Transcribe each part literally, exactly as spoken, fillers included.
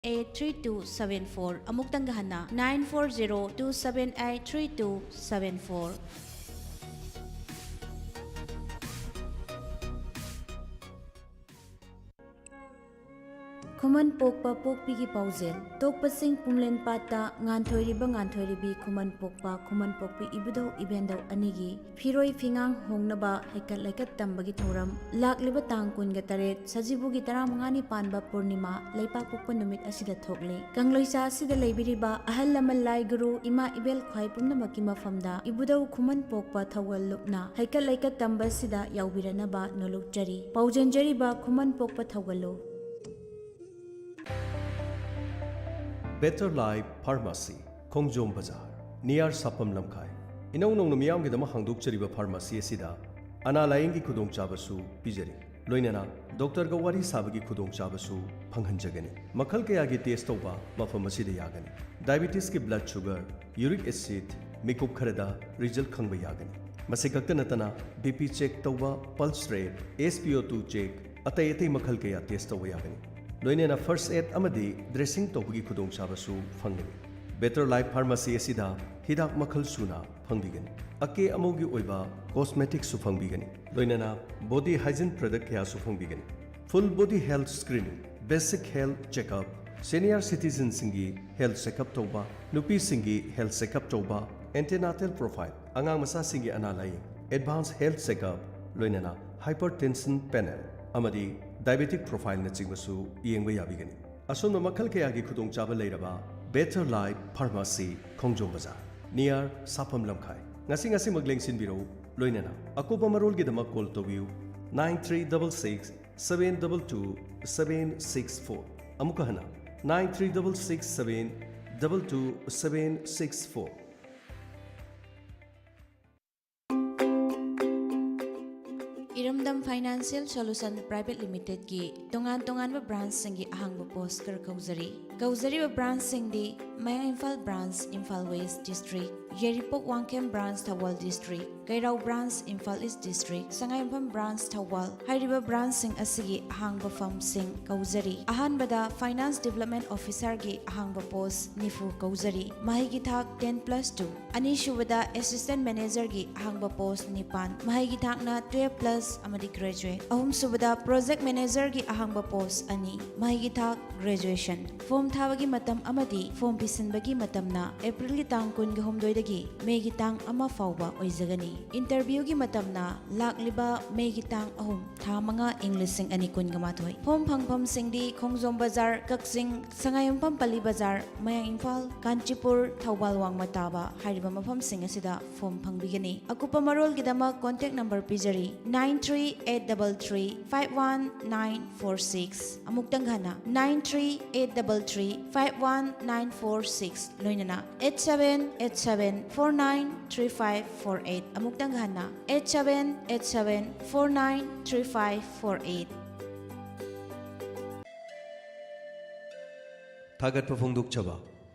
eight three two seven four꯫ ꯑꯃꯨꯛꯇꯪꯒ ꯍꯟꯅ, nine four zero two seven eight three two seven four꯫ ꯈꯨꯃꯟ ꯄꯣꯛꯄ ꯄꯣꯛꯄꯤꯒꯤ ꯄꯥꯎꯖꯦꯜ꯫ ꯇꯣꯛꯄꯁꯤꯡ ꯄꯨꯝꯂꯦꯟ ꯄꯥꯠꯇ ꯉꯥꯟꯊꯣꯏꯔꯤꯕ ꯉꯥꯟꯊꯣꯏꯔꯤꯕꯤ ꯈꯨꯃꯟ ꯄꯣꯛꯄ ꯈꯨꯃꯟ ꯄꯣꯛꯄꯤ ꯏꯕꯨꯙꯧ ꯏꯕꯦꯟꯙꯧ ꯑꯅꯤꯒꯤ ꯐꯤꯔꯣꯏ ꯐꯤꯉꯥꯡ ꯍꯣꯡꯅꯕ ꯍꯩꯀꯠ ꯂꯩꯀꯠ ꯇꯝꯕꯒꯤ ꯊꯧꯔꯝ ꯂꯥꯛꯂꯤꯕ ꯇꯥꯡ ꯀꯨꯟꯒ ꯇꯔꯦꯠ ꯁꯖꯤꯕꯨꯒꯤ ꯇꯔꯥꯃꯉꯥꯅꯤ ꯄꯥꯟꯕ ꯄꯨꯔꯅꯤꯃꯥ ꯂꯩꯄꯥꯛꯄꯣꯛꯄ ꯅꯨꯃꯤꯠ ꯑꯁꯤꯗ ꯊꯣꯛꯂꯤ꯫ ꯀꯪꯂꯩꯁꯥ ꯑꯁꯤꯗ ꯂꯩꯕꯤꯔꯤꯕ ꯑꯍꯜ ꯂꯃꯟ ꯂꯥꯏ ꯒꯨꯔꯨ ꯏꯃꯥ ꯏꯕꯦꯜ ꯈ꯭ꯋꯥꯏ ꯄꯨꯝꯅꯃꯛꯀꯤ ꯃꯐꯝꯗ ꯏꯕꯨꯙꯧ ꯈꯨꯃꯟ ꯄꯣꯛꯄ ꯊꯧꯒꯜ ꯂꯨꯞꯅ ꯍꯩꯀꯠ ꯂꯩꯀꯠ ꯇꯝꯕ ꯑꯁꯤꯗ ꯌꯥꯎꯕꯤꯔꯅꯕ ꯅꯣꯂꯨꯛꯆꯔꯤ꯫ ꯄꯥꯎꯖꯦꯟꯖꯔꯤꯕ ꯈꯨꯃꯟ ꯄꯣꯛꯄ ꯊꯧꯒꯜꯂꯨ꯫ Better Life Pharmacy, ꯈꯣꯡꯖꯣꯝ ꯕꯖꯥꯔ, near ꯁꯥꯄꯝ ꯂꯝꯈꯥꯏ꯫ ꯏꯅꯧ ꯅꯧꯅ ꯃꯤꯌꯥꯝꯒꯤꯗꯃꯛ ꯍꯥꯡꯗꯣꯛꯆꯔꯤꯕ ꯐꯥꯔꯃꯥꯁꯤ ꯑꯁꯤꯗ ꯑꯅꯥ ꯂꯥꯌꯦꯡꯒꯤ ꯈꯨꯗꯣꯡꯆꯥꯕꯁꯨ ꯄꯤꯖꯔꯤ꯫ ꯂꯣꯏꯅꯅ ꯗꯣꯛꯇꯔꯒ ꯋꯥꯔꯤ ꯁꯥꯕꯒꯤ ꯈꯨꯗꯣꯡꯆꯥꯕꯁꯨ ꯐꯪꯍꯟꯖꯒꯅꯤ꯫ ꯃꯈꯜ ꯀꯌꯥꯒꯤ ꯇꯦꯁ ꯇꯧꯕ ꯃꯐꯝ ꯑꯁꯤꯗ ꯌꯥꯒꯅꯤ꯫ ꯗꯥꯏꯕꯤꯇꯤꯁꯀꯤ ꯕ꯭ꯂꯗ ꯁꯨꯒꯔ, ꯌꯨꯔꯤꯛ ꯑꯦꯁꯤꯗ, ꯃꯤꯀꯨꯞ ꯈꯔꯗ ꯔꯤꯖꯜ ꯈꯪꯕ ꯌꯥꯒꯅꯤ꯫ ꯃꯁꯤ ꯈꯛꯇ ꯅꯠꯇꯅ ꯕꯤ ꯄꯤ ꯆꯦꯛ ꯇꯧꯕ, ꯄꯜꯁ ꯔꯦꯠ, ꯑꯦꯁ ꯄꯤ ꯑꯣ ꯇꯨ ꯆꯦꯛ, ꯑꯇꯩ ꯑꯇꯩ ꯃꯈꯜ ꯀꯌꯥ ꯇꯦꯁ ꯇꯧꯕ ꯌꯥꯒꯅꯤ꯫ ꯂꯣꯏꯅꯅ ꯐꯥꯔꯁ ꯑꯦꯗ ꯑꯃꯗꯤ ꯗ꯭ꯔꯦꯁꯤꯡ ꯇꯧꯕꯒꯤ ꯈꯨꯗꯣꯡꯆꯥꯕꯁꯨ ꯐꯪꯒꯅꯤ꯫ ꯕꯦꯇꯔ ꯂꯥꯏꯐ ꯐꯥꯔꯃꯥꯁꯤ ꯑꯁꯤꯗ ꯍꯤꯗꯥꯛ ꯃꯈꯜ ꯁꯨꯅ ꯐꯪꯕꯤꯒꯅꯤ꯫ ꯑꯀꯦ ꯑꯃꯧꯒꯤ ꯑꯣꯏꯕ ꯀꯣꯁꯃꯦꯇꯤꯛꯁꯨ ꯐꯪꯕꯤꯒꯅꯤ꯫ ꯂꯣꯏꯅꯅ ꯕꯣꯗꯤ ꯍꯥꯏꯖꯤꯟ ꯄ꯭ꯔꯗꯛ ꯀꯌꯥꯁꯨ ꯐꯪꯕꯤꯒꯅꯤ꯫ Full body health screening, basic health checkup, senior ꯁꯤꯇꯤꯖꯟꯁꯤꯡꯒꯤ ꯍꯦꯜꯊ ꯆꯦꯛꯑꯞ ꯇꯧꯕ, ꯅꯨꯄꯤꯁꯤꯡꯒꯤ ꯍꯦꯜꯊ ꯆꯦꯛꯑꯞ ꯇꯧꯕ, ꯑꯦꯟꯇꯤꯅꯥꯇꯦꯜ ꯄ꯭ꯔꯣꯐꯥꯏꯜ, ꯑꯉꯥꯡ ꯃꯆꯥꯁꯤꯡꯒꯤ ꯑꯅꯥ ꯂꯥꯌꯦꯡ, ꯑꯦꯗꯚꯥꯟꯁ ꯍꯦꯜꯊ ꯆꯦꯛꯑꯞ, ꯂꯣꯏꯅꯅ ꯍꯥꯏꯄꯔꯇꯦꯟꯁꯟ ꯄꯦꯅꯦꯜ ꯑꯃꯗꯤ ꯗꯥꯏꯕꯦꯇꯤꯛ ꯄ꯭ꯔꯣꯐꯥꯏꯜꯅꯆꯤꯡꯕꯁꯨ ꯌꯦꯡꯕ ꯌꯥꯕꯤꯒꯅꯤ꯫ ꯑꯁꯨꯝꯅ ꯃꯈꯜ ꯀꯌꯥꯒꯤ ꯈꯨꯗꯣꯡꯆꯥꯕ ꯂꯩꯔꯕ ꯕꯦꯇꯔ ꯂꯥꯏꯐ ꯐꯥꯔꯃꯥꯁꯤ, ꯈꯣꯡꯖꯣꯝ ꯕꯖꯥꯔ, ꯅꯤꯌꯔ ꯁꯥꯐꯝ ꯂꯝꯈꯥꯏ꯫ ꯉꯁꯤ ꯉꯁꯤꯃꯛ ꯂꯦꯡꯁꯤꯟꯕꯤꯔꯛꯎ꯫ ꯂꯣꯏꯅꯅ ꯑꯀꯨꯞꯄ ꯃꯔꯣꯜꯒꯤꯗꯃꯛ ꯀꯣꯜ ꯇꯧꯕꯤꯌꯨ, nine three double six seven double two seven six four꯫ ꯑꯃꯨꯛꯀ ꯍꯟꯅ, nine three double six seven double two seven six four꯫ ꯏꯔꯝꯗꯝ ꯐꯥꯏꯅꯥꯟꯁꯤꯌꯦꯜ ꯁꯣꯂꯨꯁꯟ ꯄ꯭ꯔꯥꯏꯚꯦꯠ ꯂꯤꯃꯤꯇꯦꯗꯀꯤ ꯇꯣꯉꯥꯟ ꯇꯣꯉꯥꯟꯕ ꯕ꯭ꯔꯥꯟꯁꯁꯤꯡꯒꯤ ꯑꯍꯥꯡꯕ ꯄꯣꯁ ꯈꯔ ꯀꯧꯖꯔꯤ꯫ ꯀꯧꯖꯔꯤꯕ ꯕ꯭ꯔꯥꯟꯁꯁꯤꯡꯗꯤ ꯃꯌꯥꯡ Imphal branch, Imphal west district, Yairipok Wangkhem branch, Thoubal district, Keirao branch, Imphal East District, Sangaiyumpham branch, Thoubal. ꯍꯥꯏꯔꯤꯕ branchꯁꯤꯡ ꯑꯁꯤꯒꯤ ꯑꯍꯥꯡꯕ firmꯁꯤꯡ ꯀꯧꯖꯔꯤ꯫ ꯑꯍꯥꯟꯕꯗ Finance Development Officerꯒꯤ ꯑꯍꯥꯡꯕ post ꯅꯤꯐꯨ ꯀꯧꯖꯔꯤ꯫ ꯃꯍꯩꯒꯤ ꯊꯥꯛ ten plus two꯫ ꯑꯅꯤꯁꯨꯕꯗ Assistant Managerꯒꯤ ꯑꯍꯥꯡꯕ post ꯅꯤꯄꯥꯟ꯫ ꯃꯍꯩꯒꯤ ꯊꯥꯛꯅ twelve plus ꯑꯃꯗꯤ graduate꯫ ꯑꯍꯨꯝꯁꯨꯕꯗ Project Managerꯒꯤ ꯑꯍꯥꯡꯕ post ꯑꯅꯤ꯫ ꯃꯍꯩꯒꯤ ꯊꯥꯛ graduation꯫ Form ꯊꯥꯕꯒꯤ ꯃꯇꯝ ꯑꯃꯗꯤ form ꯄꯤꯁꯤꯟꯕꯒꯤ ꯃꯇꯝꯅ Aprilꯒꯤ ꯇꯥꯡ ꯀꯨꯟꯒ ꯍꯨꯝꯗꯣꯏꯗꯒꯤ Mayꯒꯤ ꯇꯥꯡ ꯑꯃ ꯐꯥꯎꯕ ꯑꯣꯏꯖꯒꯅꯤ꯫ Interviewꯒꯤ ꯃꯇꯝꯅ ꯂꯥꯛꯂꯤꯕ Mayꯒꯤ ꯇꯥꯡ ꯑꯍꯨꯝ, ꯊꯥ ꯃꯉꯥ, ꯏꯪ ꯂꯤꯁꯤꯡ ꯑꯅꯤ ꯀꯨꯟꯒ ꯃꯥꯊꯣꯏ꯫ Form ꯐꯪꯐꯝꯁꯤꯡꯗꯤ ꯈꯣꯡꯖꯣꯝ ꯕꯖꯥꯔ, ꯀꯛꯆꯤꯡ, ꯁꯉꯥꯏꯌꯨꯝꯐꯝ ꯄꯜꯂꯤ ꯕꯖꯥꯔ, ꯃꯌꯥꯡ ꯏꯝꯐꯥꯜ, ꯀꯥꯟꯆꯤꯄꯨꯔ, ꯊꯧꯕꯥꯜ ꯋꯥꯡꯃ ꯇꯥꯕ ꯍꯥꯏꯔꯤꯕ ꯃꯐꯝꯁꯤꯡ ꯑꯁꯤꯗ form ꯐꯪꯕꯤꯒꯅꯤ꯫ ꯑꯀꯨꯞꯄ ꯃꯔꯣꯜꯒꯤꯗꯃꯛ contact number ꯄꯤꯖꯔꯤ, nine three eight three three five one nine four six꯫ ꯑꯃꯨꯛꯇꯪ ꯍꯟꯅ, nine three eight three three five one nine four six, ꯂꯣꯏꯅꯅ eight seven eight seven four nine three five four eight꯫ ꯑꯃꯨꯛꯇꯪ ꯍꯟꯅ, eight seven eight seven four nine three five four eight꯫ ꯊꯥꯒꯠꯄ ꯐꯣꯡꯗꯣꯛꯆꯕ꯫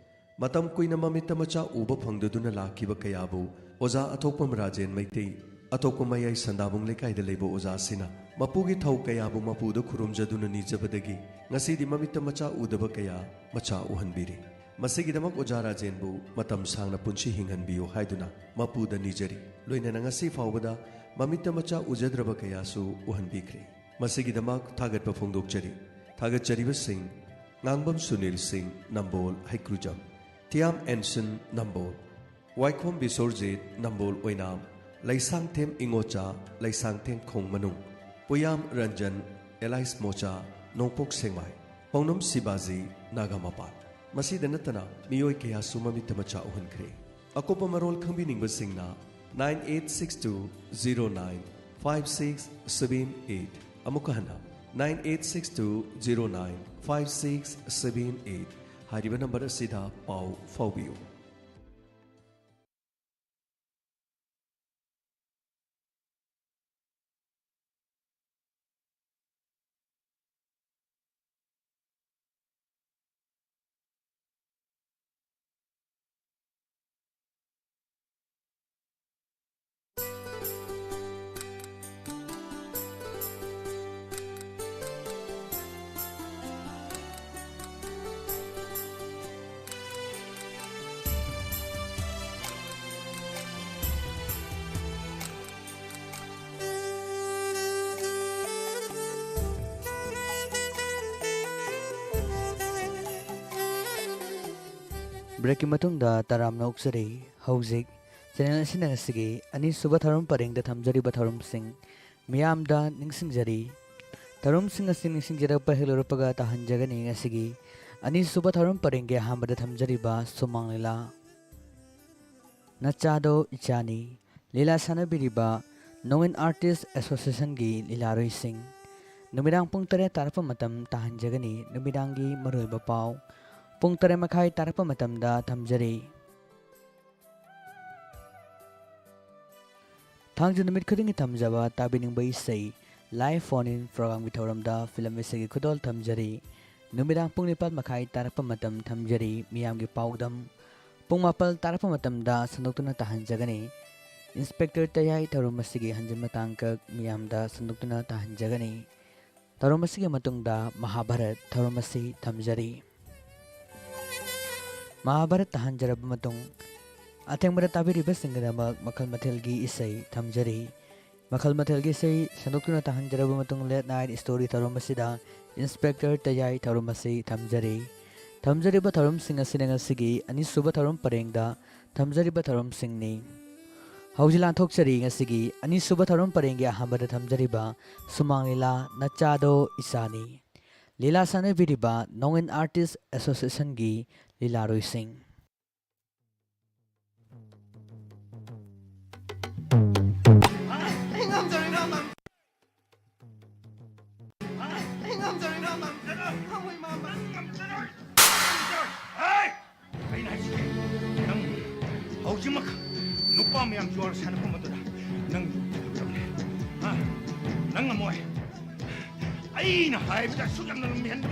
ꯃꯇꯝ ꯀꯨꯏꯅ ꯃꯃꯤꯠꯇ ꯃꯆꯥ ꯎꯕ ꯐꯪꯗꯗꯨꯅ ꯂꯥꯛꯈꯤꯕ ꯀꯌꯥꯕꯨ ꯑꯣꯖꯥ ꯑꯊꯣꯛꯄꯝ ꯔꯥꯖꯦꯟ ꯃꯩꯇꯩ, ꯑꯊꯣꯛꯄ ꯃꯌꯥꯏ ꯁꯟꯗꯥꯕꯨꯡ ꯂꯩꯀꯥꯏꯗ ꯂꯩꯕ ꯑꯣꯖꯥꯁꯤꯅ ꯃꯄꯨꯒꯤ ꯊꯧ ꯀꯌꯥꯕꯨ ꯃꯄꯨꯗ ꯈꯨꯔꯨꯝꯖꯗꯨꯅ ꯅꯤꯖꯕꯗꯒꯤ ꯉꯁꯤꯗꯤ ꯃꯃꯤꯠꯇ ꯃꯆꯥ ꯎꯗꯕ ꯀꯌꯥ ꯃꯆꯥ ꯎꯍꯟꯕꯤꯔꯤ꯫ ꯃꯁꯤꯒꯤꯗꯃꯛ ꯑꯣꯖꯥ ꯔꯥꯖꯦꯟꯕꯨ ꯃꯇꯝ ꯁꯥꯡꯅ ꯄꯨꯟꯁꯤ ꯍꯤꯡꯍꯟꯕꯤꯌꯨ ꯍꯥꯏꯗꯨꯅ ꯃꯄꯨꯗ ꯅꯤꯖꯔꯤ꯫ ꯂꯣꯏꯅꯅ ꯉꯁꯤ ꯐꯥꯎꯕꯗ ꯃꯃꯤꯠꯇ ꯃꯆꯥ ꯎꯖꯗ꯭ꯔꯕ ꯀꯌꯥꯁꯨ ꯎꯍꯟꯕꯤꯈ꯭ꯔꯦ꯫ ꯃꯁꯤꯒꯤꯗꯃꯛ ꯊꯥꯒꯠꯄ ꯐꯣꯡꯗꯣꯛꯆꯔꯤ꯫ ꯊꯥꯒꯠꯆꯔꯤꯕꯁꯤꯡ: ꯉꯥꯡꯕꯝ ꯁꯨꯅꯤꯜ ꯁꯤꯡ, ꯅꯝꯕꯣꯜ, ꯍꯩꯀ꯭ꯔꯨꯖꯝ, ꯊꯤꯌꯥꯝ ꯑꯦꯟꯁꯟ, ꯅꯝꯕꯣꯜ, ꯋꯥꯏꯈꯣꯝ ꯕꯤꯁꯣꯔꯖꯤꯠ, ꯅꯝꯕꯣꯜ ꯑꯣꯏꯅꯥꯝ, ꯂꯩꯁꯥꯡꯊꯦꯝ ꯏꯉꯣꯆꯥ, ꯂꯩꯁꯥꯡꯊꯦꯝ ꯈꯣꯡ ꯃꯅꯨꯡ, ꯄꯨꯌꯥꯝ ꯔꯟꯖꯟ, ꯑꯦꯂꯥꯏꯁ ꯃꯣꯆꯥ, ꯅꯣꯡꯄꯣꯛ ꯁꯦꯛꯃꯥꯏ, ꯄꯥꯎꯅꯝ ꯁꯤꯕꯥꯖꯤ, ꯅꯥꯒꯥꯃꯄꯥꯜ꯫ ꯃꯁꯤꯗ ꯅꯠꯇꯅ ꯃꯤꯑꯣꯏ ꯀꯌꯥꯁꯨ ꯃꯃꯤꯠꯇ ꯃꯆꯥ ꯎꯍꯟꯈ꯭ꯔꯦ꯫ ꯑꯀꯨꯞꯄ ꯃꯔꯣꯜ ꯈꯪꯕꯤꯅꯤꯡꯕꯁꯤꯡꯅ nine eight six two zero nine five six seven eight, ꯑꯃꯨꯛꯀ ꯍꯟꯅ, nine eight six two zero nine five six seven eight ꯍꯥꯏꯔꯤꯕ ꯅꯝꯕꯔ ꯑꯁꯤꯗ ꯄꯥꯎ ꯐꯥꯎꯕꯤꯌꯨ꯫ ꯕ꯭ꯔꯦꯛꯀꯤ ꯃꯇꯨꯡꯗ ꯇꯔꯥꯝꯅ ꯑꯣꯛꯆꯔꯤ꯫ ꯍꯧꯖꯤꯛ ꯆꯦꯅꯦꯜ ꯑꯁꯤꯅ ꯉꯁꯤꯒꯤ ꯑꯅꯤꯁꯨꯕ ꯊꯧꯔꯝ ꯄꯔꯦꯡꯗ ꯊꯝꯖꯔꯤꯕ ꯊꯧꯔꯝꯁꯤꯡ ꯃꯤꯌꯥꯝꯗ ꯅꯤꯡꯁꯤꯡꯖꯔꯤ꯫ ꯊꯧꯔꯝꯁꯤꯡ ꯑꯁꯤ ꯅꯤꯡꯁꯤꯡꯖꯔꯛꯄ ꯍꯦꯛ ꯂꯣꯏꯔꯛꯄꯒ ꯇꯥꯍꯟꯖꯒꯅꯤ ꯉꯁꯤꯒꯤ ꯑꯅꯤꯁꯨꯕ ꯊꯧꯔꯝ ꯄꯔꯦꯡꯒꯤ ꯑꯍꯥꯟꯕꯗ ꯊꯝꯖꯔꯤꯕ ꯁꯨꯃꯥꯡ ꯂꯤꯂꯥ꯫ ꯅꯆꯥꯗꯣ ꯏꯆꯥꯅꯤ꯫ ꯂꯤꯂꯥ ꯁꯥꯟꯅꯕꯤꯔꯤꯕ ꯅꯣꯡꯏꯟ ꯑꯥꯔꯇꯤꯁ ꯑꯦꯁꯣꯁꯤꯌꯦꯁꯟꯒꯤ ꯂꯤꯂꯥꯔꯣꯏꯁꯤꯡ꯫ ꯅꯨꯃꯤꯗꯥꯡ ꯄꯨꯡ ꯇꯔꯦꯠ ꯇꯥꯔꯛꯄ ꯃꯇꯝ ꯇꯥꯍꯟꯖꯒꯅꯤ꯫ ꯅꯨꯃꯤꯗꯥꯡꯒꯤ ꯃꯔꯨꯑꯣꯏꯕ ꯄꯥꯎ ꯄꯨꯡ ꯇꯔꯦꯠ ꯃꯈꯥꯏ ꯇꯥꯔꯛꯄ ꯃꯇꯝꯗ ꯊꯝꯖꯔꯤ꯫ ꯊꯥꯡꯖ ꯅꯨꯃꯤꯠ ꯈꯨꯗꯤꯡꯒꯤ ꯊꯝꯖꯕ ꯇꯥꯕꯤꯅꯤꯡꯕ ꯏꯁꯩ live phone in programꯒꯤ ꯊꯧꯔꯝꯗ ꯐꯤꯂꯝ ꯏꯁꯩꯒꯤ ꯈꯨꯗꯣꯜ ꯊꯝꯖꯔꯤ꯫ ꯅꯨꯃꯤꯗꯥꯡ ꯄꯨꯡ ꯅꯤꯄꯥꯜ ꯃꯈꯥꯏ ꯇꯥꯔꯛꯄ ꯃꯇꯝ ꯊꯝꯖꯔꯤ꯫ ꯃꯤꯌꯥꯝꯒꯤ ꯄꯥꯎꯗꯝ ꯄꯨꯡ ꯃꯥꯄꯜ ꯇꯥꯔꯛꯄ ꯃꯇꯝꯗ ꯁꯟꯗꯣꯛꯇꯨꯅ ꯇꯥꯍꯟꯖꯒꯅꯤ꯫ ꯏꯟꯁꯄꯦꯛꯇꯔ ꯇꯌꯥꯏ ꯊꯧꯔꯝ ꯑꯁꯤꯒꯤ ꯍꯟꯖꯤꯟ ꯃꯇꯥꯡꯈꯛ ꯃꯤꯌꯥꯝꯗ ꯁꯟꯗꯣꯛꯇꯨꯅ ꯇꯥꯍꯟꯖꯒꯅꯤ꯫ ꯊꯧꯔꯝ ꯑꯁꯤꯒꯤ ꯃꯇꯨꯡꯗ ꯃꯍꯥꯚꯥꯔꯠ ꯊꯧꯔꯝ ꯑꯁꯤ ꯊꯝꯖꯔꯤ꯫ ꯃꯍꯥꯚꯥꯔꯠ ꯇꯥꯍꯟꯖꯔꯕ ꯃꯇꯨꯡ, ꯑꯊꯦꯡꯕꯗ ꯇꯥꯕꯤꯔꯤꯕꯁꯤꯡꯒꯤꯗꯃꯛ ꯃꯈꯜ ꯃꯊꯦꯜꯒꯤ ꯏꯁꯩ ꯊꯝꯖꯔꯤ꯫ ꯃꯈꯜ ꯃꯊꯦꯜꯒꯤ ꯏꯁꯩ ꯁꯟꯗꯣꯛꯇꯨꯅ ꯇꯥꯍꯟꯖꯔꯕ ꯃꯇꯨꯡ, late night story ꯊꯧꯔꯝ ꯑꯁꯤꯗ ꯏꯟꯁꯄꯦꯛꯇꯔ ꯇꯌꯥꯏ ꯊꯧꯔꯝ ꯑꯁꯤ ꯊꯝꯖꯔꯤ꯫ ꯊꯝꯖꯔꯤꯕ ꯊꯧꯔꯝꯁꯤꯡ ꯑꯁꯤꯅ ꯉꯁꯤꯒꯤ ꯑꯅꯤꯁꯨꯕ ꯊꯧꯔꯝ ꯄꯔꯦꯡꯗ ꯊꯝꯖꯔꯤꯕ ꯊꯧꯔꯝꯁꯤꯡꯅꯤ꯫ ꯍꯧꯖꯤꯛ ꯂꯥꯟꯊꯣꯛꯆꯔꯤ ꯉꯁꯤꯒꯤ ꯑꯅꯤꯁꯨꯕ ꯊꯧꯔꯝ ꯄꯔꯦꯡꯒꯤ ꯑꯍꯥꯟꯕꯗ ꯊꯝꯖꯔꯤꯕ ꯁꯨꯃꯥꯡ ꯂꯤꯂꯥ ꯅꯆꯥꯗꯣ ꯏꯆꯥꯅꯤ꯫ ꯂꯤꯂꯥ ꯁꯥꯟꯅꯕꯤꯔꯤꯕ ꯅꯣꯡꯏꯟ ꯑꯥꯔꯇꯤꯁ ꯑꯦꯁꯣꯁꯤꯌꯦꯁꯟꯒꯤ ꯂꯤꯂꯥꯔꯣꯏꯁꯤꯡ꯫ ꯑꯩ ꯉꯝꯖꯔꯣꯏ, ꯏꯃꯥ, ꯏꯃꯥ꯫ ꯑꯩ ꯉꯝꯖꯔꯣꯏ, ꯏꯃꯥ, ꯏꯃꯥ꯫ ꯉꯝꯃꯣꯏ, ꯏꯃꯥ, ꯏꯃꯥ꯫ ꯉꯝꯖꯔꯣꯏ꯫ ꯍꯦ! ꯑꯩꯅ ꯍꯥꯏꯁꯤꯗꯤ, ꯅꯪ ꯍꯧꯖꯤꯛꯃꯛ ꯅꯨꯄꯥ ꯃꯌꯥꯝ ꯖꯨꯋꯥꯔ ꯁꯥꯟꯅꯐꯝ ꯑꯗꯨꯗ ꯅꯪ ꯌꯨꯝ ꯆꯠꯂꯨꯔꯕꯅꯦ꯫ ꯍꯥ? ꯅꯪ ꯉꯝꯃꯣꯏ꯫ ꯑꯩꯅ ꯍꯥꯏꯕꯗ ꯑꯁꯨꯛ ꯌꯥꯝꯅ ꯂꯨꯝꯍꯟꯕ꯫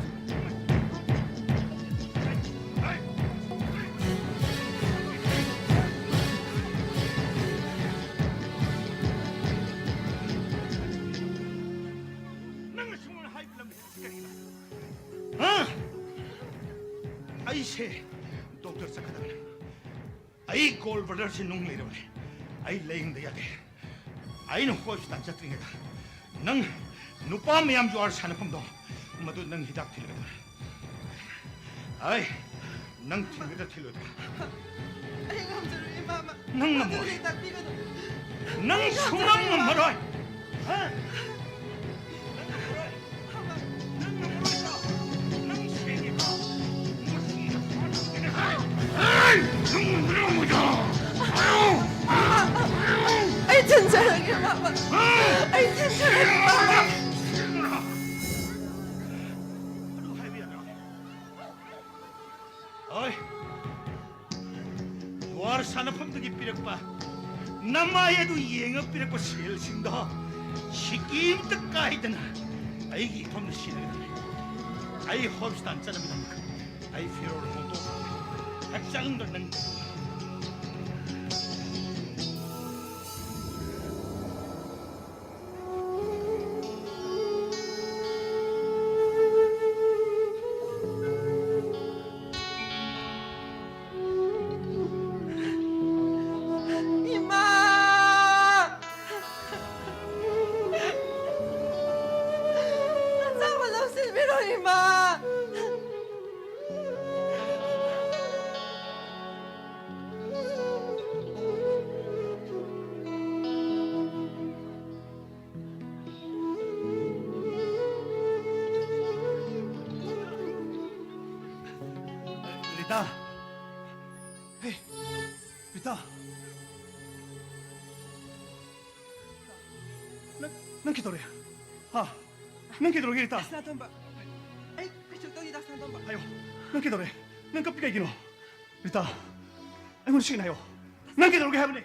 ꯍꯦ! ꯍꯦ! ꯑꯩꯁꯦ ꯗꯣꯛꯇꯔ ꯆꯠꯀꯗꯕꯅꯦ꯫ ꯑꯩ ꯒꯣꯜ ꯕ꯭ꯂꯦꯗꯔꯁꯦ ꯅꯨꯡ ꯂꯩꯔꯕꯅꯦ꯫ ꯑꯩ ꯂꯥꯌꯦꯡꯗ ꯌꯥꯗꯦ꯫ ꯑꯩꯅ ꯍꯣꯁꯄꯤꯇꯥꯜ ꯆꯠꯇ꯭ꯔꯤꯉꯩꯗ ꯅꯪ ꯅꯨꯄꯥ ꯃꯌꯥꯝ ꯖꯨꯋꯥꯔ ꯁꯥꯟꯅꯐꯝꯗꯣ, ꯃꯗꯨ ꯅꯪ ꯍꯤꯗꯥꯛ ꯊꯤꯜꯂꯒꯗꯕꯅꯦ꯫ ꯑꯩ ꯅꯪ ꯊꯤꯟꯒꯗ꯭ꯔꯥ ꯊꯤꯜꯂꯣꯏꯗ꯭ꯔꯥ? ꯑꯩ ꯉꯝꯖꯔꯣꯏ, ꯏꯃꯥꯃ꯫ ꯅꯪ ꯉꯝꯃꯣꯏ꯫ ꯃꯗꯨꯗꯤ ꯇꯥꯛꯄꯤꯒꯅꯨ꯫ ꯅꯪ ꯑꯩ ꯁꯨꯡꯉꯝ ꯉꯝꯖꯔꯣꯏ, ꯏꯃꯥꯃ꯫ ꯉꯝꯃꯔꯣꯏ꯫ ꯍꯥ? ꯅꯪ ꯉꯝꯃꯔꯣꯏ꯫ ꯅꯪ ꯉꯝꯃꯔꯣꯏꯗꯣ꯫ ꯅꯪ ꯁꯦꯡꯉꯦꯀꯣ? ꯃꯁꯤꯗ ꯐꯥꯅꯕꯅꯦ꯫ ꯍꯥꯏ! ꯍꯥꯏ! ꯅꯪ ꯉꯝꯃꯔꯣꯏꯗꯣ꯫ ꯍꯥꯏꯌꯣ! ꯑꯩ ꯊꯤꯟꯖꯔꯒꯦ, ꯃꯥꯃ꯫ ꯑꯩ ꯊꯤꯟꯖꯔꯒꯦ, ꯃꯥꯃ꯫ ꯑꯗꯨ ꯍꯥꯏꯕ ꯌꯥꯗ꯭ꯔꯣ? ꯍꯣꯏ꯫ ꯖꯨꯋꯥꯔ ꯁꯥꯟꯅꯐꯝꯗꯒꯤ ꯄꯤꯔꯛꯄ ꯅꯃꯥꯏ ꯑꯗꯨ ꯌꯦꯡꯉ ꯄꯤꯔꯛꯄ ꯁꯦꯜꯁꯤꯡꯗꯣ ꯁꯤꯀꯤ ꯑꯃꯇ ꯀꯥꯏꯗꯅ ꯑꯩꯒꯤ ꯏꯐꯝꯗ ꯁꯤꯖꯤꯟꯅꯒꯗꯕꯅꯤ꯫ ꯑꯩ ꯍꯣꯁꯄꯤꯇꯥꯜ ꯆꯠꯅꯕꯒꯤꯗꯃꯛ ꯑꯩ ꯐꯤꯔꯣꯜ ꯍꯣꯡꯗꯣꯛ ꯍꯛꯆꯥꯡꯗ ꯅꯪ ꯏꯃꯥ! ꯅꯆꯥꯕꯨ ꯂꯧꯁꯤꯟꯕꯤꯔꯣ, ꯏꯃꯥ! ꯔꯤꯇꯥ! ꯍꯦ, ꯔꯤꯇꯥ! ꯅꯪ, ꯅꯪ ꯀꯩꯗꯧꯔꯦ? ꯍꯥ? ꯅꯪ ꯀꯩꯗꯧꯔꯒꯦ, ꯔꯤꯇꯥ? ꯗꯥ ꯁꯅꯥꯇꯣꯝꯕ, ꯑꯩ ꯀꯩꯁꯨ ꯇꯧꯗꯦ, ꯗꯥ ꯁꯅꯥꯇꯣꯝꯕ꯫ ꯍꯥꯏꯌꯣ, ꯅꯪ ꯀꯩꯗꯧꯔꯦ? ꯅꯪ ꯀꯞꯄꯤ ꯀꯩꯒꯤꯅꯣ? ꯔꯤꯇꯥ, ꯑꯩꯉꯣꯟꯗ ꯁꯦꯡꯅ ꯍꯥꯏꯌꯣ꯫ ꯅꯪ ꯀꯩꯗꯧꯔꯒꯦ ꯍꯥꯏꯕꯅꯦ?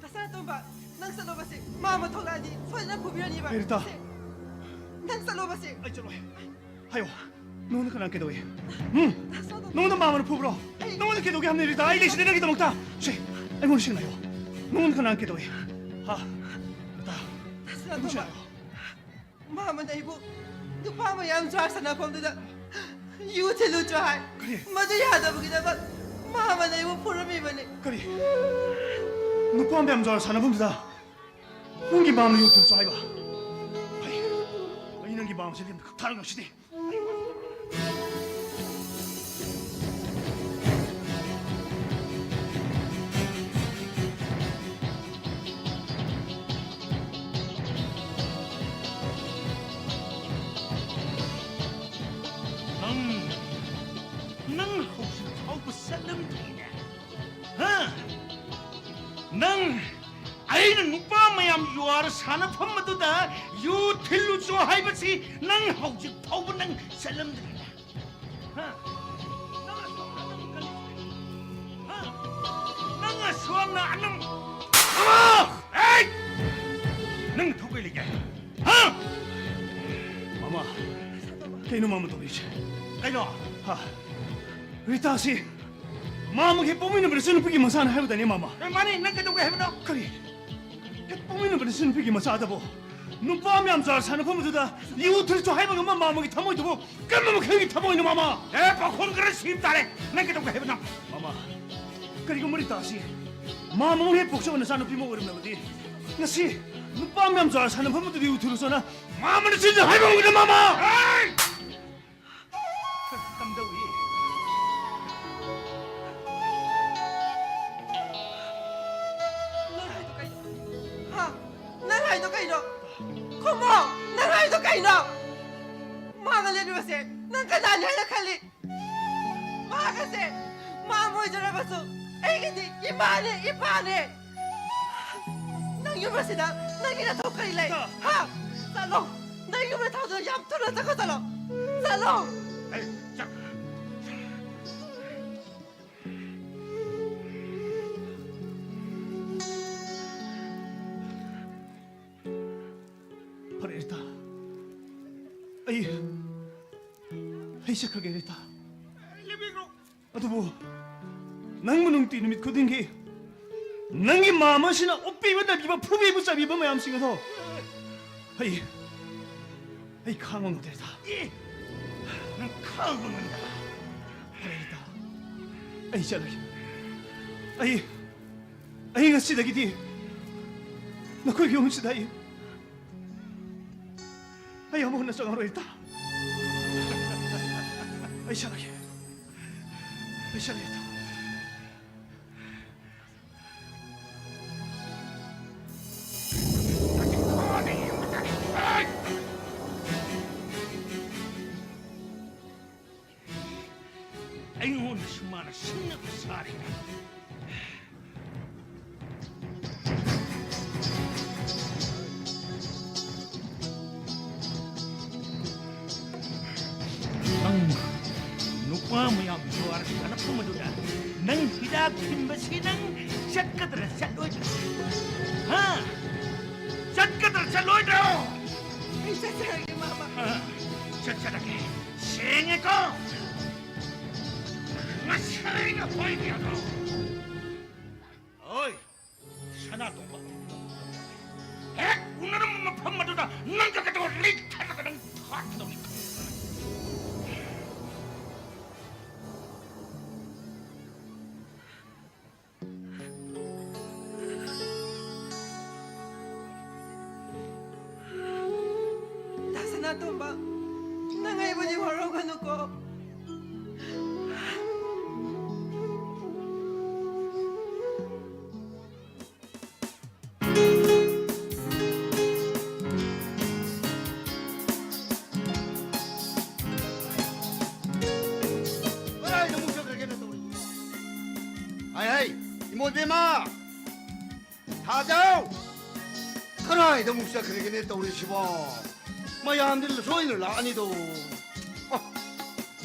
ꯗꯥ ꯁꯅꯥꯇꯣꯝꯕ, ꯅꯪ ꯆꯠꯂꯣꯕꯁꯦ, ꯃꯥ ꯑꯃ ꯊꯣꯛꯂꯛꯑꯗꯤ ꯁꯣꯏꯗꯅ ꯐꯨꯕꯤꯔꯅꯤꯕ꯫ ꯑꯦ, ꯔꯤꯇꯥ꯫ ꯁꯦ, ꯅꯪ ꯆꯠꯂꯣꯕꯁꯦ꯫ ꯑꯩ ꯆꯠꯂꯣꯏ꯫ ꯍꯥꯏꯌꯣ, ꯅꯉꯣꯟꯗ ꯀꯅꯥ ꯀꯩꯗꯧꯏ? ꯎꯝ? ꯗꯥ ꯁꯅꯥꯇꯣꯝꯕ꯫ ꯅꯉꯣꯟꯗ ꯃꯥ ꯑꯃꯅ ꯐꯨꯕ꯭ꯔꯣ? ꯑꯩ ꯅꯉꯣꯟꯗ ꯀꯩꯗꯧꯒꯦ ꯍꯥꯏꯕꯅꯦ, ꯔꯤꯇꯥ? ꯑꯩ ꯂꯩꯁꯤꯗꯤ ꯅꯪꯒꯤꯗꯃꯛꯇ꯫ ꯁꯦ, ꯑꯩꯉꯣꯟꯗ ꯁꯦꯡꯅ ꯍꯥꯏꯌꯣ꯫ ꯅꯉꯣꯟꯗ ꯀꯅꯥ ꯀꯩꯗꯧꯏ? ꯍꯥ? ꯔꯤꯇꯥ, ꯗꯥ ꯁꯅꯥꯇꯣꯝꯕ꯫ ꯑꯩꯉꯣꯟꯗ ꯁꯦꯡꯅ ꯍꯥꯏꯌꯣ꯫ ꯃꯥꯃꯅ ꯑꯩꯕꯨ ꯅꯨꯄꯥ ꯃꯌꯥꯝ ꯖ꯭ꯋꯥꯔ ꯁꯥꯟꯅꯐꯝꯗꯨꯗ ꯌꯨ ꯊꯤꯜꯂꯨꯆꯣ ꯍꯥꯏ꯫ ꯀꯔꯤ? ꯃꯗꯨ ꯌꯥꯗꯕꯒꯤꯗꯃꯛ ꯃꯥꯃꯅ ꯑꯩꯕꯨ ꯐꯨꯔꯝꯃꯤꯕꯅꯤ꯫ ꯀꯔꯤ? ꯅꯨꯄꯥ ꯃꯌꯥꯝ ꯖ꯭ꯋꯥꯔ ꯁꯥꯟꯅꯐꯝꯗꯨꯗ ꯅꯪꯒꯤ ꯃꯥꯝꯅ ꯌꯨ ꯊꯤꯜꯂꯨꯆꯣ ꯍꯥꯏꯕ? ꯑꯩ, ꯑꯩ ꯅꯪꯒꯤ ꯃꯥꯝꯁꯦ ꯂꯦꯝꯅ ꯈꯛ ꯊꯥꯔꯒ ꯁꯤꯗꯤ꯫ ꯅꯪ, ꯅꯪ ꯍꯧꯖꯤꯛ ꯐꯥꯎꯕ ꯆꯠꯂꯝꯗ꯭ꯔꯤꯅꯦ? ꯍꯥ? ꯅꯪ ꯑꯩꯅ ꯅꯨꯄꯥ ꯃꯌꯥꯝ ꯖꯨꯋꯥꯔ ꯁꯥꯟꯅꯐꯝ ꯑꯗꯨꯗ ꯌꯨ ꯊꯤꯜꯂꯨꯆꯣ ꯍꯥꯏꯕꯁꯤ ꯅꯪ ꯍꯧꯖꯤꯛ ꯐꯥꯎꯕ ꯅꯪ ꯆꯠꯂꯝꯗ꯭ꯔꯤꯅꯦ? ꯍꯥ? ꯅꯪ ꯑꯁꯣꯝꯗ ꯅꯪ ꯀꯔꯤ? ꯍꯥ? ꯅꯪ ꯑꯁꯣꯝꯅ ꯑꯅꯝ-, ꯑꯃ! ꯑꯩ! ꯅꯪ ꯊꯧ ꯀꯩ ꯂꯩꯒꯦ? ꯍꯥ? ꯃꯃꯥ, ꯀꯩꯅꯣ ꯃꯥꯃ ꯇꯧꯔꯤꯁꯦ? ꯀꯩꯅꯣ? ꯍꯥ? ꯔꯤꯇꯥꯁꯤ ꯃꯥꯃꯒꯤ ꯄꯣꯛꯃꯤꯟꯅꯕ ꯅꯆꯟꯅꯨꯄꯤꯒꯤ ꯃꯆꯥꯅ ꯍꯥꯏꯕꯗꯥꯏꯅꯦ, ꯃꯥꯃ? ꯑꯦ, ꯃꯥꯅꯤ, ꯅꯪ ꯀꯩꯗꯧꯒꯦ ꯍꯥꯏꯕꯅꯣ? ꯀꯔꯤ? ꯍꯦꯛ ꯄꯣꯛꯃꯤꯟꯅꯕ ꯅꯆꯟꯅꯨꯄꯤꯒꯤ ꯃꯆꯥꯗꯕꯨ ꯅꯨꯄꯥ ꯃꯌꯥꯝ ꯖ꯭ꯋꯥꯔ ꯁꯥꯟꯅꯐꯝ ꯑꯗꯨꯗ ꯌꯨ ꯊꯤꯜꯂꯨꯆꯣ ꯍꯥꯏꯕ ꯉꯝꯕ ꯃꯥꯃꯒꯤ ꯊꯃꯣꯏꯗꯨꯕꯨ ꯀꯔꯝꯕ ꯃꯈꯜꯒꯤ ꯊꯃꯣꯏꯅꯣ, ꯃꯥꯃ? ꯑꯦ, ꯄꯥꯈꯣꯟ ꯈꯔ ꯁꯤꯕ ꯇꯥꯔꯦ꯫ ꯅꯪ ꯀꯩꯗꯧꯒꯦ ꯍꯥꯏꯕꯅꯣ? ꯃꯥꯃ, ꯀꯔꯤꯒꯨꯝꯕ ꯔꯤꯇꯥꯁꯤ ꯃꯥꯃ ꯍꯦꯛ ꯄꯣꯛꯆꯕ ꯅꯆꯥꯅꯨꯄꯤ ꯑꯃ ꯑꯣꯏꯔꯝꯂꯕꯗꯤ ꯉꯁꯤ ꯅꯨꯄꯥ ꯃꯌꯥꯝ ꯖ꯭ꯋꯥꯔ ꯁꯥꯟꯅꯐꯝ ꯑꯗꯨꯗ ꯌꯨ ꯊꯤꯜꯂꯨꯆꯣꯅ ꯃꯥꯃꯅ ꯆꯤꯟꯖ ꯍꯥꯏꯕ ꯉꯝꯒꯗ꯭ꯔꯥ, ꯃꯥꯃ? ꯑꯦ! ꯀꯝꯗꯧꯏ? ꯅꯪ ꯍꯥꯏꯗꯣ ꯀꯩꯅꯣ? ꯍꯥ? ꯅꯪ ꯍꯥꯏꯗꯣ ꯀꯩꯅꯣ? ꯈꯨꯝꯃꯣ! ꯅꯪ ꯍꯥꯏꯗꯣ ꯀꯩꯅꯣ? ꯃꯥꯒ ꯂꯩꯔꯤꯕꯁꯦ ꯅꯪ ꯀꯅꯥꯅꯤ ꯍꯥꯏꯅ ꯈꯜꯂꯤ? ꯃꯥꯒꯁꯦ ꯃꯥ ꯑꯣꯏꯖꯔꯕꯁꯨ ꯑꯩꯒꯤꯗꯤ ꯏꯃꯥꯅꯦ, ꯏꯄꯥꯅꯦ꯫ ꯅꯪ ꯌꯨꯝ ꯑꯁꯤꯗ ꯅꯪꯒꯤ ꯅꯊꯧ ꯀꯔꯤ ꯂꯩ? ꯍꯥ? ꯆꯠꯂꯣ꯫ ꯅꯪ ꯌꯨꯝ ꯅꯊꯧꯗꯣ ꯌꯥꯝ ꯊꯨꯅ ꯆꯠꯈꯣ, ꯆꯠꯂꯣ꯫ ꯆꯠꯂꯣ꯫ ꯑꯩ ꯆꯠ-, ꯐꯔꯦ, ꯔꯤꯇꯥ꯫ ꯑꯩ, ꯑꯩ ꯆꯠꯈ꯭ꯔꯒꯦ, ꯔꯤꯇꯥ꯫ ꯑꯗꯨꯕꯨ ꯅꯪꯕꯨ ꯅꯨꯡꯇꯤ ꯅꯨꯃꯤꯠ ꯈꯨꯗꯤꯡꯒꯤ ꯅꯪꯒꯤ ꯃꯥꯝꯃ ꯑꯁꯤꯅ ꯑꯣꯠꯄꯤꯕ, ꯅꯩꯕꯤꯕ, ꯐꯨꯕꯤꯕ, ꯆꯩꯕꯤꯕ ꯃꯌꯥꯝꯁꯤꯡ ꯑꯗꯣ ꯑꯩ, ꯑꯩ ꯈꯥꯡꯕ ꯉꯝꯗꯦ, ꯔꯤꯇꯥ꯫ ꯅꯪ ꯈꯥꯡꯕ ꯉꯝꯗꯕ꯫ ꯐꯔꯦ, ꯏꯇꯥ꯫ ꯑꯩ ꯆꯠꯂꯒꯦ꯫ ꯑꯩ, ꯑꯩ ꯉꯁꯤꯗꯒꯤꯗꯤ ꯅꯈꯣꯏꯒꯤ ꯌꯨꯝꯁꯤꯗ ꯑꯩ, ꯑꯩ ꯑꯃꯨꯛ ꯍꯟꯅ ꯆꯪꯉꯔꯣꯏ, ꯏꯇꯥ꯫ ꯑꯩ ꯆꯠꯂꯒꯦ꯫ ꯑꯩ ꯆꯠꯂꯒꯦ, ꯏꯇꯥ꯫ ꯑꯩꯉꯣꯟꯗꯁꯨ ꯃꯥꯅ ꯁꯤꯡꯅꯕ ꯁꯥꯔꯤ꯫ ꯅꯪ ꯅꯨꯄꯥ ꯃꯌꯥꯝ ꯖꯨꯋꯥꯔ ꯁꯥꯟꯅꯐꯝ ꯑꯗꯨꯗ ꯅꯪ ꯍꯤꯗꯥꯛ ꯊꯤꯟꯕꯁꯤ ꯅꯪ ꯆꯠꯀꯗ꯭ꯔꯥ ꯆꯠꯂꯣꯏꯗ꯭ꯔꯥ? ꯍꯥ? ꯆꯠꯀꯗ꯭ꯔꯥ ꯆꯠꯂꯣꯏꯗ꯭ꯔꯣ? ꯑꯩ ꯆꯠꯆꯔꯒꯦ, ꯃꯥꯃ꯫ ꯑ, ꯆꯠꯆꯔꯒꯦ꯫ ꯁꯦꯡꯉꯦꯀꯣ? ꯉꯁꯥꯏꯅ ꯍꯣꯏꯗꯤ ꯑꯗꯣ꯫ ꯍꯣꯏ꯫ ꯁꯅꯥꯇꯣꯝꯕ, ꯍꯦꯛ ꯎꯅꯔꯝꯕ ꯃꯐꯝ ꯑꯗꯨꯗ ꯅꯪꯒ ꯀꯩꯗꯧ ꯂꯤꯛꯊꯠꯂꯒ ꯅꯪ ꯊꯥꯛꯀꯗꯧꯅꯤ꯫ ꯗꯥ ꯁꯅꯥꯇꯣꯝꯕ, ꯅꯪ ꯑꯩꯕꯨꯗꯤ ꯋꯥꯔꯧꯒꯅꯨꯀꯣ꯫ ꯀꯗꯥꯏꯗ ꯑꯃꯨꯛ ꯆꯠꯈ꯭ꯔꯒꯦꯅ ꯇꯧꯔꯤꯁꯤꯕꯣ? ꯍꯥꯏ, ꯍꯥꯏ, ꯏꯃꯣꯏꯕꯦꯝꯃ! ꯊꯥꯖꯧ! ꯀꯗꯥꯏꯗ ꯑꯃꯨꯛ ꯆꯠꯈ꯭ꯔꯒꯦꯅꯦ ꯇꯧꯔꯤꯁꯤꯕꯣ? ꯃꯌꯥꯝꯗꯤ ꯂꯣꯏꯅ ꯂꯥꯛꯑꯅꯤꯗꯣ꯫ ꯑꯣ,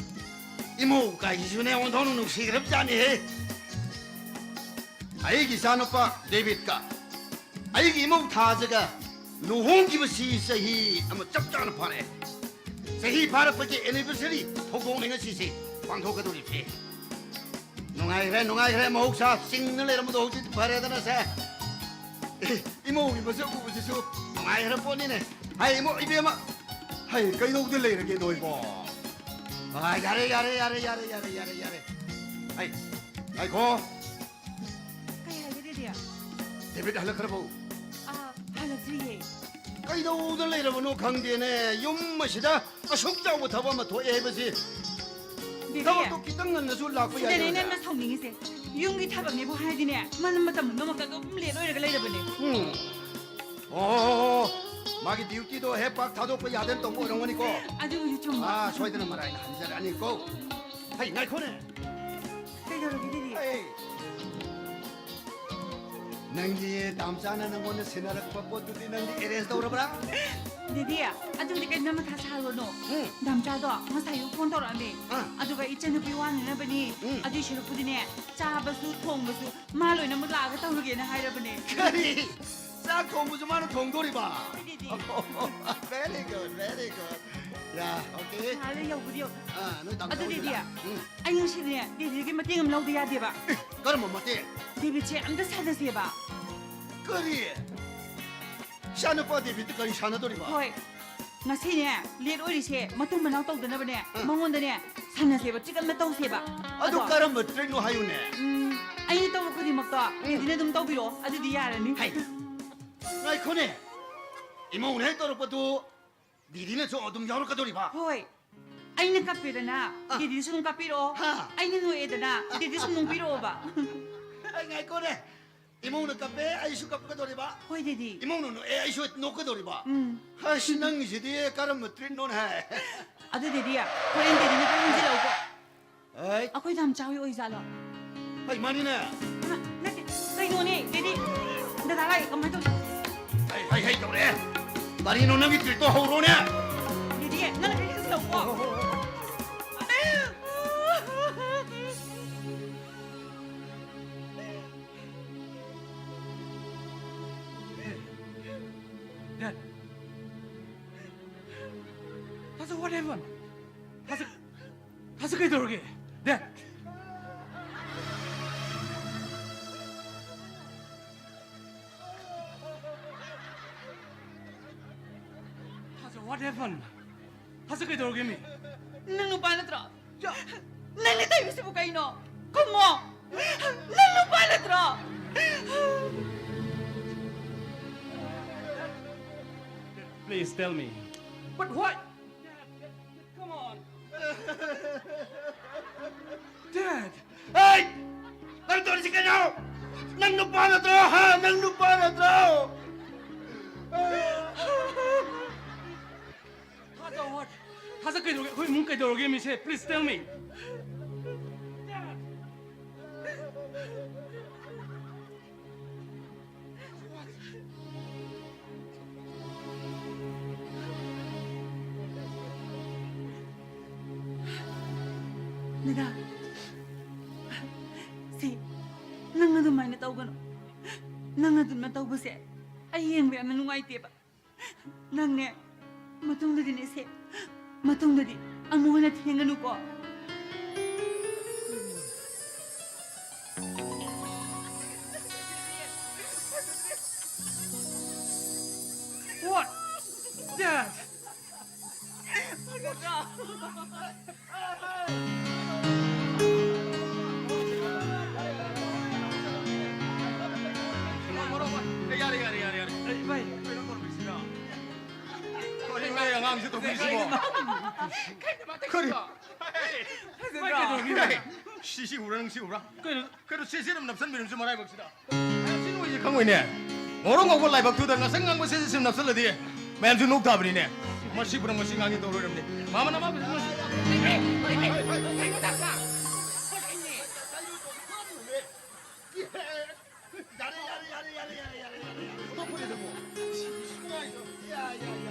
ꯏꯃꯧ ꯀꯥꯏꯁꯤꯁꯨꯅꯦ ꯑꯣꯟꯊꯣꯛꯅ ꯅꯨꯡꯁꯤꯈ꯭ꯔꯕꯖꯥꯠꯅꯤꯍꯦ꯫ ꯑꯩꯒꯤ ꯏꯆꯥꯅꯨꯄꯥ ꯗꯦꯕꯤꯠꯀ ꯑꯩꯒꯤ ꯏꯃꯧ ꯊꯥꯖꯒ ꯂꯨꯍꯣꯡꯈꯤꯕꯁꯤ ꯆꯍꯤ ꯑꯃ ꯆꯞ ꯆꯥꯅ ꯐꯥꯔꯛꯑꯦ꯫ ꯆꯍꯤ ꯐꯥꯔꯛꯄꯒꯤ anniversary ꯊꯧꯗꯣꯛꯅꯤ ꯉꯁꯤꯁꯦ ꯄꯥꯡꯊꯣꯛꯀꯗꯧꯔꯤꯕꯁꯦ꯫ ꯅꯨꯡꯉꯥꯏꯈ꯭ꯔꯦ, ꯅꯨꯡꯉꯥꯏꯈ꯭ꯔꯦ, ꯃꯍꯧꯁꯥ ꯆꯤꯡꯅ ꯂꯩꯔꯝꯕꯗꯣ ꯍꯧꯖꯤꯛ ꯐꯔꯦꯗꯅ ꯁꯦ꯫ ꯑꯦ, ꯏꯃꯧꯒꯤ ꯃꯁꯛ ꯎꯕꯁꯤꯁꯨ ꯅꯨꯡꯉꯥꯏꯈ꯭ꯔ ꯄꯣꯠꯅꯤꯅꯦ꯫ ꯍꯥꯏ, ꯏꯃꯧ, ꯏꯕꯦꯝꯃ, ꯍꯥꯏ, ꯀꯩꯗꯧꯗ ꯂꯩꯔꯒꯦ ꯅꯣꯏꯕꯣ? ꯑꯥ, ꯌꯥꯔꯦ, ꯌꯥꯔꯦ, ꯌꯥꯔꯦ꯫ ꯑꯩ, ꯉꯥꯏꯈꯣ꯫ ꯀꯩ ꯍꯥꯏꯒꯦ, ꯗꯦꯗꯤ? ꯗꯦꯕꯤꯠ ꯍꯜꯂꯛꯈ꯭ꯔꯕꯣ? ꯑꯥ, ꯍꯜꯂꯛꯇ꯭ꯔꯤꯌꯦ꯫ ꯀꯩꯗꯧꯗ ꯂꯩꯔꯕꯅꯣ ꯈꯪꯗꯦꯅꯦ꯫ ꯌꯨꯝ ꯑꯁꯤꯗ ꯑꯁꯨꯛ ꯆꯥꯎꯕ ꯊꯕꯛ ꯑꯃ ꯊꯣꯛꯑꯦ ꯍꯥꯏꯕꯁꯤ꯫ ꯗꯦꯗꯤ, ꯊꯕꯛꯇꯣ ꯈꯤꯇꯪ ꯉꯟꯅꯁꯨ ꯂꯥꯛꯄ ꯁꯤꯗꯅꯦ ꯌꯥꯏꯗꯅ꯫ ꯅꯪꯅ ꯁꯥꯎꯅꯤꯡꯉꯤꯁꯦ꯫ ꯌꯨꯝꯒꯤ ꯊꯕꯛꯅꯦꯕꯨ ꯍꯥꯏꯔꯗꯤꯅꯦ, ꯃꯅꯝ ꯃꯇꯝ ꯄꯨꯝꯅꯃꯛꯇ ꯑꯗꯨꯝ ꯂꯦꯠ ꯑꯣꯏꯔꯒ ꯂꯩꯔꯕꯅꯦ꯫ ꯎꯝ꯫ ꯑꯣ, ꯃꯥꯒꯤ ꯗ꯭ꯌꯨꯇꯤꯗꯣ ꯍꯦꯛ ꯄꯥꯛ ꯊꯥꯗꯣꯛꯄ ꯌꯥꯗꯦꯅ ꯇꯧꯕ ꯑꯣꯏꯔꯝꯒꯅꯤꯀꯣ꯫ ꯑꯗꯨꯕꯨꯗꯤ ꯆꯨꯝꯕ꯫ ꯑꯥ, ꯁꯣꯏꯗꯅ ꯃꯔꯥꯏꯅ ꯍꯟꯖꯔꯛꯑꯅꯤꯀꯣ꯫ ꯍꯩ, ꯉꯥꯏꯈꯣꯅꯦ꯫ ꯀꯩꯗꯧꯔꯒꯦ, ꯗꯦꯗꯤ? ꯍꯩ꯫ ꯅꯪꯒꯤ ꯗꯥꯝꯆꯥꯅ ꯅꯪꯉꯣꯟꯗ ꯁꯤꯟꯅꯔꯛꯄ ꯄꯣꯠꯇꯨꯗꯤ ꯅꯪꯗꯤ ꯑꯦꯔꯦꯟꯖ ꯇꯧꯔꯕ꯭ꯔꯥ? ꯗꯦꯗꯤ, ꯑꯗꯨꯗꯤ ꯀꯩꯝꯇ ꯃꯊꯥ ꯁꯥꯔꯨꯔꯅꯨ꯫ ꯎꯝ꯫ ꯗꯥꯝꯆꯥꯗꯣ ꯉꯁꯥꯏ ꯑꯌꯨꯛ ꯐꯣꯟ ꯇꯧꯔꯛꯑꯝꯃꯦ꯫ ꯑꯥ꯫ ꯑꯗꯨꯒ ꯏꯆꯟꯅꯨꯄꯤ ꯋꯥꯅꯅꯕꯅꯤ, ꯎꯝ꯫ ꯑꯗꯨꯏ ꯁꯔꯨꯛꯄꯨꯗꯤꯅꯦ, ꯆꯥꯕꯁꯨ ꯊꯣꯡꯕꯁꯨ ꯃꯥ ꯂꯣꯏꯅꯃꯛ ꯂꯥꯛꯑꯒ ꯇꯧꯔꯒꯦꯅ ꯍꯥꯏꯔꯕꯅꯦ꯫ ꯀꯔꯤ? ꯆꯥꯛ ꯊꯣꯡꯕꯁꯨ ꯃꯥꯅ ꯊꯣꯡꯗꯣꯔꯤꯕ? ꯍꯣꯏ, daddy. Very good, very good. ꯌꯥ, okay. ꯉꯥꯏꯍꯥꯛ ꯂꯩ ꯌꯧꯕꯗꯤ ꯌꯧ-, ꯑꯥ, ꯅꯣꯏ ꯇꯥꯃꯣ ꯑꯗꯨ ꯍꯣꯏꯗꯨꯗ꯫ ꯗꯦꯗꯤ, ꯎꯝ꯫ ꯑꯩ ꯉꯁꯤꯗꯤꯅꯦ, ꯗꯦꯗꯤꯒꯤ ꯃꯇꯦꯡ ꯑꯃ ꯂꯧꯗ ꯌꯥꯗꯦꯕ꯫ ꯑꯦ, ꯀꯔꯝꯕ ꯃꯇꯦꯡ? ꯗꯦꯕꯤꯠꯁꯦ ꯑꯝꯇ ꯁꯥꯟꯅꯁꯦꯕ꯫ ꯀꯔꯤ? ꯏꯆꯥꯅꯨꯄꯥ ꯗꯦꯕꯤꯠꯇ ꯀꯔꯤ ꯁꯥꯟꯅꯗꯣꯔꯤꯕ? ꯍꯣꯏ꯫ ꯉꯁꯤꯅꯦ, ꯂꯦꯠ ꯑꯣꯏꯔꯤꯁꯦ ꯃꯇꯨꯡ ꯃꯅꯥꯎ ꯇꯧꯗꯅꯕꯅꯦ, ꯑꯥ꯫ ꯃꯉꯣꯟꯗꯅꯦ, ꯁꯥꯟꯅꯁꯦꯕ, ꯇ꯭ꯔꯤꯛ ꯑꯃ ꯇꯧꯁꯦꯕ꯫ ꯑꯗꯨ ꯑꯗꯣ, ꯀꯔꯝꯕ ꯇ꯭ꯔꯤꯛꯅꯣ ꯍꯥꯏꯌꯨꯅꯦ? ꯎꯝ, ꯑꯩꯅ ꯇꯧꯕ ꯈꯨꯗꯤꯡꯃꯛꯇꯣ, ꯎꯝ꯫ ꯗꯦꯗꯤꯅ ꯑꯗꯨꯝ ꯇꯧꯕꯤꯔꯣ, ꯑꯗꯨꯗꯤ ꯌꯥꯔꯅꯤ꯫ ꯍꯩ, ꯉꯥꯏꯈꯣꯅꯦ, ꯏꯃꯧꯅ ꯍꯦꯛ ꯇꯧꯔꯛꯄꯗꯨ ꯗꯦꯗꯤꯅꯁꯨ ꯑꯗꯨꯝ ꯌꯥꯎꯔꯛꯀꯗꯧꯔꯤꯕ? ꯍꯣꯏ, ꯑꯩꯅ ꯀꯞꯄꯦꯗꯅ, ꯑꯥ꯫ ꯗꯦꯗꯤꯁꯨ ꯑꯗꯨꯝ ꯀꯞꯄꯤꯔꯛꯑꯣ꯫ ꯍꯥ? ꯑꯩꯅ ꯅꯣꯛꯑꯦꯗꯅ, ꯗꯦꯗꯤꯁꯨ ꯅꯣꯛꯄꯤꯔꯛꯑꯣꯕ꯫ ꯑꯩ ꯉꯥꯏꯈꯣꯅꯦ, ꯏꯃꯧꯅ ꯀꯞꯄꯦ, ꯑꯩꯁꯨ ꯀꯞꯀꯗꯧꯔꯤꯕ? ꯍꯣꯏ, ꯗꯦꯗꯤ꯫ ꯏꯃꯧꯅ ꯅꯣꯛꯑꯦ, ꯑꯩꯁꯨ ꯅꯣꯛꯀꯗꯧꯔꯤꯕ? ꯎꯝ꯫ ꯑꯁ, ꯅꯪꯒꯤꯁꯤꯗꯤ ꯀꯔꯝꯕ ꯇ꯭ꯔꯤꯠꯅꯣꯅꯦ? ꯑꯗꯨ, ꯗꯦꯗꯤ, ꯍꯣꯔꯦꯟ ꯗꯦꯗꯤꯅ ꯈꯔ ꯍꯦꯟꯖꯤꯜꯂꯛꯎꯀꯣ꯫ ꯑꯩ ꯑꯩꯈꯣꯏ ꯗꯥꯝꯆꯥ ꯍꯣꯏ ꯑꯣꯏꯖꯥꯠꯂꯣ? ꯍꯩ, ꯃꯥꯅꯤꯅꯦ꯫ ꯍꯩꯃꯥ, ꯅꯠꯇꯦ, ꯀꯩꯅꯣꯅꯦ, ꯗꯦꯗꯤ? ꯗꯗꯥ ꯂꯥꯛꯑꯦ, ꯀꯃꯥꯏ ꯇꯧꯅꯤ? ꯍꯩ, ꯍꯩ, ꯍꯩ ꯇꯧꯔꯦ꯫ ꯀꯔꯤꯅꯣ ꯅꯪꯒꯤ ꯇ꯭ꯔꯤꯠꯇꯣ ꯍꯧꯔꯣꯅꯦ꯫ ꯗꯦꯗꯤ, ꯅꯪꯅ ꯈꯔ ꯍꯦꯟꯖꯤꯜꯂꯛꯎꯀꯣ꯫ ꯍꯣ, ꯍꯣ, ꯍꯣ, ꯍꯣ꯫ Dad. That's what happened. ꯍꯧꯖꯤꯛ, ꯍꯧꯖꯤꯛ ꯀꯩꯗꯧꯔꯒꯦ? Dad. ꯍꯧꯖꯤꯛ what happened? ꯍꯧꯖꯤꯛ ꯀꯩꯗꯧꯔꯒꯦ ꯃꯤ? ꯅꯪ ꯅꯨꯄꯥ ꯅꯠꯇ꯭ꯔꯣ? ꯅꯪꯅ ꯇꯧꯔꯤꯁꯤꯕꯨ ꯀꯩꯅꯣ? ꯈꯨꯝꯃꯣ! ꯅꯪ ꯅꯨꯄꯥ ꯅꯠꯇ꯭ꯔꯣ? Please tell me. But why? Come on. Dad! ꯍꯩ! ꯅꯪ ꯇꯧꯔꯤꯁꯤ ꯀꯩꯅꯣ? ꯅꯪ ꯅꯨꯄꯥ ꯅꯠꯇ꯭ꯔꯣ? ꯍꯥ? ꯅꯪ ꯅꯨꯄꯥ ꯅꯠꯇ꯭ꯔꯣ? ꯊꯥꯖ, what? ꯊꯥꯖ ꯀꯩꯗꯧꯔꯒꯦ? ꯑꯩꯈꯣꯏ ꯏꯃꯨꯡ ꯀꯩꯗꯧꯔꯒꯦ, ꯃꯤꯁꯦ? Please tell me. ꯅꯦꯗꯥ, ꯁꯤ, ꯅꯪ ꯑꯗꯨꯃꯥꯏꯅ ꯇꯧꯒꯅꯨ꯫ ꯅꯪ ꯑꯗꯨꯃꯥꯏꯅ ꯇꯧꯕꯁꯦ ꯑꯩ ꯌꯦꯡꯕ ꯌꯥꯝꯅ ꯅꯨꯡꯉꯥꯏꯇꯦꯕ꯫ ꯅꯪꯅꯦ, ꯃꯇꯨꯡꯗꯗꯤꯅꯦ ꯁꯦ, ꯃꯇꯨꯡꯗꯗꯤ ꯑꯃꯨꯛ ꯍꯟꯅ ꯊꯦꯡꯒꯅꯨꯀꯣ꯫ What? Dad! ꯌꯥꯔꯦ, ꯌꯥꯔꯦ, ꯌꯥꯔꯦ, ꯌꯥꯔꯦ꯫ ꯑꯩ, ꯚꯥꯏ, ꯀꯔꯤꯅꯣ ꯑꯉꯥꯡꯁꯤ ꯇꯧꯕꯤꯔꯤꯁꯤꯕꯣ? ꯀꯔꯤ? ꯚꯥꯏ, ꯀꯩꯗꯧꯔꯒꯦ? ꯁꯤ, ꯁꯤ ꯎꯕ꯭ꯔꯥ, ꯅꯪ ꯁꯤ ꯎꯕ꯭ꯔꯥ? ꯀꯩꯅꯣ? ꯀꯩꯅꯣ, ꯁꯤ, ꯁꯤ ꯑꯗꯨꯝ ꯅꯞꯁꯟꯕꯤꯔꯝꯁꯤ ꯃꯔꯥꯏꯕꯛꯁꯤꯗ꯫ ꯁꯤ ꯅꯣꯏꯁꯦ ꯈꯪꯉꯣꯏꯅꯦ꯫ ꯉꯧꯔꯣꯛ ꯉꯧꯕ ꯂꯥꯏꯕꯛꯇꯨꯗ ꯉꯁꯪ ꯉꯥꯡꯕ ꯁꯤ, ꯁꯤ ꯅꯞꯁꯜꯂꯗꯤ ꯃꯌꯥꯝꯁꯨ ꯅꯣꯛ ꯇꯥꯕꯅꯤꯅꯦ꯫ ꯃꯁꯤ ꯄꯨꯝꯅꯃꯛ ꯃꯁꯤ ꯉꯥꯡꯒꯦ ꯇꯧꯔꯣꯏꯔꯝꯅꯤ꯫ ꯃꯥꯃ, ꯅꯃꯥ, ꯌꯥꯔꯦ, ꯌꯥꯔꯦ, ꯌꯥꯔꯦ, ꯌꯥꯔꯦ, ꯌꯥꯔꯦ, ꯌꯥꯔꯦ, ꯌꯥꯔꯦ꯫ ꯑꯇꯣꯞꯄꯅꯤꯗꯀꯣ꯫ ꯌꯥ, ꯌꯥ, ꯌꯥ, ꯌꯥ꯫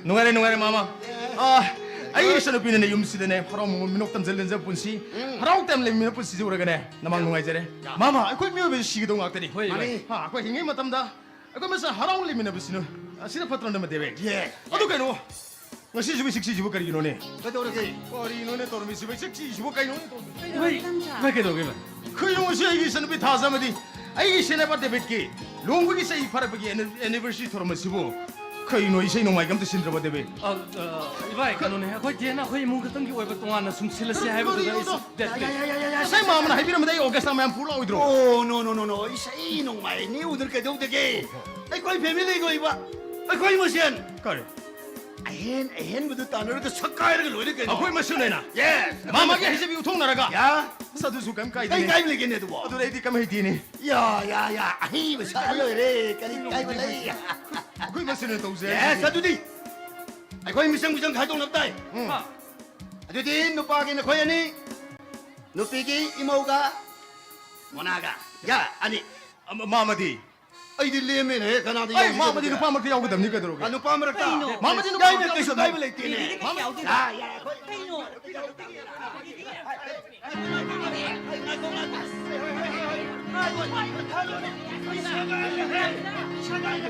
ꯅꯨꯡꯉꯥꯏꯔꯦ, ꯅꯨꯡꯉꯥꯏꯔꯦ, ꯃꯥꯃ꯫ ꯑ, ꯑꯩꯒꯤ ꯏꯆꯟꯅꯨꯄꯤꯅꯅꯦ ꯌꯨꯝꯁꯤꯗꯅꯦ ꯍꯔꯥꯎ ꯃꯣꯃꯣꯟ ꯃꯤꯅꯣꯛ ꯇꯝꯖ ꯂꯦꯟꯖ ꯄꯨꯟꯁꯤ, ꯍꯔꯥꯎ ꯇꯌꯥꯝ ꯂꯩꯃꯤꯟꯅ ꯄꯨꯟꯁꯤꯁꯦ ꯎꯔꯒꯅꯦ ꯅꯃꯥꯡ ꯅꯨꯡꯉꯥꯏꯖꯔꯦ꯫ ꯃꯥꯃ, ꯑꯩꯈꯣꯏ ꯃꯤꯑꯣꯏꯕꯁꯦ ꯁꯤꯒꯗꯧ ꯉꯥꯛꯇꯅꯤ꯫ ꯍꯣꯏ, ꯍꯣꯏ꯫ ꯃꯥꯅꯤ꯫ ꯍꯥ, ꯑꯩꯈꯣꯏ ꯍꯤꯡꯉꯩ ꯃꯇꯝꯗ ꯑꯩꯈꯣꯏ ꯃꯁꯦꯟ ꯍꯔꯥꯎ ꯂꯩꯃꯤꯟꯅꯕꯁꯤꯅ ꯑꯁꯤꯅ ꯐꯠꯇ꯭ꯔꯣ, ꯅꯃ ꯗꯦꯕꯦ? ꯌꯦ꯫ ꯑꯗꯨ ꯀꯩꯅꯣ, ꯉꯁꯤꯁꯤꯕꯨ ꯏꯁꯤꯛ ꯁꯤꯛꯏꯁꯤꯕꯨ ꯀꯔꯤꯒꯤꯅꯣꯅꯦ? ꯀꯩꯗꯧꯔꯒꯦ? ꯀꯔꯤꯅꯣꯅꯦ ꯇꯧꯔꯝꯃꯤꯁꯤꯕꯨ? ꯏꯁꯤꯛ ꯁꯤꯛꯏꯁꯤꯕꯨ ꯀꯩꯅꯣꯅꯦ ꯇꯧꯔꯝꯃꯤꯁꯤꯕꯨ? ꯚꯥꯏ, ꯚꯥꯏ, ꯀꯩꯗꯧꯔꯒꯦ, ꯚꯥꯏ? ꯀꯩꯅꯣ ꯉꯁꯤ ꯑꯩꯒꯤ ꯏꯆꯟꯅꯨꯄꯤ ꯊꯥꯖ ꯑꯃꯗꯤ ꯑꯩꯒꯤ ꯏꯆꯦꯅꯦꯕ ꯗꯦꯕꯤꯠꯀꯤ ꯂꯨꯍꯣꯡꯕꯒꯤ ꯆꯍꯤ ꯐꯥꯔꯛꯄꯒꯤ ꯑꯦꯅꯤ-, anniversary ꯊꯧꯔꯝ ꯑꯁꯤꯕꯨ ꯀꯩꯅꯣ, ꯏꯁꯩ ꯅꯣꯡꯃꯥꯏꯒ ꯑꯝꯇ ꯁꯤꯟꯗ꯭ꯔꯕꯣ, ꯗꯦꯕꯤ? ꯑ, ꯑ, ꯏꯕꯥꯏ, ꯀꯩꯅꯣꯅꯦ, ꯑꯩꯈꯣꯏ ꯗꯦꯟ ꯑꯩꯈꯣꯏ ꯏꯃꯨꯡ ꯈꯛꯇꯪꯒꯤ ꯑꯣꯏꯕ ꯇꯣꯉꯥꯟꯅ ꯁꯨꯝ ꯁꯤꯜꯂꯁꯤ ꯍꯥꯏꯕꯗꯨꯗ ꯑꯩꯁꯨ ꯗꯦꯠ ꯌꯥ, ꯌꯥ, ꯌꯥ, ꯌꯥ, ꯌꯥ, ꯉꯁꯥꯏ ꯃꯥꯝꯃꯅ ꯍꯥꯏꯕꯤꯔꯝꯕꯗ ꯑꯩ ꯑꯣꯔꯀꯦꯁꯇ꯭ꯔꯥ ꯃꯌꯥꯝ ꯄꯨꯔ ꯂꯥꯛꯑꯣꯏꯗ꯭ꯔꯣ? ꯑꯣ, no, no, no, no. ꯏꯁꯩ ꯅꯣꯡꯃꯥꯏ ꯅꯦꯛꯎꯗꯅ ꯀꯩꯗꯧꯗꯒꯦ? ꯑꯩꯈꯣꯏ ꯐꯦꯃꯤꯂꯤꯒꯤ ꯑꯣꯏꯕ, ꯑꯩꯈꯣꯏ ꯃꯁꯦꯟ꯫ ꯀꯔꯤ? ꯑꯍꯦꯟ ꯑꯍꯦꯟꯕꯗꯨ ꯇꯥꯟꯅꯔꯒ ꯁꯛꯀꯥꯏꯔꯒ ꯂꯣꯏꯔꯦ ꯀꯩꯅꯣ꯫ ꯑꯩꯈꯣꯏ ꯃꯁꯦꯟ ꯑꯣꯏꯅ? Yes. ꯃꯥꯝꯃꯒꯤ ꯍꯩꯖꯕꯤ ꯎꯠꯊꯣꯛꯅꯔꯒ? ꯌꯥ꯫ ꯑꯁ, ꯑꯗꯨꯁꯨ ꯀꯩꯝ ꯀꯥꯏꯗꯦꯅꯦ꯫ ꯀꯩ ꯀꯥꯏꯕ ꯂꯩꯒꯦꯅꯦ ꯑꯗꯨꯕꯣ? ꯑꯗꯨꯗ ꯑꯩꯗꯤ ꯀꯩꯝ ꯍꯩꯇꯦꯅꯦ꯫ ꯌꯥ, ꯌꯥ, ꯌꯥ, ꯑꯍꯩꯕ ꯁꯥ ꯂꯣꯏꯔꯦ, ꯀꯔꯤ ꯀꯥꯏꯕ ꯂꯩ? ꯑꯩꯈꯣꯏ ꯃꯁꯦꯟ ꯑꯣꯏꯅ ꯇꯧꯖꯩ꯫ Yes, ꯑꯗꯨꯗꯤ ꯑꯩꯈꯣꯏ ꯃꯤꯆꯪ ꯃꯤꯆꯪ ꯈꯥꯏꯗꯣꯛꯅꯕ ꯇꯥꯏ꯫ ꯎꯝ꯫ ꯑꯗꯨꯗꯤ ꯅꯨꯄꯥꯒꯤ ꯅꯈꯣꯏ ꯑꯅꯤ, ꯅꯨꯄꯤꯒꯤ ꯏꯃꯧꯒ ꯃꯣꯅꯥꯒ꯫ ꯌꯥ, ꯑꯅꯤ꯫ ꯑꯃ-, ꯃꯥꯃꯗꯤ? ꯑꯩꯗꯤ ꯂꯦꯝꯃꯦꯅꯦ, ꯀꯅꯥꯗ ꯑꯩ ꯌꯥꯎꯁꯤꯒꯦ ꯃꯥꯃꯗꯤ ꯑꯗꯨꯗꯤ? ꯅꯨꯄꯥ ꯃꯔꯛꯇ ꯌꯥꯎꯒꯗꯕꯅꯤ ꯀꯩꯗꯧꯔꯒꯦ? ꯑꯥ, ꯅꯨꯄꯥ ꯃꯔꯛꯇ? ꯀꯩꯅꯣ? ꯃꯥꯃꯗꯤ ꯅꯨꯄꯥ ꯌꯥꯏꯅꯦ, ꯃꯔꯛꯇ ꯀꯩꯁꯨ ꯌꯥꯎꯒꯗꯕꯅꯤ꯫ ꯀꯥꯏꯕ ꯂꯩꯇꯦꯅꯦ꯫ ꯕꯤꯕꯤꯗꯤ ꯀꯩ ꯌꯥꯎꯗꯣꯏꯅꯣ? ꯌꯥ, ꯌꯥ, ꯑꯩꯈꯣꯏ ꯀꯩꯅꯣ?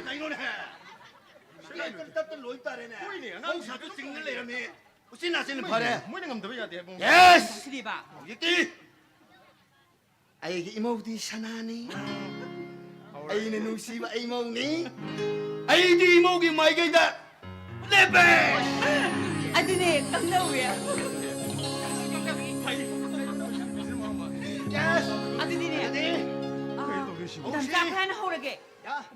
ꯀꯩꯅꯣꯅꯦ? ꯇꯠꯇ ꯂꯣꯏ ꯇꯥꯔꯦꯅꯦ꯫ ꯍꯣꯏꯅꯦ, ꯑꯉꯥꯡ ꯃꯍꯧꯁꯥꯗꯨ ꯆꯤꯡꯅ ꯂꯩꯔꯝꯃꯦ꯫ ꯎꯆꯤꯟ ꯅꯥꯆꯤꯟꯅ ꯐꯔꯦ꯫ ꯃꯣꯏꯅ ꯉꯝꯗꯕ ꯌꯥꯗꯦ ꯍꯥꯏꯕ꯫ Yes! ꯁꯤꯗꯤꯕ꯫ ꯍꯧꯖꯤꯛꯇꯤ ꯑꯩꯒꯤ ꯏꯃꯧꯗꯤ ꯁꯅꯥꯅꯤ꯫ ꯑꯩꯅ ꯅꯨꯡꯁꯤꯕ ꯏꯃꯧꯅꯤ꯫ ꯑꯩꯗꯤ ꯏꯃꯧꯒꯤ ꯃꯥꯏꯀꯩꯗ ꯂꯦꯞꯄꯦ꯫ ꯑꯗꯨꯅꯦ, ꯈꯪꯗꯧꯋꯦ꯫ Yes! ꯑꯗꯨꯗꯤꯅꯦ, ꯑꯗꯨꯗꯤ ꯑꯥ, ꯀꯩꯅꯣ ꯇꯧꯗꯣꯏꯁꯤꯕꯣ? ꯗꯥꯝꯆꯥ, ꯑꯩꯈꯣꯏ ꯍꯥꯟꯅ ꯍꯧꯔꯒꯦ꯫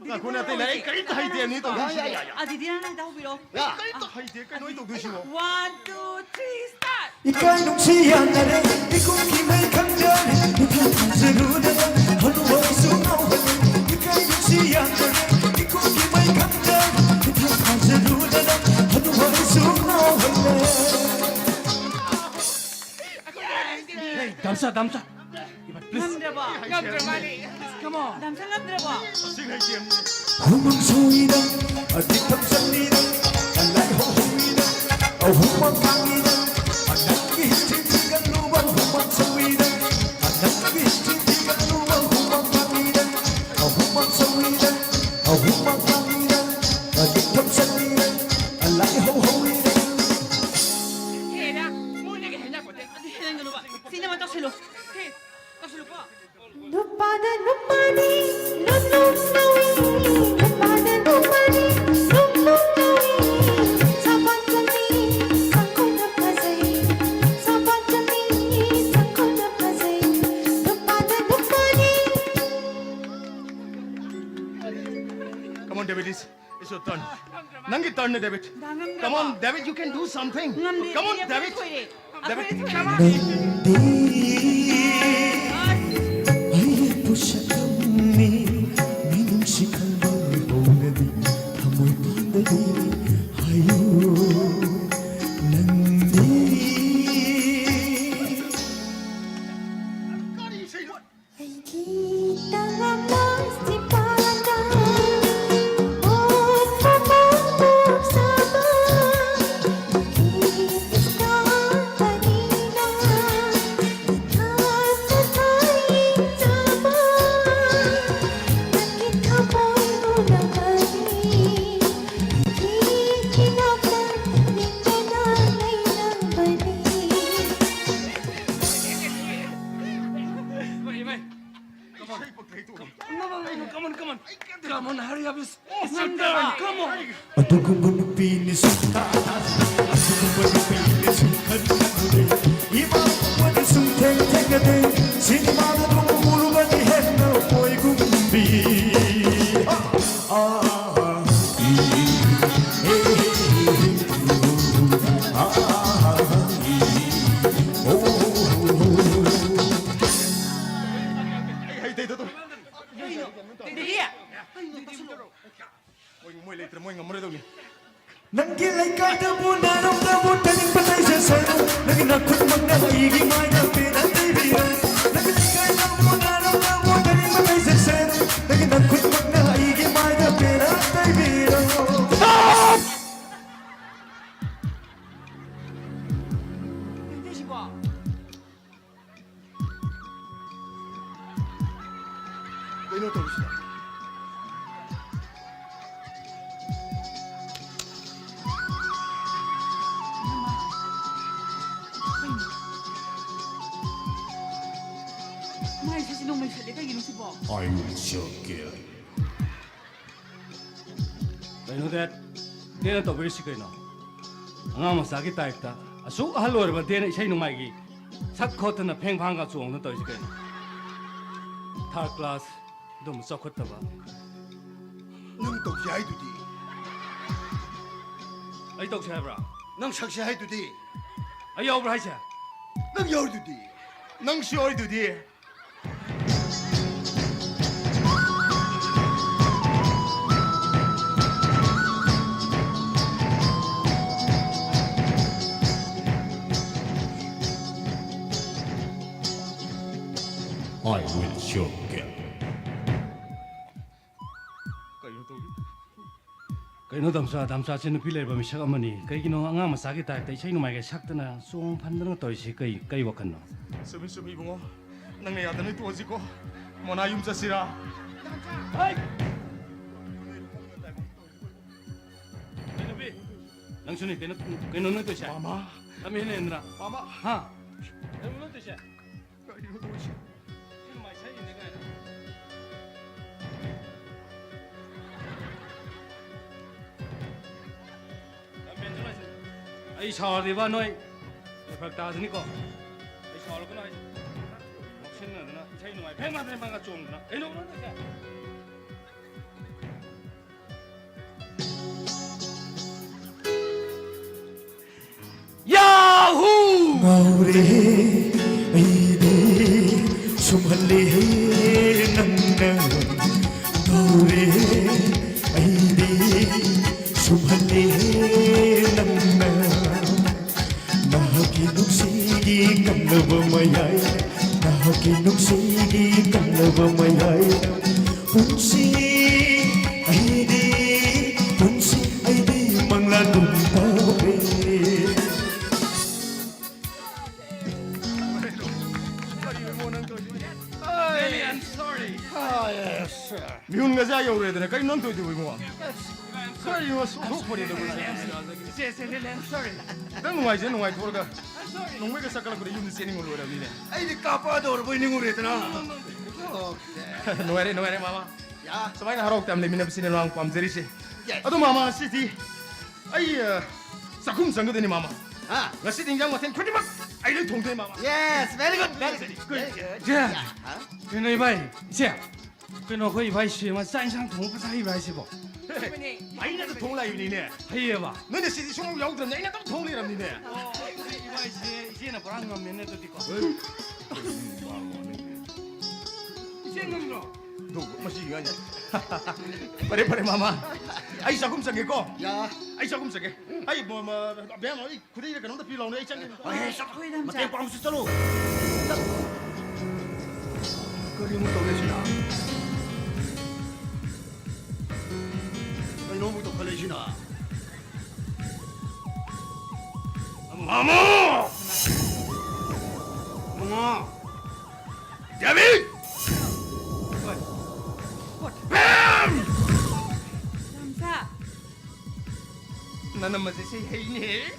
ꯉꯥꯏꯈꯣꯅꯦ, ꯑꯇꯩ ꯂꯥꯏꯔꯤꯛ ꯀꯔꯤꯝꯇ ꯍꯩꯇꯦ, ꯑꯅꯤ ꯇꯧꯗꯣꯏꯁꯤ꯫ ꯌꯥ, ꯌꯥ, ꯌꯥ꯫ ꯑꯗꯨꯗꯤ ꯅꯪ ꯍꯦꯛꯇ ꯍꯧꯕꯤꯔꯣ꯫ ꯌꯥ꯫ ꯀꯔꯤꯝꯇ ꯍꯩꯇꯦ, ꯀꯩꯅꯣ ꯑꯩ ꯇꯧꯗꯣꯏꯁꯤꯕꯣ? One, two, three, start! ꯏꯀꯥꯏ ꯅꯨꯡꯁꯤ ꯌꯥꯅꯔꯦ, ꯏꯀꯨꯝꯒꯤ ꯃꯩ ꯈꯪꯖꯔꯦ, ꯏꯊꯥ ꯊꯥꯖꯔꯨꯗꯅ, ꯍꯅꯨꯕ ꯑꯩꯁꯨ ꯉꯥꯎꯍꯜꯂꯦ꯫ ꯏꯀꯥꯏ ꯅꯨꯡꯁꯤ ꯌꯥꯅꯔꯦ, ꯏꯀꯨꯝꯒꯤ ꯃꯩ ꯈꯪꯖꯔꯦ, ꯏꯊꯥ ꯊꯥꯖꯔꯨꯗꯅ, ꯍꯅꯨꯕ ꯑꯩꯁꯨ ꯉꯥꯎꯍꯜꯂꯦ꯫ ꯍꯦ, ꯗꯥꯝꯆꯥ, ꯗꯥꯝꯆꯥ꯫ ꯏꯃꯥ, please꯫ ꯉꯝꯗ꯭ꯔꯕꯣ? ꯉꯝꯗ꯭ꯔ ꯃꯥꯜꯂꯦ꯫ Come on꯫ ꯗꯥꯝꯆꯥ ꯉꯝꯗ꯭ꯔꯕꯣ? ꯑꯁꯤ ꯂꯩꯇꯦ꯫ ꯍꯨꯃꯥꯡ ꯁꯧꯏꯗ, ꯑꯗꯤꯛ ꯊꯝꯆꯠꯂꯤꯗ, ꯑꯂꯥꯏ ꯍꯧꯍꯧꯏꯗ, ꯑꯍꯨꯝꯃꯛ ꯈꯥꯡꯏꯗ, ꯑꯅꯛꯀꯤ history ꯊꯤꯒꯠꯂꯨꯕ ꯍꯨꯃꯥꯡ ꯁꯧꯏꯗ, ꯑꯅꯛꯀꯤ history ꯊꯤꯒꯠꯂꯨꯕ ꯍꯨꯃꯥꯡ ꯈꯥꯡꯏꯗ, ꯑꯍꯨꯝꯃꯛ ꯁꯧꯏꯗ, ꯑꯍꯨꯝꯃꯛ ꯈꯥꯡꯏꯗ, ꯑꯗꯤꯛ ꯊꯝꯆꯠꯂꯤꯗ, ꯑꯂꯥꯏ ꯍꯧꯍꯧꯏꯗ꯫ ꯍꯦꯔꯥ, ꯃꯣꯏꯅꯒ ꯍꯦꯟꯖꯄꯣꯠꯇꯦ꯫ ꯑꯗꯨ ꯍꯦꯟꯖꯟꯒꯅꯨꯕ꯫ Cinema ꯇꯧꯁꯤꯜꯂꯨ꯫ ꯍꯦ, ꯇꯧꯁꯤꯜꯂꯨꯀꯣ꯫ ꯅꯨꯄꯥꯗ ꯅꯨꯄꯥꯅꯤ, ꯅꯨ ꯅꯨ ꯅꯨ꯫ ꯅꯨꯄꯥꯗ ꯅꯨꯄꯥꯅꯤ, ꯅꯨ ꯅꯨ ꯉꯝꯗꯦ, debit. The ꯉꯝꯗ꯭ꯔꯕꯣ? Come on, David, you can do something. ꯉꯝꯗꯦ, Come on, ꯑꯩꯈꯣꯏ David. ꯁꯣꯏꯔꯦ꯫ ꯗꯦꯕꯤꯠ꯫ ꯑꯩꯈꯣꯏ ꯁꯣꯏꯔꯦ꯫ ꯅꯪꯗꯤ ꯑꯩꯕꯨ ꯁꯛꯂꯝꯃꯤ, ꯃꯤꯅꯨꯡꯁꯤ ꯈꯪꯕ ꯄꯣꯛꯂꯗꯤ ꯊꯃꯣꯏ ꯄꯥꯟꯗꯗꯤ ꯍꯥꯏꯌꯨ꯫ ꯅꯪꯗꯤ ꯑꯩꯒꯤ ꯇꯉꯥꯏ ꯐꯗꯕ ꯁꯤꯄꯥꯅ ꯑꯣꯠꯄ ꯄꯥꯡꯊꯣꯛꯆꯕ ꯏꯁꯀꯥ ꯑꯅꯤꯅ ꯊꯥꯖ ꯊꯥꯏꯖꯕ ꯅꯪꯒꯤ ꯊꯃꯣꯏ ꯃꯨꯟꯅꯕꯅꯤ꯫ ꯑꯩꯒꯤ ꯏꯅꯥꯛꯇ ꯅꯤꯡꯗꯅ ꯂꯩꯔꯕꯅꯤ꯫ Come on, come on, come on. Come on, hurry up. It's, it's your turn. Come on. ꯑꯗꯨꯒꯨꯝꯕ ꯅꯨꯄꯤꯅꯤ ꯁꯨꯡꯊꯥ ꯊꯥꯖꯗꯦ, ꯑꯗꯨꯒꯨꯝꯕ ꯅꯨꯄꯤꯅꯤ ꯁꯨꯡꯈꯟ ꯈꯟꯂꯨꯗꯦ, ꯏꯃꯥ ꯄꯣꯛꯄꯗꯤ ꯁꯨꯡꯊꯦꯡ ꯊꯦꯡꯅꯗꯦ, ꯁꯤꯅꯦꯃꯥꯗ ꯑꯗꯨꯝ ꯎꯔꯨꯕꯗꯤ ꯍꯦꯟꯅ ꯄꯣꯏꯒꯨꯝꯕꯤ꯫ ꯑꯥ, E, E, E, E, E, ꯎ, ꯎ, ꯑꯥ, ꯏ, ꯏ, ꯎ, ꯎ, ꯎ, ꯎ꯫ ꯀꯔꯤ? ꯃꯣꯏ, ꯃꯣꯏ ꯂꯩꯇ꯭ꯔꯦ, ꯃꯣꯏ ꯉꯝꯃꯔꯣꯏꯗꯧꯅꯤ꯫ ꯅꯪꯒꯤ ꯂꯩꯀꯥꯏꯗꯕꯨ ꯅꯥꯔꯝꯗꯕꯨ ꯇꯥꯅꯤꯡꯕ ꯂꯩꯖꯁꯅꯨ꯫ ꯅꯪꯒꯤ ꯅꯈꯨꯠꯃꯛꯅ ꯑꯩꯒꯤ ꯃꯥꯏꯗ ꯄꯦꯟꯅ ꯇꯩꯕꯤꯔꯣ꯫ ꯅꯪꯒꯤ ꯂꯩꯀꯥꯏꯗꯕꯨ ꯅꯥꯔꯝꯗꯕꯨ ꯇꯥꯅꯤꯡꯕ ꯂꯩꯖꯁꯅꯨ꯫ ꯅꯪꯒꯤ ꯅꯈꯨꯠꯃꯛꯅ ꯑꯩꯒꯤ ꯃꯥꯏꯗ ꯄꯦꯟꯅ ꯇꯩꯕꯤꯔꯣ꯫ Stop! ꯀꯩꯅꯣ ꯇꯧꯔꯤꯁꯤꯅ? ꯃꯥꯏꯁꯤꯁꯨ ꯅꯣꯡꯃꯩ ꯁꯠꯂꯦ, ꯀꯩꯒꯤꯅꯣ ꯁꯤꯕꯣ? I will show you. ꯀꯩꯅꯣ ꯗꯦꯠ? ꯗꯦꯠꯅ ꯇꯧꯕꯤꯔꯤꯁꯤ ꯀꯩꯅꯣ? ꯑꯉꯥꯡ ꯃꯆꯥꯒꯤ ꯇꯥꯏꯞꯇ ꯑꯁꯨꯛ ꯑꯍꯜ ꯑꯣꯏꯔꯕ ꯗꯦꯠꯅ ꯏꯁꯩ ꯅꯣꯡꯃꯥꯏꯒꯤ ꯁꯛ ꯈꯣꯠꯇꯅ ꯐꯦꯡ ꯐꯥꯡꯒ ꯆꯣꯡꯗꯅ ꯇꯧꯔꯤꯁꯤ ꯀꯩꯅꯣ? Third class, ꯑꯗꯨꯝꯕ ꯆꯥꯎꯈꯠꯇꯕ꯫ ꯅꯪ ꯇꯧꯁꯤ ꯍꯥꯏꯗꯨꯗꯤ꯫ ꯑꯩ ꯇꯧꯁꯦ ꯍꯥꯏꯕ꯭ꯔꯥ? ꯅꯪ ꯁꯛꯁꯦ ꯍꯥꯏꯗꯨꯗꯤ꯫ ꯑꯩ ꯌꯥꯎꯕ꯭ꯔꯥ ꯍꯥꯏꯁꯦ? ꯅꯪ ꯌꯥꯎꯔꯤꯗꯨꯗꯤ꯫ ꯅꯪꯁꯨ ꯌꯥꯎꯔꯤꯗꯨꯗꯤ꯫ I will show you. ꯀꯩꯅꯣ ꯇꯧꯔꯤ? ꯀꯩꯅꯣ ꯗꯥꯝꯆꯥ, ꯗꯥꯝꯆꯥꯁꯦ ꯅꯨꯄꯤ ꯂꯩꯔꯕ ꯃꯤꯁꯛ ꯑꯃꯅꯤ꯫ ꯀꯩꯒꯤꯅꯣ ꯑꯉꯥꯡ ꯃꯆꯥꯒꯤ ꯇꯥꯏꯞꯇ ꯏꯁꯩ ꯅꯨꯡꯃꯥꯏꯒ ꯁꯛꯇꯅ ꯆꯣꯡ ꯐꯟꯗꯅ ꯇꯧꯔꯤꯁꯤ? ꯀꯩ, ꯀꯩ ꯋꯥꯈꯜꯅꯣ? ꯆꯨꯝꯃꯤ, ꯆꯨꯝꯃꯤ ꯏꯕꯨꯡꯉꯣ꯫ ꯅꯪꯅ ꯌꯥꯗꯅ ꯇꯣꯛꯑꯁꯤꯀꯣ꯫ ꯃꯣꯅꯥ ꯌꯨꯝ ꯆꯠꯁꯤꯔꯥ? ꯍꯩ! ꯅꯨꯄꯤ, ꯅꯪꯁꯨꯅꯦ, ꯀꯩꯅꯣ, ꯀꯩꯅꯣ ꯅꯣꯏ ꯇꯧꯏꯁꯦ? ꯃꯥꯃꯥ꯫ ꯂꯝ ꯍꯦꯜꯂꯦꯗꯅ꯫ ꯃꯥꯃꯥ꯫ ꯍꯥ? ꯀꯩꯅꯣ ꯅꯣꯏ ꯇꯧꯏꯁꯦ? ꯀꯔꯤꯅꯣ ꯇꯧꯔꯤꯁꯦ? ꯁꯤ ꯅꯨꯡꯃꯥꯏ ꯁꯛꯏꯅꯦ ꯀꯥꯏꯅ꯫ ꯂꯝ ꯍꯦꯟꯖꯜꯂꯛꯏꯁꯦ꯫ ꯑꯩ ꯁꯥꯎꯔꯗꯤꯕ ꯅꯣꯏ ꯐꯔꯛ ꯇꯥꯗꯅꯤꯀꯣ꯫ ꯑꯩ ꯁꯥꯎꯔꯛꯀꯅꯨ ꯍꯥꯏꯁꯦ꯫ ꯉꯥꯎꯁꯤꯟꯅꯗꯅ ꯏꯁꯩ ꯅꯨꯡꯉꯥꯏ ꯐꯦꯡ ꯃꯥ ꯐꯦꯡ ꯃꯥꯒ ꯆꯣꯡꯗꯅ꯫ ꯀꯩꯅꯣ ꯅꯣꯏ ꯇꯧꯏꯁꯦ? ꯌꯥꯍꯨ! ꯉꯥꯎꯔꯦ ꯑꯩꯗꯤ ꯁꯨꯝꯍꯜꯂꯦ ꯅꯪꯅ, ꯉꯥꯎꯔꯦ ꯑꯩꯗꯤ ꯁꯨꯝꯍꯜꯂꯦ ꯅꯪꯅ꯫ ꯅꯍꯥꯛꯀꯤ ꯅꯨꯡꯁꯤꯒꯤ ꯀꯪꯂꯕ ꯃꯌꯥꯏ, ꯅꯍꯥꯛꯀꯤ ꯅꯨꯡꯁꯤꯒꯤ ꯀꯪꯂꯕ ꯃꯌꯥꯏ, ꯄꯨꯟꯁꯤ ꯑꯩꯗꯤ, ꯄꯨꯟꯁꯤ ꯑꯩꯗꯤ ꯃꯪꯂꯥꯒꯨꯝ ꯇꯧꯔꯦ꯫ Really, I'm sorry. ꯃꯤꯍꯨꯟꯒꯁꯦ ꯑꯥ ꯌꯧꯔꯦꯗꯅ꯫ ꯀꯔꯤꯅꯣ ꯅꯪ ꯇꯧꯔꯤꯗꯨꯕꯨ ꯏꯕꯨꯡꯉꯣ? ꯀꯔꯤꯅꯣ ꯑꯣꯟꯊꯣꯛꯄꯅꯤꯗ ꯃꯣꯏꯁꯦ? ꯏꯆꯦ, ꯏꯆꯦ, really, I'm sorry. ꯈꯤꯇꯪ ꯅꯨꯡꯉꯥꯏꯖꯦ, ꯅꯨꯡꯉꯥꯏꯊꯣꯛꯑꯒ ꯅꯣꯡꯃꯩꯒ ꯆꯠꯈꯠꯂꯛꯄꯗ ꯌꯨꯝꯗ ꯆꯦꯟꯅꯤꯡꯕ ꯂꯣꯏꯔꯕꯅꯤꯅꯦ꯫ ꯑꯩꯗꯤ ꯀꯥꯞꯄꯛꯑꯗꯧꯔꯕꯣꯏ ꯅꯤꯡꯉꯨꯔꯦꯗꯅ꯫ ꯅꯨꯡꯉꯥꯏꯔꯦ, ꯅꯨꯡꯉꯥꯏꯔꯦ, ꯃꯥꯃ꯫ ꯌꯥ꯫ ꯁꯨꯃꯥꯏꯅ ꯍꯔꯥꯎ ꯇꯌꯥꯝ ꯂꯩꯃꯤꯟꯅꯕꯁꯤꯅꯦ ꯃꯃꯥ ꯄꯥꯝꯖꯔꯤꯁꯦ꯫ Yes. ꯑꯗꯣ ꯃꯥꯃ, ꯉꯁꯤꯗꯤ ꯑꯩ, ꯑ, ꯆꯥꯛꯈꯨꯝ ꯆꯪꯒꯗꯣꯏꯅꯤ, ꯃꯥꯃ꯫ ꯍꯥ? ꯉꯁꯤꯗꯤ ꯏꯟꯖꯥꯡ ꯃꯊꯦꯜ ꯈꯨꯗꯤꯡꯃꯛ ꯑꯩ ꯂꯣꯏ ꯊꯣꯡꯗꯣꯏꯅꯤ, ꯃꯥꯃ꯫ Yes, very good, very good, very good. ꯏꯆꯦ! ꯌꯥ, ꯍꯥ? ꯀꯩꯅꯣ, ꯏꯕꯥꯏ? ꯏꯆꯦ! ꯀꯩꯅꯣ, ꯑꯩꯈꯣꯏ ꯏꯕꯥꯏꯁꯤ ꯃꯥ ꯆꯥꯛ ꯏꯟꯁꯥꯡ ꯊꯣꯡꯕ ꯐꯖ ꯍꯩꯕ꯭ꯔꯥ ꯍꯥꯏꯁꯤꯕꯣ? ꯑꯩꯅ ꯑꯗꯨꯝ ꯊꯣꯡ ꯂꯥꯛꯏꯕꯅꯤꯅꯦ꯫ ꯍꯩꯌꯦꯕ꯫ ꯅꯣꯏꯅ ꯁꯤꯗꯤ ꯁꯨꯡꯌꯥꯎ ꯌꯥꯎꯗ꯭ꯔꯕꯅꯤ, ꯑꯩꯅ ꯑꯗꯨꯝ ꯊꯣꯡ ꯂꯩꯔꯕꯅꯤꯅꯦ꯫ ꯑꯣ, ꯏꯃꯥ, ꯏꯆꯦ, ꯏꯆꯦꯅ ꯄꯨꯔꯥ ꯉꯝꯃꯦꯅꯦ ꯑꯗꯨꯗꯤꯀꯣ꯫ ꯏꯆꯦ ꯉꯝꯗ꯭ꯔꯣ? ꯑꯗꯨ ꯃꯁꯤ ꯉꯥꯏꯅꯦ꯫ ꯐꯔꯦ, ꯐꯔꯦ, ꯃꯃꯥ꯫ ꯑꯩ ꯆꯥꯛꯈꯨꯝ ꯆꯪꯒꯦꯀꯣ꯫ ꯌꯥ꯫ ꯑꯩ ꯆꯥꯛꯈꯨꯝ ꯆꯪꯒꯦ꯫ ꯑꯩ, ꯃ-, ꯃ-, ꯑꯕꯦꯝꯃ, ꯑꯩ ꯈꯨꯗꯩꯗ ꯀꯩꯅꯣꯝꯇ ꯄꯤ ꯂꯥꯎꯅꯦ, ꯑꯩ ꯆꯪꯒꯦ꯫ ꯍꯣꯏ, ꯍꯣꯏ, ꯏꯆꯦ꯫ ꯃꯇꯦꯡ ꯄꯥꯡꯁꯤ ꯆꯠꯂꯨ꯫ ꯀꯔꯤꯃꯨꯛ ꯇꯧꯔꯦ ꯁꯤꯅ? ꯀꯩꯅꯣꯃꯨꯛ ꯇꯧꯈꯠꯂꯛꯏꯁꯤꯅ? ꯃꯃꯥ! ꯃꯃꯥ! ꯗꯦꯕꯤ! ꯕꯦꯝ! ꯂꯝꯁꯥ! ꯅꯅꯝꯃꯁꯦ ꯁꯤ ꯍꯩꯅꯦ꯫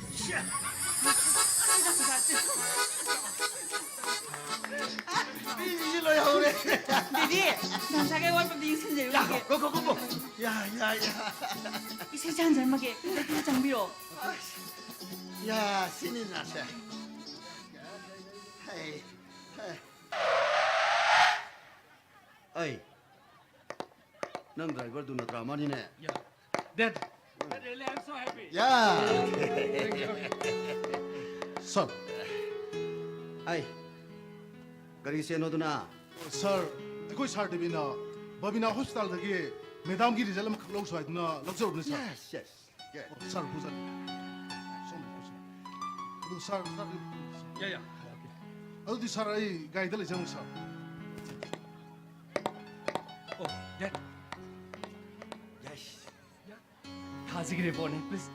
ꯃꯤꯁꯤꯡꯁꯤ ꯂꯣꯏꯍꯧꯔꯦ꯫ ꯗꯦꯗꯤ, ꯂꯝꯁꯥꯒꯤ ꯑꯋꯥꯠꯄꯗꯤ ꯌꯦꯡꯁꯤꯟꯖꯔꯨꯔꯒꯦ꯫ ꯌꯥ, ꯀꯣ, ꯀꯣ, ꯀꯣ, ꯀꯣ꯫ ꯌꯥ, ꯌꯥ, ꯌꯥ꯫ ꯏꯁꯩ ꯁꯛꯍꯟꯖꯔꯝꯃꯒꯦ꯫ ꯗꯦꯗꯤ ꯆꯪꯕꯤꯔꯣ꯫ ꯌꯥ, ꯁꯤꯅꯤ ꯅꯥꯁꯦ꯫ ꯍꯩ, ꯍꯩ꯫ ꯑꯩ, ꯅꯪ ꯗ꯭ꯔꯥꯏꯚꯔꯗꯨ ꯅꯠꯇ꯭ꯔꯥ? ꯃꯥꯅꯤꯅꯦ꯫ Yeah. Dad. Dad, really, I'm so happy. ꯌꯥ꯫ ꯁꯥꯔ꯫ ꯑꯩ, ꯀꯔꯤ ꯁꯦꯟꯅꯣꯗꯨꯅ? ꯁꯥꯔ, ꯑꯩꯈꯣꯏ ꯁꯥꯔ ꯗꯦꯕꯤꯅ ꯕꯕꯤꯅꯥ ꯍꯣꯁꯄꯤꯇꯥꯜꯗꯒꯤ ꯃꯦꯗꯥꯝꯒꯤ ꯔꯤꯖꯜ ꯑꯃꯈꯛ ꯂꯧꯁꯨ ꯍꯥꯏꯗꯨꯅ ꯂꯧꯖꯔꯨꯕꯅꯤ, ꯁꯥꯔ꯫ Yes, yes, yes. ꯑꯣ, ꯁꯥꯔ, ꯄꯨꯖꯔꯤ꯫ ꯁꯣꯝꯗ ꯄꯨꯖꯔꯤ꯫ ꯑꯗꯨ ꯁꯥꯔ, ꯁꯥꯔ, Yeah, yeah. Okay. ꯑꯗꯨꯗꯤ ꯁꯥꯔ, ꯑꯩ ꯒꯥꯔꯤꯗ ꯂꯩꯖꯔꯝꯒꯦ, sir. Oh, Dad. Yes. Yeah. ꯊꯥꯖꯒꯤ ꯔꯤꯄꯣꯔꯠꯅꯤ, please.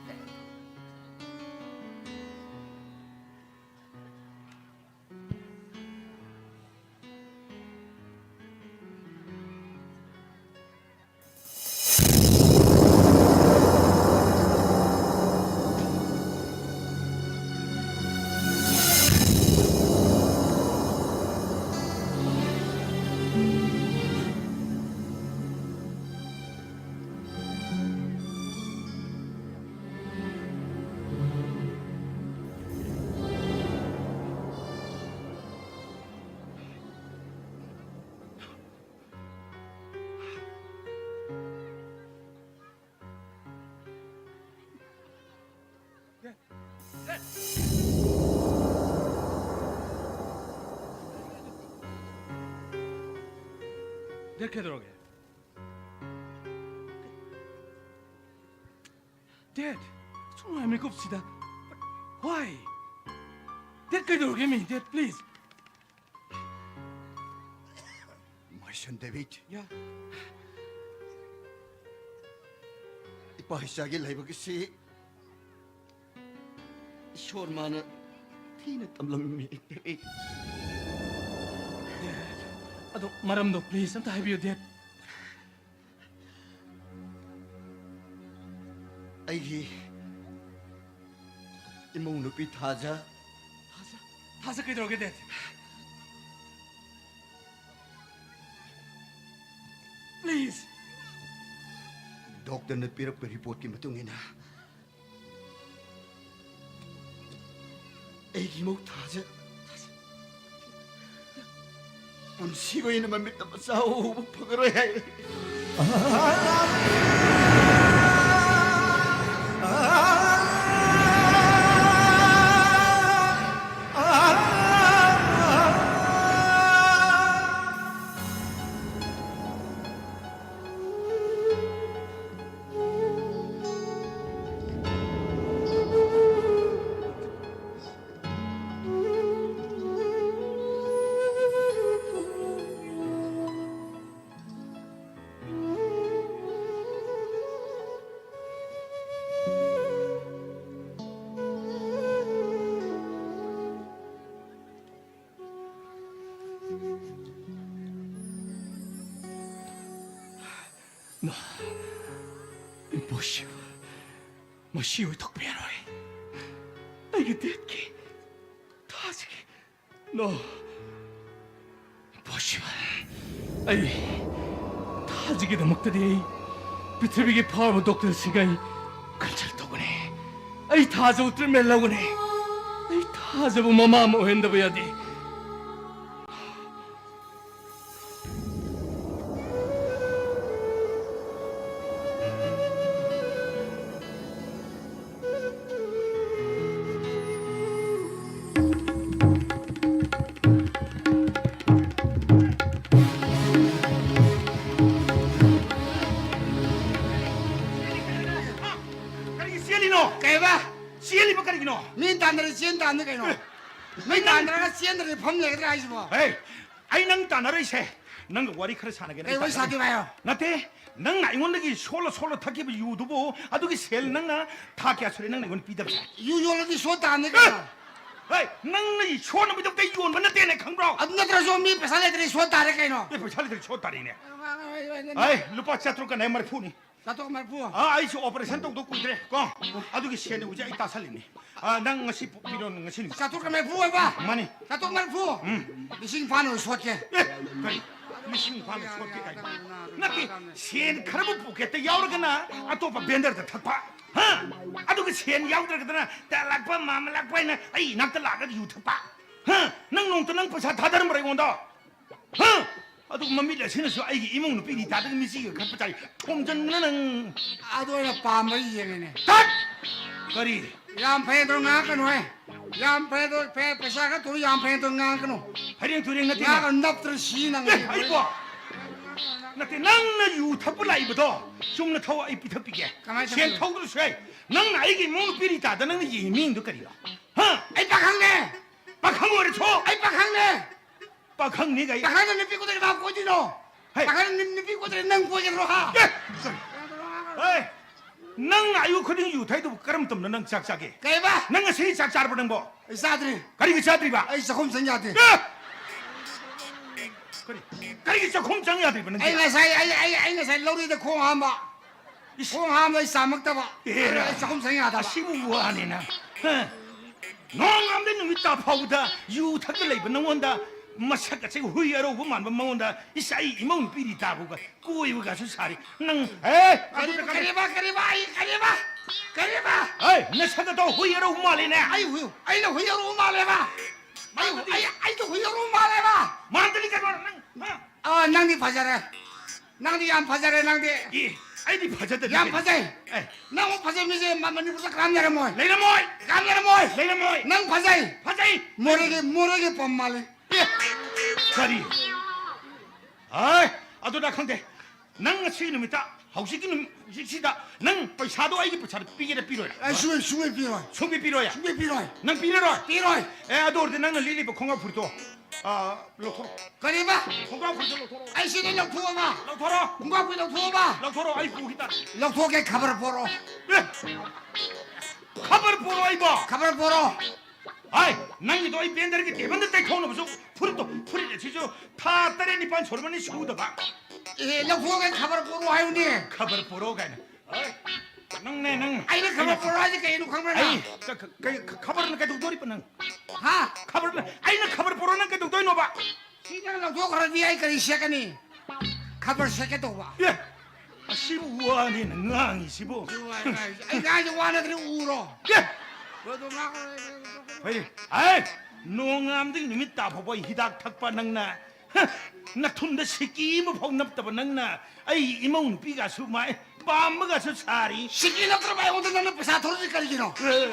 ꯗꯦꯠ ꯀꯩꯗꯧꯔꯒꯦ? ꯗꯦꯠ, ꯁꯨꯝ ꯉꯥꯏ ꯃꯤꯀꯨꯞꯁꯤꯗ꯫ Why? ꯗꯦꯠ ꯀꯩꯗꯧꯔꯒꯦ ꯃꯤ? Dad, please. My son David. Yeah. ꯏꯄꯥ ꯏꯆꯥꯒꯤ ꯂꯥꯏꯕꯛ ꯑꯁꯤ ꯏꯁꯣꯔ ꯃꯥꯅ ꯊꯤꯅ ꯇꯝꯂꯝꯃꯤ꯫ ꯗꯦꯠ, ꯑꯗꯣ ꯃꯔꯝꯗꯣ please ꯑꯝꯇ ꯍꯥꯏꯕꯤꯌꯨ, ꯗꯦꯠ꯫ ꯑꯩꯒꯤ ꯏꯃꯧ ꯅꯨꯄꯤ ꯊꯥꯖ꯫ ꯊꯥꯖ? ꯊꯥꯖ ꯀꯩꯗꯧꯔꯒꯦ, ꯗꯦꯠ? Please. ꯗꯣꯛꯇꯔꯅ ꯄꯤꯔꯛꯄ ꯔꯤꯄꯣꯔꯠꯀꯤ ꯃꯇꯨꯡ ꯏꯟꯅ, ꯑꯩꯒꯤ ꯏꯃꯧ ꯊꯥꯖ ꯄꯨꯟꯁꯤꯒꯤ ꯑꯣꯏꯅ ꯃꯃꯤꯠꯇ ꯃꯆꯥ ꯎꯕ ꯐꯪꯉꯔꯣꯏ ꯍꯥꯏ꯫ No. Impossible. ꯃꯁꯤ ꯑꯣꯏꯊꯣꯛꯄ ꯌꯥꯔꯣꯏ꯫ ꯑꯩꯒꯤ ꯗꯦꯠꯀꯤ, ꯊꯥꯖꯒꯤ, no. Impossible. ꯑꯩ ꯊꯥꯖꯒꯤꯗꯃꯛꯇꯗꯤ ꯑꯩ ꯄ꯭ꯔꯤꯊꯤꯕꯤꯒꯤ ꯐꯥꯎꯔꯕ ꯗꯣꯛꯇꯔꯁꯤꯡꯒ ꯑꯩ consult ꯇꯧꯒꯅꯤ꯫ ꯑꯩ ꯊꯥꯖꯕ treatment ꯂꯧꯒꯅꯤ꯫ ꯑꯩ ꯊꯥꯖꯕ ꯃꯃꯥ ꯑꯃ ꯑꯣꯏꯍꯟꯗꯕ ꯌꯥꯗꯦ꯫ ꯇꯥꯟꯅ ꯀꯩꯅꯣ? ꯅꯣꯏ ꯇꯥꯟꯅꯔꯒ ꯆꯦꯟꯗ꯭ꯔꯗꯤ ꯐꯝ ꯂꯩꯒꯗ꯭ꯔꯥ ꯍꯥꯏꯁꯤꯕꯣ? ꯍꯦ, ꯑꯩ ꯅꯪ ꯇꯥꯟꯅꯔꯣꯏꯁꯦ꯫ ꯅꯪꯒ ꯋꯥꯔꯤ ꯈꯔ ꯁꯥꯟꯅꯒꯦꯅ ꯀꯩ ꯑꯩ ꯋꯥꯔꯤ ꯇꯥꯟꯅꯔꯛꯏ꯫ ꯁꯥꯗꯣꯏꯕ ꯍꯥꯏꯌꯣ? ꯅꯠꯇꯦ, ꯅꯪꯅ ꯑꯩꯉꯣꯟꯗꯒꯤ ꯁꯣꯜꯂ ꯁꯣꯜꯂ ꯊꯛꯈꯤꯕ ꯌꯨꯗꯨꯕꯨ, ꯑꯗꯨꯒꯤ ꯁꯦꯜ ꯅꯪꯅ ꯊꯥ ꯀꯌꯥ ꯁꯨꯔꯦ ꯅꯪꯅ ꯑꯩꯉꯣꯟꯗ ꯄꯤꯗꯕꯁꯦ? ꯌꯨ ꯌꯣꯜꯂꯗꯤ ꯁꯣ ꯇꯥꯕꯅꯤ ꯀꯩꯅꯣ꯫ ꯍꯦ, ꯅꯪꯅ ꯁꯣꯟꯅꯕꯗꯧꯗ ꯌꯣꯟꯕ ꯅꯠꯇꯦꯅꯦ, ꯈꯪꯕ꯭ꯔꯣ? ꯑꯗꯨ ꯅꯠꯇ꯭ꯔꯁꯨ ꯃꯤ ꯄꯩꯁꯥ ꯂꯩꯇ꯭ꯔꯗꯤ ꯁꯣ ꯇꯥꯔꯦ ꯀꯩꯅꯣ꯫ ꯑꯦ, ꯄꯩꯁꯥ ꯂꯩꯇ꯭ꯔꯗꯤ ꯁꯣ ꯇꯥꯔꯦꯅꯦ꯫ ꯑꯦ, ꯂꯨꯄꯥ ꯆꯥꯇ꯭ꯔꯨꯛꯀ ꯃꯔꯤꯐꯨꯅꯤ꯫ ꯆꯥꯇ꯭ꯔꯨꯛ ꯃꯔꯤꯐꯨ꯫ ꯑꯥ, ꯑꯩꯁꯨ operation ꯇꯧꯗꯧ ꯀꯨꯏꯗ꯭ꯔꯦ ꯀꯣ꯫ ꯑꯗꯨꯒꯤ ꯁꯦꯟ ꯍꯧꯖꯤꯛ ꯑꯩ ꯇꯥꯁꯜꯂꯤꯅꯤ꯫ ꯑꯥ, ꯅꯪ ꯉꯁꯤ ꯄꯤꯔꯣ, ꯉꯁꯤ ꯅꯨꯃꯤꯠ꯫ ꯆꯥꯇ꯭ꯔꯨꯛꯀ ꯃꯔꯤꯐꯨ ꯑꯣꯏꯕ? ꯃꯥꯅꯤ꯫ ꯆꯥꯇ꯭ꯔꯨꯛ ꯃꯔꯤꯐꯨ? ꯎꯝ꯫ ꯂꯤꯁꯤꯡ ꯐꯥꯅ ꯑꯣꯏ ꯁꯣꯠꯀꯦ꯫ ꯑꯦ, ꯀꯔꯤ? ꯂꯤꯁꯤꯡ ꯐꯥꯅ ꯁꯣꯠꯀꯦ ꯀꯥꯏꯅ? ꯅꯠꯇꯦ, ꯁꯦꯟ ꯈꯔꯕꯨ pocket ꯇ ꯌꯥꯎꯔꯒꯅ ꯑꯇꯣꯞꯄ vendor ꯗ ꯊꯛꯄ꯫ ꯍꯥ? ꯑꯗꯨꯒ ꯁꯦꯟ ꯌꯥꯎꯗ꯭ꯔꯒꯗꯅ ꯇꯂꯥꯛꯄ, ꯃꯥꯃꯂꯥꯛꯄ ꯍꯥꯏꯅ ꯑꯩ ꯏꯅꯥꯛꯇ ꯂꯥꯛꯑꯒ ꯌꯨ ꯊꯛꯄ꯫ ꯍꯥ? ꯅꯪ ꯅꯣꯡꯇ ꯅꯪ ꯄꯩꯁꯥ ꯊꯥꯗꯔꯝꯕ꯭ꯔꯥ ꯑꯩꯉꯣꯟꯗ? ꯍꯥ? ꯑꯗꯨꯒ ꯃꯃꯤꯠ ꯑꯁꯤꯅꯁꯨ ꯑꯩꯒꯤ ꯏꯃꯧ ꯅꯨꯄꯤ ꯔꯤꯇꯥꯗꯒꯤ ꯃꯤꯆꯤꯒ ꯈꯠꯄ ꯆꯥꯏ꯫ ꯊꯣꯝꯖꯟꯗꯅ ꯅꯪ꯫ ꯑꯗꯨ ꯑꯩꯅ ꯄꯥꯝꯕ ꯌꯦꯡꯉꯤꯅꯦ꯫ ꯇꯠ! ꯀꯔꯤ? ꯌꯥꯝ ꯐꯩ, ꯑꯗꯣ ꯉꯥꯡꯉꯛꯀꯅꯨꯍꯦ꯫ ꯌꯥꯝ ꯐꯩ, ꯑꯗꯣ ꯐꯩ, ꯄꯩꯁꯥ ꯈꯔ ꯇꯧꯔ ꯌꯥꯝ ꯐꯩ, ꯑꯗꯣ ꯉꯥꯡꯉꯛꯀꯅꯨ꯫ ꯐꯩꯔꯦꯡ ꯇꯨꯔꯦꯡ ꯅꯠꯇꯦ꯫ ꯉꯥꯡꯉ ꯅꯞꯇ꯭ꯔ ꯁꯤ ꯅꯪ꯫ ꯑꯦ, ꯑꯩꯕꯣ! ꯅꯠꯇꯦ, ꯅꯪꯅ ꯌꯨ ꯊꯛꯄ ꯂꯥꯛꯏꯕꯗꯣ, ꯆꯨꯝꯅ ꯊꯛꯑꯣ, ꯑꯩ ꯄꯤꯊꯛꯄꯤꯒꯦ꯫ ꯀꯃꯥꯏ ꯁꯦꯟ ꯊꯛꯇꯣꯏꯕ? ꯊꯧꯗ꯭ꯔꯁꯨ ꯌꯥꯏ꯫ ꯅꯪꯅ ꯑꯩꯒꯤ ꯏꯃꯧ ꯅꯨꯄꯤ ꯔꯤꯇꯥꯗ ꯅꯪꯅ ꯌꯦꯡꯉꯤ ꯃꯤꯡꯗꯣ ꯀꯔꯤꯅꯣ? ꯍꯥ? ꯑꯩ ꯄꯥꯈꯪꯅꯦ꯫ ꯄꯥꯈꯪ ꯑꯣꯏꯔꯁꯨ꯫ ꯑꯩ ꯄꯥꯈꯪꯅꯦ꯫ ꯄꯥꯈꯪꯅꯤ ꯀꯥꯏ꯫ ꯄꯥꯈꯪꯅ ꯅꯨꯄꯤ ꯀꯣꯏꯗ꯭ꯔꯗꯤ ꯀꯅꯥ ꯀꯣꯏꯗꯣꯏꯅꯣ? ꯍꯩ꯫ ꯄꯥꯈꯪꯅ ꯅꯨ-, ꯅꯨꯄꯤ ꯀꯣꯏꯗ꯭ꯔꯗꯤ ꯅꯪ ꯀꯣꯏꯒꯗ꯭ꯔꯣ, ꯍꯥ? ꯑꯦ! ꯍꯩ! ꯅꯪꯅ ꯑꯌꯨꯛ ꯈꯨꯗꯤꯡ ꯌꯨ ꯊꯛꯏꯗꯨꯕꯨ ꯀꯔꯝꯕ ꯃꯇꯝꯗ ꯅꯪ ꯆꯥꯛ ꯆꯥꯒꯦ? ꯀꯩꯕ? ꯅꯪ ꯉꯁꯤ ꯆꯥꯛ ꯆꯥꯔꯕ ꯅꯪꯕꯣ? ꯑꯩ ꯆꯥꯗ꯭ꯔꯤ꯫ ꯀꯔꯤꯒꯤ ꯆꯥꯗ꯭ꯔꯤꯕ? ꯑꯩ ꯆꯥꯛꯈꯨꯝ ꯆꯪ ꯌꯥꯗꯦ꯫ ꯑꯦ! ꯀꯔꯤ? ꯀꯔꯤꯒꯤ ꯆꯥꯛꯈꯨꯝ ꯆꯪ ꯌꯥꯗ꯭ꯔꯤꯕ ꯅꯪꯗꯤ? ꯑꯩ ꯉꯁꯥꯏ, ꯑꯩ, ꯑꯩ, ꯑꯩ ꯉꯁꯥꯏ ꯂꯧꯔꯤꯗ ꯈꯣꯡ ꯍꯥꯝꯕ꯫ ꯏꯁ! ꯈꯣꯡ ꯍꯥꯝꯕꯗ ꯑꯩ ꯆꯥꯝꯃꯛꯇꯕ꯫ ꯑꯦꯔꯥ! ꯑꯩ ꯆꯥꯛꯈꯨꯝ ꯆꯪ ꯌꯥꯗꯕ꯫ ꯑꯁꯤꯕꯨ ꯋꯥꯅꯤꯅ? ꯍ? ꯅꯣꯡꯉꯥꯟꯕꯗꯩ ꯅꯨꯃꯤꯠ ꯇꯥ ꯐꯥꯎꯕꯗ ꯌꯨ ꯊꯛꯇ ꯂꯩꯕ ꯅꯉꯣꯟꯗ, ꯃꯁꯛ ꯑꯁꯤ ꯍꯨꯏ ꯑꯔꯧꯕ ꯃꯥꯟꯕ ꯃꯉꯣꯟꯗ, ꯏꯁ, ꯑꯩ ꯏꯃꯧ ꯅꯨꯄꯤ ꯔꯤꯇꯥꯕꯨꯒ ꯀꯣꯏꯕꯒꯁꯨ ꯁꯥꯔꯤ꯫ ꯅꯪ, ꯑꯦ, ꯑꯗꯨꯗ ꯀꯔꯤ-, ꯀꯔꯤ-, ꯀꯔꯤꯕ, ꯀꯔꯤꯕ, ꯑꯩ ꯀꯔꯤꯕ? ꯀꯔꯤꯕ? ꯑꯦ, ꯅꯁꯛ ꯑꯗꯣ ꯍꯨꯏ ꯑꯔꯧꯕ ꯃꯥꯜꯂꯤꯅꯦ꯫ ꯑꯩ ꯍꯨꯏ, ꯑꯩꯅ ꯍꯨꯏ ꯑꯔꯧꯕ ꯃꯥꯜꯂꯦꯕ? ꯑꯩ, ꯑꯗꯨꯗꯤ ꯑꯩ, ꯑꯩꯗꯣ ꯍꯨꯏ ꯑꯔꯧꯕ ꯃꯥꯜꯂꯦꯕ? ꯃꯥꯟꯗꯗꯤ ꯀꯩꯅꯣ ꯅꯪ, ꯍꯥ? ꯑꯥ, ꯅꯪꯗꯤ ꯐꯖꯔꯦ꯫ ꯅꯪꯗꯤ ꯌꯥꯝ ꯐꯖꯔꯦ, ꯅꯪꯗꯤ꯫ ꯑꯦ, ꯑꯩꯗꯤ ꯐꯖꯗꯗꯤ ꯌꯥꯝ ꯀꯩꯅꯣ? ꯐꯖꯩ꯫ ꯑꯦ꯫ ꯅꯪꯃꯨꯛ ꯐꯖꯕ ꯃꯤꯁꯦ ꯃ-, ꯃꯅꯤꯄꯨꯔꯗ ꯀꯅꯥꯝ ꯂꯩꯔꯝꯃꯣꯏ꯫ ꯂꯩꯔꯝꯃꯣꯏ꯫ ꯀꯅꯥꯝ ꯂꯩꯔꯝꯃꯣꯏ꯫ ꯂꯩꯔꯝꯃꯣꯏ꯫ ꯅꯪ ꯐꯖꯩ꯫ ꯐꯖꯩ꯫ ꯃꯣꯔꯦꯒꯤ, ꯃꯣꯔꯦꯒꯤ ꯄꯝ ꯃꯥꯜꯂꯤ꯫ ꯑꯦ, ꯀꯔꯤ? ꯍꯥꯏ, ꯑꯗꯨꯅ ꯈꯪꯗꯦ꯫ ꯅꯪ ꯉꯁꯤ ꯅꯨꯃꯤꯠꯇ ꯍꯧꯖꯤꯛꯀꯤ ꯅꯨꯃꯤꯠꯁꯤꯗ ꯅꯪ ꯄꯩꯁꯥꯗꯣ ꯑꯩꯒꯤ ꯄꯩꯁꯥꯗꯣ ꯄꯤꯒꯦꯔꯥ ꯄꯤꯔꯣꯏꯔꯥ? ꯑꯩ ꯁꯨꯡꯄꯤ, ꯁꯨꯡꯄꯤ ꯄꯤꯔꯣꯏ꯫ ꯁꯨꯡꯄꯤ ꯄꯤꯔꯣꯏ? ꯁꯨꯡꯄꯤ ꯄꯤꯔꯣꯏ꯫ ꯅꯪ ꯄꯤꯔꯔꯣꯏ? ꯄꯤꯔꯣꯏ꯫ ꯑꯦ, ꯑꯗꯨ ꯑꯣꯏꯔꯗꯤ ꯅꯪꯅ ꯂꯤꯠꯂꯤꯕ ꯈꯣꯡꯒ꯭ꯔꯥꯎ ꯐꯨꯔꯤꯠꯇꯣ, ꯑ, ꯂꯧꯊꯣꯔꯛꯑꯣ꯫ ꯀꯔꯤꯕ? ꯈꯣꯡꯒ꯭ꯔꯥꯎ ꯐꯨꯔꯤꯠꯇꯣ ꯂꯧꯊꯣꯔꯛꯑꯣ꯫ ꯑꯩ ꯁꯤꯗꯩ ꯂꯧꯊꯣꯛꯑꯕ? ꯂꯧꯊꯣꯔꯛꯑꯣ꯫ ꯈꯣꯡꯒ꯭ꯔꯥꯎ ꯐꯨꯔꯤꯠ ꯂꯧꯊꯣꯛꯑꯕ? ꯂꯧꯊꯣꯔꯛꯑꯣ, ꯑꯩ ꯄꯨꯈꯤ ꯇꯥꯔꯦ꯫ ꯂꯧꯊꯣꯛꯀꯦ, ꯈꯕꯔ ꯄꯣꯔꯛꯑꯣ꯫ ꯑꯦ, ꯈꯕꯔ ꯄꯣꯔꯛꯑꯣ ꯑꯩꯕꯣ? ꯈꯕꯔ ꯄꯣꯔꯛꯑꯣ꯫ ꯍꯥꯏ, ꯅꯪꯒꯤꯗꯣ ꯑꯩ ꯕꯦꯟꯗꯔꯒꯤ ꯇꯦꯕꯜꯗ ꯇꯩꯊꯣꯛꯅꯕꯁꯨ ꯐꯨꯔꯤꯠꯇꯣ, ꯐꯨꯔꯤꯠ ꯑꯁꯤꯁꯨ ꯊꯥ ꯇꯔꯦꯠ ꯅꯤꯄꯥꯜ ꯁꯨꯔꯕꯅꯤ ꯁꯨꯗꯕ꯫ ꯑꯦ, ꯂꯧꯊꯣꯛꯑꯒ ꯈꯕꯔ ꯄꯣꯔꯛꯑꯣ ꯍꯥꯏꯕꯅꯦ꯫ ꯈꯕꯔ ꯄꯣꯔꯛꯑꯣ ꯀꯥꯏꯅ꯫ ꯍꯥꯏ, ꯅꯪꯅꯦ, ꯅꯪ꯫ ꯑꯩꯅ ꯈꯕꯔ ꯄꯣꯔꯛꯑꯣ ꯍꯥꯏꯁꯦ ꯀꯩꯅꯣ ꯈꯪꯕ꯭ꯔꯥ ꯅꯪ? ꯑꯩ ꯈ-, ꯈ-, ꯀꯩ-, ꯈ-, ꯈꯕꯔꯅ ꯀꯩꯗꯧꯗꯣꯔꯤꯕ ꯅꯪ? ꯍꯥ? ꯈꯕꯔꯅ, ꯑꯩꯅ ꯈꯕꯔ ꯄꯣꯔꯛꯑꯣ ꯅꯪ ꯀꯩꯗꯧꯗꯣꯏꯅꯣꯕ? ꯁꯤ ꯅꯪ ꯂꯧꯊꯣꯛꯈ꯭ꯔꯗꯤ ꯑꯩ ꯀꯔꯤ ꯁꯦꯠꯀꯅꯤ? ꯈꯕꯔ ꯁꯦꯠꯀꯦ ꯇꯧꯕ꯫ ꯑꯦ, ꯑꯁꯤꯕꯨ ꯋꯥꯅꯦꯅ ꯉꯥꯡꯉꯤꯁꯤꯕꯨ? ꯑꯗꯨ ꯋꯥ-, ꯑꯩ ꯉꯥꯡꯉꯤꯁꯦ ꯋꯥ ꯅꯠꯇ꯭ꯔꯦ, ꯎꯔꯣ? ꯑꯦ! ꯑꯗꯨ ꯉꯥꯡꯉꯣ꯫ ꯍꯩ, ꯍꯩ! ꯅꯣꯡꯉꯥꯝꯗꯒꯤ ꯅꯨꯃꯤꯠ ꯇꯥ ꯐꯥꯎꯕ ꯑꯩ ꯍꯤꯗꯥꯛ ꯊꯛꯄ ꯅꯪꯅ, ꯍ, ꯅꯊꯨꯟꯗ ꯁꯤꯀꯤ ꯑꯃ ꯐꯥꯎ ꯅꯞꯇꯕ ꯅꯪꯅ ꯑꯩ ꯏꯃꯧ ꯅꯨꯄꯤꯒꯁꯨ ꯃꯥꯏ ꯄꯥꯝꯕꯒꯁꯨ ꯁꯥꯔꯤ꯫ ꯁꯤꯀꯤ ꯅꯠꯇ꯭ꯔꯕ ꯑꯩꯉꯣꯟꯗ ꯅꯪꯅ ꯄꯩꯁꯥ ꯊꯧꯔꯤꯁꯦ ꯀꯔꯤꯒꯤꯅꯣ? ꯑꯦ꯫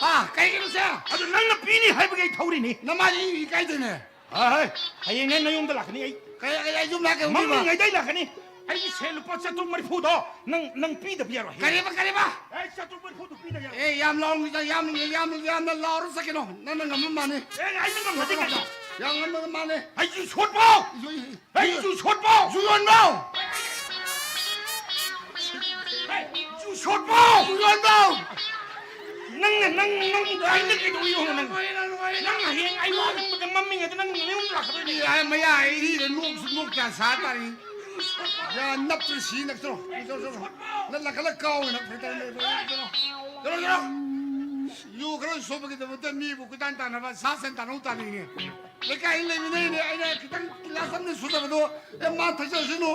ꯍꯥ? ꯀꯩꯒꯤꯅꯣ ꯁꯦ? ꯑꯗꯨ ꯅꯪꯅ ꯄꯤꯅꯤ ꯍꯥꯏꯕꯒꯤ ꯑꯩ ꯊꯧꯔꯤꯅꯤ꯫ ꯅꯃꯥꯏꯗꯤ ꯏ ꯀꯥꯏꯗꯣꯏꯅꯦ꯫ ꯍꯣꯏ, ꯍꯣꯏ꯫ ꯍꯌꯦꯡꯅꯦ ꯅꯌꯨꯝꯗ ꯂꯥꯛꯀꯅꯤ ꯑꯩ꯫ ꯀꯩ, ꯑꯩ, ꯑꯩ ꯌꯨꯝ ꯂꯥꯛꯀꯦ ꯍꯧꯖꯤꯛꯃꯛ꯫ ꯃꯝꯂꯤꯉꯩꯗ ꯑꯩ ꯂꯥꯛꯀꯅꯤ꯫ ꯑꯩꯒꯤ ꯁꯦꯜ ꯂꯨꯄꯥ ꯆꯥꯇ꯭ꯔꯨꯛ ꯃꯔꯤꯐꯨꯗꯣ ꯅꯪ, ꯅꯪ ꯄꯤꯗꯕ ꯌꯥꯔꯣꯏ ꯍꯌꯦꯡ꯫ ꯀꯔꯤꯕ, ꯀꯔꯤꯕ? ꯑꯩ ꯆꯥꯇ꯭ꯔꯨꯛ ꯃꯔꯤꯐꯨꯗꯣ ꯄꯤꯗꯕ ꯌꯥꯔꯣꯏ꯫ ꯑꯦ, ꯌꯥꯝ ꯂꯥꯎꯅ, ꯌꯥꯝ, ꯌꯥꯝ, ꯌꯥꯝꯅ ꯂꯥꯎꯔ ꯆꯠꯀꯅꯣ꯫ ꯅꯪꯅ ꯉꯝꯕ ꯃꯥꯅꯤ꯫ ꯑꯦ, ꯑꯩꯅ ꯉꯝꯃꯗꯤ ꯀꯩꯅꯣ? ꯌꯥꯝ ꯉꯝꯕ ꯃꯥꯅꯤ꯫ ꯑꯩꯁꯨ ꯁꯣꯠꯄꯥꯎ! ꯏꯁꯨ, ꯏ-, ꯑꯩꯁꯨ ꯁꯣꯠꯄꯥꯎ! ꯁꯨ ꯌꯣꯟꯕꯥꯎ! ꯍꯦ, ꯁꯨ ꯁꯣꯠꯄꯥꯎ! ꯁꯨ ꯌꯣꯟꯕꯥꯎ! ꯅꯪꯅ, ꯅꯪ, ꯅꯪ, ꯑꯩꯅ ꯀꯩꯗꯧ ꯌꯦꯡꯉꯣ ꯅꯪ? ꯅꯪ ꯍꯌꯦꯡ ꯑꯩ ꯋꯥꯔꯛꯄꯗ ꯃꯝꯃꯤꯉꯩꯗ ꯅꯪ ꯅꯌꯨꯝ ꯂꯥꯛꯀꯗꯣꯏꯅꯦ꯫ ꯌꯥꯏ, ꯃꯌꯥ ꯏꯔꯤꯗ ꯅꯣꯛꯁꯨ ꯅꯣꯛ ꯀꯌꯥ ꯁꯥ ꯇꯥꯔꯤ꯫ ꯌꯥ, ꯅꯞꯇ꯭ꯔ ꯁꯤ ꯅꯛꯇ꯭ꯔꯣ? ꯅꯪ ꯂꯥꯛꯈꯠꯂ ꯀꯥꯎꯋꯦ ꯅꯪ꯫ ꯆꯠꯂꯣ, ꯆꯠꯂꯣ꯫ ꯌꯨ ꯈꯔ ꯁꯣꯕꯒꯤꯗꯃꯛꯇ ꯃꯤꯕꯨ ꯀꯣꯏꯇꯥꯟ ꯇꯥꯟꯅꯕ, ꯁꯥ ꯁꯟ ꯇꯥꯟꯅꯧ ꯇꯥꯅꯤꯡꯉꯦ꯫ ꯂꯩꯀꯥꯏꯗ ꯂꯩꯃꯤꯟꯅꯩꯅꯦ, ꯑꯩꯅ ꯈꯤꯇꯪ ꯒꯤꯂꯥꯁ ꯑꯃꯅꯤ ꯁꯨꯗꯕꯗꯣ, "ꯑꯦ, ꯃꯥ ꯊꯛꯆꯁꯅꯨ,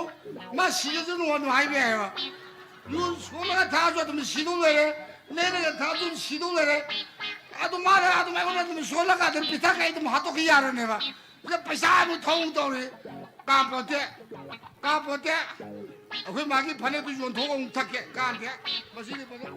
ꯃꯥ ꯁꯤꯖꯁꯅꯨ" ꯑꯗꯨꯝ ꯍꯥꯏꯕ ꯌꯥꯏꯑꯕ꯫ ꯌꯨ ꯁꯣꯜꯂꯒ ꯊꯛꯑꯁꯨ ꯑꯗꯨꯝ ꯁꯤꯗꯧ ꯂꯩꯔꯦ, ꯂꯩꯔꯒ ꯊꯛꯑꯁꯨ ꯑꯗꯨꯝ ꯁꯤꯗꯧ ꯂꯩꯔꯦ꯫ ꯑꯗꯨ ꯃꯥꯅ ꯑꯗꯨꯝ ꯑꯩꯉꯣꯟꯗ ꯑꯗꯨꯝ ꯁꯣꯜꯂꯒ ꯑꯗꯨꯝ ꯄꯤꯊꯛꯈ꯭ꯔꯦ, ꯑꯩ ꯑꯗꯨꯝ ꯍꯥꯠꯇꯣꯛꯈꯤ ꯌꯥꯔꯅꯦꯕ꯫ ꯑꯗ ꯄꯩꯁꯥ ꯑꯃꯨꯛ ꯊꯧ ꯇꯧꯔꯤ꯫ ꯀꯥꯟꯄꯣꯠꯇꯦ, ꯀꯥꯟꯄꯣꯠꯇꯦ꯫ ꯑꯩꯈꯣꯏ ꯃꯥꯒꯤ ꯐꯅꯦꯛꯇꯨ ꯌꯣꯟꯊꯣꯛꯑ ꯑꯃꯨꯛ ꯊꯛꯀꯦ꯫ ꯀꯥꯟꯗꯦ꯫ ꯃꯁꯤꯗꯤ ꯐꯖꯅ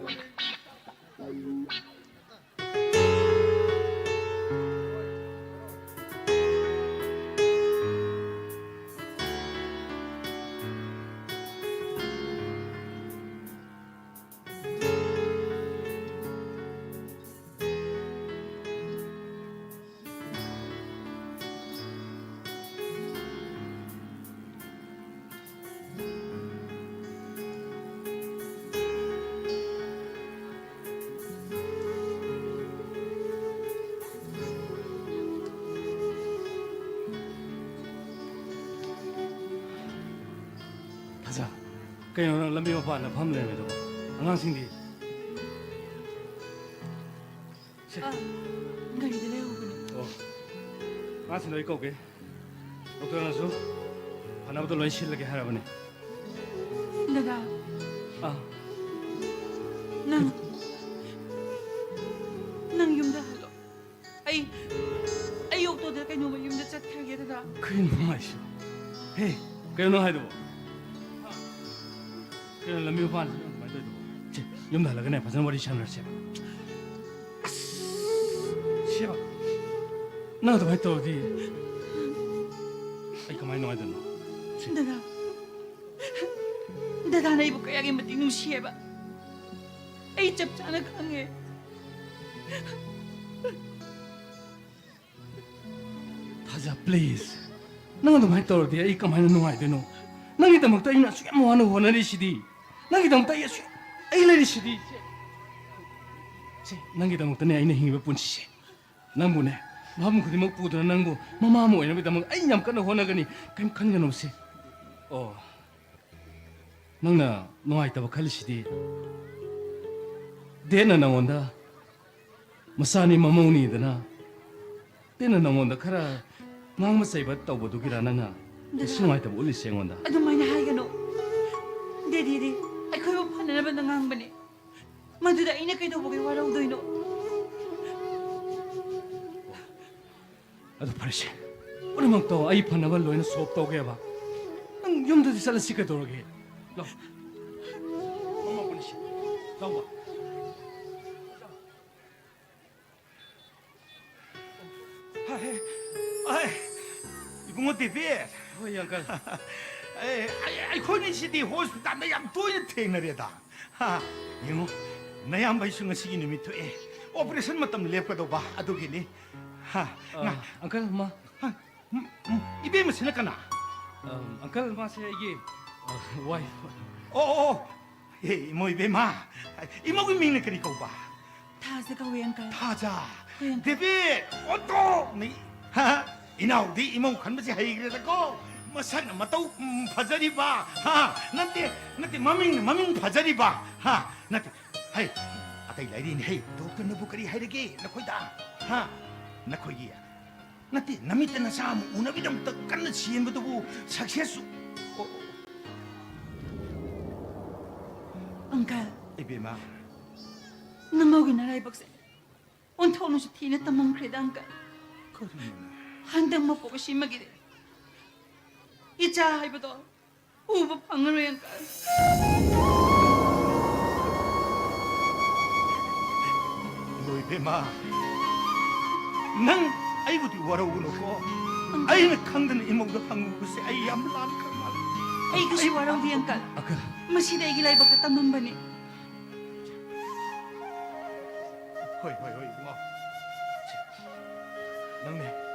ꯀꯩꯅꯣ, ꯅꯪ ꯂꯝꯕꯤ ꯃꯄꯥꯟꯗ ꯐꯝ ꯂꯩꯔꯝꯃꯤꯗꯨꯕꯣ? ꯑꯉꯥꯡꯁꯤꯡꯗꯤ? ꯁꯦ꯫ ꯑꯥ, ꯒꯥꯔꯤꯗ ꯂꯩꯍꯧꯕꯅꯦ꯫ ꯑꯣ, ꯑꯉꯥꯡꯁꯤꯡꯗꯣ ꯑꯩ ꯀꯧꯒꯦ꯫ ꯗꯣꯛꯇꯔꯅꯁꯨ ꯐꯅꯕꯗꯣ ꯂꯣꯏ ꯁꯤꯜꯂꯒꯦ ꯍꯥꯏꯔꯕꯅꯦ꯫ ꯗꯗꯥ, ꯑꯥ, ꯅꯪ ꯅꯪ ꯌꯨꯝꯗ ꯍꯜꯂꯣ꯫ ꯑꯩ ꯑꯩ ꯑꯣꯛꯇꯣꯗ ꯀꯩꯅꯣꯝꯃ ꯌꯨꯝꯗ ꯆꯠꯈ꯭ꯔꯒꯦ, ꯗꯗꯥ꯫ ꯀꯩꯅꯣ ꯍꯥꯏꯁꯤ? ꯍꯦ, ꯀꯩꯅꯣ ꯍꯥꯏꯗꯨꯕꯣ? ꯀꯩꯅꯣ ꯂꯝꯕꯤ ꯃꯄꯥꯟꯁꯤꯗ ꯑꯗꯨꯃꯥꯏꯅ ꯇꯧꯔꯤꯗꯨꯕꯣ? ꯁꯦ, ꯌꯨꯝꯗ ꯍꯜꯂꯒꯅꯦ ꯐꯖꯅ ꯋꯥꯔꯤ ꯁꯥꯟꯅꯔꯁꯦꯕ꯫ ꯑꯁ, ꯁꯦꯕ, ꯅꯪ ꯑꯗꯨꯃꯥꯏꯅ ꯇꯧꯔꯗꯤ ꯑꯩ ꯀꯃꯥꯏꯅ ꯅꯨꯡꯉꯥꯏꯗꯣꯏꯅꯣ? ꯁꯦ꯫ ꯗꯗꯥ, ꯗꯗꯥꯅ ꯑꯩꯕꯨ ꯀꯌꯥꯒꯤ ꯃꯇꯤꯛ ꯅꯨꯡꯁꯤꯌꯦꯕ ꯑꯩ ꯆꯞ ꯆꯥꯅ ꯈꯪꯉꯦ꯫ ꯊꯥꯖ, please, ꯅꯪ ꯑꯗꯨꯃꯥꯏꯅ ꯇꯧꯔꯗꯤ ꯑꯩ ꯀꯃꯥꯏꯅ ꯅꯨꯡꯉꯥꯏꯗꯣꯏꯅꯣ? ꯅꯪꯒꯤꯗꯃꯛꯇ ꯑꯩꯅ ꯑꯁꯨꯛ ꯌꯥꯝ ꯋꯥꯅ ꯍꯣꯠꯅꯔꯤꯁꯤꯗꯤ, ꯅꯪꯒꯤꯗꯃꯛꯇ ꯑꯩ ꯑꯁꯨꯛ, ꯑꯩ ꯂꯩꯔꯤꯁꯤꯗꯤ꯫ ꯁꯦ, ꯅꯪꯒꯤꯗꯃꯛꯇꯅꯦ ꯑꯩꯅ ꯍꯤꯡꯉꯤꯕ ꯄꯨꯟꯁꯤꯁꯦ꯫ ꯅꯪꯕꯨꯅꯦ, ꯃꯐꯝ ꯈꯨꯗꯤꯡꯃꯛ ꯄꯨꯗꯨꯅ ꯅꯪꯕꯨ ꯃꯃꯥ ꯑꯃ ꯑꯣꯏꯅꯕꯒꯤꯗꯃꯛ ꯑꯩ ꯌꯥꯝ ꯀꯟꯅ ꯍꯣꯠꯅꯒꯅꯤ꯫ ꯀꯩꯝ ꯈꯟꯒꯅꯣ ꯁꯦ꯫ ꯑꯣ, ꯅꯪꯅ ꯅꯨꯡꯉꯥꯏꯇꯕ ꯈꯜꯂꯤꯁꯤꯗꯤ ꯗꯦꯠꯅ ꯅꯪꯉꯣꯟꯗ ꯃꯆꯥꯅꯤ ꯃꯃꯧꯅꯤꯗꯅ ꯇꯦꯟꯅ ꯅꯪꯉꯣꯟꯗ ꯈꯔ ꯉꯥꯡꯕ ꯆꯩꯕ ꯇꯧꯕꯗꯨꯒꯤꯔ ꯅꯪꯅ ꯀꯩꯁꯨ ꯅꯨꯡꯉꯥꯏꯇꯕ ꯎꯠꯂꯤꯁꯦ ꯑꯩꯉꯣꯟꯗ? ꯑꯗꯨꯃꯥꯏꯅ ꯍꯥꯏꯒꯅꯨ꯫ ꯗꯦꯗꯤꯗꯤ ꯑꯩꯈꯣꯏꯕꯨ ꯐꯅꯅꯕꯗ ꯉꯥꯡꯕꯅꯦ꯫ ꯃꯗꯨꯗ ꯑꯩꯅ ꯀꯩꯗꯧꯕꯒꯤ ꯋꯥꯔꯧꯗꯣꯏꯅꯣ? ꯑꯗꯨ ꯐꯔꯦꯁꯦ, ꯄꯨꯝꯅꯃꯛꯇꯣ ꯑꯩ ꯐꯅꯕ ꯂꯣꯏꯅ ꯁꯣꯞ ꯇꯧꯒꯦꯕ꯫ ꯅꯪ ꯌꯨꯝꯗꯗꯤ ꯆꯠꯂꯁꯤ ꯀꯩꯗꯧꯔꯒꯦ? ꯂꯥꯎ꯫ ꯃꯃꯥ ꯄꯨꯟꯁꯤ꯫ ꯂꯥꯎꯕ꯫ ꯍꯥꯏ, ꯑꯥꯏ, ꯏꯕꯨꯡꯉꯣ ꯗꯦꯕꯤꯠ꯫ ꯍꯣꯏ, ꯑꯪꯀꯜ꯫ ꯑꯦ, ꯑꯩ-, ꯑꯩꯈꯣꯏꯅꯤꯁꯤꯗꯤ ꯍꯣꯁꯄꯤꯇꯥꯜꯗ ꯌꯥꯝ ꯇꯣꯏꯅ ꯊꯦꯡꯅꯔꯦꯗ꯫ ꯍꯥ, ꯌꯦꯡꯉꯣ, ꯅꯌꯥꯝꯕꯩꯁꯨ ꯉꯁꯤꯒꯤ ꯅꯨꯃꯤꯠ ꯊꯣꯛꯑꯦ꯫ ꯑꯣꯄꯔꯦꯁꯟ ꯃꯇꯝ ꯂꯦꯞꯀꯗꯧꯕ ꯑꯗꯨꯒꯤꯅꯤ꯫ ꯍꯥ, ꯑ, ꯉꯥ-, ꯑꯪꯀꯜ, ꯃꯥ꯫ ꯍꯥ, ꯎꯝ, ꯎꯝ, ꯏꯕꯦꯝꯃꯁꯤꯅ ꯀꯅꯥ? ꯑ, ꯑꯪꯀꯜ, ꯃꯥꯁꯦ ꯑꯩꯒꯤ, ꯑ, ꯋꯥꯏꯐ꯫ ꯑꯣ, ꯑꯣ, ꯑꯣ꯫ ꯑꯦ, ꯏꯃꯧ ꯏꯕꯦꯝꯃ, ꯏꯃꯧꯒꯤ ꯃꯤꯡꯅ ꯀꯔꯤ ꯀꯧꯕ? ꯊꯥꯖ ꯀꯧꯋꯦ, ꯑꯪꯀꯜ꯫ ꯊꯥꯖ꯫ ꯍꯣꯏ, ꯑꯪꯀꯜ꯫ ꯗꯦꯕꯤꯠ, ꯑꯣꯟꯊꯣꯛꯅ ꯏ-, ꯍꯥ? ꯏꯅꯥꯎꯗꯤ ꯏꯃꯧ ꯈꯟꯕꯁꯦ ꯍꯩꯈ꯭ꯔꯦꯗꯀꯣ꯫ ꯃꯁꯛꯅ ꯃꯇꯧ, ꯎꯝ, ꯐꯖꯔꯤꯕ, ꯍꯥ? ꯅꯠꯇꯦ, ꯅꯠꯇꯦ, ꯃꯃꯤꯡꯅ ꯃꯃꯤꯡ ꯐꯖꯔꯤꯕ, ꯍꯥ? ꯅꯠꯇꯦ, ꯍꯩ, ꯑꯇꯩ ꯂꯩꯔꯤꯅꯦ, ꯍꯩ, ꯗꯣꯛꯇꯔꯅꯕꯨ ꯀꯔꯤ ꯍꯥꯏꯔꯒꯦ ꯅꯈꯣꯏꯗ, ꯍꯥ? ꯅꯈꯣꯏꯒꯤ, ꯅꯠꯇꯦ, ꯅꯃꯤꯠꯇ ꯅꯆꯥ ꯑꯃ ꯎꯅꯕꯒꯤꯗꯃꯛꯇ ꯀꯟꯅ ꯆꯦꯟꯕꯗꯨꯕꯨ success, ꯑꯣ, ꯑꯪꯀꯜ, ꯏꯕꯦꯝꯃ꯫ ꯅꯃꯧꯒꯤ ꯅꯔꯥꯏꯕꯛꯁꯦ ꯑꯣꯟꯊꯣꯛꯅꯁꯨ ꯊꯤꯅ ꯇꯝꯃꯝꯈ꯭ꯔꯦꯗ, ꯑꯪꯀꯜ꯫ ꯀꯔꯤꯅꯣꯅꯦ? ꯍꯟꯗꯛ ꯃꯄꯣꯛ ꯑꯁꯤꯃꯒꯤꯗꯤ ꯏꯆꯥ ꯍꯥꯏꯕꯗꯣ ꯎꯕ ꯐꯪꯉꯔꯣꯏ, ꯑꯪꯀꯜ꯫ ꯏꯃꯣ ꯏꯕꯦꯝꯃ, ꯅꯪ ꯑꯩꯕꯨꯗꯤ ꯋꯥꯔꯧꯒꯅꯨꯀꯣ꯫ ꯑꯪꯀꯜ꯫ ꯑꯩꯅ ꯈꯪꯗꯅ ꯏꯃꯧꯗ ꯍꯪꯉꯨꯕꯁꯦ ꯑꯩ ꯌꯥꯝ ꯂꯥꯟꯈ꯭ꯔ ꯃꯥꯜꯂꯦ꯫ ꯑꯩꯒꯁꯨ ꯑꯩ ꯋꯥꯔꯧꯕꯤ, ꯑꯪꯀꯜ꯫ ꯑꯪꯀꯜ꯫ ꯃꯁꯤꯗꯤ ꯑꯩꯒꯤ ꯂꯥꯏꯕꯛꯇ ꯇꯝꯃꯝꯕꯅꯤ꯫ ꯍꯣꯏ, ꯍꯣꯏ, ꯍꯣꯏ, ꯏꯕꯨꯡꯉꯣ꯫ ꯅꯪꯅꯦ,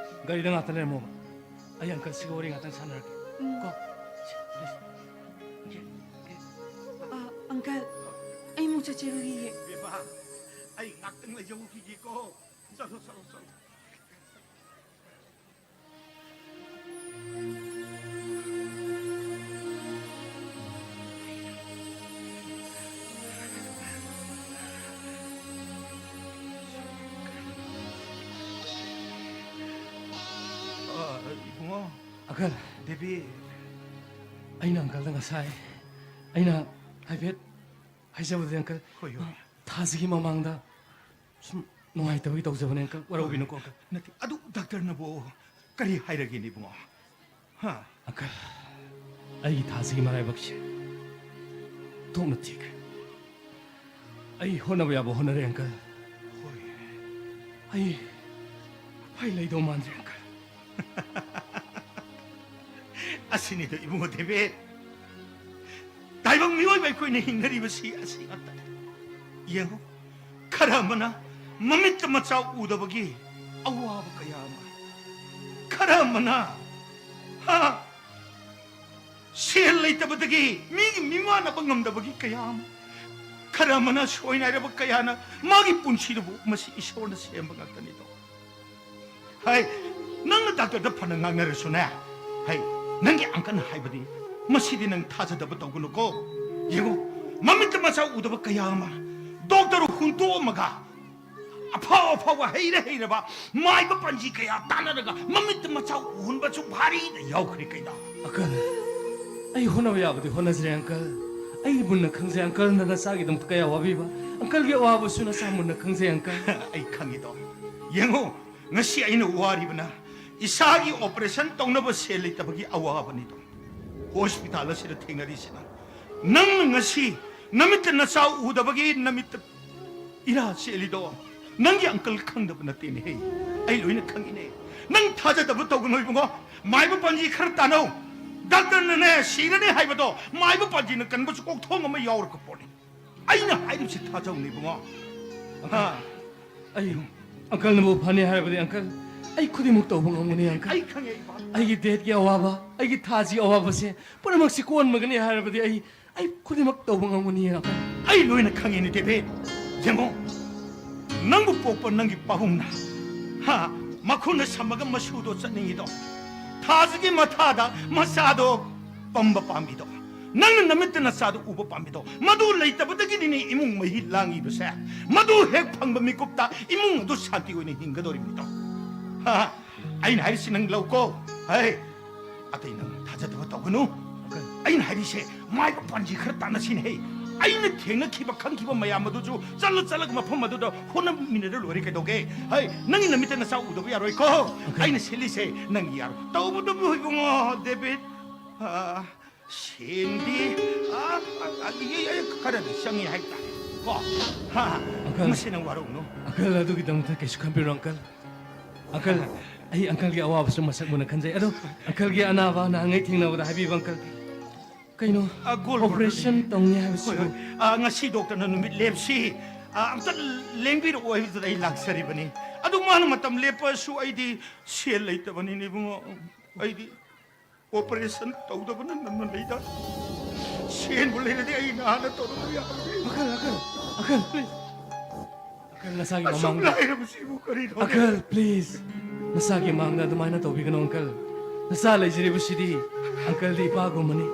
ꯒꯥꯔꯤꯗ ꯉꯥꯛꯇ ꯂꯩꯔꯝꯃꯣꯕ꯫ ꯑꯩ ꯑꯪꯀꯜꯁꯤꯒ ꯋꯥꯔꯤ ꯉꯥꯛꯇꯪ ꯁꯥꯟꯅꯔꯛꯀꯦ꯫ ꯎꯝ꯫ ꯀꯣ? ꯑ, ꯑꯪꯀꯜ, ꯑꯩ ꯑꯃꯨꯛ ꯆꯠꯆꯔꯨꯈꯤꯒꯦ꯫ ꯕꯦꯕꯥ, ꯑꯩ ꯉꯥꯛꯇꯪ ꯂꯩꯖꯔꯨꯈꯤꯒꯦꯀꯣ꯫ ꯆꯠꯂꯣ, ꯆꯠꯂꯣ, ꯆꯠꯂꯣ꯫ ꯑ, ꯏꯕꯨꯡꯉꯣ꯫ ꯑꯪꯀꯜ꯫ ꯗꯦꯕꯤꯠ꯫ ꯑꯩꯅ ꯑꯪꯀꯜꯗ ꯉꯁꯥꯏ, ꯑꯩꯅ ꯍꯥꯏꯐꯦꯠ ꯍꯥꯏꯖꯕꯗꯨꯅꯦ, ꯑꯪꯀꯜ꯫ ꯍꯣꯏ, ꯍꯣꯏ꯫ ꯊꯥꯁꯤꯒꯤ ꯃꯃꯥꯡꯗ ꯁꯨꯝ ꯅꯨꯡꯉꯥꯏꯇꯕꯒꯤ ꯇꯧꯖꯕꯅꯦ, ꯑꯪꯀꯜ꯫ ꯋꯥꯔꯧꯕꯤꯅꯨꯀꯣ, ꯑꯪꯀꯜ꯫ ꯅꯠꯇꯦ, ꯑꯗꯨ ꯗꯥꯛꯇꯔꯅꯕꯨ ꯀꯔꯤ ꯍꯥꯏꯔꯒꯦꯅꯦ, ꯏꯕꯨꯡꯉꯣ? ꯍꯥ? ꯑꯪꯀꯜ, ꯑꯩꯒꯤ ꯊꯥꯁꯤꯒꯤ ꯃꯔꯥꯏꯕꯛꯁꯦ ꯊꯣꯛꯅ ꯊꯤꯈ꯭ꯔꯦ꯫ ꯑꯩ ꯍꯣꯠꯅꯕ ꯌꯥꯕ ꯍꯣꯠꯅꯔꯦ, ꯑꯪꯀꯜ꯫ ꯍꯣꯏ꯫ ꯑꯩ ꯎꯄꯥꯏ ꯂꯩꯗꯧ ꯃꯥꯟꯗ꯭ꯔꯦ, ꯑꯪꯀꯜ꯫ ꯑꯁꯤꯅꯤꯗꯣ, ꯏꯕꯨꯡꯉꯣ ꯗꯦꯕꯤꯠ꯫ ꯇꯥꯏꯕꯪ ꯃꯤꯑꯣꯏꯕ ꯑꯩꯈꯣꯏꯅ ꯍꯤꯡꯅꯔꯤꯕꯁꯤ ꯑꯁꯤ ꯉꯥꯛꯇꯅꯤ꯫ ꯌꯦꯡꯉꯨ, ꯈꯔ ꯑꯃꯅ ꯃꯃꯤꯠꯇ ꯃꯆꯥ ꯎꯗꯕꯒꯤ ꯑꯋꯥꯕ ꯀꯌꯥ ꯑꯃ, ꯈꯔ ꯑꯃꯅ, ꯍꯥ, ꯁꯦꯜ ꯂꯩꯇꯕꯗꯒꯤ ꯃꯤꯒꯤ ꯃꯤꯃꯥꯟꯅꯕ ꯉꯝꯗꯕꯒꯤ ꯀꯌꯥ ꯑꯃ, ꯈꯔ ꯑꯃꯅ ꯁꯣꯏꯅꯥꯏꯔꯕ ꯀꯌꯥꯅ ꯃꯥꯒꯤ ꯄꯨꯟꯁꯤꯗꯨꯕꯨ ꯃꯁꯤ ꯏꯁꯣꯔꯅ ꯁꯦꯝꯕ ꯉꯥꯛꯇꯅꯤꯗꯣ꯫ ꯍꯩ, ꯅꯪꯅ ꯗꯥꯛꯇꯔꯗ ꯐꯅ ꯉꯥꯡꯅꯔꯁꯨꯅꯦ, ꯍꯩ, ꯅꯪꯒꯤ ꯑꯪꯀꯜꯅ ꯍꯥꯏꯕꯗꯤ ꯃꯁꯤꯗꯤ ꯅꯪ ꯊꯥꯖꯗꯕ ꯇꯧꯒꯅꯨꯀꯣ꯫ ꯌꯦꯡꯉꯣ, ꯃꯃꯤꯠꯇ ꯃꯆꯥ ꯎꯗꯕ ꯀꯌꯥ ꯑꯃ ꯗꯣꯛꯇꯔ ꯍꯨꯟꯇꯣꯛꯑꯝꯃꯒ, ꯑꯐꯥꯎ ꯑꯐꯥꯎꯕ ꯍꯩꯔ ꯍꯩꯔꯕ ꯃꯥꯏꯕ ꯄꯥꯟꯖꯤ ꯀꯌꯥ ꯇꯥꯟꯅꯔꯒ ꯃꯃꯤꯠꯇ ꯃꯆꯥ ꯎꯍꯟꯕꯁꯨ ꯚꯥꯔꯤꯗ ꯌꯥꯎꯈ꯭ꯔꯦ ꯀꯩꯅꯣ꯫ ꯑꯪꯀꯜ, ꯑꯩ ꯍꯣꯠꯅꯕ ꯌꯥꯕꯗꯤ ꯍꯣꯠꯅꯖꯔꯦ ꯑꯪꯀꯜ꯫ ꯑꯩ ꯃꯨꯟꯅ ꯈꯪꯖꯩ ꯑꯪꯀꯜꯅ ꯅꯆꯥꯒꯤꯗꯃꯛꯇ ꯀꯌꯥ ꯋꯥꯕꯤꯕ꯫ ꯑꯪꯀꯜꯒꯤ ꯑꯋꯥꯕꯁꯨ ꯅꯆꯥ ꯃꯨꯟꯅ ꯈꯪꯖꯩ ꯑꯪꯀꯜ꯫ ꯑꯩ ꯈꯪꯉꯤꯗꯣ꯫ ꯌꯦꯡꯉꯣ, ꯉꯁꯤ ꯑꯩꯅ ꯋꯥꯔꯤꯕꯅ ꯏꯁꯥꯒꯤ ꯑꯣꯄꯔꯦꯁꯟ ꯇꯧꯅꯕ ꯁꯦꯜ ꯂꯩꯇꯕꯒꯤ ꯑꯋꯥꯕꯅꯤꯗꯣ꯫ ꯍꯣꯁꯄꯤꯇꯥꯜ ꯑꯁꯤꯗ ꯊꯦꯡꯅꯔꯤꯁꯤꯅ ꯅꯪꯅ ꯉꯁꯤ ꯅꯃꯤꯠꯇ ꯅꯆꯥ ꯎꯗꯕꯒꯤ ꯅꯃꯤꯠꯇ ꯏꯔꯥ ꯆꯦꯜꯂꯤꯗꯣ ꯅꯪꯒꯤ ꯑꯪꯀꯜ ꯈꯪꯗꯕ ꯅꯠꯇꯦꯅꯦꯍꯦ꯫ ꯑꯩ ꯂꯣꯏꯅ ꯈꯪꯉꯤꯅꯦ꯫ ꯅꯪ ꯊꯥꯖꯗꯕ ꯇꯧꯒꯅꯨ ꯏꯕꯨꯡꯉꯣ꯫ ꯃꯥꯏꯕ ꯄꯥꯟꯖꯤ ꯈꯔ ꯇꯥꯟꯅꯧ꯫ ꯗꯥꯛꯇꯔꯅꯅꯦ ꯁꯤꯔꯅꯤ ꯍꯥꯏꯕꯗꯣ ꯃꯥꯏꯕ ꯄꯥꯟꯖꯤꯅ ꯀꯟꯕꯁꯨ ꯀꯣꯛꯊꯣꯡ ꯑꯃ ꯌꯥꯎꯔꯒ ꯄꯣꯠꯅꯤ꯫ ꯑꯩꯅ ꯍꯥꯏꯔꯤꯕꯁꯤ ꯊꯥꯖꯧꯅꯦ ꯏꯕꯨꯡꯉꯣ꯫ ꯍꯥ? ꯑꯩ ꯑꯪꯀꯜꯅꯕꯨ ꯐꯅꯤ ꯍꯥꯏꯔꯕꯗꯤ ꯑꯪꯀꯜ, ꯑꯩ ꯈꯨꯗꯤꯡꯃꯛ ꯇꯧꯕ ꯉꯝꯒꯅꯤ ꯑꯪꯀꯜ꯫ ꯑꯩ ꯈꯪꯉꯦ ꯏꯕꯨꯡꯉꯣ꯫ ꯑꯩꯒꯤ ꯗꯦꯠꯀꯤ ꯑꯋꯥꯕ, ꯑꯩꯒꯤ ꯊꯥꯁꯤ ꯑꯋꯥꯕꯁꯦ ꯄꯨꯝꯅꯃꯛꯁꯤ ꯀꯣꯟꯕꯒꯅꯤ ꯍꯥꯏꯔꯕꯗꯤ ꯑꯩ, ꯑꯩ ꯈꯨꯗꯤꯡꯃꯛ ꯇꯧꯕ ꯉꯝꯒꯅꯤ ꯑꯪꯀꯜ꯫ ꯑꯩ ꯂꯣꯏꯅ ꯈꯪꯉꯤꯅꯦ ꯗꯦꯕꯤꯠ꯫ ꯌꯦꯡꯉꯣ, ꯅꯪꯕꯨ ꯄꯣꯛꯄ ꯅꯪꯒꯤ ꯄꯥꯕꯨꯡꯅ, ꯍꯥ, ꯃꯈꯨꯠꯅ ꯁꯝꯃꯒ ꯃꯁꯨꯗꯣ ꯆꯠꯅꯤꯡꯉꯤꯗꯣ, ꯊꯥꯁꯤꯒꯤ ꯃꯊꯥꯗ ꯃꯆꯥꯗꯣ ꯄꯝꯕ ꯄꯥꯝꯃꯤꯗꯣ, ꯅꯪꯅ ꯅꯃꯤꯠꯇ ꯅꯆꯥꯗꯣ ꯎꯕ ꯄꯥꯝꯃꯤꯗꯣ, ꯃꯗꯨ ꯂꯩꯇꯕꯗꯒꯤꯅꯤꯅꯦ ꯏꯃꯨꯡ ꯃꯍꯤ ꯂꯥꯡꯉꯤꯕꯁꯦ꯫ ꯃꯗꯨ ꯍꯦꯛ ꯐꯪꯕ ꯃꯤꯀꯨꯞꯇ ꯏꯃꯨꯡ ꯑꯗꯨ ꯁꯥꯟꯇꯤ ꯑꯣꯏꯅ ꯍꯤꯡꯒꯗꯧꯔꯤꯕꯅꯤꯗꯣ꯫ ꯍꯥ, ꯑꯩꯅ ꯍꯥꯏꯔꯤꯁꯤ ꯅꯪ ꯂꯧꯀꯣ꯫ ꯍꯩ, ꯑꯇꯩ ꯅꯪ ꯊꯥꯖꯗꯕ ꯇꯧꯒꯅꯨ꯫ ꯑꯩꯅ ꯍꯥꯏꯔꯤꯁꯦ ꯃꯥꯏꯕ ꯄꯥꯟꯖꯤ ꯈꯔ ꯇꯥꯟꯅꯁꯤꯅꯦ꯫ ꯍꯩ, ꯑꯩꯅ ꯊꯦꯡꯅꯈꯤꯕ ꯈꯪꯈꯤꯕ ꯃꯌꯥꯝ ꯑꯗꯨꯁꯨ ꯆꯠꯂ ꯆꯠꯂꯒ ꯃꯐꯝ ꯑꯗꯨꯗ ꯍꯣꯠꯅꯃꯤꯟꯅꯔ ꯂꯣꯏꯔꯦ ꯀꯩꯗꯧꯒꯦ? ꯍꯩ, ꯅꯪꯒꯤ ꯅꯃꯤꯠꯇ ꯅꯆꯥ ꯎꯗꯕ ꯌꯥꯔꯣꯏꯀꯣ꯫ ꯑꯩꯅ ꯁꯤꯜꯂꯤꯁꯦ ꯅꯪꯒꯤ ꯌꯥꯔꯣꯏ꯫ ꯇꯧꯕꯇꯕꯨ ꯏꯕꯨꯡꯉꯣ ꯗꯦꯕꯤꯠ, ꯑ, ꯁꯦꯟꯗꯤ, ꯑ, ꯑ, ꯑ, ꯑ, ꯈꯔꯗꯤ ꯆꯪꯉꯤ ꯍꯥꯏꯇꯥꯔꯦ꯫ ꯀꯣ? ꯍꯥ, ꯃꯁꯤ ꯅꯪ ꯋꯥꯔꯧꯅꯨ꯫ ꯑꯪꯀꯜ, ꯑꯗꯨꯒꯤꯗꯃꯛꯇ ꯀꯩꯁꯨ ꯈꯟꯕꯤꯔꯨꯅꯨ ꯑꯪꯀꯜ꯫ ꯑꯪꯀꯜ, ꯑꯩ ꯑꯪꯀꯜꯒꯤ ꯑꯋꯥꯕꯁꯨ ꯃꯁꯛ ꯃꯨꯟꯅ ꯈꯟꯖꯩ꯫ ꯑꯗꯣ ꯑꯪꯀꯜꯒꯤ ꯑꯅꯥꯕ ꯅꯍꯥꯟꯉꯩ ꯊꯦꯡꯅꯕꯗ ꯍꯥꯏꯕꯤꯕ ꯑꯪꯀꯜ꯫ ꯀꯩꯅꯣ? ꯑ, ꯒꯣꯜ ꯑꯣꯄꯔꯦꯁꯟ ꯇꯧꯅꯤ ꯍꯥꯏꯕꯁꯤꯕꯨ? ꯍꯣꯏ, ꯍꯣꯏ꯫ ꯑ, ꯉꯁꯤ ꯗꯣꯛꯇꯔꯅ ꯅꯨꯃꯤꯠ ꯂꯦꯞꯁꯤ, ꯑ, ꯑꯝꯇ ꯂꯦꯡꯕꯤꯔꯛꯑꯣ ꯍꯥꯏꯕꯗꯨꯗ ꯑꯩ ꯂꯥꯛꯆꯔꯤꯕꯅꯤ꯫ ꯑꯗꯨ ꯃꯥꯅ ꯃꯇꯝ ꯂꯦꯞꯄꯁꯨ ꯑꯩꯗꯤ ꯁꯦꯜ ꯂꯩꯇꯕꯅꯤꯅꯦ ꯏꯕꯨꯡꯉꯣ꯫ ꯑꯩꯗꯤ ꯑꯣꯄꯔꯦꯁꯟ ꯇꯧꯗꯕꯅ ꯅꯝꯅ ꯂꯩꯗ꯫ ꯁꯦꯟꯕꯨ ꯂꯩꯔꯗꯤ ꯑꯩ ꯅꯍꯥꯟꯅ ꯇꯧꯔꯝꯕ ꯌꯥꯕꯅꯤ꯫ ꯑꯪꯀꯜ, ꯑꯪꯀꯜ, ꯑꯪꯀꯜ, please. ꯑꯪꯀꯜ, ꯅꯁꯥꯒꯤ ꯑꯁꯨꯛ ꯃꯃꯥꯡꯗ ꯂꯥꯏꯔꯕꯁꯤꯕꯨ ꯀꯔꯤꯅꯣ? ꯑꯪꯀꯜ, please. ꯅꯁꯥꯒꯤ ꯃꯥꯡꯗ ꯑꯗꯨꯃꯥꯏꯅ ꯇꯧꯕꯤꯒꯅꯨ, ꯑꯪꯀꯜ꯫ ꯅꯆꯥ ꯂꯩꯖꯔꯤꯕꯁꯤꯗꯤ ꯑꯪꯀꯜꯗꯤ ꯏꯄꯥꯒꯨꯝꯕꯅꯤ꯫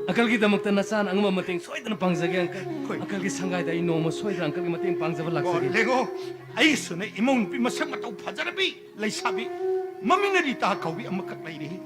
ꯑꯪꯀꯜꯒꯤꯗꯃꯛꯇ ꯅꯆꯥꯅ ꯑꯉꯝꯕ ꯃꯇꯦꯡ ꯁꯣꯏꯗꯅ ꯄꯥꯡꯖꯒꯦ, ꯑꯪꯀꯜ꯫ ꯍꯣꯏ꯫ ꯑꯪꯀꯜꯒꯤ ꯁꯪꯒꯥꯏꯗ ꯑꯩ ꯅꯣꯡꯃ ꯁꯣꯏꯗꯅ ꯑꯪꯀꯜꯒꯤ ꯃꯇꯦꯡ ꯄꯥꯡꯖꯕ ꯂꯥꯛꯆꯒꯦ꯫ ꯂꯦꯡꯉꯣ, ꯑꯩꯁꯨꯅꯦ ꯏꯃꯧ ꯅꯨꯄꯤ ꯃꯁꯛ ꯃꯇꯧ ꯐꯖꯔꯕꯤ ꯂꯩꯁꯥꯕꯤ, ꯃꯃꯤꯡꯅ ꯔꯤꯇꯥ ꯀꯧꯕꯤ ꯑꯃꯈꯛ ꯂꯩꯔꯤ꯫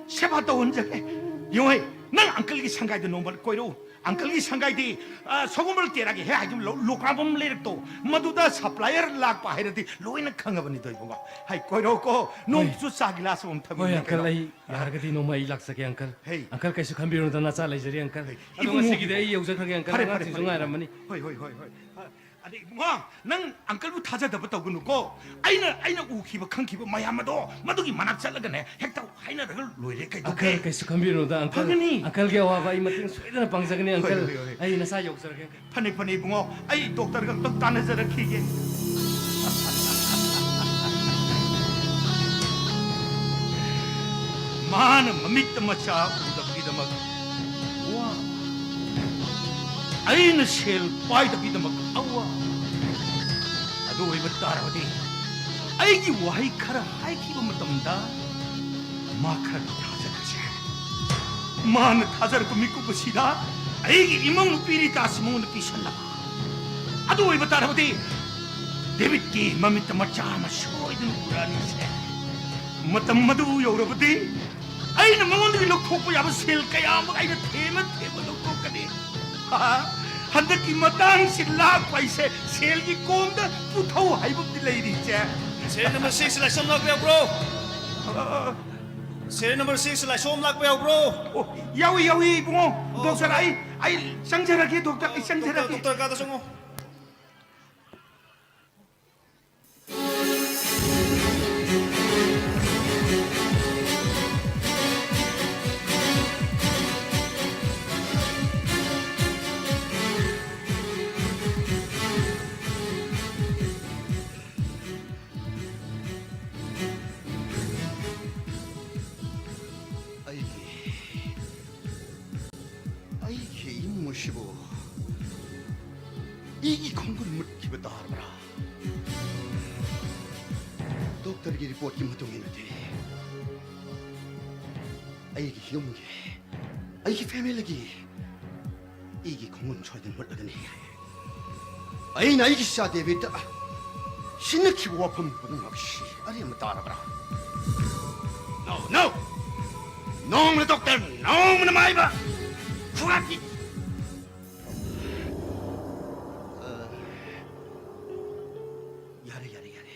ꯁꯦꯕꯥ ꯇꯧꯍꯟꯖꯒꯦ꯫ ꯌꯦꯡꯉꯣꯍꯦ, ꯅꯪ ꯑꯪꯀꯜꯒꯤ ꯁꯪꯒꯥꯏꯗ ꯅꯣꯡꯃ ꯀꯣꯏꯔꯛꯎ꯫ ꯑꯪꯀꯜꯒꯤ ꯁꯪꯒꯥꯏꯗꯤ, ꯑ, ꯁꯒꯣꯜꯕꯜ ꯇꯦꯔꯥꯒꯤ ꯍꯦꯛ ꯍꯥꯏꯗꯨ ꯂꯧ-, ꯂꯣꯀ꯭ꯔꯥꯝꯕꯝ ꯂꯩꯔꯛꯇꯣ, ꯃꯗꯨꯗ ꯁꯄ꯭ꯂꯥꯏꯌꯔ ꯂꯥꯛꯄ ꯍꯥꯏꯔꯗꯤ ꯂꯣꯏꯅ ꯈꯪꯉꯕꯅꯤꯗꯣ ꯏꯕꯨꯡꯉꯣ꯫ ꯍꯥꯏ, ꯀꯣꯏꯔꯛꯎꯀꯣ꯫ ꯅꯣꯡꯁꯨ ꯆꯥ ꯒꯤꯂꯥꯁ ꯑꯃꯃꯝ ꯊꯛꯃꯤꯟꯅꯁꯤ ꯀꯩꯅꯣ꯫ ꯍꯣꯏ, ꯑꯪꯀꯜ, ꯑꯩ ꯌꯥꯔꯒꯗꯤ ꯅꯣꯡꯃ ꯑꯩ ꯂꯥꯛꯆꯒꯦ, ꯑꯪꯀꯜ꯫ ꯍꯩ꯫ ꯑꯪꯀꯜ, ꯀꯩꯁꯨ ꯈꯟꯕꯤꯔꯨꯅꯨꯗ, ꯅꯆꯥ ꯂꯩꯖꯔꯤ, ꯑꯪꯀꯜ꯫ ꯍꯩ, ꯑꯗꯣ ꯏꯕꯨꯡꯉꯣ, ꯉꯁꯤꯒꯤꯗꯤ ꯏꯕꯨꯡꯉꯣ꯫ ꯑꯩ ꯌꯧꯖꯈ꯭ꯔꯒꯦ, ꯑꯪꯀꯜ꯫ ꯐꯔꯦ, ꯐꯔꯦ, ꯑꯉꯥꯡꯁꯤꯡꯁꯨ ꯐꯔꯦ꯫ ꯉꯥꯏꯔꯝꯃꯅꯤ꯫ ꯍꯣꯏ, ꯍꯣꯏ, ꯍꯣꯏ, ꯍꯣꯏ꯫ ꯑꯗꯩ ꯏꯕꯨꯡꯉꯣ, ꯅꯪ ꯑꯪꯀꯜꯕꯨ ꯊꯥꯖꯗꯕ ꯇꯧꯒꯅꯨꯀꯣ꯫ ꯑꯩꯅ, ꯑꯩꯅ ꯎꯈꯤꯕ ꯈꯪꯈꯤꯕ ꯃꯌꯥꯝ ꯑꯗꯣ ꯃꯗꯨꯒꯤ ꯃꯅꯥꯛ ꯆꯠꯂꯒꯅꯦ ꯍꯦꯛꯇ ꯍꯥꯏꯅꯔꯒ ꯂꯣꯏꯔꯦ, ꯀꯩꯗꯧꯒꯦ? ꯑꯪꯀꯜ, ꯀꯩꯁꯨ ꯈꯟꯕꯤꯔꯨꯅꯨꯗ, ꯑꯪꯀꯜ꯫ ꯐꯒꯅꯤ꯫ ꯑꯪꯀꯜꯒꯤ ꯑꯋꯥꯕ ꯑꯩ ꯃꯇꯦꯡ ꯁꯣꯏꯗꯅ ꯄꯥꯡꯖꯒꯅꯤ, ꯍꯣꯏ, ꯑꯪꯀꯜ꯫ ꯍꯣꯏ, ꯍꯣꯏ, ꯍꯣꯏ꯫ ꯑꯩ ꯅꯆꯥ ꯌꯧꯖꯔꯒꯦ, ꯑꯪꯀꯜ꯫ ꯐꯅꯤ, ꯐꯅꯤ, ꯏꯕꯨꯡꯉꯣ꯫ ꯑꯩ ꯗꯣꯛꯇꯔꯒ ꯑꯝꯇꯪ ꯇꯥꯟꯅꯖꯔꯛꯈꯤꯒꯦ꯫ ꯃꯥꯅ ꯃꯃꯤꯠꯇ ꯃꯆꯥ ꯎꯗꯕꯒꯤꯗꯃꯛ ꯋꯥ, ꯑꯩꯅ ꯁꯦꯜ ꯄꯥꯏꯗꯕꯒꯤꯗꯃꯛ ꯑꯋꯥ꯫ ꯑꯗꯨ ꯑꯣꯏꯕ ꯇꯥꯔꯕꯗꯤ ꯑꯩꯒꯤ ꯋꯥꯍꯩ ꯈꯔ ꯍꯥꯏꯈꯤꯕ ꯃꯇꯝꯗ ꯃꯥ ꯈꯔ ꯊꯥꯖꯔꯛꯁꯦ꯫ ꯃꯥꯅ ꯊꯥꯖꯔꯛꯄ ꯃꯤꯀꯨꯞ ꯑꯁꯤꯗ ꯑꯩꯒꯤ ꯏꯃꯧ ꯅꯨꯄꯤ ꯔꯤꯇꯥꯁꯤ ꯃꯉꯣꯟꯗ ꯄꯤꯁꯜꯂꯕ꯫ ꯑꯗꯨ ꯑꯣꯏꯕ ꯇꯥꯔꯕꯗꯤ ꯗꯦꯕꯤꯠꯀꯤ ꯃꯃꯤꯠꯇ ꯃꯆꯥ ꯑꯃ ꯁꯣꯏꯗꯅ ꯎꯔꯛꯑꯅꯤꯁꯦ꯫ ꯃꯇꯝ ꯑꯗꯨ ꯌꯧꯔꯕꯗꯤ ꯑꯩꯅ ꯃꯉꯣꯟꯗꯒꯤ ꯂꯧꯊꯣꯛꯄ ꯌꯥꯕ ꯁꯦꯜ ꯀꯌꯥꯃꯨꯛ ꯑꯩꯅ ꯊꯦꯝꯃ ꯊꯦꯝꯃ ꯂꯧꯊꯣꯛꯀꯅꯤ꯫ ꯍꯟꯗꯛꯀꯤ ꯃꯇꯥꯡꯁꯤ ꯂꯥꯛꯄ ꯍꯥꯏꯁꯦ ꯁꯦꯜꯒꯤ ꯀꯣꯝꯗ ꯄꯨꯊꯧ ꯍꯥꯏꯕ ꯑꯃꯗꯤ ꯂꯩꯔꯤꯁꯦ꯫ Serial number six ꯂꯥꯏꯁꯣꯝ ꯂꯥꯛꯄ ꯌꯥꯎꯕ꯭ꯔꯣ? ꯑ, Serial number six ꯂꯥꯏꯁꯣꯝ ꯂꯥꯛꯄ ꯌꯥꯎꯕ꯭ꯔꯣ? ꯑꯣ, ꯌꯥꯎꯏ, ꯌꯥꯎꯏ, ꯏꯕꯨꯡꯉꯣ꯫ ꯑꯣ, ꯗꯣꯛꯇꯔ, ꯑꯣ꯫ ꯑꯩ, ꯑꯩ ꯆꯪꯖꯔꯒꯦ, ꯗꯣꯛꯇꯔ, ꯑꯩ ꯗꯣꯛꯇꯔ, ꯆꯪꯖꯔꯒꯦ꯫ ꯗꯣꯛꯇꯔ ꯀꯥꯗ ꯆꯪꯉꯣ꯫ ꯑꯩꯒꯤ, ꯑꯩꯒꯤ ꯏꯃꯨꯡ ꯑꯁꯤꯕꯨ ꯏꯒꯤ ꯈꯣꯡꯒꯨꯜ ꯃꯨꯠꯈꯤꯕ ꯇꯥꯔꯕ꯭ꯔꯥ? ꯗꯣꯛꯇꯔꯒꯤ ꯔꯤꯄꯣꯔꯠꯀꯤ ꯃꯇꯨꯡ ꯏꯟꯅꯗꯤ, ꯑꯩꯒꯤ ꯌꯨꯝꯒꯤ, ꯑꯩꯒꯤ ꯐꯦꯃꯤꯂꯤꯒꯤ ꯏꯒꯤ ꯈꯣꯡꯒꯨꯟ ꯁꯣꯏꯗꯅ ꯃꯨꯠꯂꯒꯅꯤ꯫ ꯑꯩꯅ ꯑꯩꯒꯤ ꯏꯆꯥ ꯗꯦꯕꯤꯠꯇ ꯁꯤꯟꯅꯈꯤꯕ ꯋꯥꯐꯝ ꯄꯨꯝꯅꯃꯛꯁꯤ ꯑꯔꯦꯝꯕ ꯇꯥꯔꯕ꯭ꯔꯥ? No, no! ꯅꯣꯡꯃꯅ ꯗꯣꯛꯇꯔ, ꯅꯣꯡꯃꯅ ꯃꯥꯏꯕ! ꯈꯨꯒꯥꯄꯤ! ꯑ, ꯌꯥꯔꯦ, ꯌꯥꯔꯦ, ꯌꯥꯔꯦ꯫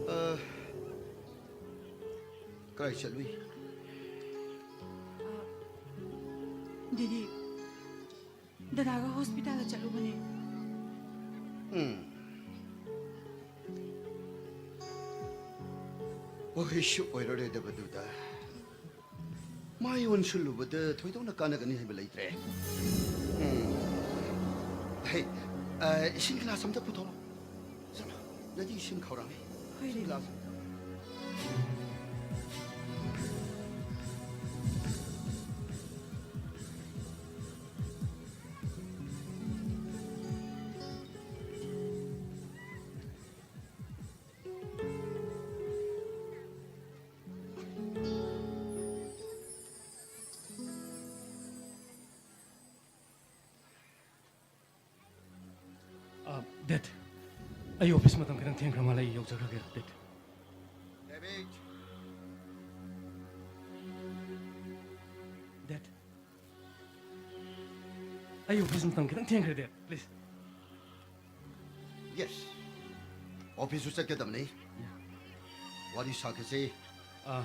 ꯑ, ꯀꯗꯥꯏ ꯆꯠꯂꯨꯏ? ꯑ, ꯗꯦꯗꯤ, ꯗꯗꯥꯒ ꯍꯣꯁꯄꯤꯇꯥꯜꯗ ꯆꯠꯂꯨꯕꯅꯦ꯫ ꯎꯝ꯫ ꯋꯥꯍꯩꯁꯨ ꯑꯣꯏꯔꯔꯣꯏꯗꯕꯗꯨꯗ꯫ ꯃꯥꯏ ꯑꯣꯟꯁꯤꯜꯂꯨꯕꯗ ꯊꯣꯏꯗꯣꯛꯅ ꯀꯥꯟꯅꯒꯅꯤ ꯍꯥꯏꯕ ꯂꯩꯇ꯭ꯔꯦ꯫ ꯎꯝ꯫ ꯍꯩ, ꯑ, ꯏꯁꯤꯡ ꯒꯤꯂꯥꯁ ꯑꯝꯇ ꯄꯨꯊꯣꯔꯛꯑꯣ꯫ ꯆꯠꯂꯣ, ꯅꯪꯗꯤ ꯏꯁꯤꯡ ꯈꯧꯔꯥꯡꯉꯤ꯫ ꯍꯣꯏ, ꯏꯁꯤꯡ ꯗꯦꯗꯤ꯫ ꯒꯤꯂꯥꯁ ꯑꯝꯇ꯫ ꯑ, ꯗꯦꯠ, ꯑꯩ ꯑꯣꯐꯤꯁ ꯃꯇꯝ ꯈꯤꯇꯪ ꯊꯦꯡꯈ꯭ꯔ ꯃꯥꯜꯂꯦ, ꯑꯩ ꯌꯧꯖꯈ꯭ꯔꯒꯦ, ꯗꯦꯠ꯫ ꯗꯦꯕꯤꯠ! ꯗꯦꯠ, ꯑꯩ ꯑꯣꯐꯤꯁ ꯃꯇꯝ ꯈꯤꯇꯪ ꯊꯦꯡꯈ꯭ꯔꯦ, ꯗꯦꯠ, ꯄ꯭ꯂꯤꯖ꯫ ꯌꯦꯁ, ꯑꯣꯐꯤꯁꯁꯨ ꯆꯠꯀꯗꯕꯅꯤ꯫ ꯌꯥ꯫ ꯋꯥꯔꯤ ꯁꯥꯈꯤꯁꯤ꯫ ꯑ,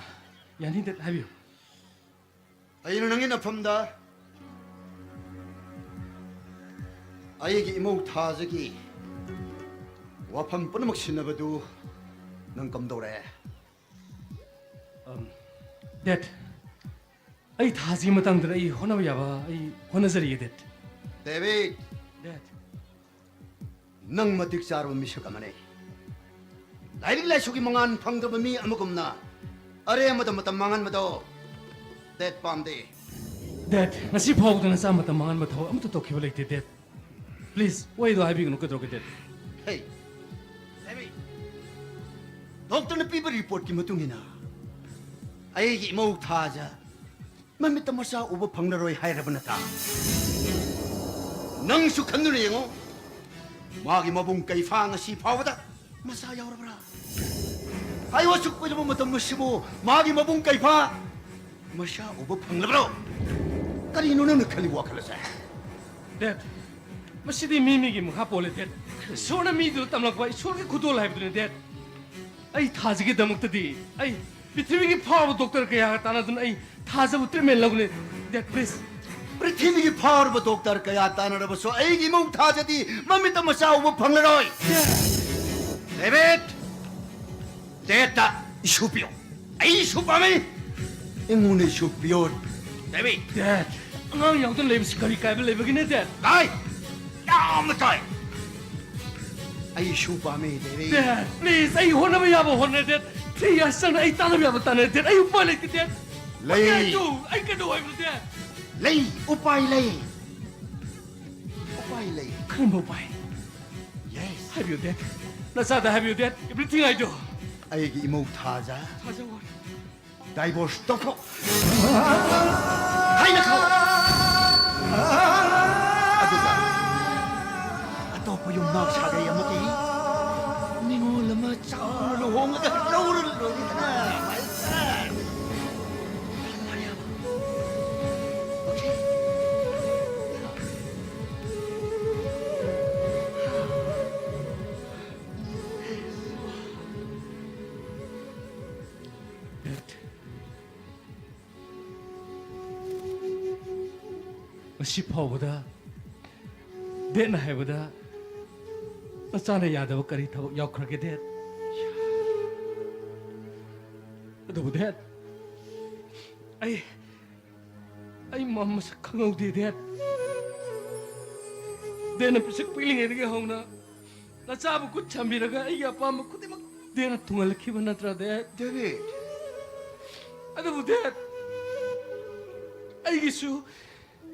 ꯌꯥꯅꯤ, ꯗꯦꯠ, ꯍꯥꯏꯕꯤꯌꯨ꯫ ꯑꯩꯅ ꯅꯪꯒꯤ ꯅꯐꯝꯗ ꯑꯩꯒꯤ ꯏꯃꯧ ꯊꯥꯖꯒꯤ ꯋꯥꯐꯝ ꯄꯨꯝꯅꯃꯛ ꯁꯤꯟꯅꯕꯗꯨ ꯅꯪ ꯀꯝꯗꯧꯔꯦ? ꯑꯝ, ꯗꯦꯠ, ꯑꯩ ꯊꯥꯖꯒꯤ ꯃꯇꯥꯡꯗ ꯑꯩ ꯍꯣꯠꯅꯕ ꯌꯥꯕ ꯑꯩ ꯍꯣꯠꯅꯖꯔꯤꯌꯦ, ꯗꯦꯠ꯫ ꯗꯦꯕꯤꯠ! ꯗꯦꯠ꯫ ꯅꯪ ꯃꯇꯤꯛ ꯆꯥꯔꯕ ꯃꯤꯁꯛ ꯑꯃꯅꯤ꯫ ꯂꯥꯏꯔꯤꯛ ꯂꯥꯏꯁꯨꯒꯤ ꯃꯉꯥꯜ ꯐꯪꯗ꯭ꯔꯕ ꯃꯤ ꯑꯃꯒꯨꯝꯅ ꯑꯔꯦꯝꯕꯗ ꯃꯇꯝ ꯃꯥꯡꯍꯟꯕꯗꯣ ꯗꯦꯠ ꯄꯥꯝꯗꯦ꯫ ꯗꯦꯠ, ꯉꯁꯤ ꯐꯥꯎꯕꯗ ꯅꯆꯥ ꯃꯇꯝ ꯃꯥꯡꯍꯟꯕ ꯊꯕꯛ ꯑꯃꯠꯇ ꯇꯧꯈꯤꯕ ꯂꯩꯇꯦ, ꯗꯦꯠ꯫ ꯄ꯭ꯂꯤꯖ, ꯋꯥꯍꯩꯗꯣ ꯍꯥꯏꯕꯤꯒꯅꯨ, ꯀꯩꯗꯧꯔꯒꯦ, ꯗꯦꯠ? ꯍꯦ, ꯗꯦꯕꯤꯠ, ꯗꯣꯛꯇꯔꯅ ꯄꯤꯕ ꯔꯤꯄꯣꯔꯠꯀꯤ ꯃꯇꯨꯡ ꯏꯟꯅ ꯑꯩꯒꯤ ꯏꯃꯧ ꯊꯥꯖ ꯃꯃꯤꯠꯇ ꯃꯆꯥ ꯎꯕ ꯐꯪꯂꯔꯣꯏ ꯍꯥꯏꯔꯕ ꯅꯠꯇ꯭ꯔꯥ? ꯅꯪꯁꯨ ꯈꯟꯗꯨꯅ ꯌꯦꯡꯉꯨ, ꯃꯥꯒꯤ ꯃꯕꯨꯡ ꯀꯩꯐꯥ ꯉꯁꯤ ꯐꯥꯎꯕꯗ ꯃꯆꯥ ꯌꯥꯎꯔꯕ꯭ꯔꯥ? ꯍꯥꯏꯌꯨ, ꯑꯁꯨꯛ ꯀꯨꯏꯔꯕ ꯃꯇꯝ ꯑꯁꯤꯕꯨ ꯃꯥꯒꯤ ꯃꯕꯨꯡ ꯀꯩꯐꯥ ꯃꯆꯥ ꯎꯕ ꯐꯪꯂꯕ꯭ꯔꯣ? ꯀꯔꯤꯅꯣ ꯅꯪꯅ ꯈꯜꯂꯤꯕ ꯋꯥꯈꯜ ꯑꯁꯦ? ꯗꯦꯠ, ꯃꯁꯤꯗꯤ ꯃꯤ ꯃꯤꯒꯤ ꯃꯈꯥ ꯄꯣꯜꯂꯦ, ꯗꯦꯠ꯫ ꯏꯁꯣꯔꯅ ꯃꯤꯗꯨꯗ ꯇꯝꯂꯛꯄ ꯏꯁꯣꯔꯒꯤ ꯈꯨꯗꯣꯜ ꯍꯥꯏꯕꯗꯨꯅꯤ, ꯗꯦꯠ꯫ ꯑꯩ ꯊꯥꯖꯒꯤꯗꯃꯛꯇꯗꯤ ꯑꯩ ꯄ꯭ꯔꯤꯊꯤꯕꯤꯒꯤ ꯐꯥꯎꯔꯕ ꯗꯣꯛꯇꯔ ꯀꯌꯥꯒ ꯇꯥꯟꯅꯗꯨꯅ ꯑꯩ ꯊꯥꯖꯕꯨ ꯇ꯭ꯔꯤꯠꯃꯦꯟ ꯂꯧꯒꯅꯤ, ꯗꯦꯠ, ꯄ꯭ꯂꯤꯖ꯫ ꯄ꯭ꯔꯤꯊꯤꯕꯤꯒꯤ ꯐꯥꯎꯔꯕ ꯗꯣꯛꯇꯔ ꯀꯌꯥ ꯇꯥꯟꯅꯔꯕꯁꯨ ꯑꯩꯒꯤ ꯏꯃꯧ ꯊꯥꯖꯗꯤ ꯃꯃꯤꯠꯇ ꯃꯆꯥ ꯎꯕ ꯐꯪꯂꯔꯣꯏ꯫ ꯗꯦꯕꯤꯠ! ꯗꯦꯠꯇ ꯏꯁꯨ ꯄꯤꯌꯣ꯫ ꯑꯩ ꯏꯁꯨ ꯄꯥꯝꯃꯤ꯫ ꯑꯩꯉꯣꯟꯗ ꯏꯁꯨ ꯄꯤꯌꯣ꯫ ꯗꯦꯕꯤꯠ! ꯗꯦꯠ, ꯑꯉꯥꯡ ꯌꯥꯎꯗꯅ ꯂꯩꯕꯁꯤ ꯀꯔꯤ ꯀꯥꯏꯕ ꯂꯩꯕꯒꯦꯅꯦ, ꯗꯦꯠ? ꯇꯥꯏ! ꯌꯥꯝꯅ ꯇꯥꯏ! ꯑꯩ ꯏꯁꯨ ꯄꯥꯝꯃꯤ, ꯗꯦꯕꯤꯠ꯫ ꯗꯦꯠ, ꯄ꯭ꯂꯤꯖ, ꯑꯩ ꯍꯣꯠꯅꯕ ꯌꯥꯕ ꯍꯣꯠꯅꯔꯦ, ꯗꯦꯠ꯫ ꯊ꯭ꯔꯤ ꯌꯔꯁ ꯆꯪꯅ ꯑꯩ ꯇꯥꯟꯅꯕ ꯌꯥꯕ ꯇꯥꯟꯅꯔꯦ, ꯗꯦꯠ꯫ ꯑꯩ ꯎꯄꯥꯏ ꯂꯩꯇꯦ, ꯗꯦꯠ꯫ ꯂꯩ꯫ What can I do? ꯑꯩ ꯀꯩꯗꯧ ꯍꯥꯏꯕꯅꯣ, ꯗꯦꯠ? ꯂꯩ, ꯎꯄꯥꯏ ꯂꯩ꯫ ꯎꯄꯥꯏ ꯂꯩ꯫ ꯀꯔꯝꯕ ꯎꯄꯥꯏ? ꯌꯦꯁ꯫ ꯍꯥꯏꯕꯤꯌꯨ, ꯗꯦꯠ꯫ ꯅꯆꯥꯗ ꯍꯥꯏꯕꯤꯌꯨ, ꯗꯦꯠ꯫ Everything I do꯫ ꯑꯩꯒꯤ ꯏꯃꯧ ꯊꯥꯖ ꯊꯥꯖ ꯋꯥꯔꯦ꯫ ꯗꯥꯏꯚꯣꯔꯁ ꯇꯧꯈ꯭ꯔꯣ꯫ ꯍꯥꯏꯅꯈ꯭ꯔꯣ꯫ ꯑꯗꯨꯒ ꯑꯇꯣꯞꯄ ꯌꯨꯝꯅꯥꯛ ꯁꯥꯒꯩ ꯑꯃꯒꯤ ꯅꯤꯉꯣꯜ ꯑꯃ ꯆꯥꯎꯅ ꯂꯨꯍꯣꯡꯉꯒ ꯂꯧꯔ ꯂꯣꯏꯔꯦꯗꯅ꯫ ꯉꯁꯤ ꯐꯥꯎꯕꯗ ꯗꯦꯠꯅ ꯍꯥꯏꯕꯗ ꯅꯆꯥꯅ ꯌꯥꯗꯕ ꯀꯔꯤ ꯊꯕꯛ ꯌꯥꯎꯈ꯭ꯔꯒꯦ, ꯗꯦꯠ? ꯑꯗꯨꯕꯨ, ꯗꯦꯠ, ꯑꯩ, ꯑꯩ ꯃ-, ꯃꯁꯛ ꯈꯪꯍꯧꯗꯦ, ꯗꯦꯠ꯫ ꯗꯦꯠꯅ ꯄꯤꯁꯛ ꯄꯤꯛꯂꯤꯉꯩꯗꯒꯤ ꯍꯧꯅ ꯅꯆꯥꯕꯨ ꯈꯨꯠ ꯁꯝꯕꯤꯔꯒ ꯑꯩꯒꯤ ꯑꯄꯥꯝꯕ ꯈꯨꯗꯤꯡꯃꯛ ꯗꯦꯠꯅ ꯊꯨꯡꯍꯜꯂꯛꯈꯤꯕ ꯅꯠꯇ꯭ꯔꯥ, ꯗꯦꯠ? ꯗꯦꯕꯤꯠ! ꯑꯗꯨꯕꯨ, ꯗꯦꯠ, ꯑꯩꯒꯤꯁꯨ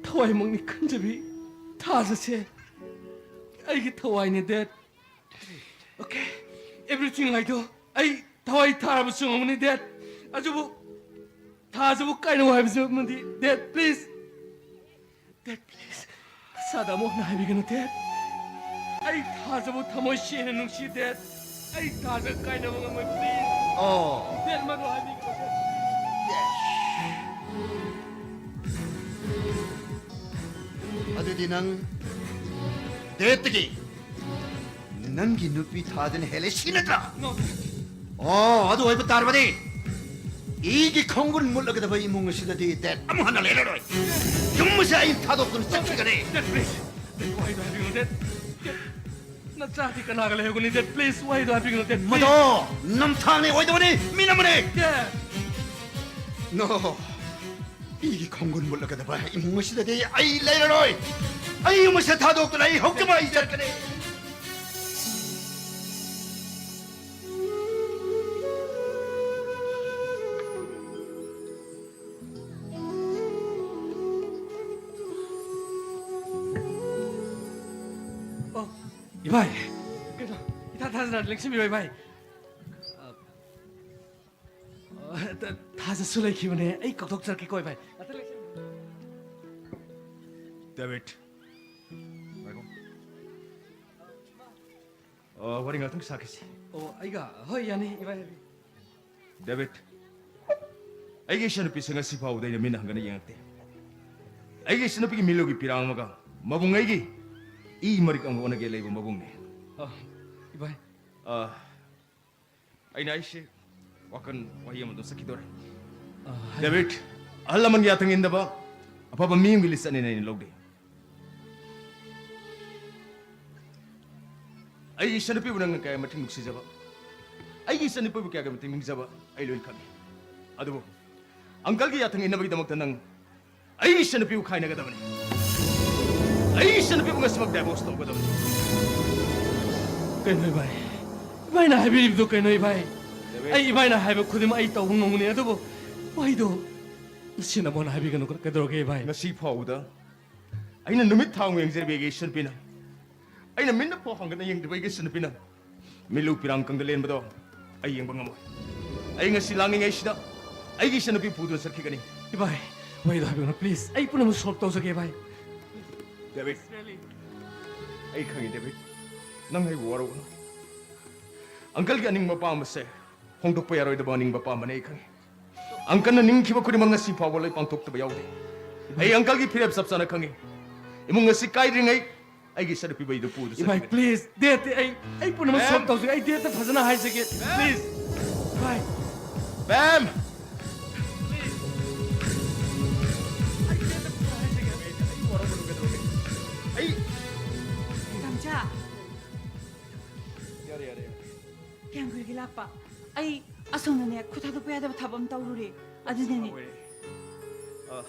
ꯊꯋꯥꯏꯃꯛꯅꯤ ꯈꯟꯖꯕꯤ ꯊꯥꯖꯁꯦ ꯑꯩꯒꯤ ꯊꯋꯥꯏꯅꯦ, date. Okay, everything I do, ꯑꯩ ꯊꯋꯥꯏ ꯊꯥꯔꯕꯁꯨ ꯉꯝꯒꯅꯤ, ꯗꯦꯠ꯫ ꯑꯗꯨꯕꯨ ꯊꯥꯖꯕ ꯀꯥꯏꯅꯧ ꯍꯥꯏꯕꯁꯤ ꯑꯃꯗꯤ, Dad, please. Dad, please. ꯅꯆꯥꯗ ꯑꯃꯨꯛ ꯍꯟꯅ ꯍꯥꯏꯕꯤꯒꯅꯨ, Dad. ꯑꯩ ꯊꯥꯖꯕꯨ ꯊꯃꯣꯏ ꯁꯦꯡꯅ ꯅꯨꯡꯁꯤ, Dad. ꯑꯩ ꯊꯥꯖ ꯀꯥꯏꯅꯕ ꯉꯝꯃꯣꯏ, please. ꯑꯣ꯫ Dad, ꯃꯗꯨ ꯍꯥꯏꯕꯤꯒꯅꯨ, Dad. ꯑꯗꯨꯗꯤ ꯅꯪ Dadꯇꯒꯤ ꯅꯪꯒꯤ ꯅꯨꯄꯤ ꯊꯥꯖꯅ ꯍꯦꯜꯂꯦ ꯁꯤ ꯅꯠꯇ꯭ꯔꯥ? No, Dad. ꯑꯣ, ꯑꯗꯨ ꯑꯣꯏꯕ ꯇꯥꯔꯕꯗꯤ ꯑꯩꯒꯤ ꯈꯣꯡꯒꯨꯟ ꯃꯨꯠꯂꯒꯗꯕ ꯏꯃꯨꯡ ꯑꯁꯤꯗꯗꯤ Dad ꯑꯃꯨꯛ ꯍꯟꯅ ꯂꯩꯔꯔꯣꯏ꯫ ꯌꯨꯝ ꯑꯁꯤ ꯑꯩ ꯊꯥꯗꯣꯛꯇꯨꯅ ꯆꯠꯈꯤꯒꯅꯤ꯫ Dad, please. Dad, ꯋꯥꯍꯩꯗꯣ ꯍꯥꯏꯕꯤꯒꯅꯨ, Dad. Dad, ꯅꯆꯥꯗꯤ ꯀꯅꯥꯒ ꯂꯩꯍꯧꯒꯅꯤ, Dad? Please, ꯋꯥꯍꯩꯗꯣ ꯍꯥꯏꯕꯤꯒꯅꯨ, Dad, please. ꯃꯗꯣ ꯅꯝꯊꯥꯛꯅꯤ, ꯑꯣꯏꯗꯕꯅꯤ, ꯃꯤꯅꯝꯕꯅꯤ꯫ Dad. No. ꯑꯩꯒꯤ ꯈꯣꯡꯒꯨꯟ ꯃꯨꯠꯂꯒꯗꯕ ꯏꯃꯨꯡ ꯑꯁꯤꯗꯗꯤ ꯑꯩ ꯂꯩꯔꯔꯣꯏ꯫ ꯑꯩ ꯌꯨꯝ ꯑꯁꯤ ꯊꯥꯗꯣꯛꯇꯨꯅ ꯑꯩ ꯍꯧꯖꯤꯛꯃꯛ ꯑꯩ ꯆꯠꯀꯅꯤ꯫ ꯑꯣ, ꯏꯕꯥꯏ꯫ ꯀꯩꯅꯣ, ꯏꯊꯥ ꯊꯥꯖꯗꯅ ꯅꯤꯡꯁꯤꯡꯕꯤꯕ, ꯏꯕꯥꯏ꯫ ꯑ, ꯑ, ꯊꯥꯖꯁꯨ ꯂꯩꯈꯤꯕꯅꯦ꯫ ꯑꯩ ꯀꯧꯊꯣꯛꯆꯔꯛꯀꯦꯀꯣ, ꯏꯕꯥꯏ꯫ ꯉꯥꯛꯇ ꯂꯩꯁꯤ꯫ David꯫ ꯉꯥꯏꯈꯣ꯫ ꯑ, ꯋꯥꯔꯤ ꯉꯥꯛꯇꯪ ꯁꯥꯈꯤꯁꯤ꯫ ꯑꯣ, ꯑꯩꯒ? ꯍꯣꯏ, ꯌꯥꯅꯤ, ꯏꯕꯥꯏ, ꯍꯥꯏꯕꯤꯌꯨ꯫ David, ꯑꯩꯒꯤ ꯏꯆꯟꯅꯨꯄꯤꯁꯦ ꯉꯁꯤ ꯐꯥꯎꯕꯗ ꯑꯩꯅ ꯃꯤꯠꯅ ꯍꯪꯒꯅ ꯌꯦꯡꯉꯛꯇꯦ꯫ ꯑꯩꯒꯤ ꯏꯆꯟꯅꯨꯄꯤꯒꯤ ꯃꯤꯠꯂꯨꯒꯤ ꯄꯤꯔꯥꯡ ꯑꯃꯒ ꯃꯕꯨꯡ ꯑꯩꯒꯤ ꯏ ꯃꯔꯤꯛ ꯑꯃꯒ ꯑꯣꯟꯅꯒꯦ ꯂꯩꯕ ꯃꯕꯨꯡꯅꯦ꯫ ꯑ, ꯏꯕꯥꯏ꯫ ꯑ, ꯑꯩꯅ ꯑꯩꯁꯦ ꯋꯥꯈꯜ ꯋꯥꯍꯩ ꯑꯃꯗ ꯆꯠꯈꯤꯗꯣꯔꯦ꯫ ꯑ, ꯍꯥꯏ- David, ꯑꯍꯜ ꯂꯃꯟꯒꯤ ꯌꯥꯊꯪ ꯏꯟꯗꯕ ꯑꯐꯕ ꯃꯤ ꯑꯃꯒꯤ list ꯑꯅꯤꯅ ꯑꯩꯅ ꯂꯧꯗꯦ꯫ ꯑꯩꯒꯤ ꯏꯆꯟꯅꯨꯄꯤꯕꯨ ꯅꯪꯅ ꯀꯌꯥ ꯃꯇꯤꯛ ꯅꯨꯡꯁꯤꯖꯕ, ꯑꯩꯒꯤ ꯏꯆꯟꯅꯨꯄꯤꯕꯨ ꯀꯌꯥꯒꯤ ꯃꯇꯤꯛ ꯅꯤꯡꯖꯕ ꯑꯩ ꯂꯣꯏꯅ ꯈꯪꯉꯤ꯫ ꯑꯗꯨꯕꯨ uncleꯒꯤ ꯌꯥꯊꯪ ꯏꯟꯅꯕꯒꯤꯗꯃꯛꯇ ꯅꯪ ꯑꯩꯒꯤ ꯏꯆꯟꯅꯨꯄꯤꯕꯨ ꯈꯥꯏꯅꯒꯗꯕꯅꯤ꯫ ꯑꯩꯒꯤ ꯏꯆꯟꯅꯨꯄꯤꯕꯨ ꯉꯁꯤꯃꯛ divorce ꯇꯧꯒꯗꯕꯅꯤ꯫ ꯀꯩꯅꯣ ꯏꯕꯥꯏ? ꯏꯕꯥꯏꯅ ꯍꯥꯏꯕꯤꯔꯤꯕꯗꯨ ꯀꯩꯅꯣ ꯏꯕꯥꯏ? ꯗꯦꯕꯤꯠ꯫ ꯑꯩ ꯏꯕꯥꯏꯅ ꯍꯥꯏꯕ ꯈꯨꯗꯤꯡꯃꯛ ꯑꯩ ꯇꯧꯕ ꯉꯝꯒꯅꯤ, ꯑꯗꯨꯕꯨ ꯋꯥꯍꯩꯗꯣ ꯉꯁꯤ ꯅꯃꯣꯟꯅ ꯍꯥꯏꯕꯤꯒꯅꯨ, ꯀꯩꯗꯧꯔꯒꯦ ꯏꯕꯥꯏ? ꯉꯁꯤ ꯐꯥꯎꯕꯗ ꯑꯩꯅ ꯅꯨꯃꯤꯠ ꯊꯥ ꯑꯃ ꯌꯦꯡꯖꯔꯤꯕ ꯑꯩꯒꯤ ꯏꯆꯟꯅꯨꯄꯤꯅ, ꯑꯩꯅ ꯃꯤꯠꯅ ꯐꯥꯎ ꯍꯥꯡꯒꯠꯅ ꯌꯦꯡꯗ꯭ꯔꯤꯕ ꯑꯩꯒꯤ ꯏꯆꯟꯅꯨꯄꯤꯅ ꯃꯤꯠꯂꯨ ꯄꯤꯔꯥꯡ ꯀꯪꯗ ꯂꯦꯟꯕꯗꯣ ꯑꯩ ꯌꯦꯡꯕ ꯉꯝꯃꯣꯏ꯫ ꯑꯩ ꯉꯁꯤ ꯂꯥꯡꯂꯤꯉꯩꯁꯤꯗ ꯑꯩꯒꯤ ꯏꯆꯟꯅꯨꯄꯤ ꯄꯨꯗꯨꯅ ꯆꯠꯈꯤꯒꯅꯤ꯫ ꯏꯚꯥꯏ, ꯋꯥꯔꯤꯗꯣ ꯍꯥꯏꯕꯤꯒꯅꯨ, please. ꯑꯩ ꯄꯨꯝꯅꯃꯛ solve ꯇꯧꯖꯒꯦ, ꯏꯚꯥꯏ. ꯗꯦꯕꯤꯠ, ꯑꯩ ꯈꯪꯉꯤ, ꯗꯦꯕꯤꯠ. ꯅꯪ ꯑꯩꯕꯨ ꯋꯥꯔꯧꯒꯅꯨ. ꯑꯪꯀꯜꯒꯤ ꯑꯅꯤꯡꯕ ꯑꯄꯥꯝꯕꯁꯦ ꯍꯣꯡꯗꯣꯛꯄ ꯌꯥꯔꯣꯏꯗꯕ ꯑꯅꯤꯡꯕ ꯑꯄꯥꯝꯕꯅꯦ, ꯑꯩ ꯈꯪꯉꯤ. ꯑꯪꯀꯜꯅ ꯅꯤꯡꯈꯤꯕ ꯈꯨꯗꯤꯡꯃꯛ ꯉꯁꯤ ꯐꯥꯎꯕ ꯂꯣꯏ ꯄꯥꯡꯊꯣꯛꯇꯕ ꯌꯥꯎꯗꯦ. ꯑꯩ ꯑꯪꯀꯜꯒꯤ ꯐꯤꯔꯦꯞ ꯆꯞ ꯆꯥꯅ ꯈꯪꯉꯤ. ꯏꯃꯨꯡ ꯑꯁꯤ ꯀꯥꯏꯗ꯭ꯔꯤꯉꯩ ꯑꯩꯒꯤ ꯏꯆꯟꯅꯨꯄꯤꯕꯨ ꯑꯩꯗꯨ ꯄꯨꯗꯨ ꯏꯚꯥꯏ, ꯆꯠꯈꯤꯕꯅꯤ. Please, date ꯑꯩ, ꯑꯩ ꯄꯨꯝꯅꯃꯛ ꯃꯦꯝ! Solve ꯇꯧꯖꯒꯦ. ꯑꯩ date ꯐꯖꯅ ꯍꯥꯏꯖꯒꯦ. ꯃꯦꯝ! Please. ꯏꯚꯥꯏ. ꯃꯦꯝ! ꯑꯩ ꯗꯦꯠꯇ ꯄꯨꯔꯥ ꯍꯥꯏꯖꯒꯦ꯫ ꯑꯩ ꯋꯥꯔꯧꯒꯅꯨ, ꯀꯩꯗꯧꯔꯒꯦ? ꯑꯩ ꯗꯥꯝꯆꯥ꯫ ꯌꯥꯔꯦ, ꯌꯥꯔꯦ, ꯌꯥꯔꯦ꯫ ꯀꯌꯥꯝ ꯀꯨꯏꯔꯒꯦ ꯂꯥꯛꯄ? ꯑꯩ ꯑꯁꯣꯝꯗꯅꯦ, ꯈꯨꯠ ꯊꯥꯗꯣꯛꯄ ꯌꯥꯗꯕ ꯊꯕꯛ ꯑꯃ ꯇꯧꯔꯨꯔꯦ꯫ ꯑꯗꯨꯅꯅꯦ꯫ ꯑꯣꯏꯔꯦ꯫ ꯑ,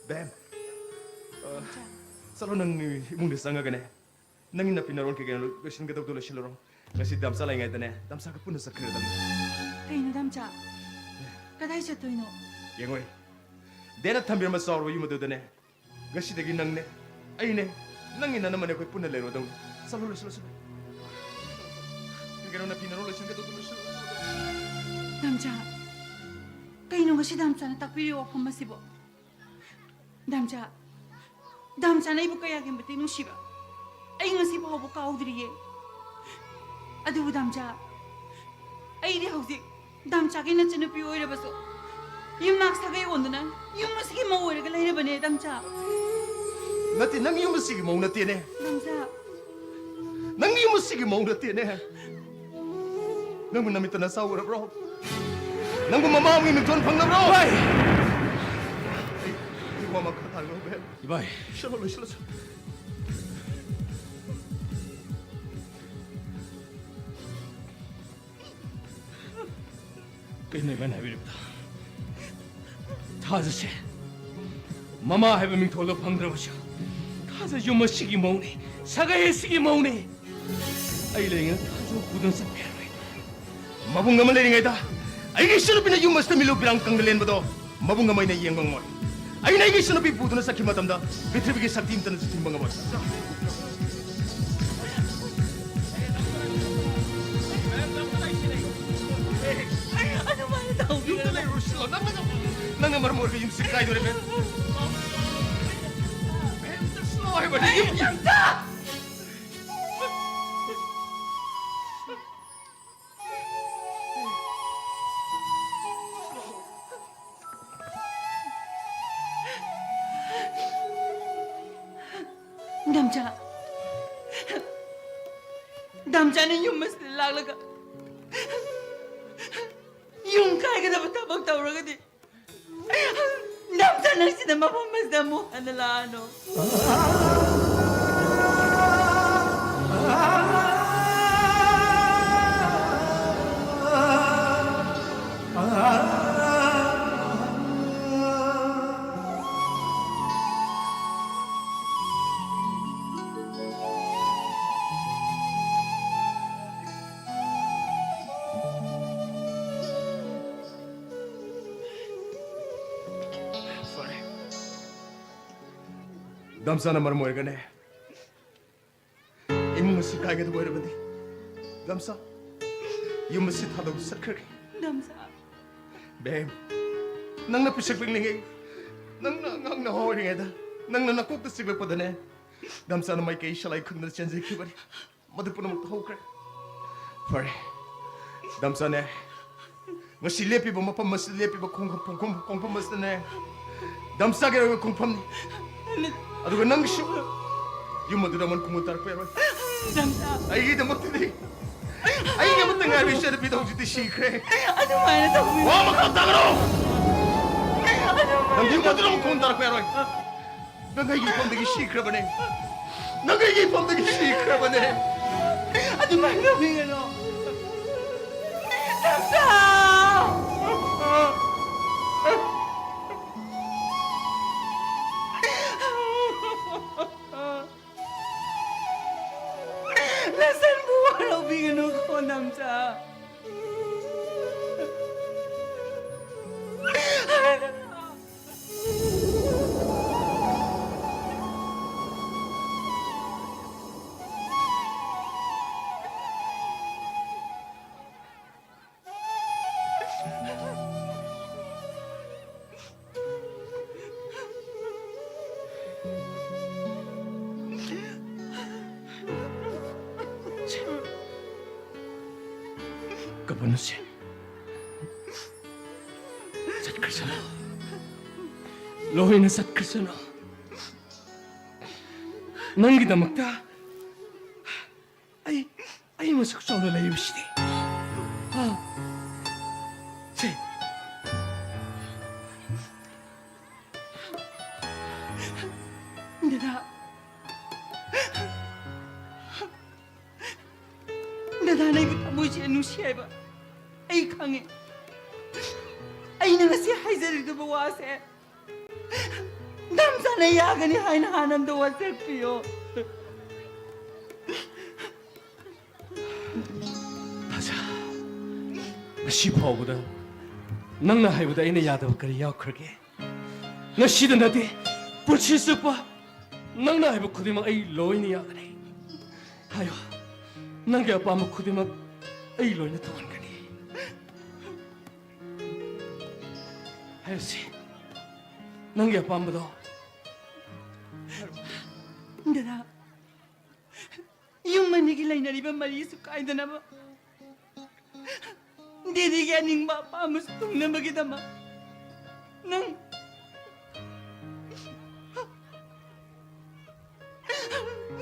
ꯕꯦꯝ꯫ ꯑ, ꯗꯥꯝꯆꯥ꯫ ꯆꯠꯂꯣ, ꯅꯪ ꯏꯃꯨꯡꯗ ꯆꯪꯉꯒꯅꯦ, ꯅꯪꯒꯤ ꯅꯥꯄꯤ ꯅꯔꯣꯟ ꯀꯩꯀꯩꯅꯣ ꯂꯣꯏꯁꯤꯟꯒꯗꯧꯗꯣ ꯂꯣꯏꯁꯤꯜꯂꯨꯔꯣ꯫ ꯉꯁꯤ ꯗꯥꯝꯆꯥ ꯂꯩꯉꯩꯗꯅꯦ, ꯗꯥꯝꯆꯥꯒ ꯄꯨꯟꯅ ꯆꯠꯈ꯭ꯔꯗꯕꯅꯤ꯫ ꯀꯩꯅꯣ ꯗꯥꯝꯆꯥ? ꯀꯗꯥꯏ ꯆꯠꯇꯣꯏꯅꯣ? ꯌꯦꯡꯉꯣꯏ, ꯗꯦꯠꯅ ꯊꯝꯕꯤꯔꯝꯕ ꯆꯥꯎꯔꯕ ꯌꯨꯝ ꯑꯗꯨꯗꯅꯦ, ꯉꯁꯤꯗꯒꯤ ꯅꯪꯅꯦ, ꯑꯩꯅꯦ, ꯅꯪꯒꯤ ꯅꯅꯝꯃꯅꯦ, ꯑꯩꯈꯣꯏ ꯄꯨꯟꯅ ꯂꯩꯔꯨꯗꯧꯅꯤ꯫ ꯆꯠꯂꯣ, ꯂꯣꯏꯁꯤꯜꯂꯣ, ꯆꯠꯂꯣ꯫ ꯀꯩꯅꯣ, ꯅꯥꯄꯤ ꯅꯔꯣꯟ ꯂꯣꯏꯁꯤꯟꯒꯗꯧꯗꯣ ꯂꯣꯏꯁꯤꯜꯂꯣ, ꯂꯣꯏꯁꯤꯜꯂꯣ꯫ ꯗꯥꯝꯆꯥ, ꯀꯩꯅꯣ ꯉꯁꯤ ꯗꯥꯝꯆꯥꯅ ꯇꯥꯛꯄꯤꯔꯤꯕ ꯋꯥꯐꯝ ꯑꯁꯤꯕꯣ? ꯗꯥꯝꯆꯥ, ꯗꯥꯝꯆꯥꯅ ꯑꯩꯕꯨ ꯀꯌꯥꯒꯤ ꯃꯇꯤꯛ ꯅꯨꯡꯁꯤꯕ ꯑꯩ ꯉꯁꯤ ꯐꯥꯎꯕ ꯀꯥꯎꯗ꯭ꯔꯤꯌꯦ꯫ ꯑꯗꯨꯕꯨ ꯗꯥꯝꯆꯥ, ꯑꯩꯗꯤ ꯍꯧꯖꯤꯛ ꯗꯥꯝꯆꯥꯒꯤ ꯅꯆꯟꯅꯨꯄꯤ ꯑꯣꯏꯔꯕꯁꯨ ꯌꯨꯝꯅꯥꯛ ꯁꯥꯒꯩ ꯑꯣꯟꯗꯨꯅ ꯌꯨꯝ ꯑꯁꯤꯒꯤ ꯃꯧ ꯑꯣꯏꯔꯒ ꯂꯩꯔꯕꯅꯦ, ꯗꯥꯝꯆꯥ꯫ ꯅꯠꯇꯦ, ꯅꯪ ꯌꯨꯝ ꯑꯁꯤꯒꯤ ꯃꯧ ꯅꯠꯇꯦꯅꯦ꯫ ꯗꯥꯝꯆꯥ꯫ ꯅꯪ ꯌꯨꯝ ꯑꯁꯤꯒꯤ ꯃꯧ ꯅꯠꯇꯦꯅꯦ꯫ ꯅꯪꯕꯨ ꯅꯃꯤꯠꯇ ꯅꯆꯥ ꯎꯔꯕ꯭ꯔꯣ? ꯅꯪꯕꯨ ꯃꯃꯥ ꯑꯃꯒꯤ ꯃꯤꯡꯊꯣꯟ ꯐꯪꯂꯕ꯭ꯔꯣ? ꯚꯥꯏ! ꯑꯩ, ꯑꯩ ꯋꯥ ꯃꯈꯥ ꯇꯥꯔꯔꯣꯏ, ꯚꯥꯏ꯫ ꯏꯚꯥꯏ꯫ ꯂꯣꯏꯁꯤꯜꯂꯣ, ꯂꯣꯏꯁꯤꯜꯂꯣ꯫ ꯀꯩꯅꯣ ꯏꯚꯥꯏꯅ ꯍꯥꯏꯕꯤꯔꯤꯕꯗꯣ? ꯊꯥꯖꯁꯦ ꯃꯃꯥ ꯍꯥꯏꯕ ꯃꯤꯡꯊꯣꯜꯗꯣ ꯐꯪꯗ꯭ꯔꯕꯁꯨ, ꯊꯥꯖ ꯌꯨꯝ ꯑꯁꯤꯒꯤ ꯃꯧꯅꯤ, ꯁꯥꯒꯩ ꯑꯁꯤꯒꯤ ꯃꯧꯅꯤ꯫ ꯑꯩ ꯂꯩꯔꯤꯉꯩꯗ ꯊꯥꯖ ꯄꯨꯗꯨꯅ ꯆꯠꯄ ꯌꯥꯔꯣꯏ꯫ ꯃꯕꯨꯡ ꯑꯃ ꯂꯩꯔꯤꯉꯩꯗ ꯑꯩꯒꯤ ꯏꯆꯟꯅꯨꯄꯤꯅ ꯌꯨꯝ ꯑꯁꯤꯗ ꯃꯤꯂꯨ ꯄꯤꯔꯥꯡ ꯀꯪꯗ ꯂꯦꯟꯕꯗꯣ ꯃꯕꯨꯡ ꯑꯃ ꯑꯩꯅ ꯌꯦꯡꯕ ꯉꯝꯃꯣꯏ꯫ ꯑꯩꯅ ꯑꯩꯒꯤ ꯏꯆꯟꯅꯨꯄꯤ ꯄꯨꯗꯨꯅ ꯆꯠꯈꯤꯕ ꯃꯇꯝꯗ ꯄ꯭ꯔꯤꯊꯤꯕꯤꯒꯤ ꯁꯛꯇꯤ ꯑꯃꯠꯇꯅꯁꯨ ꯊꯤꯡꯕ ꯉꯝꯃꯣꯏ꯫ ꯑꯗꯨꯃꯥꯏꯅ ꯇꯧꯕꯤꯒꯅꯨ꯫ ꯅꯪꯅ, ꯅꯪꯅ ꯃꯔꯝ ꯑꯣꯏꯔꯒ ꯌꯨꯝꯁꯤ ꯀꯥꯏꯗꯣꯔꯦ, ꯃꯦꯝ꯫ ꯃꯦꯝ, ꯆꯠꯁꯅꯨ ꯍꯥꯏꯕꯅꯤ, ꯌꯨꯝ꯫ ꯗꯥꯝꯆꯥ, ꯗꯥꯝꯆꯥꯅ ꯌꯨꯝ ꯑꯁꯤꯗ ꯂꯥꯛꯂꯒ ꯌꯨꯝ ꯀꯥꯏꯒꯗꯕ ꯊꯕꯛ ꯇꯧꯔꯒꯗꯤ, ꯗꯥꯝꯆꯥ, ꯅꯪ ꯁꯤꯗ ꯃꯐꯝ ꯑꯁꯤꯗ ꯑꯃꯨꯛ ꯍꯟꯅ ꯂꯥꯛꯑꯅꯨ꯫ ꯐꯔꯦ꯫ ꯗꯥꯝꯆꯥꯅ ꯃꯔꯝ ꯑꯣꯏꯔꯒꯅꯦ ꯏꯃꯨꯡ ꯑꯁꯤ ꯀꯥꯏꯒꯗꯕ ꯑꯣꯏꯔꯕꯗꯤ, ꯗꯥꯝꯆꯥ, ꯌꯨꯝ ꯑꯁꯤ ꯊꯥꯗꯣꯛ ꯆꯠꯈ꯭ꯔꯒꯦ꯫ ꯗꯥꯝꯆꯥ꯫ ꯕꯦꯝ, ꯅꯪꯅ ꯄꯤꯁꯛ ꯄꯤꯛꯂꯤꯉꯩ, ꯅꯪꯅ ꯑꯉꯥꯡ ꯅꯍꯥ ꯑꯣꯏꯔꯤꯉꯩꯗ, ꯅꯪꯅ ꯅꯀꯣꯛꯇ ꯆꯤꯛꯂꯛꯄꯗꯅꯦ, ꯗꯥꯝꯆꯥꯅ ꯃꯥꯏꯀꯩ ꯁꯂꯥꯏ ꯈꯨꯟꯗ ꯆꯦꯟꯖꯈꯤꯕꯅꯤ꯫ ꯃꯗꯨ ꯄꯨꯝꯅꯃꯛꯇ ꯍꯧꯈ꯭ꯔꯦ꯫ ꯐꯔꯦ, ꯗꯥꯝꯆꯥꯅꯦ, ꯉꯁꯤ ꯂꯦꯞꯄꯤꯕ ꯃꯐꯝ ꯑꯁꯤꯗ, ꯂꯦꯞꯄꯤꯕ ꯈꯣꯡꯐꯝ, ꯈꯣꯡꯐꯝ, ꯈꯣꯡꯐꯝ ꯑꯁꯤꯗꯅꯦ, ꯗꯥꯝꯆꯥꯒꯤ ꯑꯣꯏꯕ ꯈꯣꯡꯐꯝꯅꯤ꯫ ꯑꯗꯨꯒ ꯅꯪꯒꯤꯁꯨ ꯌꯨꯝ ꯑꯗꯨꯗ ꯑꯃꯟ ꯈꯣꯡꯒꯨꯜ ꯇꯥꯔꯛꯄ ꯌꯥꯔꯣꯏ꯫ ꯗꯥꯝꯆꯥ꯫ ꯑꯩꯒꯤꯗꯃꯛꯇꯗꯤ, ꯑꯩꯒꯤ ꯑꯃꯠꯇ ꯉꯥꯏꯔꯕ ꯏꯆꯟꯅꯨꯄꯤꯗꯣ ꯍꯧꯖꯤꯛꯇꯤ ꯁꯤꯈ꯭ꯔꯦ꯫ ꯑꯗꯨꯃꯥꯏꯅ ꯇꯧꯕꯤꯌꯨ꯫ ꯋꯥ ꯃꯈꯥ ꯇꯥꯒꯅꯨ! ꯑꯗꯨꯃꯥꯏꯅ ꯅꯪ ꯌꯨꯝ ꯑꯗꯨꯗ ꯑꯃꯨꯛ ꯈꯣꯡ ꯇꯥꯔꯛꯄ ꯌꯥꯔꯣꯏ꯫ ꯅꯪ ꯑꯩꯒꯤ ꯏꯐꯝꯗꯒꯤ ꯁꯤꯈ꯭ꯔꯕꯅꯦ꯫ ꯅꯪ ꯑꯩꯒꯤ ꯏꯐꯝꯗꯒꯤ ꯁꯤꯈ꯭ꯔꯕꯅꯦ꯫ ꯑꯗꯨꯃꯥꯏꯅ ꯇꯧꯕꯤꯒꯅꯨ꯫ ꯗꯥꯝꯆꯥ! ꯅꯆꯟꯕꯨ ꯋꯥꯔꯧꯕꯤꯒꯅꯨꯀꯣ, ꯗꯥꯝꯆꯥ꯫ ꯀꯩꯅꯣꯁꯦ꯫ ꯆꯠꯈ꯭ꯔꯁꯅꯨ꯫ ꯂꯣꯏꯅ ꯆꯠꯈ꯭ꯔꯁꯅꯨ꯫ ꯅꯪꯒꯤꯗꯃꯛꯇ ꯑꯩ, ꯑꯩ ꯃꯁꯛ ꯆꯥꯎꯅ ꯂꯩꯔꯤꯕꯁꯤꯗꯤ꯫ ꯑꯥ꯫ ꯁꯦ꯫ ꯗꯗꯥ꯫ ꯗꯗꯥꯅ ꯑꯩꯕꯨ ꯊꯃꯣꯏꯁꯦ ꯅꯨꯡꯁꯤ ꯍꯥꯏꯕ ꯑꯩ ꯈꯪꯉꯦ꯫ ꯑꯩꯅ ꯉꯁꯤ ꯍꯥꯏꯖꯔꯤꯗꯨꯕ ꯋꯥꯁꯦ ꯅꯝꯖꯅ ꯌꯥꯒꯅꯤ ꯍꯥꯏꯅ ꯍꯥꯟꯅ ꯑꯝꯇ ꯋꯥꯁꯛꯄꯤꯌꯣ꯫ ꯊꯥꯖ, ꯉꯁꯤ ꯐꯥꯎꯕꯗ ꯅꯪꯅ ꯍꯥꯏꯕꯗ ꯑꯩꯅ ꯌꯥꯗꯕ ꯀꯔꯤ ꯌꯥꯎꯈ꯭ꯔꯒꯦ? ꯉꯁꯤꯗ ꯅꯠꯇꯦ, ꯄꯨꯟꯁꯤ ꯆꯨꯞꯄ ꯅꯪꯅ ꯍꯥꯏꯕ ꯈꯨꯗꯤꯡꯃꯛ ꯑꯩ ꯂꯣꯏꯅ ꯌꯥꯒꯅꯤ꯫ ꯍꯥꯏꯌꯣ, ꯅꯪꯒꯤ ꯑꯄꯥꯝꯕ ꯈꯨꯗꯤꯡꯃꯛ ꯑꯩ ꯂꯣꯏꯅ ꯇꯧꯍꯟꯒꯅꯤ꯫ ꯍꯥꯏꯔꯁꯤ, ꯅꯪꯒꯤ ꯑꯄꯥꯝꯕꯗꯣ꯫ ꯗꯗꯥ, ꯌꯨꯝ ꯑꯅꯤꯒꯤ ꯂꯩꯅꯔꯤꯕ ꯃꯔꯤꯁꯨ ꯀꯥꯏꯗꯅꯕ, ꯗꯦꯗꯤꯒꯤ ꯑꯅꯤꯡꯕ ꯑꯄꯥꯝꯕꯁꯨ ꯊꯨꯡꯅꯕꯒꯤꯗꯃꯛ ꯅꯪ,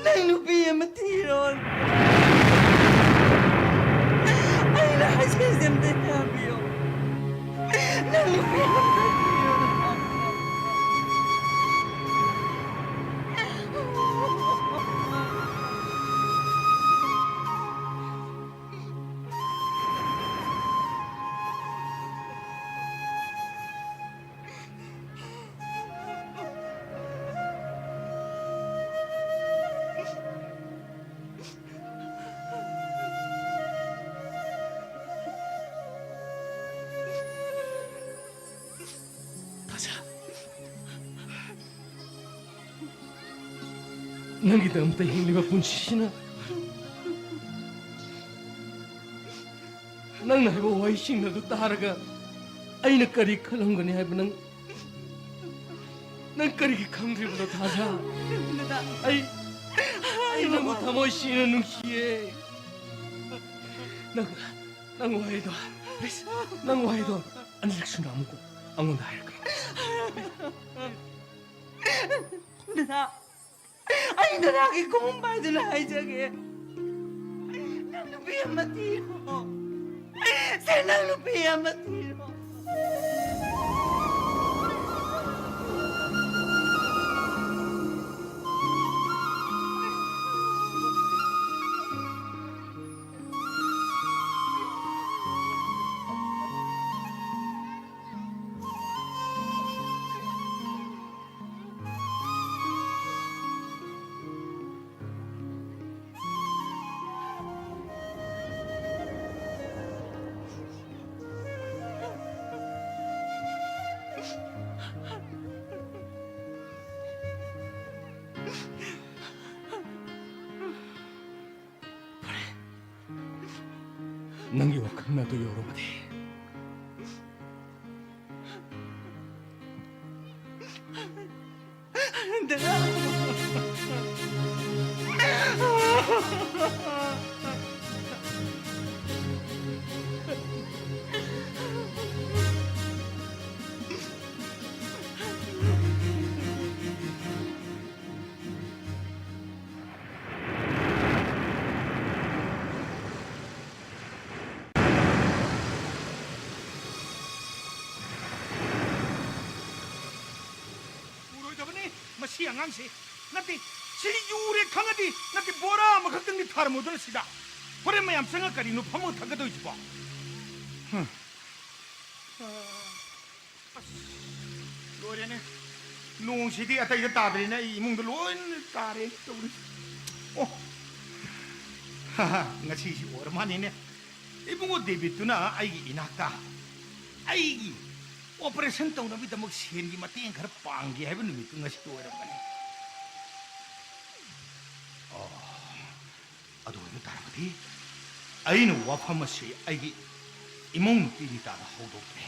ꯅꯪ ꯅꯨꯄꯤ ꯑꯃ ꯊꯤꯔꯣ꯫ ꯑꯩꯅ ꯍꯥꯏꯖꯔꯤꯁꯦ ꯑꯝꯇ ꯇꯥꯕꯤꯌꯣ꯫ ꯅꯪ ꯅꯨꯄꯤ ꯑꯃ ꯊꯤꯔꯣ꯫ ꯊꯥꯖ, ꯅꯪꯒꯤꯗꯃꯛꯇ ꯍꯤꯡꯂꯤꯕ ꯄꯨꯟꯁꯤꯁꯤꯅ ꯅꯪꯅ ꯍꯥꯏꯕ ꯋꯥꯍꯩꯁꯤꯡ ꯑꯗꯨ ꯇꯥꯔꯒ ꯑꯩꯅ ꯀꯔꯤ ꯈꯜꯂꯝꯒꯅꯤ ꯍꯥꯏꯕ ꯅꯪ, ꯅꯪ ꯀꯔꯤꯒꯤ ꯈꯪꯗ꯭ꯔꯤꯕꯅꯣ, ꯊꯥꯖ? ꯗꯗꯥ, ꯑꯩ, ꯑꯩ ꯅꯪꯕꯨ ꯊꯃꯣꯏ ꯁꯦꯡꯅ ꯅꯨꯡꯁꯤꯌꯦ꯫ ꯅꯪ, ꯅꯪ ꯋꯥꯍꯩꯗꯣ, please, ꯅꯪ ꯋꯥꯍꯩꯗꯣ ꯑꯅꯤꯔꯛ ꯁꯨꯅ ꯑꯃꯨꯛ ꯑꯩꯉꯣꯟꯗ ꯍꯥꯏꯔꯛꯀꯅꯨ꯫ ꯗꯗꯥ, ꯑꯩ ꯗꯗꯥꯒꯤ ꯈꯣꯡꯎꯞ ꯄꯥꯏꯗꯨꯅ ꯍꯥꯏꯖꯒꯦ꯫ ꯅꯪ ꯅꯨꯄꯤ ꯑꯃ ꯊꯤꯔꯣ꯫ ꯁꯦ, ꯅꯪ ꯅꯨꯄꯤ ꯑꯃ ꯊꯤꯔꯣ꯫ ꯐꯔꯦ꯫ ꯅꯪꯒꯤ ꯋꯥꯈꯜꯅ ꯑꯗꯨ ꯌꯧꯔꯕꯗꯤ꯫ ꯎꯔꯣꯏꯗꯕꯅꯤ ꯃꯁꯤ ꯑꯉꯥꯡꯁꯤ꯫ ꯅꯠꯇꯦ, ꯁꯤ ꯌꯨꯔꯦ ꯈꯪꯉꯗꯤ, ꯅꯠꯇꯦ, ꯕꯣꯔꯥ ꯑꯃꯈꯛꯇꯪꯗꯤ ꯊꯥꯔꯝꯃꯨꯗꯅ ꯁꯤꯗ꯫ ꯍꯣꯔꯦꯟ ꯃꯌꯥꯝ ꯆꯪꯉ ꯀꯔꯤꯅꯣ ꯐꯝꯃꯒ ꯊꯛꯀꯗꯧꯔꯤꯁꯤꯕꯣ? ꯍꯝ꯫ ꯑꯁ, ꯂꯣꯏꯔꯦꯅꯦ꯫ ꯅꯣꯡꯁꯤꯗꯤ ꯑꯇꯩꯗ ꯇꯥꯗ꯭ꯔꯦꯅꯦ, ꯑꯩ ꯏꯃꯨꯡꯗ ꯂꯣꯏꯅ ꯇꯥꯔꯦꯅꯦ ꯇꯧꯔꯤꯁꯦ꯫ ꯑꯣ, ꯉꯁꯤꯁꯤ ꯑꯣꯏꯔ ꯃꯥꯅꯦꯅꯦ꯫ ꯏꯕꯨꯡꯉꯣ ꯗꯦꯕꯤꯠꯇꯨꯅ ꯑꯩꯒꯤ ꯏꯅꯥꯛꯇ ꯑꯩꯒꯤ operation ꯇꯧꯅꯕꯒꯤꯗꯃꯛ ꯁꯦꯟꯒꯤ ꯃꯇꯦꯡ ꯈꯔ ꯄꯥꯡꯒꯦ ꯍꯥꯏꯕ ꯅꯨꯃꯤꯠꯇꯨ ꯉꯁꯤ ꯑꯣꯏꯔꯝꯒꯅꯤ꯫ ꯑꯣ, ꯑꯗꯨ ꯑꯣꯏꯕ ꯇꯥꯔꯕꯗꯤ ꯑꯩꯅ ꯋꯥꯐꯝ ꯑꯁꯤ ꯑꯩꯒꯤ ꯏꯃꯧ ꯅꯨꯄꯤ ꯔꯤꯇꯥꯗ ꯍꯧꯗꯣꯛꯀꯦ꯫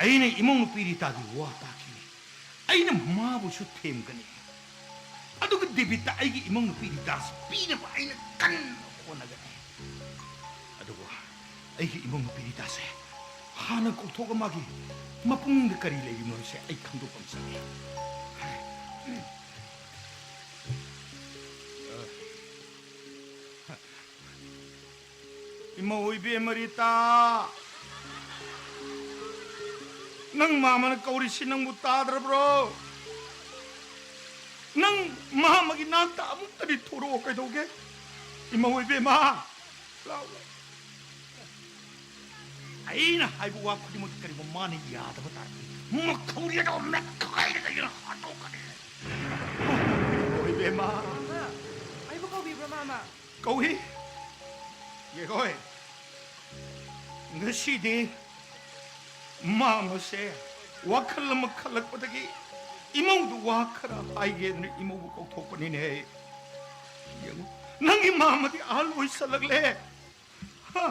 ꯑꯩꯅ ꯏꯃꯧ ꯅꯨꯄꯤ ꯔꯤꯇꯥꯒꯤ ꯋꯥ ꯇꯥꯈꯤꯅꯤ꯫ ꯑꯩꯅ ꯃꯥꯕꯨꯁꯨ ꯊꯦꯝꯒꯅꯤ꯫ ꯑꯗꯨꯒ ꯗꯦꯕꯤꯠꯇ ꯑꯩꯒꯤ ꯏꯃꯧ ꯅꯨꯄꯤ ꯔꯤꯇꯥꯁꯤ ꯄꯤꯅꯕ ꯑꯩꯅ ꯀꯟꯅ ꯍꯣꯠꯅꯒꯅꯤ꯫ ꯑꯗꯨꯕꯨ ꯑꯩꯒꯤ ꯏꯃꯧ ꯅꯨꯄꯤ ꯔꯤꯇꯥꯁꯦ ꯍꯥꯟꯅ ꯀꯧꯊꯣꯛꯑꯒ ꯃꯥꯒꯤ ꯃꯄꯨꯡꯗ ꯀꯔꯤ ꯂꯩꯔꯤꯕꯅꯣ ꯍꯥꯏꯕꯁꯦ ꯑꯩ ꯈꯪꯗꯣꯛꯄ ꯑꯃ ꯆꯪꯉꯤ꯫ ꯏꯃꯧ ꯏꯕꯦꯝꯃ ꯔꯤꯇꯥ, ꯅꯪ ꯃꯥꯃꯅ ꯀꯧꯔꯤꯁꯤ ꯅꯪꯕꯨ ꯇꯥꯗ꯭ꯔꯕ꯭ꯔꯣ? ꯅꯪ ꯃꯥꯃꯒꯤ ꯅꯥꯛꯇ ꯑꯃꯨꯛꯇꯗꯤ ꯊꯣꯔꯛꯑꯣ, ꯀꯩꯗꯧꯒꯦ? ꯏꯃꯧ ꯏꯕꯦꯝꯃ, ꯂꯥꯎ, ꯂꯥꯎ꯫ ꯑꯩꯅ ꯍꯥꯏꯕ ꯋꯥ ꯈꯨꯗꯤꯡꯃꯛꯇ ꯀꯔꯤꯒꯨꯝꯕ ꯃꯥꯅ ꯌꯥꯗꯕ ꯇꯥꯔꯗꯤ, ꯃꯈꯧꯔꯤ ꯑꯗꯣ ꯃꯦꯠꯈꯥꯏꯔꯒ ꯑꯩꯅ ꯍꯥꯠꯇꯣꯛꯀꯅꯤ꯫ ꯏꯃꯧ ꯏꯕꯦꯝꯃ꯫ ꯃꯥꯃ, ꯑꯩꯕꯨ ꯀꯧꯕꯤꯕ꯭ꯔꯣ, ꯃꯥꯃ? ꯀꯧꯏ꯫ ꯌꯦꯡꯉꯣꯏ꯫ ꯉꯁꯤꯗꯤ ꯃꯥꯃꯁꯦ ꯋꯥꯈꯜ ꯑꯃ ꯈꯜꯂꯛꯄꯗꯒꯤ ꯏꯃꯧꯗ ꯋꯥ ꯈꯔ ꯍꯥꯏꯒꯦꯗꯅ ꯏꯃꯧꯕꯨ ꯀꯧꯊꯣꯛꯄꯅꯤꯅꯦ꯫ ꯌꯦꯡꯉꯨ, ꯅꯪꯒꯤ ꯃꯥꯃꯗꯤ ꯑꯍꯜ ꯑꯣꯏꯁꯜꯂꯛꯂꯦ꯫ ꯍꯥ?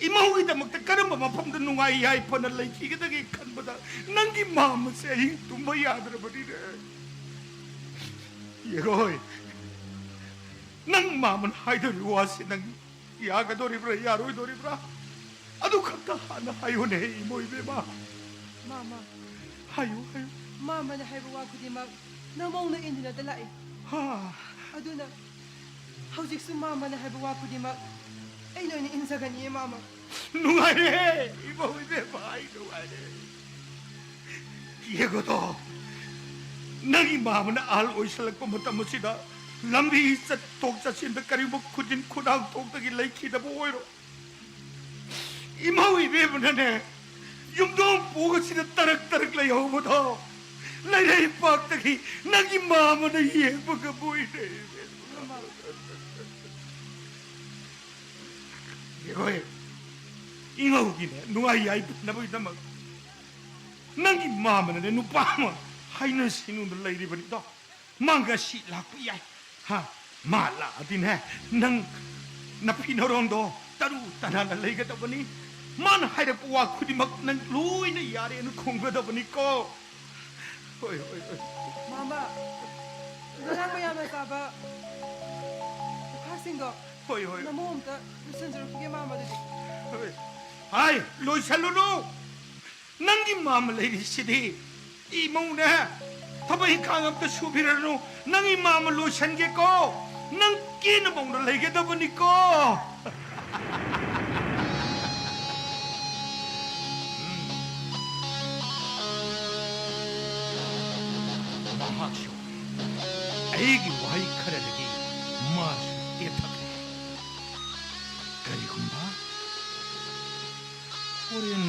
ꯏꯃꯧꯒꯤꯗꯃꯛꯇ ꯀꯔꯝꯕ ꯃꯐꯝꯗ ꯅꯨꯡꯉꯥꯏ ꯌꯥꯏꯐꯅ ꯂꯩꯈꯤꯒꯗꯒꯦ ꯈꯟꯕꯗ ꯅꯪꯒꯤ ꯃꯥꯃꯁꯦ ꯑꯍꯤꯡ ꯇꯨꯝꯕ ꯌꯥꯗ꯭ꯔꯕꯅꯤꯅꯦ꯫ ꯌꯦꯡꯉꯣꯏ, ꯅꯪ ꯃꯥꯃꯅ ꯍꯥꯏꯗꯧꯔꯤꯕ ꯋꯥꯁꯤ ꯅꯪ ꯌꯥꯒꯗꯧꯔꯤꯕ꯭ꯔꯥ, ꯌꯥꯔꯣꯏꯗꯧꯔꯤꯕ꯭ꯔꯥ? ꯑꯗꯨ ꯈꯛꯇ ꯍꯥꯟꯅ ꯍꯥꯏꯌꯨꯅꯦ, ꯏꯃꯧ ꯏꯕꯦꯝꯃ꯫ ꯃꯥꯃ, ꯍꯥꯏꯌꯨ, ꯍꯥꯏꯌꯨ꯫ ꯃꯥꯃꯅ ꯍꯥꯏꯕ ꯋꯥ ꯈꯨꯗꯤꯡꯃꯛ ꯅꯃꯧꯅ ꯏꯟꯗꯨꯅꯇ ꯂꯥꯛꯏ꯫ ꯍꯥ꯫ ꯑꯗꯨꯅ ꯍꯧꯖꯤꯛꯁꯨ ꯃꯥꯃꯅ ꯍꯥꯏꯕ ꯋꯥ ꯈꯨꯗꯤꯡꯃꯛ ꯑꯩ ꯂꯣꯏꯅ ꯏꯟꯖꯒꯅꯤꯌꯦ, ꯃꯥꯃ꯫ ꯅꯨꯡꯉꯥꯏꯔꯦꯍꯦ, ꯏꯃꯧ ꯏꯕꯦꯝꯃ, ꯑꯩ ꯅꯨꯡꯉꯥꯏꯔꯦ꯫ ꯌꯦꯡꯉꯨꯗꯣ, ꯅꯪꯒꯤ ꯃꯥꯃꯅ ꯑꯍꯜ ꯑꯣꯏꯁꯜꯂꯛꯄ ꯃꯇꯝ ꯑꯁꯤꯗ ꯂꯝꯕꯤ ꯆꯠꯊꯣꯛ ꯆꯠꯁꯤꯟꯗ ꯀꯔꯤꯒꯨꯝꯕ ꯈꯨꯖꯤꯟ ꯈꯨꯅꯥꯡ ꯊꯣꯛꯇꯒꯤ ꯂꯩꯈꯤꯗꯕ ꯑꯣꯏꯔꯣ꯫ ꯏꯃꯧ ꯏꯕꯦꯝꯃꯅꯅꯦ, ꯌꯨꯝꯊꯣꯡ ꯄꯣꯛ ꯑꯁꯤꯗ ꯇꯔꯛ ꯇꯔꯛ ꯂꯩꯍꯧꯕꯗꯣ, ꯂꯩꯔꯩ ꯄꯥꯛꯇꯒꯤ ꯅꯪꯒꯤ ꯃꯥꯃꯅ ꯌꯦꯡꯕ ꯉꯝꯃꯣꯏꯅꯦ꯫ ꯌꯦꯡꯉꯣꯏ, ꯏꯃꯧꯒꯤꯅꯦ ꯅꯨꯡꯉꯥꯏ ꯌꯥꯏꯐꯅꯕꯒꯤꯗꯃꯛ ꯅꯪꯒꯤ ꯃꯥꯃꯅꯅꯦ ꯅꯨꯄꯥ ꯑꯃ ꯍꯥꯏꯅ ꯁꯤꯡꯅꯨꯡꯗ ꯂꯩꯔꯤꯕꯅꯤꯗꯣ꯫ ꯃꯥ ꯉꯁꯤ ꯂꯥꯛꯄ ꯌꯥꯏ꯫ ꯍꯥ? ꯃꯥ ꯂꯥꯛꯑꯗꯤꯅꯦ, ꯅꯪ ꯅꯐꯤ ꯅꯔꯣꯡꯗꯣ ꯇꯔꯨ ꯇꯅꯥꯟꯅ ꯂꯩꯒꯗꯕꯅꯤ꯫ ꯃꯥꯅ ꯍꯥꯏꯔꯛꯄ ꯋꯥ ꯈꯨꯗꯤꯡꯃꯛ ꯅꯪ ꯂꯣꯏꯅ ꯌꯥꯔꯦꯅ ꯈꯨꯝꯒꯗꯕꯅꯤꯀꯣ꯫ ꯍꯣꯏ, ꯍꯣꯏ, ꯍꯣꯏ꯫ ꯃꯥꯃ, ꯉꯔꯥꯡ ꯃꯌꯥꯝꯅ ꯆꯥꯕ ꯂꯨꯈꯥꯛꯁꯤꯡꯗꯣ ꯍꯣꯏ, ꯍꯣꯏ꯫ ꯅꯃꯧ ꯑꯝꯇ ꯂꯣꯏꯁꯤꯟꯖꯔꯨꯈꯤꯒꯦ, ꯃꯥꯃ, ꯑꯗꯨꯗꯤ꯫ ꯍꯥꯏ, ꯂꯣꯏꯁꯜꯂꯨꯅꯨ꯫ ꯅꯪꯒꯤ ꯃꯥꯝꯃ ꯂꯩꯔꯤꯁꯤꯗꯤ꯫ ꯏꯃꯧꯅꯦ, ꯊꯕꯛ ꯏꯪꯈꯥꯡ ꯑꯝꯇ ꯁꯨꯕꯤꯔꯅꯨ꯫ ꯅꯪꯒꯤ ꯃꯥꯝꯃ ꯂꯣꯏꯁꯟꯒꯦꯀꯣ꯫ ꯅꯪ ꯀꯦꯅ ꯃꯧꯅ ꯂꯩꯒꯗꯕꯅꯤꯀꯣ꯫ ꯃꯍꯥꯛꯁꯨ ꯑꯩꯒꯤ ꯋꯥꯍꯩ ꯈꯔꯗꯒꯤ ꯃꯥꯁꯨ ꯇꯦꯊꯈ꯭ꯔꯦ꯫ ꯀꯔꯤꯒꯨꯝꯕ ꯍꯣꯔꯦꯟ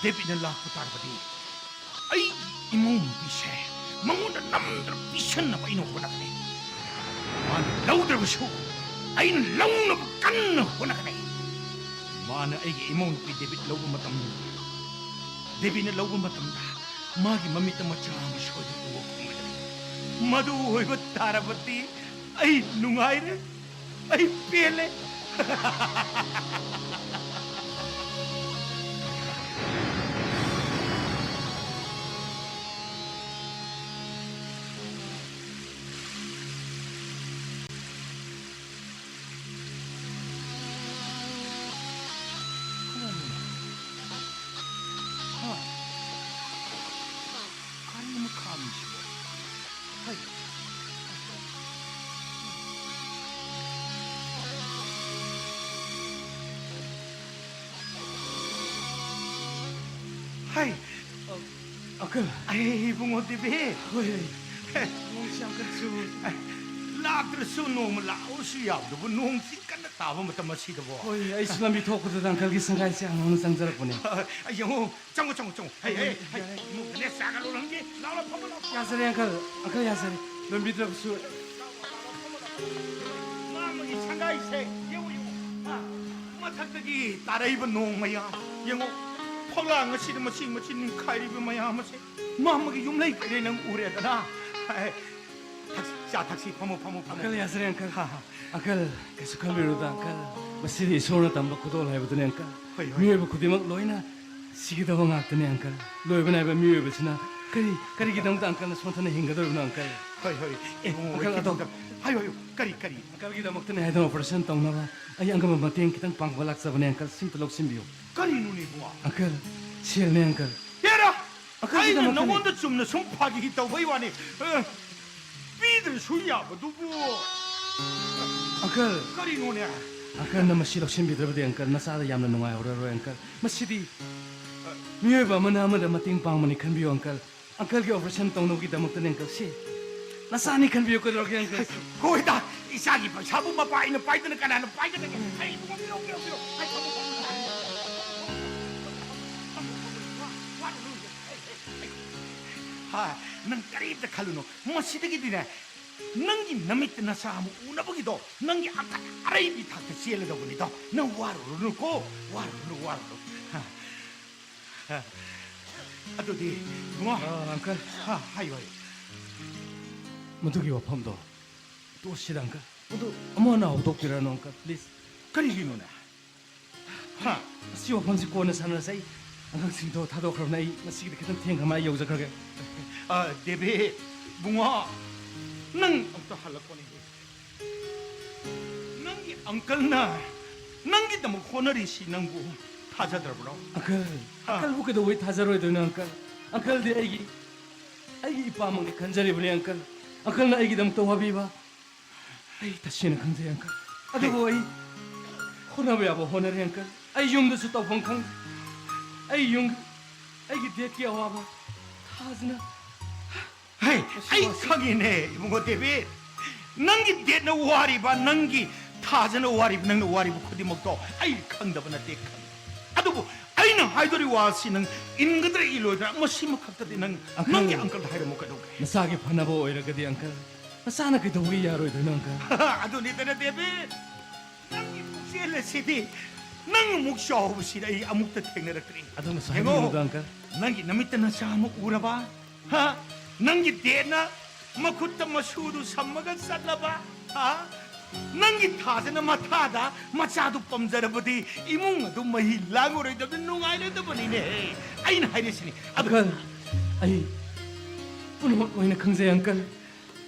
ꯗꯦꯕꯤꯠꯅ ꯂꯥꯛꯄ ꯇꯥꯔꯕꯗꯤ, ꯑꯩ ꯏꯃꯧ ꯅꯨꯄꯤꯁꯦ ꯃꯉꯣꯟꯗ ꯅꯝꯗꯅ ꯄꯤꯁꯟꯅꯕ ꯑꯩꯅ ꯍꯣꯠꯅꯒꯅꯤ꯫ ꯃꯥꯅ ꯂꯧꯗ꯭ꯔꯕꯁꯨ ꯑꯩꯅ ꯂꯧꯅꯕ ꯀꯟꯅ ꯍꯣꯠꯅꯒꯅꯤ꯫ ꯃꯥꯅ ꯑꯩꯒꯤ ꯏꯃꯧ ꯅꯨꯄꯤ ꯗꯦꯕꯤꯠ ꯂꯧꯕ ꯃꯇꯝ, ꯗꯦꯕꯤꯠꯅ ꯂꯧꯕ ꯃꯇꯝꯗ ꯃꯥꯒꯤ ꯃꯃꯤꯠꯇ ꯃꯆꯥ ꯑꯃ ꯁꯣꯏꯗꯅ ꯎꯕ ꯐꯪꯒꯗꯕꯅꯤ꯫ ꯃꯗꯨ ꯑꯣꯏꯕ ꯇꯥꯔꯕꯗꯤ ꯑꯩ ꯅꯨꯡꯉꯥꯏꯔꯦ, ꯑꯩ ꯄꯦꯜꯂꯦ꯫ ꯀꯔꯤꯅꯣ ꯈꯥꯝꯃꯤꯁꯤꯕꯣ? ꯍꯩ꯫ ꯍꯩ꯫ ꯑꯪꯀꯜ꯫ ꯑꯩ, ꯏꯕꯨꯡꯉꯣ ꯗꯦꯕꯤꯠ꯫ ꯍꯣꯏ꯫ ꯅꯣꯡꯁꯤ ꯌꯥꯝ ꯀꯟꯅ ꯆꯨ-, ꯂꯥꯛꯇ꯭ꯔꯁꯨ ꯅꯣꯡꯃ ꯂꯥꯛꯑꯣꯁꯨ ꯌꯥꯕꯗꯨꯕꯨ, ꯅꯣꯡꯁꯤ ꯀꯟꯅ ꯇꯥꯕ ꯃꯇꯝ ꯑꯁꯤꯗꯕꯣ꯫ ꯍꯣꯏ, ꯑꯩꯁꯨ ꯂꯝꯕꯤ ꯊꯣꯛꯄꯗꯨꯗ ꯑꯪꯀꯜꯒꯤ ꯁꯪꯒꯥꯏꯁꯦ ꯍꯥꯡꯍꯧꯅ ꯆꯪꯖꯔꯛꯄꯅꯦ꯫ ꯑ, ꯌꯦꯡꯉꯣ, ꯆꯪꯉꯣ, ꯆꯪꯉꯣ, ꯆꯪꯉꯣ꯫ ꯍꯩ, ꯍꯩ, ꯍꯩ, ꯏꯃꯨꯡꯗꯅꯦ ꯆꯥꯒ ꯂꯣꯜꯂꯝꯒꯦ꯫ ꯂꯥꯎ, ꯂꯥꯎ, ꯐꯝꯃꯣ, ꯂꯥꯎ꯫ ꯌꯥꯖꯔꯦ, ꯑꯪꯀꯜ꯫ ꯑꯪꯀꯜ, ꯌꯥꯖꯔꯦ꯫ ꯂꯣꯟꯕꯤꯗ꯭ꯔꯕꯁꯨ꯫ ꯃꯥꯃꯒꯤ ꯁꯪꯒꯥꯏꯁꯦ ꯌꯦꯡꯉꯨ, ꯌꯦꯡꯉꯨ꯫ ꯍꯥ? ꯃꯊꯛꯇꯒꯤ ꯇꯥꯔꯛꯏꯕ ꯅꯣꯡ ꯃꯌꯥꯝ꯫ ꯌꯦꯡꯉꯨ, ꯐꯛꯂꯥꯡ ꯑꯁꯤꯗ ꯃꯆꯤ ꯃꯆꯤ ꯅꯤꯡꯈꯥꯏꯔꯤꯕ ꯃꯌꯥꯝ ꯑꯁꯦ꯫ ꯃꯥꯃꯒꯤ ꯌꯨꯝ ꯂꯩꯈ꯭ꯔꯦ ꯅꯪ ꯎꯔꯦꯗꯅ꯫ ꯍꯥꯏ, ꯊꯛꯁꯤ, ꯆꯥ ꯊꯛꯁꯤ, ꯐꯝꯃꯣ, ꯐꯝꯃꯣ, ꯐꯝꯃꯣ꯫ ꯑꯪꯀꯜ, ꯌꯥꯖꯔꯦ, ꯑꯪꯀꯜ꯫ ꯍꯥ, ꯍꯥ꯫ ꯑꯪꯀꯜ, ꯀꯩꯁꯨ ꯈꯟꯕꯤꯔꯨꯅꯨꯗ, ꯑꯪꯀꯜ꯫ ꯃꯁꯤꯗꯤ ꯏꯁꯣꯔꯅ ꯇꯝꯕ ꯈꯨꯗꯣꯜ ꯍꯥꯏꯕꯗꯨꯅꯤ, ꯑꯪꯀꯜ꯫ ꯍꯣꯏ, ꯍꯣꯏ꯫ ꯃꯤꯑꯣꯏꯕ ꯈꯨꯗꯤꯡꯃꯛ ꯂꯣꯏꯅ ꯁꯤꯒꯗꯕ ꯉꯥꯛꯇꯅꯤ, ꯑꯪꯀꯜ꯫ ꯂꯣꯏꯕ ꯅꯥꯏꯕ ꯃꯤꯑꯣꯏꯕꯁꯤꯅ ꯀꯔꯤ, ꯀꯔꯤꯒꯤꯗꯃꯛꯇ uncle ꯅ ꯁꯣꯟꯊꯅ ꯍꯤꯡꯒꯗꯧꯔꯤꯕꯅꯣ, uncle? ꯍꯣꯏ, ꯍꯣꯏ, ꯑꯦ, ꯏꯕꯨꯡꯉꯣ, uncle, ꯑꯗꯣ ꯍꯥꯏꯌꯨ, ꯍꯥꯏꯌꯨ, ꯀꯔꯤ, ꯀꯔꯤ? Uncle ꯒꯤꯗꯃꯛꯇꯅꯦ ꯍꯥꯏꯗꯅ operation ꯇꯧꯅꯕ ꯑꯩ ꯑꯉꯝꯕ ꯃꯇꯦꯡ ꯈꯤꯇꯪ ꯄꯥꯡꯕ ꯂꯥꯛꯆꯕꯅꯦ, uncle, ꯁꯤꯝꯇ ꯂꯧꯁꯤꯟꯕꯤꯌꯨ꯫ ꯀꯔꯤꯅꯣꯅꯦ, ꯏꯕꯨꯡꯉꯣ? Uncle, ꯁꯦꯜꯅꯦ, uncle꯫ ꯍꯦꯔꯥ! Uncle ꯑꯩꯅ ꯒꯤꯗꯃꯛꯇꯅꯦ꯫ ꯅꯉꯣꯟꯗ ꯆꯨꯝꯅ ꯁꯨꯝ ꯐꯥꯒꯤ ꯇꯧꯕꯩ ꯋꯥꯅꯤ꯫ ꯑ, ꯄꯤꯗ꯭ꯔꯁꯨ ꯌꯥꯕꯗꯨꯕꯨ꯫ Uncle꯫ ꯀꯔꯤꯅꯣꯅꯦ? Uncle ꯅ ꯃꯁꯤ ꯂꯧꯁꯤꯟꯕꯤꯗ꯭ꯔꯕꯗꯤ, uncle, ꯅꯆꯥꯗ ꯌꯥꯝꯅ ꯅꯨꯡꯉꯥꯏꯍꯧꯔꯔꯣꯏ, uncle꯫ ꯃꯁꯤꯗꯤ ꯃꯤꯑꯣꯏꯕ ꯑꯃꯅ ꯑꯃꯗ ꯃꯇꯦꯡ ꯄꯥꯡꯕꯅꯤ ꯈꯟꯕꯤꯌꯨ, uncle꯫ Uncle ꯒꯤ operation ꯇꯧꯅꯕꯒꯤꯗꯃꯛꯇꯅꯦ, uncle꯫ ꯁꯤ ꯅꯆꯥꯅꯤ ꯈꯟꯕꯤꯌꯨ, ꯀꯩꯗꯧꯔꯒꯦ, uncle? ꯍꯣꯏꯗ, ꯏꯆꯥꯒꯤ ꯄꯩꯁꯥꯕꯨ ꯃꯄꯥ ꯑꯩꯅ ꯄꯥꯏꯗꯅ ꯀꯅꯥꯅ ꯄꯥꯏꯒꯗꯒꯦ? ꯑꯩ ꯏꯕꯨꯡꯉꯣ, ꯄꯤꯔꯛꯑꯣ, ꯄꯤꯔꯛꯑꯣ, ꯄꯤꯔꯛꯑꯣ꯫ ꯑꯩ ꯊꯝꯃꯣ, ꯊꯝꯃꯣ, ꯊꯝꯃꯣ꯫ ꯍꯥ, ꯅꯪ ꯀꯔꯤꯝꯇ ꯈꯜꯂꯨꯅꯨ꯫ ꯃꯁꯤꯗꯒꯤꯗꯤꯅꯦ, ꯅꯪꯒꯤ ꯅꯃꯤꯠꯇ ꯅꯆꯥ ꯑꯃ ꯎꯅꯕꯒꯤꯗꯣ, ꯅꯪꯒꯤ ꯑꯀꯟ ꯑꯔꯩꯕꯤ ꯊꯥꯛꯇ ꯆꯦꯜꯂꯗꯧꯕꯅꯤꯗꯣ꯫ ꯅꯪ ꯋꯥꯔꯨꯔꯅꯨꯀꯣ, ꯋꯥꯔꯨꯔꯅꯨ, ꯋꯥꯔꯨꯔꯅꯨ꯫ ꯍꯥ꯫ ꯑꯗꯨꯗꯤ, ꯏꯕꯨꯡꯉꯣ꯫ ꯑ, uncle꯫ ꯍꯥ, ꯍꯥꯏꯌꯨ, ꯍꯥꯏꯌꯨ꯫ ꯃꯗꯨꯒꯤ ꯋꯥꯐꯝꯗꯣ ꯇꯣꯛꯁꯤꯗ, uncle꯫ ꯃꯗꯨ ꯑꯃꯨꯛ ꯍꯟꯅ ꯍꯧꯗꯣꯛꯄꯤꯔꯅꯨ, uncle, please꯫ ꯀꯔꯤꯒꯤꯅꯣꯅꯦ? ꯍꯥ? ꯑꯁꯤ ꯋꯥꯐꯝꯁꯤ ꯀꯣꯟꯅ ꯁꯥꯟꯅꯔꯁꯦ꯫ ꯑꯩ ꯑꯉꯥꯡꯁꯤꯡꯗꯣ ꯊꯥꯗꯣꯛꯈ꯭ꯔꯕꯅꯤꯅ ꯑꯩ ꯉꯁꯤꯒꯤꯗꯤ ꯈꯤꯇꯪ ꯊꯦꯡꯈ꯭ꯔ ꯃꯥꯜꯂꯦ, ꯑꯩ ꯌꯧꯖꯈ꯭ꯔꯒꯦ꯫ ꯑ, ꯗꯦꯕꯤꯠ, ꯏꯕꯨꯡꯉꯣ, ꯅꯪ ꯑꯝꯇ ꯍꯜꯂꯛꯈꯣꯅꯦ꯫ ꯅꯪꯒꯤ uncle ꯅ ꯅꯪꯒꯤꯗꯃꯛ ꯍꯣꯠꯅꯔꯤꯁꯤ ꯅꯪꯕꯨ ꯊꯥꯖꯗ꯭ꯔꯕ꯭ꯔꯣ? Uncle, ꯍꯥ? Uncle ꯕꯨ ꯀꯩꯗꯧꯕꯩ ꯊꯥꯖꯔꯣꯏꯗꯣꯏꯅꯣ, uncle? Uncle ꯗꯤ ꯑꯩꯒꯤ, ꯑꯩꯒꯤ ꯏꯄꯥꯃꯛꯅꯤ ꯈꯟꯖꯔꯤꯕꯅꯤ, uncle꯫ Uncle ꯅ ꯑꯩꯒꯤꯗꯃꯛꯇ ꯋꯥꯕꯤꯕ ꯑꯩ ꯇꯁꯦꯡꯅ ꯈꯪꯖꯩ, uncle꯫ ꯑꯗꯨꯕꯨ ꯑꯩ ꯍꯣꯠꯅꯕ ꯌꯥꯕ ꯍꯣꯠꯅꯔꯦ, uncle꯫ ꯑꯩ ꯌꯨꯝꯗꯁꯨ ꯇꯧꯐꯝ ꯈꯪꯗꯦ꯫ ꯑꯩ ꯌꯨꯝ, ꯑꯩꯒꯤ dad ꯀꯤ ꯑꯋꯥꯕ ꯊꯥꯖꯅ ꯍꯦ, ꯑꯩ ꯈꯪꯉꯤꯅꯦ, ꯏꯕꯨꯡꯉꯣ ꯗꯦꯕꯤꯠ꯫ ꯅꯪꯒꯤ dad ꯅ ꯋꯥꯔꯤꯕ, ꯅꯪꯒꯤ ꯊꯥꯖꯅ ꯋꯥꯔꯤꯕ, ꯅꯪꯅ ꯋꯥꯔꯤꯕ ꯈꯨꯗꯤꯡꯃꯛꯇꯣ ꯑꯩ ꯈꯪꯗꯕ ꯅꯠꯇꯦ, ꯈꯪꯉꯤ꯫ ꯑꯗꯨꯕꯨ ꯑꯩꯅ ꯍꯥꯏꯗꯣꯔꯤꯕ ꯋꯥꯁꯤ ꯅꯪ ꯏꯟꯒꯗ꯭ꯔꯥ ꯏꯜꯂꯣꯏꯗ꯭ꯔꯥ, ꯃꯁꯤꯃꯈꯛꯇꯗꯤ ꯅꯪ uncle, ꯅꯪꯒꯤ uncle ꯗ ꯍꯥꯏꯔꯝꯃꯨ ꯀꯩꯗꯧꯒꯦ? ꯅꯆꯥꯒꯤ ꯐꯅꯕ ꯑꯣꯏꯔꯒꯗꯤ, uncle, ꯅꯆꯥꯅ ꯀꯩꯗꯧꯕꯒꯤ ꯌꯥꯔꯣꯏꯗꯣꯏꯅꯣ, uncle? ꯑꯗꯨꯅꯤꯗꯅ, ꯗꯦꯕꯤꯠ, ꯅꯪꯒꯤ ꯄꯨꯛꯆꯦꯜ ꯑꯁꯤꯗꯤ ꯅꯪ ꯑꯃꯨꯛ ꯆꯥꯎꯕꯁꯤꯗ ꯑꯩ ꯑꯃꯨꯛꯇ ꯊꯦꯡꯅꯔꯛꯇ꯭ꯔꯤ꯫ ꯑꯗꯨꯃꯁꯨ ꯌꯦꯡꯉꯣ, ꯍꯥꯏꯕꯤꯒꯅꯨꯗ, uncle꯫ ꯅꯪꯒꯤ ꯅꯃꯤꯠꯇ ꯅꯆꯥ ꯑꯃ ꯎꯔꯕ? ꯍꯥ? ꯅꯪꯒꯤ dad ꯅ ꯃꯈꯨꯠꯇ ꯃꯁꯨꯗꯨ ꯁꯝꯃꯒ ꯆꯠꯂꯕ? ꯍꯥ? ꯅꯪꯒꯤ ꯊꯥꯖꯅ ꯃꯊꯥꯗ ꯃꯆꯥꯗꯨ ꯄꯝꯖꯔꯕꯗꯤ ꯏꯃꯨꯡ ꯑꯗꯨ ꯃꯍꯤ ꯂꯥꯡꯉꯔꯣꯏꯗꯕꯅꯤ, ꯅꯨꯡꯉꯥꯏꯔꯗꯕꯅꯤꯅꯦ꯫ ꯑꯩꯅ ꯍꯥꯏꯔꯤꯁꯤꯅꯤ꯫ ꯑꯗꯨ uncle, ꯑꯩ ꯄꯨꯝꯅꯃꯛ ꯂꯣꯏꯅ ꯈꯪꯖꯩ, uncle꯫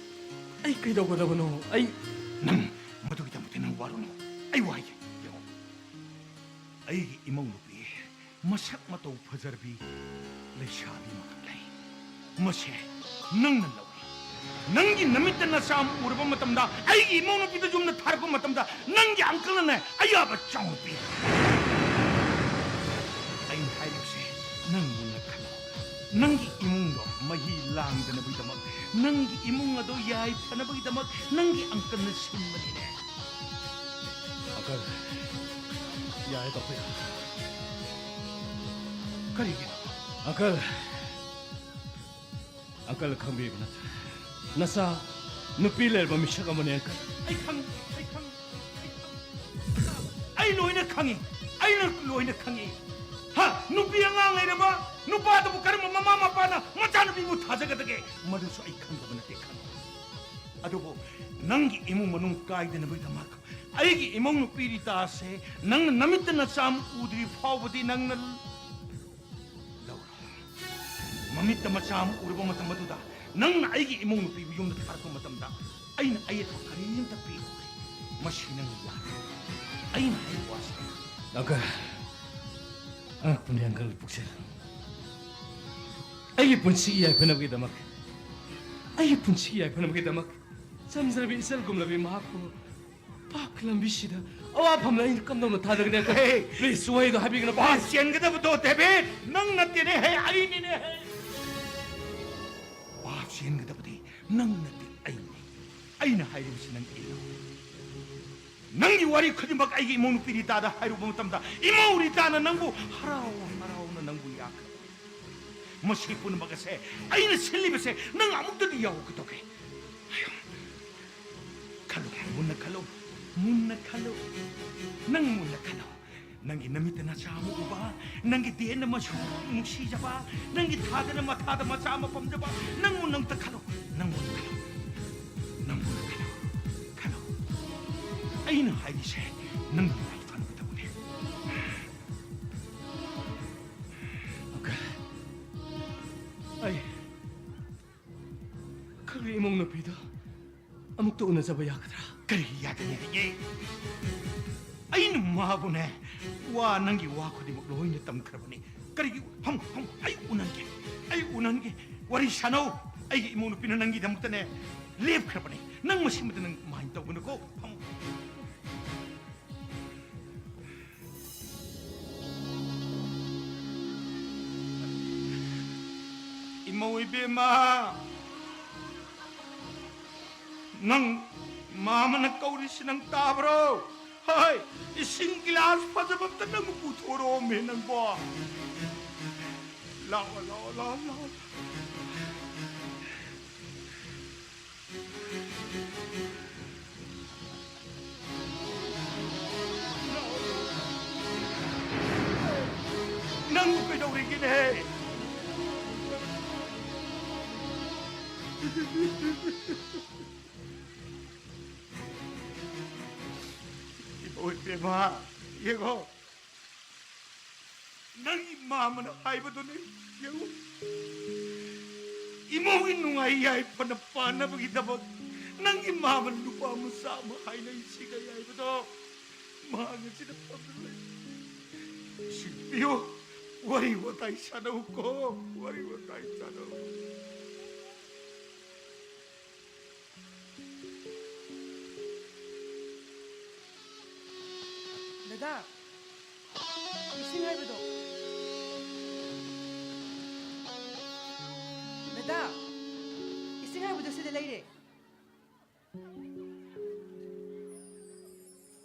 ꯑꯩ ꯀꯩꯗꯧꯒꯗꯕꯅꯣ? ꯑꯩ ꯅꯪ ꯃꯗꯨꯒꯤꯗꯃꯛꯇ ꯅꯪ ꯋꯥꯔꯨꯅꯨ꯫ ꯑꯩ ꯋꯥ ꯍꯥꯏꯒꯦ, ꯌꯦꯡꯉꯣ꯫ ꯑꯩꯒꯤ ꯏꯃꯧ ꯅꯨꯄꯤ ꯃꯁꯛ ꯃꯇꯧ ꯐꯖꯔꯕꯤ ꯂꯩꯁꯥꯕꯤ ꯑꯃꯈꯛ ꯂꯩ꯫ ꯃꯁꯦ ꯅꯪꯅ ꯂꯧꯏ꯫ ꯅꯪꯒꯤ ꯅꯃꯤꯠꯇ ꯅꯆꯥ ꯑꯃ ꯎꯔꯕ ꯃꯇꯝꯗ, ꯑꯩꯒꯤ ꯏꯃꯧ ꯅꯨꯄꯤꯗ ꯌꯨꯝꯗ ꯊꯥꯔꯛꯄ ꯃꯇꯝꯗ, ꯅꯪꯒꯤ uncle ꯅꯅꯦ ꯑꯌꯥꯕ ꯆꯥꯎꯅ ꯄꯤ꯫ ꯑꯩꯅ ꯍꯥꯏꯔꯤꯕꯁꯦ ꯅꯪ ꯃꯨꯟꯅ ꯈꯜꯂꯣ꯫ ꯅꯪꯒꯤ ꯏꯃꯨꯡꯗꯣ ꯃꯍꯤ ꯂꯥꯡꯗꯅꯕꯒꯤꯗꯃꯛ, ꯅꯪꯒꯤ ꯏꯃꯨꯡ ꯑꯗꯣ ꯌꯥꯏꯐꯅꯕꯒꯤꯗꯃꯛ ꯅꯪꯒꯤ uncle ꯅ ꯁꯤꯟꯕꯅꯤꯅꯦ꯫ Uncle, ꯌꯥꯔꯦ ꯇꯣꯛꯄꯤꯔꯣ꯫ ꯀꯔꯤꯒꯤꯅꯣ? Uncle, uncle ꯈꯪꯕꯤꯕ ꯅꯠꯇ꯭ꯔꯥ? ꯅꯆꯥ ꯅꯨꯄꯤ ꯂꯩꯔꯕ ꯃꯤꯁꯛ ꯑꯃꯅꯦ, uncle꯫ ꯑꯩ ꯈꯪꯉꯤ, ꯑꯩ ꯈꯪꯉꯤ, ꯑꯩ ꯈꯪꯉꯤ꯫ ꯑꯩ ꯂꯣꯏꯅ ꯈꯪꯉꯤ, ꯑꯩꯅ ꯂꯣꯏꯅ ꯈꯪꯉꯤ꯫ ꯍꯥ? ꯅꯨꯄꯤ ꯑꯉꯥꯡ ꯂꯩꯔꯕ ꯅꯨꯄꯥꯗꯨꯕꯨ ꯀꯔꯝꯕ ꯃꯃꯥ ꯃꯄꯥꯅ ꯃꯆꯥꯅꯨꯄꯤꯕꯨ ꯊꯥꯖꯒꯗꯒꯦ? ꯃꯗꯨꯁꯨ ꯑꯩ ꯈꯪꯗꯕ ꯅꯠꯇꯦ, ꯈꯪꯉꯤ꯫ ꯑꯗꯨꯕꯨ ꯅꯪꯒꯤ ꯏꯃꯨꯡ ꯃꯅꯨꯡ ꯀꯥꯏꯗꯅꯕꯒꯤꯗꯃꯛ ꯑꯩꯒꯤ ꯏꯃꯧ ꯅꯨꯄꯤ ꯔꯤꯇꯥꯁꯦ ꯅꯪꯅ ꯅꯃꯤꯠꯇ ꯅꯆꯥ ꯑꯃ ꯎꯗ꯭ꯔꯤ ꯐꯥꯎꯕꯗꯤ ꯅꯪꯅ ꯂꯧꯔꯣ꯫ ꯃꯃꯤꯠꯇ ꯃꯆꯥ ꯑꯃ ꯎꯔꯕ ꯃꯇꯝ ꯑꯗꯨꯗ, ꯅꯪꯅ ꯑꯩꯒꯤ ꯏꯃꯧ ꯅꯨꯄꯤꯕꯨ ꯌꯨꯝꯗ ꯊꯥꯔꯛꯄ ꯃꯇꯝꯗ, ꯑꯩꯅ ꯑꯌꯦꯠꯄ ꯀꯔꯤꯝꯇ ꯄꯤꯔꯣꯏ꯫ ꯃꯁꯤ ꯅꯪꯅ ꯌꯥꯔꯦ꯫ ꯑꯩꯅ ꯍꯥꯏꯔꯤꯕ ꯋꯥꯁꯦ꯫ Uncle, ꯑꯉꯛꯄꯅꯤ, uncle ꯄꯨꯛꯆꯦꯜ꯫ ꯑꯩꯒꯤ ꯄꯨꯟꯁꯤ ꯌꯥꯏꯐꯅꯕꯒꯤꯗꯃꯛ, ꯑꯩꯒꯤ ꯄꯨꯟꯁꯤ ꯌꯥꯏꯐꯅꯕꯒꯤꯗꯃꯛ ꯆꯝꯖꯔꯕꯤ ꯏꯆꯜꯒꯨꯝꯂꯕꯤ ꯃꯍꯥꯛꯄꯨ ꯄꯥꯞꯀꯤ ꯂꯝꯕꯤꯁꯤꯗ ꯑꯋꯥꯐꯝꯗ ꯑꯩꯅ ꯀꯝꯗꯧꯅ ꯊꯥꯗꯒꯅꯤ? ꯍꯦ! Please, ꯋꯥꯍꯩꯗꯣ ꯍꯥꯏꯕꯤꯒꯅꯨ꯫ ꯄꯥꯞ ꯆꯦꯟꯒꯗꯕꯗꯣ, ꯗꯦꯕꯤꯠ, ꯅꯪ ꯅꯠꯇꯦꯅꯦ ꯍꯦ, ꯑꯩꯅꯤꯅꯦ ꯍꯦ꯫ ꯄꯥꯞ ꯆꯦꯟꯒꯗꯕꯗꯤ ꯅꯪ ꯅꯠꯇꯦ, ꯑꯩꯅꯤ꯫ ꯑꯩꯅ ꯍꯥꯏꯔꯤꯕꯁꯤ ꯅꯪ ꯏꯜꯂꯨ꯫ ꯅꯪꯒꯤ ꯋꯥꯔꯤ ꯈꯨꯗꯤꯡꯃꯛ ꯑꯩꯒꯤ ꯏꯃꯧ ꯅꯨꯄꯤ ꯔꯤꯇꯥꯗ ꯍꯥꯏꯔꯨꯕ ꯃꯇꯝꯗ, ꯏꯃꯧ ꯔꯤꯇꯥꯅ ꯅꯪꯕꯨ ꯍꯔꯥꯎ ꯍꯔꯥꯎꯅ ꯅꯪꯕꯨ ꯌꯥꯈ꯭ꯔꯕꯅꯤ꯫ ꯃꯁꯤ ꯄꯨꯝꯅꯃꯛ ꯑꯁꯦ ꯑꯩꯅ ꯁꯤꯜꯂꯤꯕꯁꯦ ꯅꯪ ꯑꯃꯨꯛꯇꯗꯤ ꯌꯥꯎꯍꯧꯒꯗꯧꯒꯦ꯫ ꯈꯜꯂꯨ, ꯃꯨꯟꯅ ꯈꯜꯂꯨ, ꯃꯨꯟꯅ ꯈꯜꯂꯨ, ꯅꯪ ꯃꯨꯟꯅ ꯈꯜꯂꯨ꯫ ꯅꯪꯒꯤ ꯅꯃꯤꯠꯇ ꯅꯆꯥ ꯑꯃ ꯎꯕ, ꯅꯪꯒꯤ ꯗꯦꯟꯅ ꯃꯁꯨ ꯅꯨꯡꯁꯤꯖꯕ, ꯅꯪꯒꯤ ꯊꯥꯗꯅ ꯃꯊꯥꯗ ꯃꯆꯥ ꯑꯃ ꯄꯝꯖꯕ, ꯅꯪ ꯃꯨꯟꯅ ꯑꯝꯇ ꯈꯜꯂꯨ, ꯅꯪ ꯃꯨꯟꯅ ꯈꯜꯂꯨ, ꯅꯪ ꯃꯨꯟꯅ ꯈꯜꯂꯨ, ꯈꯜꯂꯨ꯫ ꯑꯩꯅ ꯍꯥꯏꯔꯤꯁꯦ ꯅꯪꯒꯤ ꯌꯥꯏꯐꯅꯕꯗꯕꯨꯅꯦ꯫ Uncle, ꯑꯩꯒꯤ ꯏꯃꯧ ꯅꯨꯄꯤꯗꯣ ꯑꯃꯨꯛꯇ ꯎꯅꯖꯕ ꯌꯥꯒꯗ꯭ꯔꯥ? ꯀꯔꯤꯒꯤ ꯌꯥꯗꯅꯤꯒꯦ? ꯑꯩꯅ ꯃꯥꯕꯨꯅꯦ, ꯋꯥ, ꯅꯪꯒꯤ ꯋꯥ ꯈꯨꯗꯤꯡꯃꯛ ꯂꯣꯏꯅ ꯇꯝꯈ꯭ꯔꯕꯅꯤ꯫ ꯀꯔꯤꯒꯤ? ꯐꯝ, ꯐꯝ, ꯑꯩ ꯎꯅꯍꯟꯒꯦ, ꯑꯩ ꯎꯅꯍꯟꯒꯦ꯫ ꯋꯥꯔꯤ ꯁꯥꯟꯅꯧ꯫ ꯑꯩꯒꯤ ꯏꯃꯧ ꯅꯨꯄꯤꯅ ꯅꯪꯒꯤꯗꯃꯛꯇꯅꯦ ꯂꯦꯞꯈ꯭ꯔꯕꯅꯤ꯫ ꯅꯪ ꯃꯁꯤꯃꯗ ꯅꯪ mind ꯇꯧꯒꯅꯨꯀꯣ꯫ ꯐꯝ꯫ ꯏꯃꯧ ꯏꯕꯦꯝꯃ, ꯅꯪ ꯃꯥꯃꯅ ꯀꯧꯔꯤꯁꯤ ꯅꯪ ꯇꯥꯕ꯭ꯔꯣ? ꯍꯣꯏ, ꯏꯁꯤꯡ ꯒꯤꯂꯥꯁ ꯐꯖꯕ ꯑꯝꯇ ꯅꯪ ꯄꯨꯊꯣꯔꯛꯑꯣꯃꯦ ꯅꯪꯕꯣ꯫ ꯂꯥꯛꯑꯣ, ꯂꯥꯛꯑꯣ, ꯂꯥꯛꯑꯣ, ꯂꯥꯛꯑꯣ꯫ ꯅꯪꯕꯨ ꯀꯩꯗꯧꯔꯤꯒꯦꯅꯦ? ꯏꯃꯧ ꯏꯕꯦꯝꯃ, ꯌꯦꯡꯉꯣ꯫ ꯅꯪꯒꯤ ꯃꯥꯃꯅ ꯍꯥꯏꯕꯗꯨꯅꯤ꯫ ꯌꯦꯡꯉꯨ, ꯏꯃꯧꯒꯤ ꯅꯨꯡꯉꯥꯏ ꯌꯥꯏꯐꯅ ꯄꯥꯟꯅꯕꯒꯤꯗꯃꯛ ꯅꯪꯒꯤ ꯃꯥꯃꯅ ꯅꯨꯄꯥ ꯃꯆꯥ ꯑꯃ ꯍꯥꯏꯅꯩ ꯁꯤꯒ ꯌꯥꯏꯕꯗꯣ꯫ ꯃꯍꯥꯛ ꯑꯁꯤꯗ ꯐꯝꯗꯨꯅ ꯂꯩ꯫ ꯏꯁꯤꯡ ꯄꯤꯌꯨ꯫ ꯋꯥꯔꯤ ꯋꯥꯇꯥꯏ ꯁꯥꯟꯅꯧꯀꯣ꯫ ꯋꯥꯔꯤ ꯋꯥꯇꯥꯏ ꯁꯥꯟꯅꯧ꯫ ꯗꯗꯥ, ꯏꯁꯤꯡ ꯍꯥꯏꯕꯗꯣ꯫ ꯗꯗꯥ, ꯏꯁꯤꯡ ꯍꯥꯏꯕꯗꯣ ꯁꯤꯗ ꯂꯩꯔꯦ꯫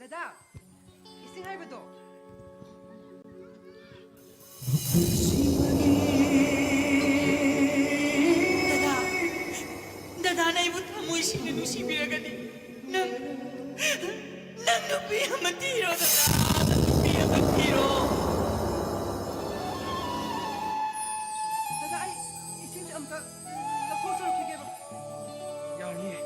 ꯗꯗꯥ, ꯏꯁꯤꯡ ꯍꯥꯏꯕꯗꯣ꯫ ꯗꯗꯥ, ꯗꯗꯥꯅ ꯑꯩꯕꯨ ꯊꯃꯣꯏ ꯁꯦꯡꯅ ꯅꯨꯡꯁꯤꯕꯤꯔꯒꯗꯤ ꯅꯪ, ꯅꯪ ꯅꯨꯄꯤ ꯑꯃ ꯊꯤꯔꯣ ꯗꯗꯥ, ꯅꯪ ꯅꯨꯄꯤ ꯑꯃ ꯊꯤꯔꯣ꯫ ꯗꯗꯥ, ꯑꯩ ꯏꯁꯤꯡꯁꯦ ꯑꯝꯇ ꯂꯧꯊꯣꯛꯆꯔꯛꯈꯤꯒꯦꯕ꯫ ꯌꯥꯅꯤꯌꯦ꯫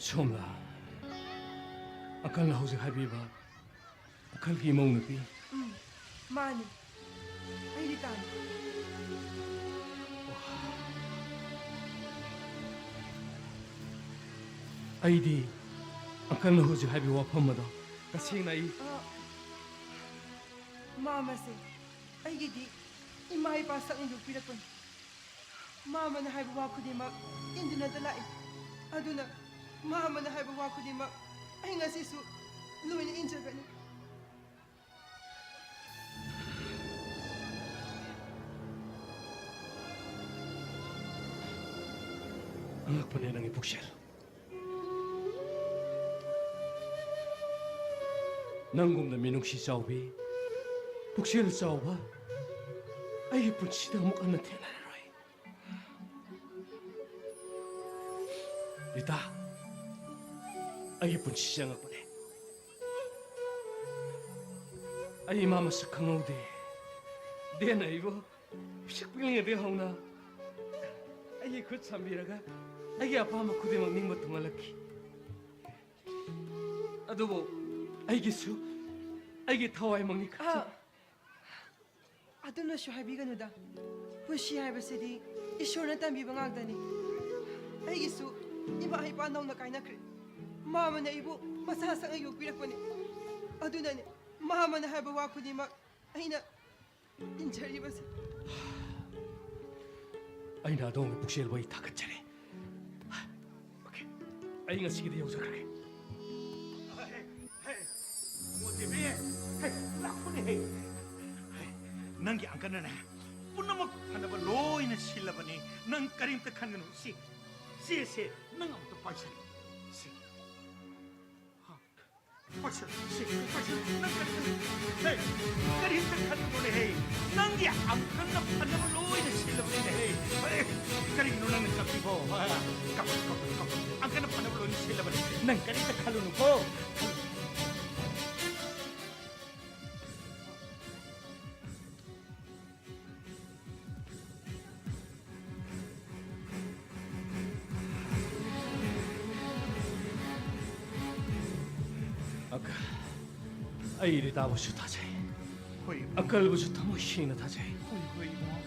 ꯁꯣꯝꯂꯥ, ꯑꯀꯜꯅ ꯍꯧꯖꯤꯛ ꯍꯥꯏꯕꯤꯕ ꯑꯀꯜꯒꯤ ꯏꯃꯧ ꯅꯨꯄꯤ? ꯎꯝ, ꯃꯥꯅꯤ꯫ ꯑꯩ ꯔꯤꯇꯥꯅꯤ꯫ ꯑꯩꯗꯤ ꯑꯀꯜꯅ ꯍꯧꯖꯤꯛ ꯍꯥꯏꯕ ꯋꯥꯐꯝ ꯑꯗꯣ ꯇꯁꯦꯡꯅ ꯑꯩ ꯑ, ꯃꯥꯃꯁꯦ ꯑꯩꯒꯤꯗꯤ ꯏꯃꯥ ꯏꯄꯥ ꯁꯛꯅ ꯌꯣꯛꯄꯤꯔꯛꯄꯅꯤ꯫ ꯃꯥꯃꯅ ꯍꯥꯏꯕ ꯋꯥ ꯈꯨꯗꯤꯡꯃꯛ ꯏꯟꯗꯨꯅꯇ ꯂꯥꯛꯏ꯫ ꯑꯗꯨꯅ ꯃꯥꯃꯅ ꯍꯥꯏꯕ ꯋꯥ ꯈꯨꯗꯤꯡꯃꯛ ꯑꯩ ꯉꯁꯤꯁꯨ ꯂꯣꯏꯅ ꯏꯟꯖꯒꯅꯤ꯫ ꯑꯉꯛꯄꯅꯦ ꯅꯪꯒꯤ ꯄꯨꯛꯆꯦꯜ꯫ ꯅꯪꯒꯨꯝꯅ ꯃꯤꯅꯨꯡꯁꯤ ꯆꯥꯎꯕꯤ, ꯄꯨꯛꯆꯦꯜ ꯆꯥꯎꯕ ꯑꯩꯒꯤ ꯄꯨꯟꯁꯤꯗ ꯑꯃꯨꯛ ꯍꯟꯅ ꯊꯦꯡꯅꯔꯔꯣꯏ꯫ ꯔꯤꯇꯥ, ꯑꯩꯒꯤ ꯄꯨꯟꯁꯤꯁꯦ ꯑꯉꯛꯄꯅꯦ꯫ ꯑꯩ ꯏꯃꯥ ꯃꯁꯛ ꯈꯪꯍꯧꯗꯦ꯫ ꯗꯦꯟ ꯑꯩꯕꯨ ꯄꯤꯁꯛ ꯄꯤꯛꯂꯤꯉꯩꯗꯒꯤ ꯍꯧꯅ ꯑꯩꯒꯤ ꯈꯨꯠ ꯁꯝꯕꯤꯔꯒ ꯑꯩꯒꯤ ꯑꯄꯥꯝꯕ ꯈꯨꯗꯤꯡꯃꯛ ꯅꯤꯡꯕ ꯊꯨꯡꯍꯜꯂꯛꯈꯤ꯫ ꯑꯗꯨꯕꯨ ꯑꯩꯒꯤꯁꯨ ꯑꯩꯒꯤ ꯊꯋꯥꯏꯃꯛꯅꯤ ꯈꯟꯖꯩ꯫ ꯑ, ꯑꯗꯨꯝꯅꯁꯨ ꯍꯥꯏꯕꯤꯒꯅꯨꯗ꯫ ꯄꯨꯟꯁꯤ ꯍꯥꯏꯕꯁꯤꯗꯤ ꯏꯁꯣꯔꯅ ꯇꯝꯕꯤꯕ ꯉꯥꯛꯇꯅꯤ꯫ ꯑꯩꯒꯤꯁꯨ ꯏꯃꯥ ꯏꯄꯥ ꯅꯧꯅ ꯀꯥꯏꯅꯈ꯭ꯔꯦ꯫ ꯃꯥꯃꯅ ꯑꯩꯕꯨ ꯃꯆꯥ ꯁꯛꯅ ꯌꯣꯛꯄꯤꯔꯛꯄꯅꯤ꯫ ꯑꯗꯨꯅꯅꯤ ꯃꯥꯃꯅ ꯍꯥꯏꯕ ꯋꯥ ꯈꯨꯗꯤꯡꯃꯛ ꯑꯩꯅ ꯏꯟꯖꯔꯤꯕꯁꯦ꯫ ꯑꯩꯅ ꯑꯗꯣꯝꯒꯤ ꯄꯨꯛꯆꯦꯜꯕꯨ ꯑꯩ ꯊꯥꯒꯠꯆꯔꯤ꯫ ꯑꯣꯀꯦ, ꯑꯩ ꯉꯁꯤꯒꯤꯗꯤ ꯌꯧꯖꯈ꯭ꯔꯒꯦ꯫ ꯍꯦ, ꯍꯦ, ꯃꯣꯇꯤꯕꯤ, ꯍꯦ, ꯂꯥꯛꯄꯅꯦ, ꯍꯦ꯫ ꯍꯦ, ꯅꯪꯒꯤ ꯑꯪꯀꯜꯅꯅꯦ ꯄꯨꯝꯅꯃꯛ ꯐꯅꯕ ꯂꯣꯏꯅ ꯁꯤꯜꯂꯕꯅꯤ꯫ ꯅꯪ ꯀꯔꯤꯝꯇ ꯈꯟꯒꯅꯨ꯫ ꯁꯤ, ꯁꯤꯁꯦ ꯅꯪ ꯑꯃꯨꯛꯇ ꯄꯥꯏꯁꯜꯂꯨ꯫ ꯁꯤ꯫ ꯍꯥ꯫ ꯄꯥꯏꯁꯜꯂꯨ, ꯁꯤ, ꯄꯥꯏꯁꯜꯂꯨ꯫ ꯅꯪ ꯀꯔꯤ, ꯍꯦ, ꯀꯔꯤꯝꯇ ꯈꯟꯒꯅꯨꯅꯦ, ꯍꯦ꯫ ꯅꯪꯒꯤ ꯑꯪꯀꯜꯅ ꯐꯅꯕ ꯂꯣꯏꯅ ꯁꯤꯜꯂꯕꯅꯤꯅꯦ, ꯍꯦ꯫ ꯍꯦ, ꯀꯔꯤꯒꯤꯅꯣ ꯅꯪꯅ ꯀꯞꯄꯤꯕꯣ? ꯍꯥ? ꯀꯞꯄꯨ, ꯀꯞꯄꯨ, ꯀꯞꯄꯨ꯫ ꯑꯪꯀꯜꯅ ꯐꯅꯕ ꯂꯣꯏꯅ ꯁꯤꯜꯂꯕꯅꯤ꯫ ꯅꯪ ꯀꯔꯤꯝꯇ ꯈꯜꯂꯨꯅꯨꯀꯣ꯫ ꯑꯩ ꯔꯤꯇꯥꯕꯨꯁꯨ ꯊꯥꯖꯩ꯫ ꯍꯣꯏ, ꯏꯕꯨꯡꯉꯣ꯫ ꯑꯪꯀꯜꯕꯨꯁꯨ ꯊꯃꯣꯏ ꯁꯦꯡꯅ ꯊꯥꯖꯩ꯫ ꯍꯣꯏ, ꯍꯣꯏ, ꯏꯕꯨꯡꯉꯣ꯫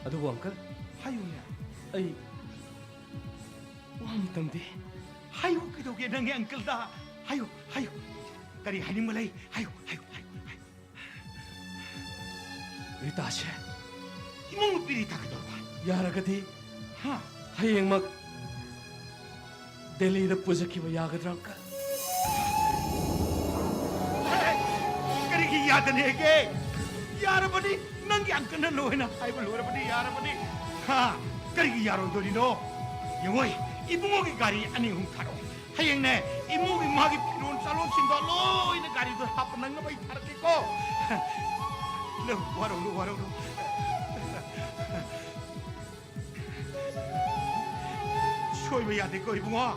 ꯑꯗꯨꯕꯨ ꯑꯪꯀꯜ, ꯍꯥꯏꯌꯨꯅꯦ꯫ ꯑꯩ ꯋꯥ ꯑꯃꯇꯪꯗꯤ꯫ ꯍꯥꯏꯌꯨ, ꯀꯩꯗꯧꯒꯦ ꯅꯪꯒꯤ ꯑꯪꯀꯜꯗ? ꯍꯥꯏꯌꯨ, ꯍꯥꯏꯌꯨ꯫ ꯀꯔꯤ ꯍꯥꯏꯅꯤꯡꯕ ꯂꯩ? ꯍꯥꯏꯌꯨ, ꯍꯥꯏꯌꯨ, ꯍꯥꯏꯌꯨ, ꯍꯥꯏꯌꯨ꯫ ꯔꯤꯇꯥꯁꯦ ꯏꯃꯧ ꯅꯨꯄꯤ ꯔꯤꯇꯥ ꯀꯩꯗꯧꯕ? ꯌꯥꯔꯒꯗꯤ ꯍꯥ? ꯍꯌꯦꯡꯃꯛ ꯗꯦꯜꯂꯤꯗ ꯄꯨꯖꯈꯤꯕ ꯌꯥꯒꯗ꯭ꯔꯥ, ꯑꯪꯀꯜ? ꯀꯔꯤꯒꯤ ꯌꯥꯗꯅꯦꯒꯦ? ꯌꯥꯔꯕꯅꯤ, ꯅꯪꯒꯤ ꯑꯪꯀꯜꯅ ꯂꯣꯏꯅ ꯍꯥꯏꯕ ꯂꯣꯏꯔꯕꯅꯤ, ꯌꯥꯔꯕꯅꯤ꯫ ꯍꯥ? ꯀꯔꯤꯒꯤ ꯌꯥꯔꯣꯏꯗꯣꯔꯤꯅꯣ? ꯌꯦꯡꯉꯣꯏ, ꯏꯕꯨꯡꯉꯣꯒꯤ ꯒꯥꯔꯤ ꯑꯅꯤ ꯑꯍꯨꯝ ꯊꯥꯔꯛꯑꯣ꯫ ꯍꯌꯦꯡꯅꯦ, ꯏꯃꯨꯡꯒꯤ ꯃꯥꯒꯤ ꯐꯤꯔꯣꯜ ꯆꯥꯔꯣꯟꯁꯤꯡꯗꯣ ꯂꯣꯏꯅ ꯒꯥꯔꯤꯗ ꯍꯥꯞꯄ ꯅꯪꯅꯕ ꯑꯩ ꯊꯥꯔꯛꯀꯦꯀꯣ꯫ ꯅꯪ ꯋꯥꯔꯧꯅꯨ, ꯋꯥꯔꯧꯅꯨ꯫ ꯁꯣꯏꯕ ꯌꯥꯗꯦꯀꯣ, ꯏꯕꯨꯡꯉꯣ꯫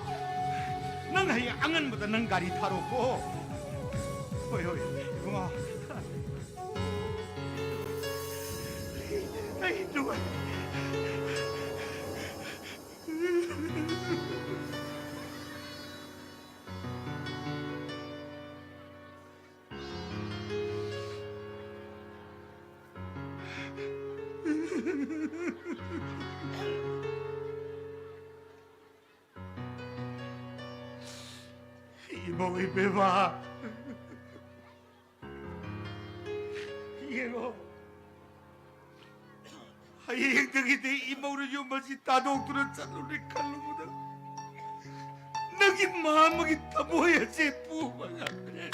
ꯅꯪ ꯍꯌꯦꯡ ꯑꯉꯟꯕꯗ ꯅꯪ ꯒꯥꯔꯤ ꯊꯥꯔꯛꯑꯣꯀꯣ꯫ ꯍꯣꯏ, ꯍꯣꯏ, ꯏꯕꯨꯡꯉꯣ꯫ ꯑꯩ ꯅꯨꯡꯉꯥꯏ꯫ ꯏꯃꯧ ꯏꯕꯦꯝꯃ, ꯌꯦꯡꯉꯣ, ꯍꯌꯦꯡꯗꯒꯤꯗꯤ ꯏꯃꯧꯅ ꯌꯨꯝ ꯑꯁꯤ ꯊꯥꯗꯣꯛꯇꯨꯅ ꯆꯠꯂꯨꯅꯤ ꯈꯜꯂꯨꯕꯗ ꯅꯪꯒꯤ ꯃꯥ ꯑꯃꯒꯤ ꯊꯃꯣꯏ ꯑꯁꯤ ꯄꯨꯕ ꯉꯝꯗ꯭ꯔꯦ꯫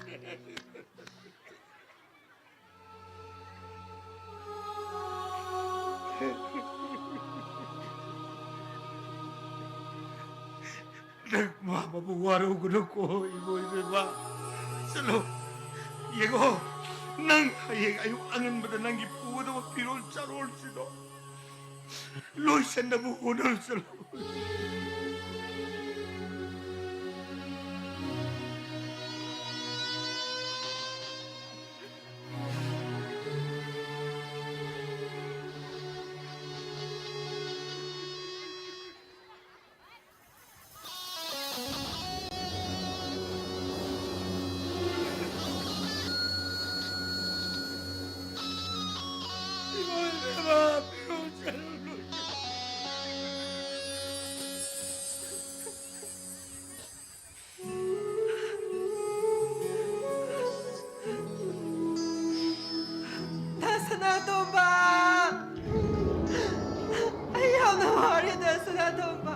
ꯅꯪ ꯃꯥ ꯑꯃꯕꯨ ꯋꯥꯔꯧꯒꯅꯨꯀꯣ, ꯏꯃꯧ ꯏꯕꯦꯝꯃ꯫ ꯆꯠꯂꯣ, ꯌꯦꯡꯉꯣ, ꯅꯪ ꯍꯌꯦꯡ ꯑꯌꯨꯛ ꯑꯉꯟꯕꯗ ꯅꯪꯒꯤ ꯄꯨꯒꯗꯕ ꯐꯤꯔꯣꯜ ꯆꯥꯔꯣꯜꯁꯤꯡꯗꯣ ꯂꯣꯏꯁꯟꯅꯕ ꯍꯣꯠꯅꯔꯨ ꯆꯠꯂꯣ꯫ ꯁꯅꯥꯇꯣꯝꯕ! ꯑꯩ ꯌꯥꯝꯅ ꯋꯥꯔꯦꯗ, ꯁꯅꯥꯇꯣꯝꯕ꯫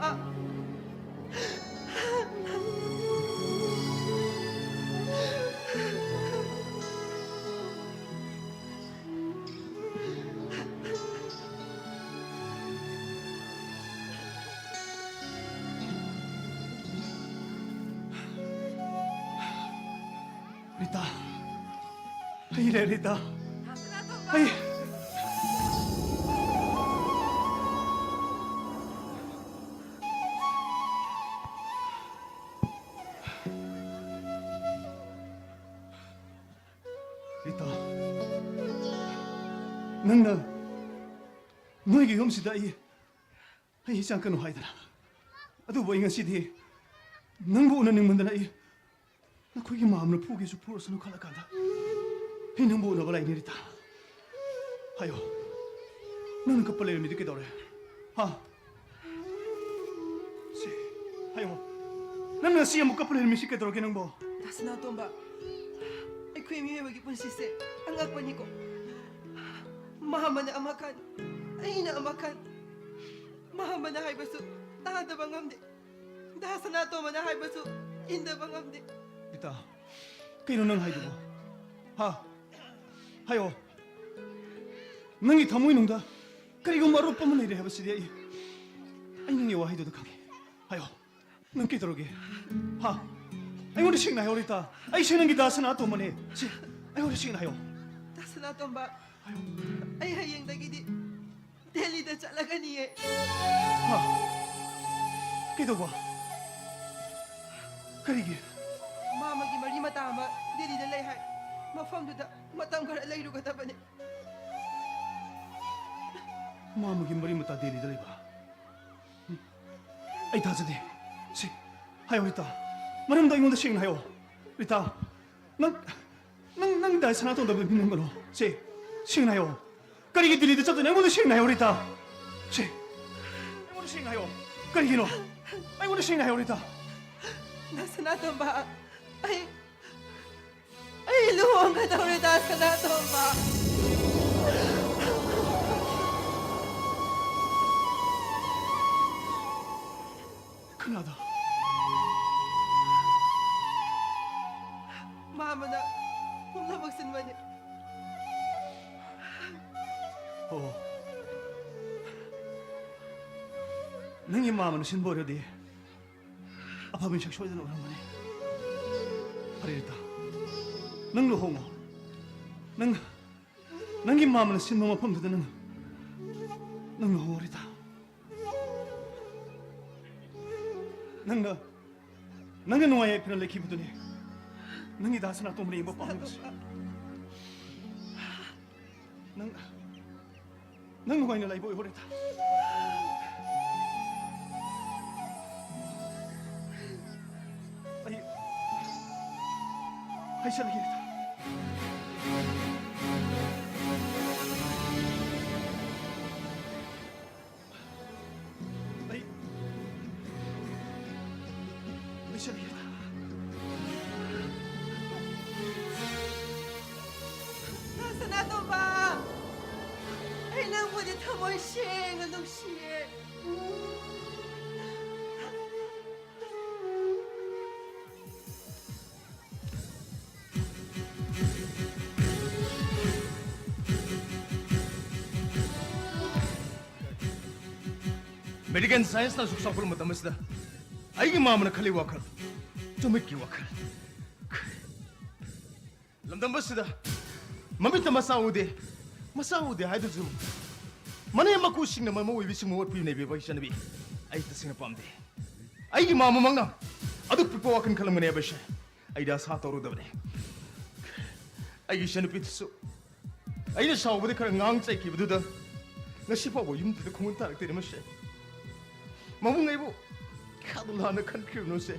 ꯔꯤꯇꯥ, ꯑꯩ ꯂꯩ, ꯔꯤꯇꯥ꯫ ꯑꯩ ꯔꯤꯇꯥ, ꯅꯪꯅ ꯅꯣꯏꯒꯤ ꯌꯨꯝꯁꯤꯗ ꯑꯩ, ꯑꯩ ꯆꯪꯀꯅꯨ ꯍꯥꯏꯗꯅ꯫ ꯑꯗꯨꯕꯨ ꯑꯩ ꯉꯁꯤꯗꯤ ꯅꯪꯕꯨ ꯎꯅꯅꯤꯡꯃꯟꯗꯅ ꯑꯩ ꯅꯈꯣꯏꯒꯤ ꯃꯥꯝꯅ ꯐꯨꯒꯦꯁꯨ ꯐꯨꯔꯁꯅꯨ ꯈꯜꯂꯀꯥꯟꯗ ꯑꯩ ꯅꯪꯕꯨ ꯎꯅꯕ ꯂꯥꯛꯏꯅꯦ, ꯔꯤꯇꯥ꯫ ꯍꯥꯏꯌꯣ, ꯅꯪꯅ ꯀꯞꯄ ꯂꯩꯔꯝꯃꯤꯗꯤ ꯀꯩꯗꯧꯔꯦ? ꯍꯥ? ꯁꯤ, ꯍꯥꯏꯌꯣ, ꯅꯪꯅ ꯉꯁꯤ ꯑꯃꯨꯛ ꯀꯞꯄ ꯂꯩꯔꯝꯃꯤꯁꯤ ꯀꯩꯗꯧꯔꯒꯦ ꯅꯪꯕꯣ? ꯗꯥ ꯁꯅꯥꯇꯣꯝꯕ, ꯑꯩꯈꯣꯏ ꯃꯤꯑꯣꯏꯕꯒꯤ ꯄꯨꯟꯁꯤꯁꯦ ꯑꯉꯛꯄꯅꯤꯀꯣ꯫ ꯃꯥꯃꯅ ꯑꯃ ꯈꯟ, ꯑꯩꯅ ꯑꯃ ꯈꯟ, ꯃꯥꯃꯅ ꯍꯥꯏꯕꯁꯨ ꯇꯥꯗꯕ ꯉꯝꯗꯦ, ꯗꯥ ꯁꯅꯥꯇꯣꯝꯕꯅ ꯍꯥꯏꯕꯁꯨ ꯏꯟꯗꯕ ꯉꯝꯗꯦ꯫ ꯔꯤꯇꯥ, ꯀꯩꯅꯣ ꯅꯪ ꯍꯥꯏꯗꯨꯕꯣ? ꯍꯥ? ꯍꯥꯏꯌꯣ꯫ ꯅꯪꯒꯤ ꯊꯃꯣꯏꯅꯨꯡꯗ ꯀꯔꯤꯒꯨꯝꯕ ꯑꯔꯨꯞꯄ ꯑꯃ ꯂꯩꯔꯦ ꯍꯥꯏꯕꯁꯤꯗꯤ ꯑꯩ, ꯑꯩ ꯅꯪꯒꯤ ꯋꯥꯍꯩꯗꯨꯗ ꯈꯪꯉꯦ꯫ ꯍꯥꯏꯌꯣ꯫ ꯅꯪ ꯀꯩꯗꯧꯔꯒꯦ? ꯍꯥ? ꯑꯩꯉꯣꯟꯗ ꯁꯦꯡꯅ ꯍꯥꯏꯌꯣ, ꯔꯤꯇꯥ꯫ ꯑꯩꯁꯦ ꯅꯪꯒꯤ ꯗꯥ ꯁꯅꯥꯇꯣꯝꯕꯅꯦ꯫ ꯁꯦ, ꯑꯩꯉꯣꯟꯗ ꯁꯦꯡꯅ ꯍꯥꯏꯌꯣ꯫ ꯗꯥ ꯁꯅꯥꯇꯣꯝꯕ, ꯍꯥꯏꯌꯣ꯫ ꯑꯩ ꯍꯌꯦꯡꯗꯒꯤꯗꯤ ꯗꯦꯜꯂꯤꯗ ꯆꯠꯂꯒꯅꯤꯌꯦ꯫ ꯍꯥ? ꯀꯩꯗꯧꯕ? ꯀꯔꯤꯒꯤ? ꯃꯥꯃꯒꯤ ꯃꯔꯤ ꯃꯇꯥ ꯑꯃ ꯗꯦꯜꯂꯤꯗ ꯂꯩ ꯍꯥꯏ꯫ ꯃꯐꯝꯗꯨꯗ ꯃꯇꯝ ꯈꯔ ꯂꯩꯔꯨꯒꯗꯕꯅꯦ꯫ ꯃꯥꯃꯒꯤ ꯃꯔꯤ ꯃꯇꯥ ꯗꯦꯜꯂꯤꯗ ꯂꯩꯕ? ꯑꯩ ꯊꯥꯖꯗꯦ꯫ ꯁꯤ, ꯍꯥꯏꯌꯣ ꯔꯤꯇꯥ꯫ ꯃꯔꯝꯗꯣ ꯑꯩꯉꯣꯟꯗ ꯁꯦꯡꯅ ꯍꯥꯏꯌꯣ꯫ ꯔꯤꯇꯥ, ꯅꯪ, ꯅꯪ, ꯅꯪ ꯗꯥ ꯁꯅꯥꯇꯣꯝꯕꯗ ꯃꯤ ꯅꯪꯒꯅꯣ꯫ ꯁꯤ, ꯁꯦꯡꯅ ꯍꯥꯏꯌꯣ꯫ ꯀꯔꯤꯒꯤ ꯗꯤꯜꯂꯤꯗ ꯆꯠꯇꯣꯏꯅꯣ? ꯑꯩꯉꯣꯟꯗ ꯁꯦꯡꯅ ꯍꯥꯏꯌꯣ, ꯔꯤꯇꯥ꯫ ꯁꯤ, ꯑꯩꯉꯣꯟꯗ ꯁꯦꯡꯅ ꯍꯥꯏꯌꯣ꯫ ꯀꯔꯤꯒꯤꯅꯣ? ꯑꯩꯉꯣꯟꯗ ꯁꯦꯡꯅ ꯍꯥꯏꯌꯣ, ꯔꯤꯇꯥ꯫ ꯗꯥ ꯁꯅꯥꯇꯣꯝꯕ, ꯑꯩ, ꯑꯩ ꯂꯨꯍꯣꯡꯒꯗꯧꯔꯦ, ꯗꯥ ꯁꯅꯥꯇꯣꯝꯕ꯫ ꯀꯅꯥꯗ? ꯃꯥꯃꯅ ꯄꯨꯝꯅꯃꯛ ꯁꯤꯟꯕꯅꯤ꯫ ꯑꯣ꯫ ꯅꯪꯒꯤ ꯃꯥꯃꯅ ꯁꯤꯟꯕ ꯑꯣꯏꯔꯗꯤ ꯑꯐꯕ ꯃꯤꯁꯛ ꯁꯣꯏꯗꯅ ꯑꯣꯏꯔꯝꯒꯅꯤ꯫ ꯐꯔꯦ ꯔꯤꯇꯥ, ꯅꯪ ꯂꯨꯍꯣꯡꯉꯣ꯫ ꯅꯪ, ꯅꯪꯒꯤ ꯃꯥꯃꯅ ꯁꯤꯟꯕ ꯃꯐꯝꯗꯨꯗ ꯅꯪ, ꯅꯪ ꯂꯨꯍꯣꯡꯉꯣ ꯔꯤꯇꯥ꯫ ꯅꯪꯅ, ꯅꯪꯅ ꯅꯨꯡꯉꯥꯏ ꯌꯥꯏꯐꯅ ꯂꯩꯈꯤꯕꯗꯨꯅꯤ ꯅꯪꯒꯤ ꯗꯥ ꯁꯅꯥꯇꯣꯝꯕꯅ ꯌꯦꯡꯕ ꯄꯥꯝꯂꯤꯕꯁꯦ꯫ ꯅꯪ, ꯅꯪ ꯅꯨꯡꯉꯥꯏꯅ ꯂꯩꯕ ꯑꯣꯏꯍꯧꯔꯦꯗ꯫ ꯑꯩ, ꯑꯩ ꯆꯠꯂꯒꯦꯗ꯫ ꯑꯩ, ꯑꯩ ꯆꯠꯂꯒꯦꯗ꯫ ꯁꯅꯥꯇꯣꯝꯕ, ꯑꯩ ꯅꯪꯕꯨꯗꯤ ꯊꯃꯣꯏ ꯁꯦꯡꯅ ꯅꯨꯡꯁꯤꯌꯦ꯫ ꯃꯦꯗꯤꯀꯦꯜ ꯁꯥꯏꯟꯁꯅ ꯑꯁꯨꯛ ꯆꯥꯎꯈꯠꯂꯕ ꯃꯇꯝ ꯑꯁꯤꯗ ꯑꯩꯒꯤ ꯃꯥꯃꯅ ꯈꯜꯂꯤ ꯋꯥꯈꯜ, ꯆꯨꯝꯃꯤꯠꯀꯤ ꯋꯥꯈꯜ꯫ ꯂꯝꯗꯝ ꯑꯁꯤꯗ ꯃꯃꯤꯠꯇ ꯃꯆꯥ ꯎꯗꯦ, ꯃꯆꯥ ꯎꯗꯦ ꯍꯥꯏꯗꯨꯁꯨ ꯃꯅꯦꯝ ꯃꯀꯨꯁꯤꯡꯅ ꯃꯃꯧ ꯑꯣꯏꯕꯤꯁꯤꯡꯕꯨ ꯑꯣꯠꯄꯤ ꯅꯩꯕꯤꯕ ꯏꯆꯟꯅꯨꯄꯤ ꯑꯩ ꯇꯁꯦꯡꯅ ꯄꯥꯝꯗꯦ꯫ ꯑꯩꯒꯤ ꯃꯥꯃꯃꯛꯅ ꯑꯗꯨꯛ ꯄꯤꯛꯄ ꯋꯥꯈꯜ ꯈꯜꯂꯝꯒꯅꯤ ꯍꯥꯏꯕꯁꯦ ꯑꯩꯗꯤ ꯑꯁꯥ ꯇꯧꯔꯨꯗꯕꯅꯤ꯫ ꯑꯩꯒꯤ ꯏꯆꯟꯅꯨꯄꯤꯗꯨꯁꯨ ꯑꯩꯅ ꯁꯥꯎꯕꯗ ꯈꯔ ꯉꯥꯡ ꯆꯩꯈꯤꯕꯗꯨꯗ ꯉꯁꯤ ꯐꯥꯎꯕ ꯌꯨꯝꯗꯨꯗ ꯈꯣꯡꯒꯨꯟ ꯇꯥꯔꯛꯇꯦꯅꯦ ꯃꯁꯦ꯫ ꯃꯕꯨꯡ ꯑꯩꯕꯨ ꯀꯌꯥꯗ ꯂꯥꯟꯅ ꯈꯟꯈ꯭ꯔꯤꯕꯅꯣꯁꯦ꯫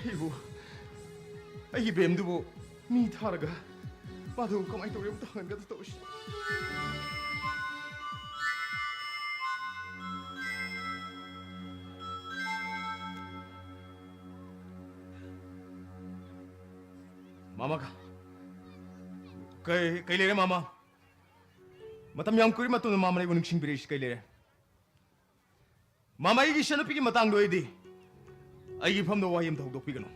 ꯑꯩꯕꯨ, ꯑꯩꯒꯤ ꯕꯦꯝꯗꯨꯕꯨ ꯃꯤ ꯊꯥꯔꯒ ꯃꯥꯗꯨ ꯀꯃꯥꯏꯅ ꯇꯧꯔꯦ ꯑꯃꯨꯛꯇ ꯍꯪꯍꯟꯒꯗ ꯇꯧꯔꯤꯁꯤ꯫ ꯃꯥꯃ ꯀ-, ꯀꯩ, ꯀꯩ ꯂꯩꯔꯦ ꯃꯥꯃ? ꯃꯇꯝ ꯌꯥꯝ ꯀꯨꯏꯔ ꯃꯇꯨꯡꯗ ꯃꯥꯃꯅ ꯑꯩꯕꯨ ꯅꯤꯡꯁꯤꯡꯕꯤꯔꯛꯏꯁꯤ ꯀꯩ ꯂꯩꯔꯦ? ꯃꯥꯃ, ꯑꯩꯒꯤ ꯏꯆꯟꯅꯨꯄꯤꯒꯤ ꯃꯇꯥꯡꯗ ꯑꯣꯏꯔꯗꯤ ꯑꯩꯒꯤ ꯏꯐꯝꯗ ꯋꯥꯍꯩ ꯑꯝꯇ ꯍꯧꯗꯣꯛꯄꯤꯒꯅꯨ꯫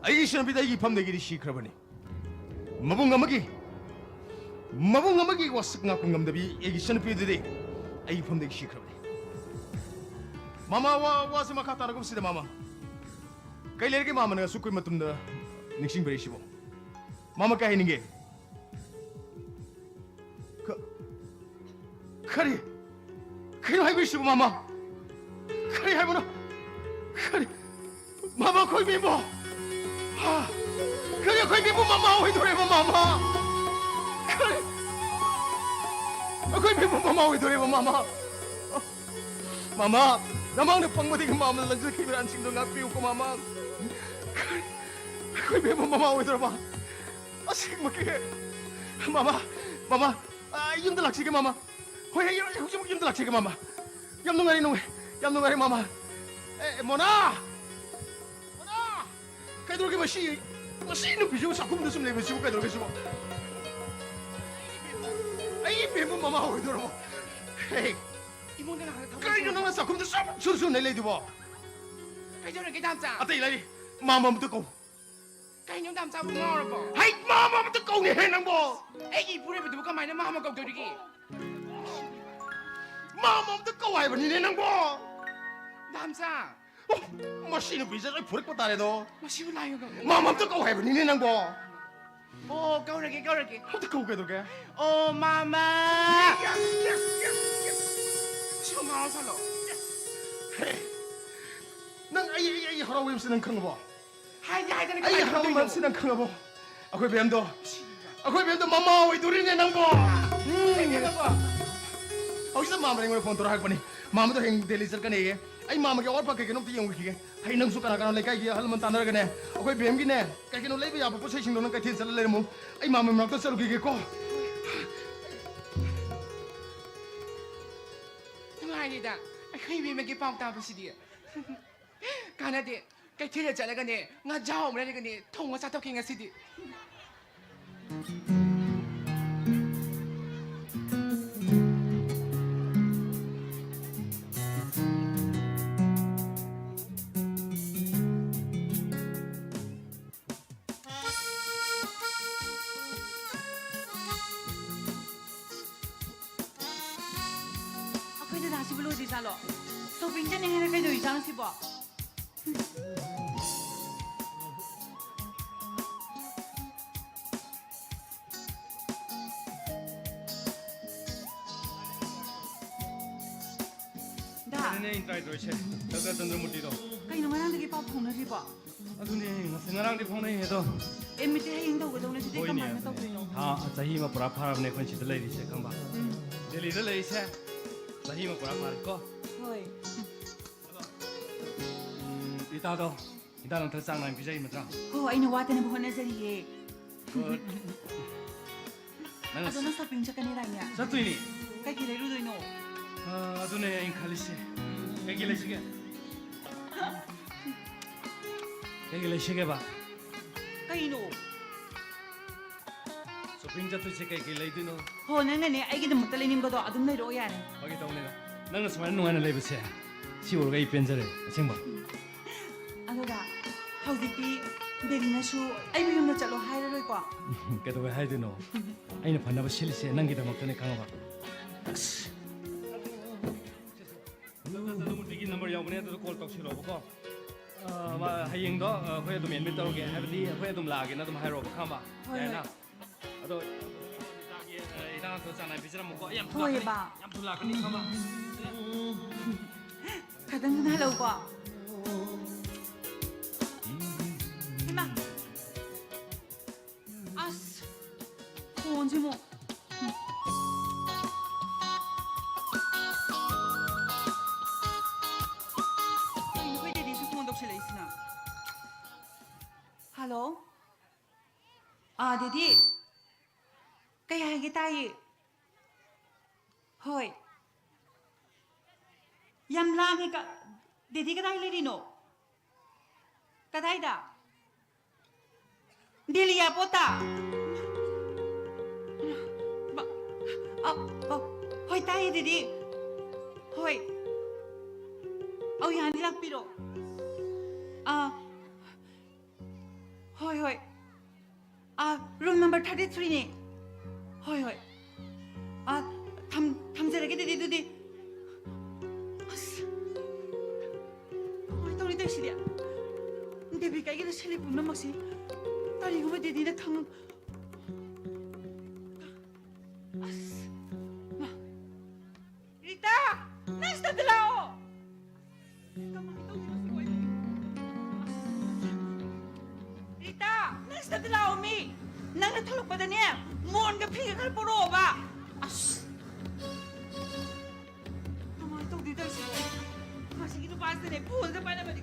ꯑꯩꯒꯤ ꯏꯆꯟꯅꯨꯄꯤꯗ ꯑꯩꯒꯤ ꯏꯐꯝꯗꯒꯤꯗꯤ ꯁꯤꯈ꯭ꯔꯕꯅꯤ꯫ ꯃꯕꯨꯡ ꯑꯃꯒꯤ, ꯃꯕꯨꯡ ꯑꯃꯒꯤ ꯋꯥꯁꯛ ꯉꯥꯛꯄ ꯉꯝꯗꯕꯤ ꯑꯩꯒꯤ ꯏꯆꯟꯅꯨꯄꯤꯗꯨꯗꯤ ꯑꯩꯒꯤ ꯏꯐꯝꯗꯒꯤ ꯁꯤꯈ꯭ꯔꯕꯅꯤ꯫ ꯃꯥꯃ, ꯋꯥ, ꯋꯥꯁꯦ ꯃꯈꯥ ꯇꯥꯔꯒꯨꯝꯁꯤꯗ, ꯃꯥꯃ꯫ ꯀꯩ ꯂꯩꯔꯒꯦ ꯃꯥꯃꯅ ꯑꯁꯨꯛ ꯀꯨꯏ ꯃꯇꯨꯡꯗ ꯅꯤꯡꯁꯤꯡꯕꯤꯔꯛꯏꯁꯤꯕꯣ? ꯃꯥꯃ, ꯀꯩ ꯍꯥꯏꯅꯤꯡꯒꯦ? ꯀ-, ꯀꯔꯤ? ꯀꯩꯅꯣ ꯍꯥꯏꯕꯤꯔꯤꯁꯤꯕꯣ, ꯃꯥꯃ? ꯀꯔꯤ ꯍꯥꯏꯕꯅꯣ? ꯀꯔꯤ? ꯃꯥꯃ, ꯑꯩꯈꯣꯏ ꯕꯦꯝꯕꯨ! ꯍꯥ? ꯀꯔꯤ, ꯑꯩꯈꯣꯏ ꯕꯦꯝꯕꯨ ꯃꯃꯥ ꯑꯣꯏꯗꯣꯔꯦꯕ, ꯃꯥꯃ? ꯀꯔꯤ? ꯑꯩꯈꯣꯏ ꯕꯦꯝꯕꯨ ꯃꯃꯥ ꯑꯣꯏꯗꯣꯔꯦꯕ, ꯃꯥꯃ? ꯃꯥꯃ, ꯅꯃꯥꯡꯗ ꯐꯪꯕꯗꯒꯤ ꯃꯥꯃꯅ ꯂꯪꯖꯈꯤꯕ ꯏꯔꯥꯟꯁꯤꯡꯗꯣ ꯉꯥꯛꯄꯤꯌꯨꯀꯣ, ꯃꯥꯃ꯫ ꯀꯔꯤ? ꯑꯩꯈꯣꯏ ꯕꯦꯝꯕꯨ ꯃꯃꯥ ꯑꯣꯏꯗꯣꯔꯕ? ꯑꯁꯦꯡꯕꯒꯤ? ꯃꯥꯃ, ꯃꯥꯃ, ꯑ, ꯌꯨꯝꯗ ꯂꯥꯛꯁꯤꯒꯦ, ꯃꯥꯃ꯫ ꯍꯣꯏ, ꯍꯣꯏ, ꯍꯧꯖꯤꯛꯃꯛ ꯌꯨꯝꯗ ꯂꯥꯛꯁꯤꯒꯦ, ꯃꯥꯃ꯫ ꯌꯥꯝ ꯅꯨꯡꯉꯥꯏꯔꯦ, ꯅꯨꯡꯉꯥꯏ-, ꯌꯥꯝ ꯅꯨꯡꯉꯥꯏꯔꯦ, ꯃꯥꯃ꯫ ꯑꯦ, ꯃꯣꯅꯥ! ꯃꯣꯅꯥ! ꯀꯩꯗꯧꯔꯒꯦ ꯃꯁꯤ? ꯃꯁꯤ ꯅꯨꯄꯤꯁꯤꯕꯨ ꯆꯥꯛꯈꯨꯝꯗ ꯁꯨꯝ ꯂꯩꯕꯁꯤꯕꯨ ꯀꯩꯗꯧꯔꯒꯦ ꯁꯤꯕꯨ? ꯑꯩ ꯏꯕꯦꯝꯃ ꯃꯃꯥ ꯑꯣꯏꯗꯣꯔꯕꯣ? ꯍꯦ! ꯏꯃꯨꯡꯗ ꯉꯥꯏꯍꯥꯛ ꯊꯕꯛ ꯀꯩꯅꯣ ꯁꯨꯔꯨ-, ꯅꯪꯅ ꯆꯥꯛꯈꯨꯝꯗ ꯁꯨꯝ ꯁꯨꯔ ꯁꯨꯝ ꯂꯩ ꯂꯩꯗꯨꯕꯣ? ꯀꯩꯗꯧꯔꯒꯦ, ꯗꯥꯝꯆꯥ? ꯑꯇꯩ ꯂꯩ꯫ ꯃꯥꯃ ꯑꯝꯇ ꯀꯧ꯫ ꯀꯩꯅꯣ, ꯗꯥꯝꯆꯥꯕꯨ ꯉꯥꯎꯔꯕꯣ? ꯍꯩ, ꯃꯥꯃ ꯑꯝꯇ ꯀꯧꯅꯦꯍꯦ ꯅꯪꯕꯣ! ꯑꯩꯒꯤ ꯏꯄꯨꯔꯣꯏꯕꯗꯨꯕꯨ ꯀꯃꯥꯏꯅ ꯃꯥꯃ ꯀꯧꯗꯣꯔꯤꯒꯦ? ꯃꯥꯃ ꯑꯝꯇ ꯀꯧ ꯍꯥꯏꯕꯅꯤꯅꯦ ꯅꯪꯕꯣ! ꯗꯥꯝꯆꯥ! ꯑꯣ, ꯃꯁꯤ ꯅꯨꯄꯤꯁꯦ ꯂꯣꯏ ꯐꯨꯔꯛꯄ ꯇꯥꯔꯦꯗꯣ꯫ ꯃꯁꯤꯕꯨ ꯂꯥꯏꯒ ꯀꯧ-, ꯃꯥꯃ ꯑꯝꯇ ꯀꯧ ꯍꯥꯏꯕꯅꯤꯅꯦ ꯅꯪꯕꯣ! ꯑꯣ, ꯀꯧꯔꯒꯦ, ꯀꯧꯔꯒꯦ꯫ ꯑꯝꯇ ꯀꯧ ꯀꯩꯗꯧꯒꯦ? ꯑꯣ, ma'am! Yes, yes, yes, yes! ꯁꯤꯕꯨ ꯉꯥꯎꯔ ꯁꯥꯠꯂꯣ? ꯍꯦ! ꯅꯪ ꯑꯩ, ꯑꯩ, ꯑꯩ ꯍꯔꯥꯎꯕ ꯍꯥꯏꯕꯁꯤ ꯅꯪ ꯈꯪꯉꯕꯣ? ꯍꯥꯏꯗꯤ ꯍꯥꯏꯗꯅ ꯑꯩ ꯀꯃꯥꯏꯅ ꯍꯔꯥꯎꯕ ꯈꯪꯗꯣꯏꯅꯣ? ꯍꯥꯏꯕꯁꯤ ꯅꯪ ꯈꯪꯉꯕꯣ? ꯑꯩꯈꯣꯏ ꯕꯦꯝꯗꯣ, ꯑꯩꯈꯣꯏ ꯕꯦꯝꯗꯣ ꯃꯃꯥ ꯑꯣꯏꯗꯣꯔꯤꯅꯦ ꯅꯪꯕꯣ! ꯎꯝ꯫ ꯀꯩꯅꯣ ꯅꯪꯕꯣ? ꯍꯧꯖꯤꯛꯇ ꯃꯥꯃꯅ ꯑꯩꯉꯣꯟꯗ ꯐꯣꯟ ꯇꯧꯔ ꯍꯥꯏꯔꯛꯄꯅꯤ꯫ ꯃꯥꯃꯗꯣ ꯍꯌꯦꯡ ꯗꯦꯜꯂꯤ ꯆꯠꯀꯅꯤꯌꯦ꯫ ꯑꯩ ꯃꯥꯃꯒꯤ ꯑꯋꯥꯠ ꯑꯄꯥ ꯀꯩ ꯀꯩꯅꯣ ꯑꯝꯇ ꯌꯦꯡꯉꯨꯈꯤꯒꯦ꯫ ꯍꯌꯦꯡ ꯅꯪꯁꯨ ꯀꯅꯥ ꯀꯅꯥ ꯂꯩꯀꯥꯏꯒꯤ ꯑꯍꯜ ꯂꯃꯟ ꯇꯥꯟꯅꯔꯒꯅꯦ, ꯑꯩꯈꯣꯏ ꯕꯦꯝꯒꯤꯅꯦ, ꯀꯩ ꯀꯩꯅꯣ ꯂꯩꯕ ꯌꯥꯕ ꯄꯣꯠ ꯆꯩꯁꯤꯡꯗꯣ ꯅꯪ ꯀꯩꯊꯦꯜ ꯆꯠꯂ ꯂꯩꯔꯝꯃꯨ꯫ ꯑꯩ ꯃꯥꯃ ꯃꯅꯥꯛꯇ ꯆꯠꯂꯨꯈꯤꯒꯦꯀꯣ꯫ ꯅꯨꯡꯉꯥꯏꯔꯤꯗ ꯑꯩꯈꯣꯏ ꯏꯕꯦꯝꯃꯒꯤ ꯄꯥꯎ ꯇꯥꯕꯁꯤꯗꯤ꯫ ꯀꯥꯟꯅꯗꯦ, ꯀꯩꯊꯦꯜꯗ ꯆꯠꯂꯒꯅꯦ, ꯉꯥꯖꯥꯎ ꯑꯃ ꯂꯩꯔꯒꯅꯦ, ꯊꯣꯡꯉ ꯆꯥꯊꯣꯛꯀꯦ ꯉꯁꯤꯗꯤ꯫ ꯆꯠꯂꯣ꯫ ꯁꯣꯄꯤꯡ ꯆꯠꯅꯤ ꯍꯥꯏꯔ ꯀꯩꯗꯧꯔꯤꯖꯥꯠꯅꯣ ꯁꯤꯕꯣ? ꯗꯥ꯫ ꯑꯗꯨꯅꯦ ꯑꯩꯅ ꯇ꯭ꯔꯥꯏ ꯇꯧꯔꯤꯁꯦ, ꯗꯥꯛꯇꯔ ꯆꯟꯗ꯭ꯔꯃꯨꯔꯇꯤꯗꯣ꯫ ꯀꯩꯅꯣ ꯉꯔꯥꯡꯗꯒꯤ ꯄꯥꯎ ꯐꯥꯎꯅꯗ꯭ꯔꯤꯕꯣ? ꯑꯗꯨꯅꯦ, ꯉꯁꯤ ꯉꯔꯥꯡꯗꯤ ꯐꯥꯎꯅꯩ ꯑꯗꯣ꯫ ꯑꯦ, ꯃꯤꯠꯇꯤ ꯍꯌꯦꯡ ꯇꯧꯒꯗꯧꯅꯦ, ꯑꯗꯨꯗꯤ ꯍꯣꯏꯅꯦ, ꯀꯃꯥꯏꯅ ꯑꯗꯨꯅꯦ꯫ ꯇꯧꯗꯣꯏꯅꯣ? ꯊꯥ, ꯆꯍꯤ ꯑꯃ ꯄꯨꯔꯥ ꯐꯥꯔꯕꯅꯦ ꯑꯩꯈꯣꯏꯅ ꯁꯤꯗ ꯂꯩꯔꯤꯁꯦ, ꯈꯪꯕ? ꯎꯝ꯫ ꯗꯦꯜꯂꯤꯗ ꯂꯩꯔꯤꯁꯦ ꯆꯍꯤ ꯑꯃ ꯄꯨꯔꯥ ꯐꯥꯔꯦꯀꯣ꯫ ꯍꯣꯏ꯫ ꯑꯗꯣ, ꯎꯝ, ꯔꯤꯇꯥꯗꯣ ꯍꯤꯗꯥꯛ ꯂꯥꯡꯊꯛ ꯆꯥꯡ ꯅꯥꯏꯅ ꯄꯤꯖꯔꯤ ꯅꯠꯇ꯭ꯔꯥ? ꯍꯣ, ꯑꯩꯅ ꯋꯥꯠꯇꯅꯕ ꯍꯣꯠꯅꯖꯔꯤꯌꯦ꯫ Good. ꯅꯪ ꯑꯗꯣ ꯅꯪ ꯁꯣꯄꯤꯡ ꯆꯠꯀꯅꯤꯗꯥꯏꯅꯦ? ꯆꯠꯇꯣꯏꯅꯤ꯫ ꯀꯩꯀꯩ ꯂꯩꯔꯨꯗꯣꯏꯅꯣ? ꯑ, ꯑꯗꯨꯅꯦ ꯑꯩꯅ ꯈꯜꯂꯤꯁꯦ꯫ ꯀꯩꯀꯩ ꯂꯩꯁꯤꯒꯦ? ꯀꯩꯀꯩ ꯂꯩꯁꯤꯒꯦꯕ? ꯀꯩꯅꯣ? ꯁꯣꯄꯤꯡ ꯆꯠꯇꯣꯏꯁꯦ ꯀꯩꯀꯩ ꯂꯩꯗꯣꯏꯅꯣ? ꯍꯣ, ꯅꯪꯅꯅꯦ ꯑꯩꯒꯤꯗꯃꯛꯇ ꯂꯩꯅꯤꯡꯕꯗꯣ ꯑꯗꯨꯝ ꯂꯩꯔꯛꯑꯣ ꯌꯥꯔꯦ꯫ ꯐꯥꯒꯤ ꯇꯧꯅꯤꯗ꯫ ꯅꯪꯅ ꯁꯨꯃꯥꯏꯅ ꯅꯨꯡꯉꯥꯏꯅ ꯂꯩꯕꯁꯦ ꯁꯤ ꯎꯔꯒ ꯑꯩ ꯄꯦꯟꯖꯔꯦ, ꯑꯁꯦꯡꯕ꯫ ꯑꯗꯨꯒ ꯍꯧꯖꯤꯛꯇꯤ ꯗꯦꯜꯂꯤꯅꯁꯨ ꯑꯩꯕꯨ ꯌꯨꯝꯗ ꯆꯠꯂꯣ ꯍꯥꯏꯔꯔꯣꯏꯀꯣ? ꯀꯩꯗꯧꯕꯩ ꯍꯥꯏꯗꯣꯏꯅꯣ? ꯑꯩꯅ ꯐꯅꯕ ꯁꯤꯜꯂꯤꯁꯦ ꯅꯪꯒꯤꯗꯃꯛꯇꯅꯦ, ꯈꯪꯉꯕ? ꯑꯁ꯫ ꯅꯪꯒꯤ ꯅꯝꯕꯔ ꯌꯥꯎꯕꯅꯦ, ꯑꯗꯨꯗ ꯀꯣꯜ ꯇꯧꯁꯤꯜꯂꯣꯕꯀꯣ꯫ ꯑ, ꯃꯥ ꯍꯌꯦꯡꯗꯣ, ꯑ, ꯑꯩꯈꯣꯏ ꯑꯗꯨꯝ ꯑꯦꯗꯃꯤꯠ ꯇꯧꯔꯒꯦ, ꯍꯥꯏꯕꯗꯤ ꯑꯩꯈꯣꯏ ꯑꯗꯨꯝ ꯂꯥꯛꯑꯒꯦꯅ ꯑꯗꯨꯝ ꯍꯥꯏꯔꯣꯕ, ꯈꯪꯉꯕ? ꯍꯣꯏ, ꯌꯥꯏꯅ? ꯍꯣꯏ꯫ ꯑꯗꯣ ꯏꯆꯥꯒꯤ, ꯑ, ꯏꯟꯖꯥꯡꯗꯣ ꯆꯥꯡ ꯅꯥꯏꯅ ꯄꯤꯖꯔꯝꯃꯨꯀꯣ꯫ ꯑꯩ ꯌꯥꯝ ꯊꯨ ꯍꯣꯏ, ꯂꯥꯛꯀꯅꯤ, ꯕꯥ꯫ ꯌꯥꯝ ꯊꯨ ꯂꯥꯛꯀꯅꯤ, ꯈꯪꯉꯕ? ꯈꯇꯪ ꯊꯨꯅ ꯍꯜꯂꯛꯎꯀꯣ꯫ ꯏꯃꯥ꯫ ꯑꯁ, ꯐꯣꯟꯁꯦ ꯑꯃꯨꯛ꯫ ꯀꯩꯅꯣ ꯑꯩꯈꯣꯏ ꯗꯦꯗꯤꯁꯨ ꯐꯣꯟ ꯇꯧꯁꯜꯂꯛꯏꯁꯤꯅ? ꯍꯜꯂꯣ? ꯑꯥ, ꯗꯦꯗꯤ꯫ ꯀꯩ ꯍꯥꯏꯒꯦ ꯇꯥꯏꯌꯦ꯫ ꯍꯣꯏ꯫ ꯌꯥꯝ ꯂꯥꯡꯉꯦ꯫ ꯀ-, ꯗꯦꯗꯤ ꯀꯗꯥꯏ ꯂꯩꯔꯤꯅꯣ? ꯀꯗꯥꯏꯗ? ꯗꯦꯜꯂꯤ ꯑꯦꯌꯥꯔꯄꯣꯔꯠꯇ? ꯕ-, ꯑ, ꯑ, ꯍꯣꯏ, ꯇꯥꯏꯌꯦ, ꯗꯦꯗꯤ꯫ ꯍꯣꯏ꯫ ꯑꯧ, ꯌꯥꯅꯤ, ꯂꯥꯛꯄꯤꯔꯣ꯫ ꯑꯥ, ꯍꯣꯏ, ꯍꯣꯏ꯫ ꯑꯥ, room number thirty three ꯅꯦ꯫ ꯍꯣꯏ, ꯍꯣꯏ꯫ ꯑꯥ, ꯊꯝ-, ꯊꯝꯖꯔꯒꯦ, ꯗꯦꯗꯤ, ꯑꯗꯨꯗꯤ꯫ ꯁꯤꯗꯤ꯫ ꯗꯦꯕꯤ ꯀꯩꯒꯤꯅꯣ ꯁꯤꯂꯤ ꯄꯨꯝꯅꯃꯛꯁꯤ? ꯀꯔꯤꯒꯨꯝꯕ ꯗꯦꯗꯤꯅ ꯈꯪ-, ꯑꯁ! ꯃꯥ! ꯔꯤꯇꯥ! ꯅꯪ ꯁꯤꯗ ꯂꯥꯛꯑꯣ! ꯀꯃꯥꯏꯅ ꯇꯧꯗꯣꯏꯅꯣ ꯁꯤꯕꯣ ꯑꯩꯕꯨ? ꯑꯁ! ꯔꯤꯇꯥ! ꯅꯪ ꯁꯤꯗ ꯂꯥꯛꯑꯣ ꯃꯤ! ꯅꯪꯅ ꯊꯣꯛꯂꯛꯄꯗꯅꯦ, ꯃꯣꯟꯒ ꯐꯤꯒ ꯈꯔ ꯄꯨꯔꯛꯑꯣꯕ! ꯑꯁ! ꯀꯃꯥꯏꯅ ꯇꯧꯗꯣꯏ ꯇꯧꯔꯤꯁꯤꯕꯣ? ꯃꯁꯤꯒꯤ ꯅꯨꯄꯥꯁꯤꯅꯅꯦ, ꯐꯣꯟꯁꯦ ꯄꯥꯏꯔꯝꯃꯗꯤ꯫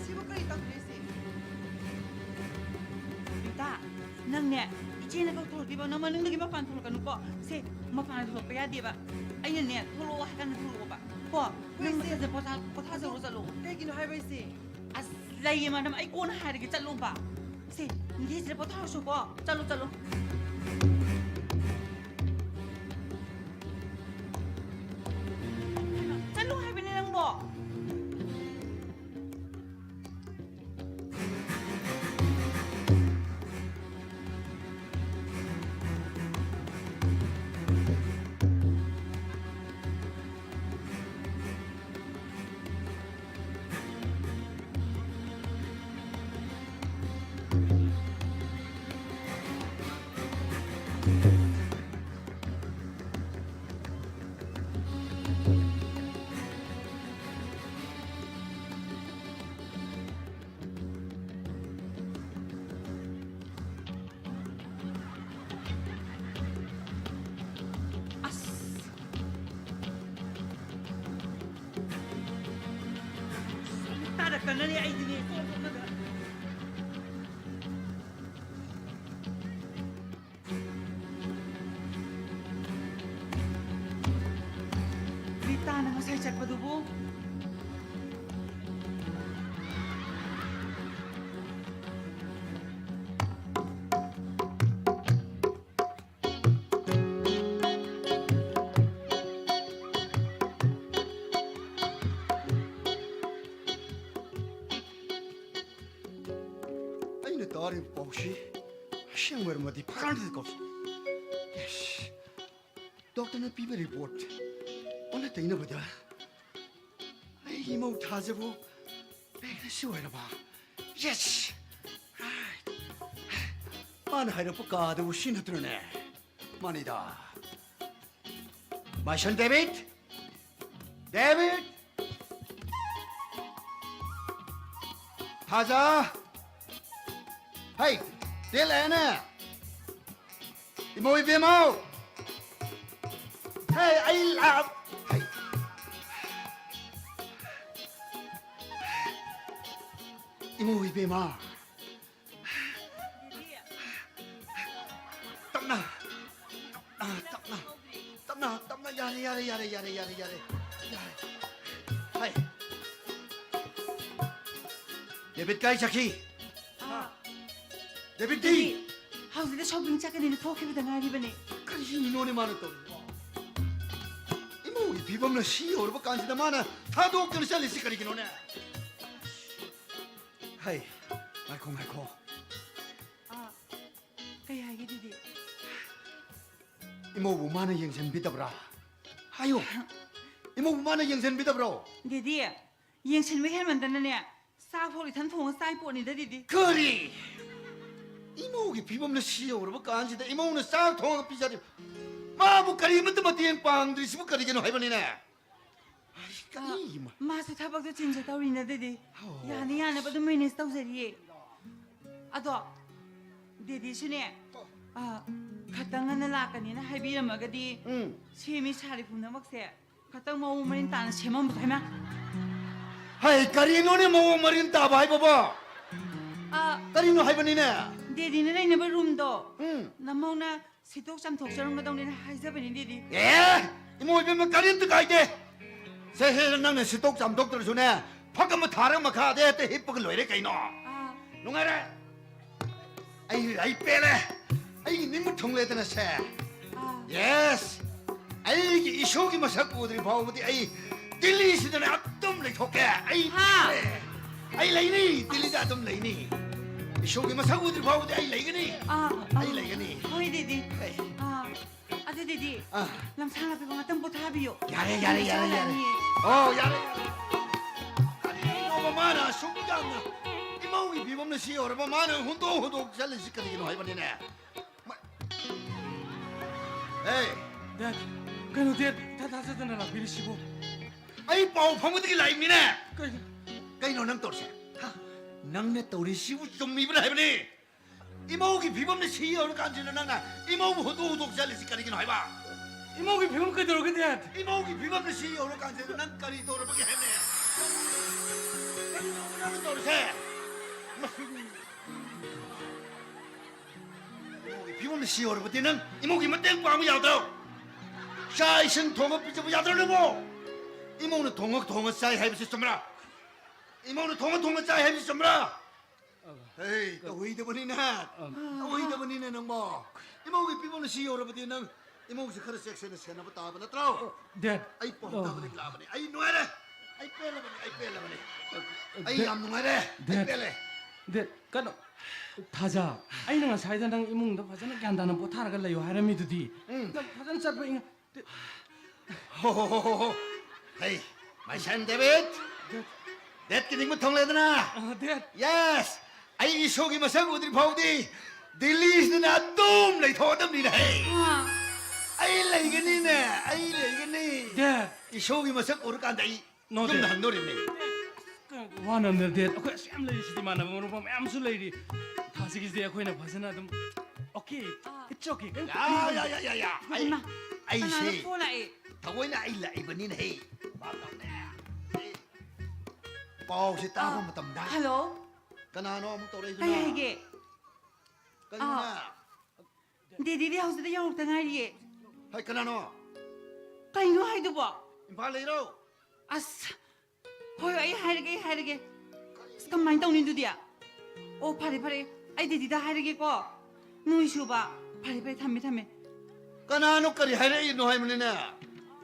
ꯁꯤꯕꯨ ꯀꯔꯤ ꯇꯧꯗꯣꯏꯁꯤ? ꯔꯤꯇꯥ, ꯅꯪꯅꯦ, ꯏꯆꯦꯅ ꯀꯧꯊꯣꯔꯛꯇꯦꯕ, ꯅꯪ ꯃꯅꯨꯡꯗꯒꯤ ꯃꯄꯥꯟ ꯊꯣꯛꯂꯛꯀꯅꯨꯀꯣ꯫ ꯁꯦ, ꯃꯄꯥꯟ ꯊꯣꯛꯂꯛꯄ ꯌꯥꯗꯦꯕ꯫ ꯑꯩꯅꯅꯦ, ꯊꯣꯛꯂꯛꯑꯣ ꯍꯥꯏ ꯀꯥꯟꯗ ꯊꯣꯛꯂꯛꯑꯣꯕ꯫ ꯀꯣ, ꯅꯪ ꯍꯣꯏ, ꯏꯆꯦ꯫ ꯃꯊꯛꯇ ꯄꯣꯊꯥ-, ꯄꯣꯊꯥꯖꯔꯣ, ꯆꯠꯂꯣ꯫ ꯀꯩꯒꯤꯅꯣ ꯍꯥꯏꯕ ꯏꯆꯦ? ꯑꯁ, ꯂꯩꯌꯦ ꯃꯔꯝ, ꯑꯩ ꯀꯣꯟꯅ ꯍꯥꯏꯔꯒꯦ, ꯆꯠꯂꯣꯕ꯫ ꯁꯦ, ꯅꯤꯡꯊꯤꯖꯔ ꯄꯣꯊꯥꯔꯁꯨꯀꯣ꯫ ꯆꯠꯂꯣ, ꯆꯠꯂꯣ꯫ ꯆꯠꯂꯣ ꯍꯥꯏꯕꯅꯦ ꯅꯪꯕꯣ꯫ ꯑꯁ! ꯇꯥꯔꯛꯇꯅꯅꯦ ꯑꯩꯗꯤꯅꯦ ꯁꯣꯝ ꯁꯣꯝꯗ꯫ ꯔꯤꯇꯥꯅ ꯉꯁꯥꯏ ꯆꯠꯄꯗꯨꯕꯨ? ꯋꯥꯔꯤꯕ ꯄꯥꯎꯁꯤ ꯑꯁꯦꯡꯕ ꯑꯣꯏꯔꯝꯃꯗꯤ ꯐꯒꯗꯕꯀꯣ꯫ ꯌꯦꯁ꯫ ꯗꯣꯛꯇꯔꯅ ꯄꯤꯕ ꯔꯤꯄꯣꯔꯠ ꯑꯣꯟꯅ ꯇꯩꯅꯕꯗ ꯑꯩꯒꯤ ꯏꯃꯧ ꯊꯥꯖꯕ ꯄ꯭ꯔꯦꯒꯅꯦꯟꯁꯤ ꯑꯣꯏꯔꯕ꯫ ꯌꯦꯁ꯫ ꯔꯥꯏꯠ꯫ ꯃꯥꯅ ꯍꯥꯏꯔꯛꯄ ꯀꯥꯗꯕꯨ ꯁꯤ ꯅꯠꯇ꯭ꯔꯅꯦ? ꯃꯥꯅꯤꯗ꯫ My son David? David? ꯊꯥꯖ? ꯍꯩ, ꯇꯦꯜ ꯑꯦꯅꯦ? ꯏꯃꯧ ꯏꯕꯦꯝꯃꯧ! ꯍꯩ, ꯑꯩ ꯂꯥꯛ-, ꯍꯩ꯫ ꯏꯃꯧ ꯏꯕꯦꯝꯃ! ꯇꯞꯅ, ꯇꯞꯅ, ꯇꯞꯅ, ꯇꯞꯅ, ꯌꯥꯔꯦ, ꯌꯥꯔꯦ, ꯌꯥꯔꯦ꯫ ꯍꯩ꯫ ꯗꯦꯕꯤꯠ ꯀꯥꯏ ꯆꯠꯈꯤ? ꯑꯥ꯫ ꯗꯦꯕꯤꯠꯇꯤ? ꯍꯧꯖꯤꯛꯇ ꯁꯣꯄꯤꯡ ꯆꯠꯀꯅꯤꯅ ꯊꯣꯛꯈꯤꯕꯗ ꯉꯥꯏꯔꯤꯕꯅꯦ꯫ ꯀꯔꯤꯅꯣꯅꯦ ꯃꯥꯅ ꯇꯧꯔꯤꯕꯣ? ꯏꯃꯧꯒꯤ ꯐꯤꯕꯝꯅ ꯁꯤ ꯌꯧꯔꯕ ꯀꯥꯟꯁꯤꯗ ꯃꯥꯅ ꯊꯥꯗꯣꯛꯇꯅ ꯆꯠꯂꯤꯁꯤ ꯀꯔꯤꯒꯤꯅꯣꯅꯦ? ꯍꯩ, ꯉꯥꯏꯈꯣ, ꯉꯥꯏꯈꯣ꯫ ꯑꯥ, ꯀꯩ ꯍꯥꯏꯒꯦ, ꯗꯦꯗꯤ? ꯏꯃꯧꯕꯨ ꯃꯥꯅ ꯌꯦꯡꯁꯤꯟꯕꯤꯗꯕ꯭ꯔꯥ? ꯍꯥꯏꯌꯨ꯫ ꯏꯃꯧꯕꯨ ꯃꯥꯅ ꯌꯦꯡꯁꯤꯟꯕꯤꯗꯕ꯭ꯔꯣ? ꯗꯦꯗꯤ, ꯌꯦꯡꯁꯤꯟꯕ ꯍꯦꯟꯃꯟꯗꯅꯅꯦ, ꯆꯥꯛ ꯐꯥꯎ ꯏꯊꯟ ꯊꯣꯡꯉ ꯆꯥꯏ ꯄꯣꯠꯅꯤꯗ, ꯗꯦꯗꯤ꯫ ꯀꯔꯤ? ꯏꯃꯧꯒꯤ ꯐꯤꯕꯝꯅ ꯁꯤ ꯌꯧꯔꯕ ꯀꯥꯟꯁꯤꯗ ꯏꯃꯧꯅ ꯆꯥꯛ ꯊꯣꯡꯉꯒ ꯄꯤꯖꯔꯤꯕ꯫ ꯃꯥꯕꯨ ꯀꯔꯤꯃꯠꯇ ꯃꯇꯦꯡ ꯄꯥꯡꯗ꯭ꯔꯤꯁꯤꯕꯨ ꯀꯔꯤꯒꯤꯅꯣ ꯍꯥꯏꯕꯅꯤꯅꯦ? ꯑꯩ ꯀꯔꯤ ꯑ, ꯃ- ꯃꯥꯁꯨ ꯊꯕꯛꯇꯣ ꯆꯤꯟꯖ ꯇꯧꯔꯤꯅ, ꯗꯦꯗꯤ꯫ ꯑꯣ꯫ ꯌꯥꯅ ꯌꯥꯅꯕ ꯑꯗꯨꯝ ꯃꯦꯅꯦꯖ ꯇꯧꯖꯔꯤꯌꯦ꯫ ꯑꯗꯣ, ꯗꯦꯗꯤꯁꯨꯅꯦ, ꯑ, ꯈꯇꯪ ꯉꯟꯅ ꯂꯥꯛꯀꯅꯤꯅ ꯍꯥꯏꯕꯤꯔꯝꯃꯒꯗꯤ, ꯎꯝ꯫ ꯁꯦꯝꯃꯤ ꯁꯥꯔꯤ ꯄꯨꯝꯅꯃꯛꯁꯦ ꯈꯇꯪ ꯃꯑꯣꯡ ꯃꯔꯤꯟ ꯇꯥꯅ ꯁꯦꯝꯃꯝꯕꯗꯣ, ꯍꯩꯃꯥ꯫ ꯍꯩ, ꯀꯔꯤꯅꯣꯅꯦ ꯃꯑꯣꯡ ꯃꯔꯤꯟ ꯇꯥꯕ ꯍꯥꯏꯕꯕꯣ? ꯑ, ꯀꯔꯤꯅꯣ ꯍꯥꯏꯕꯅꯤꯅꯦ? ꯗꯦꯗꯤꯅ ꯂꯩꯅꯕ ꯔꯨꯝꯗꯣ ꯎꯝ꯫ ꯅꯃꯧꯅ ꯁꯤꯠꯇꯣꯛ ꯆꯥꯝꯊꯣꯛꯆꯔꯝꯒꯗꯧꯅꯦꯅ ꯍꯥꯏꯖꯕꯅꯤ, ꯗꯦꯗꯤ꯫ ꯑꯦ, ꯏꯃꯧ ꯏꯕꯦꯝꯃ, ꯀꯔꯤꯝꯇ ꯀꯥꯏꯗꯦ꯫ ꯁꯦ, ꯁꯦ, ꯅꯪꯅ ꯁꯤꯠꯇꯣꯛ ꯆꯥꯝꯊꯣꯛꯇ꯭ꯔꯁꯨꯅꯦ, ꯐꯛ ꯑꯃ ꯊꯥꯔꯒ ꯃꯈꯥꯗ ꯍꯦꯛꯇ ꯍꯤꯞꯄꯒ ꯂꯣꯏꯔꯦ ꯀꯩꯅꯣ꯫ ꯑꯥ꯫ ꯅꯨꯡꯉꯥꯏꯔꯦ꯫ ꯑꯩ, ꯑꯩ ꯄꯦꯜꯂꯦ꯫ ꯑꯩ ꯅꯤꯡꯕ ꯊꯨꯡꯂꯦꯗꯅ ꯁꯦ꯫ ꯑꯥ꯫ ꯌꯦꯁ꯫ ꯑꯩꯒꯤ ꯏꯁꯨꯒꯤ ꯃꯁꯛ ꯎꯗ꯭ꯔꯤ ꯐꯥꯎꯕꯗꯤ ꯑꯩ ꯗꯤꯜꯂꯤꯁꯤꯗꯅꯦ ꯑꯗꯨꯝ ꯂꯩꯊꯣꯛꯀꯦ꯫ ꯑꯩ ꯍꯥ? ꯄꯦꯜꯂꯦ꯫ ꯑꯩ ꯂꯩꯅꯤ, ꯗꯤꯜꯂꯤꯗ ꯑꯗꯨꯝ ꯂꯩꯅꯤ꯫ ꯏꯁꯣꯔꯒꯤ ꯃꯁꯛ ꯎꯗ꯭ꯔꯤ ꯐꯥꯎꯕꯗꯤ ꯑꯩ ꯂꯩꯒꯅꯤ꯫ ꯑꯥ, ꯑꯩ ꯑꯥ, ꯂꯩꯒꯅꯤ꯫ ꯍꯣꯏ, ꯗꯦꯗꯤ꯫ ꯑꯩ ꯑꯥ, ꯑꯗꯨ ꯗꯦꯗꯤ, ꯑꯥ꯫ ꯂꯝꯁꯥꯡ ꯂꯥꯛꯄꯤꯕ ꯉꯥꯛꯇꯪ ꯄꯣꯊꯥꯕꯤꯌꯣ꯫ ꯌꯥꯔꯦ, ꯌꯥꯔꯦ, ꯌꯥꯔꯦ, ꯌꯥꯔꯦ꯫ ꯆꯥꯔꯅꯤꯌꯦ꯫ ꯑꯣ, ꯌꯥꯔꯦ, ꯌꯥꯔꯦ꯫ ꯀꯔꯤꯅꯣꯕ ꯃꯥꯅ ꯑꯁꯨꯛ ꯌꯥꯝꯅ ꯏꯃꯧꯒꯤ ꯐꯤꯕꯝꯅ ꯁꯤ ꯌꯧꯔꯕ ꯃꯥꯅ ꯍꯨꯟꯗꯣꯛ ꯍꯨꯟꯗꯣꯛ ꯆꯠꯂꯤꯁꯤ ꯀꯔꯤꯒꯤꯅꯣ ꯍꯥꯏꯕꯅꯤꯅꯦ? ꯃ-, ꯑꯦ꯫ ꯗꯦꯠ, ꯀꯩꯅꯣ ꯗꯦꯠ ꯏꯊꯥ ꯊꯥꯖꯗꯅ ꯂꯥꯛꯄꯤꯔꯤꯁꯤꯕꯣ? ꯑꯩ ꯄꯥꯎ ꯐꯪꯕꯗꯒꯤ ꯂꯥꯛꯏꯕꯅꯤꯅꯦ꯫ ꯀꯩꯅꯣ? ꯀꯩꯅꯣ ꯅꯪ ꯇꯧꯔꯤꯁꯦ? ꯍꯥ? ꯅꯪꯅ ꯇꯧꯔꯤꯁꯤꯕꯨ ꯆꯨꯝꯃꯤꯕ꯭ꯔꯥ ꯍꯥꯏꯕꯅꯤ? ꯏꯃꯧꯒꯤ ꯐꯤꯕꯝꯅ ꯁꯤ ꯌꯧꯔꯀꯥꯟꯁꯤꯗ ꯅꯪꯅ ꯏꯃꯧꯕꯨ ꯍꯨꯟꯗꯣꯛ ꯍꯨꯟꯗꯣꯛ ꯆꯠꯂꯤꯁꯤ ꯀꯔꯤꯒꯤꯅꯣ ꯍꯥꯏꯕ? ꯏꯃꯧꯒꯤ ꯐꯤꯕꯝ ꯀꯩꯗꯧꯔꯒꯦ ꯗꯦꯠ? ꯏꯃꯧꯒꯤ ꯐꯤꯕꯝꯅ ꯁꯤ ꯌꯧꯔꯀꯥꯟꯁꯤꯗ ꯅꯪ ꯀꯔꯤ ꯇꯧꯔꯕꯒꯦ ꯍꯥꯏꯕꯅꯦ? ꯀꯔꯤꯅꯣ ꯅꯪꯅ ꯇꯧꯔꯤꯁꯦ? ꯃꯁꯤ ꯏꯃꯧꯒꯤ ꯐꯤꯕꯝꯗ ꯁꯤ ꯌꯧꯔꯕꯗꯤ ꯅꯪ ꯏꯃꯧꯒꯤ ꯃꯇꯦꯡ ꯄꯥꯡꯕ ꯌꯥꯗ꯭ꯔꯣ? ꯆꯥꯛ ꯏꯁꯤꯡ ꯊꯣꯡꯉ ꯄꯤꯖꯕ ꯌꯥꯗ꯭ꯔꯣ ꯅꯪꯕꯣ? ꯏꯃꯧꯅ ꯊꯣꯡꯉ ꯊꯣꯡꯉ ꯆꯥꯏ ꯍꯥꯏꯕꯁꯤ ꯆꯨꯝꯕ꯭ꯔꯥ? ꯏꯃꯧꯅ ꯊꯣꯡꯉ ꯊꯣꯡꯉ ꯆꯥꯏ ꯍꯥꯏꯕꯁꯤ ꯆꯨꯝꯕ꯭ꯔꯥ? ꯍꯦ, ꯇꯧꯍꯩꯗꯕꯅꯤꯅꯦ꯫ ꯇꯧꯍꯩꯗꯕꯅꯤꯅꯦ ꯅꯪꯕꯣ꯫ ꯏꯃꯧꯒꯤ ꯐꯤꯕꯝꯗ ꯁꯤ ꯌꯧꯔꯕꯗꯤ ꯅꯪ ꯏꯃꯧꯁꯦ ꯈꯔ ꯆꯦꯛꯁꯤꯟꯅ ꯁꯦꯟꯅꯕ ꯇꯥꯕ ꯅꯠꯇ꯭ꯔꯣ? ꯗꯦꯠ꯫ ꯑꯩ ꯄꯥꯎ ꯇꯥꯕꯗꯒꯤ ꯂꯥꯛꯑꯕꯅꯦ꯫ ꯑꯩ ꯅꯨꯡꯉꯥꯏꯔꯦ꯫ ꯑꯩ ꯄꯦꯜꯂꯕꯅꯤ꯫ ꯑꯩ ꯄꯦꯜꯂꯕꯅꯤ꯫ ꯑꯩ ꯗꯦꯠ꯫ ꯌꯥꯝ ꯅꯨꯡꯉꯥꯏꯔꯦ꯫ ꯑꯩ ꯗꯦꯠ꯫ ꯄꯦꯜꯂꯦ꯫ ꯗꯦꯠ, ꯀꯩꯅꯣ, ꯊꯥꯖ, ꯑꯩꯅ ꯉꯁꯥꯏꯗ ꯅꯪ ꯏꯃꯨꯡꯗ ꯐꯖꯅ ꯒ꯭ꯌꯥꯟ ꯇꯥꯅ ꯄꯣꯊꯥꯔꯒ ꯂꯩꯌꯣ ꯍꯥꯏꯔꯝꯃꯤꯗꯨꯗꯤ꯫ ꯎꯝ꯫ ꯅꯪ ꯐꯖꯅ ꯆꯠꯄ ꯏꯪ-, ꯗꯦꯠ꯫ ꯍꯣ, ꯍꯣ, ꯍꯣ, ꯍꯣ, ꯍꯣ꯫ Hey, my son David꯫ Dad. ꯗꯦꯠꯀꯤ ꯅꯤꯡꯕ ꯊꯨꯡꯂꯦꯗꯅ? ꯑ, ꯗꯦꯠ꯫ Yes, ꯑꯩ ꯏꯁꯣꯔꯒꯤ ꯃꯁꯛ ꯎꯗ꯭ꯔꯤ ꯐꯥꯎꯗꯤ ꯗꯤꯜꯂꯤꯁꯤꯗꯅ ꯑꯗꯨꯝ ꯂꯩꯊꯣꯛꯑꯗꯕꯅꯤꯅꯦ꯫ ꯍꯦ꯫ ꯑꯥ꯫ ꯑꯩ ꯂꯩꯒꯅꯤꯅꯦ, ꯑꯩ ꯂꯩꯒꯅꯤ꯫ ꯗꯦꯠ꯫ ꯏꯁꯣꯔꯒꯤ ꯃꯁꯛ ꯎꯔꯀꯥꯟꯗ ꯑꯩ ꯅꯣ, ꯌꯨꯝꯗ ꯗꯦꯠ꯫ ꯍꯟꯗꯣꯔꯤꯕꯅꯤ꯫ ꯋꯥꯅꯕꯅꯦ, ꯗꯦꯠ꯫ ꯑꯩꯈꯣꯏ ꯑꯁꯨꯛ ꯌꯥꯝ ꯂꯩꯔꯤꯁꯤꯗꯤ, ꯏꯃꯥꯟꯅꯕ ꯃꯔꯨꯞ ꯃꯌꯥꯝꯁꯨ ꯂꯩꯔꯤ꯫ ꯊꯥꯁꯤꯒꯤꯁꯤꯗꯤ ꯑꯩꯈꯣꯏꯅ ꯐꯖꯅ ꯑꯗꯨꯝ, okay, ꯑꯥ꯫ It's okay, ꯀꯩꯝ ꯌꯥ, ꯈꯟꯕꯤꯒꯅꯨ꯫ ꯌꯥ, ꯌꯥ, ꯌꯥ, ꯌꯥ꯫ ꯑꯩ, ꯏꯃꯥ, ꯑꯩꯁꯦ ꯀꯅꯥꯅꯣ ꯐꯣꯟ ꯂꯥꯛꯑꯦ? ꯊꯑꯣꯏꯅ ꯑꯩ ꯂꯥꯛꯏꯕꯅꯤꯅꯦ, ꯍꯦ꯫ ꯄꯥꯎꯁꯦ ꯇꯥꯕ ꯑꯥ, ꯃꯇꯝꯗ꯫ Hello? ꯀꯅꯥꯅꯣ ꯑꯃꯨꯛ ꯇꯧꯔꯛꯏꯗꯨꯅ? ꯀꯩ ꯍꯥꯏꯒꯦ? ꯀꯩꯅꯣꯅꯦ? ꯑꯥ꯫ ꯗꯦꯗꯤꯗꯤ ꯍꯧꯖꯤꯛꯇ ꯌꯧꯔꯛꯇ ꯉꯥꯏꯔꯤꯌꯦ꯫ ꯍꯩ, ꯀꯅꯥꯅꯣ? ꯀꯩꯅꯣ ꯍꯥꯏꯗꯨꯕꯣ? ꯏꯝꯐꯥꯜ ꯂꯩꯔꯣ? ꯑꯁ, ꯍꯣꯏ, ꯍꯣꯏ, ꯑꯩ ꯍꯥꯏꯔꯒꯦ, ꯑꯩ ꯍꯥꯏꯔꯒꯦ꯫ ꯑꯁ, ꯀꯃꯥꯏꯅ ꯇꯧꯅꯤ ꯑꯗꯨꯗꯤ? ꯑꯣ, ꯐꯔꯦ, ꯐꯔꯦ, ꯑꯩ ꯗꯦꯗꯤꯗ ꯍꯥꯏꯔꯒꯦꯀꯣ꯫ ꯅꯣꯏ ꯁꯨꯕ, ꯐꯔꯦ, ꯐꯔꯦ, ꯊꯝꯃꯦ, ꯊꯝꯃꯦ꯫ ꯀꯅꯥꯅꯣ ꯀꯔꯤ ꯍꯥꯏꯔꯛꯏꯅꯣ ꯍꯥꯏꯕꯅꯤꯅꯦ?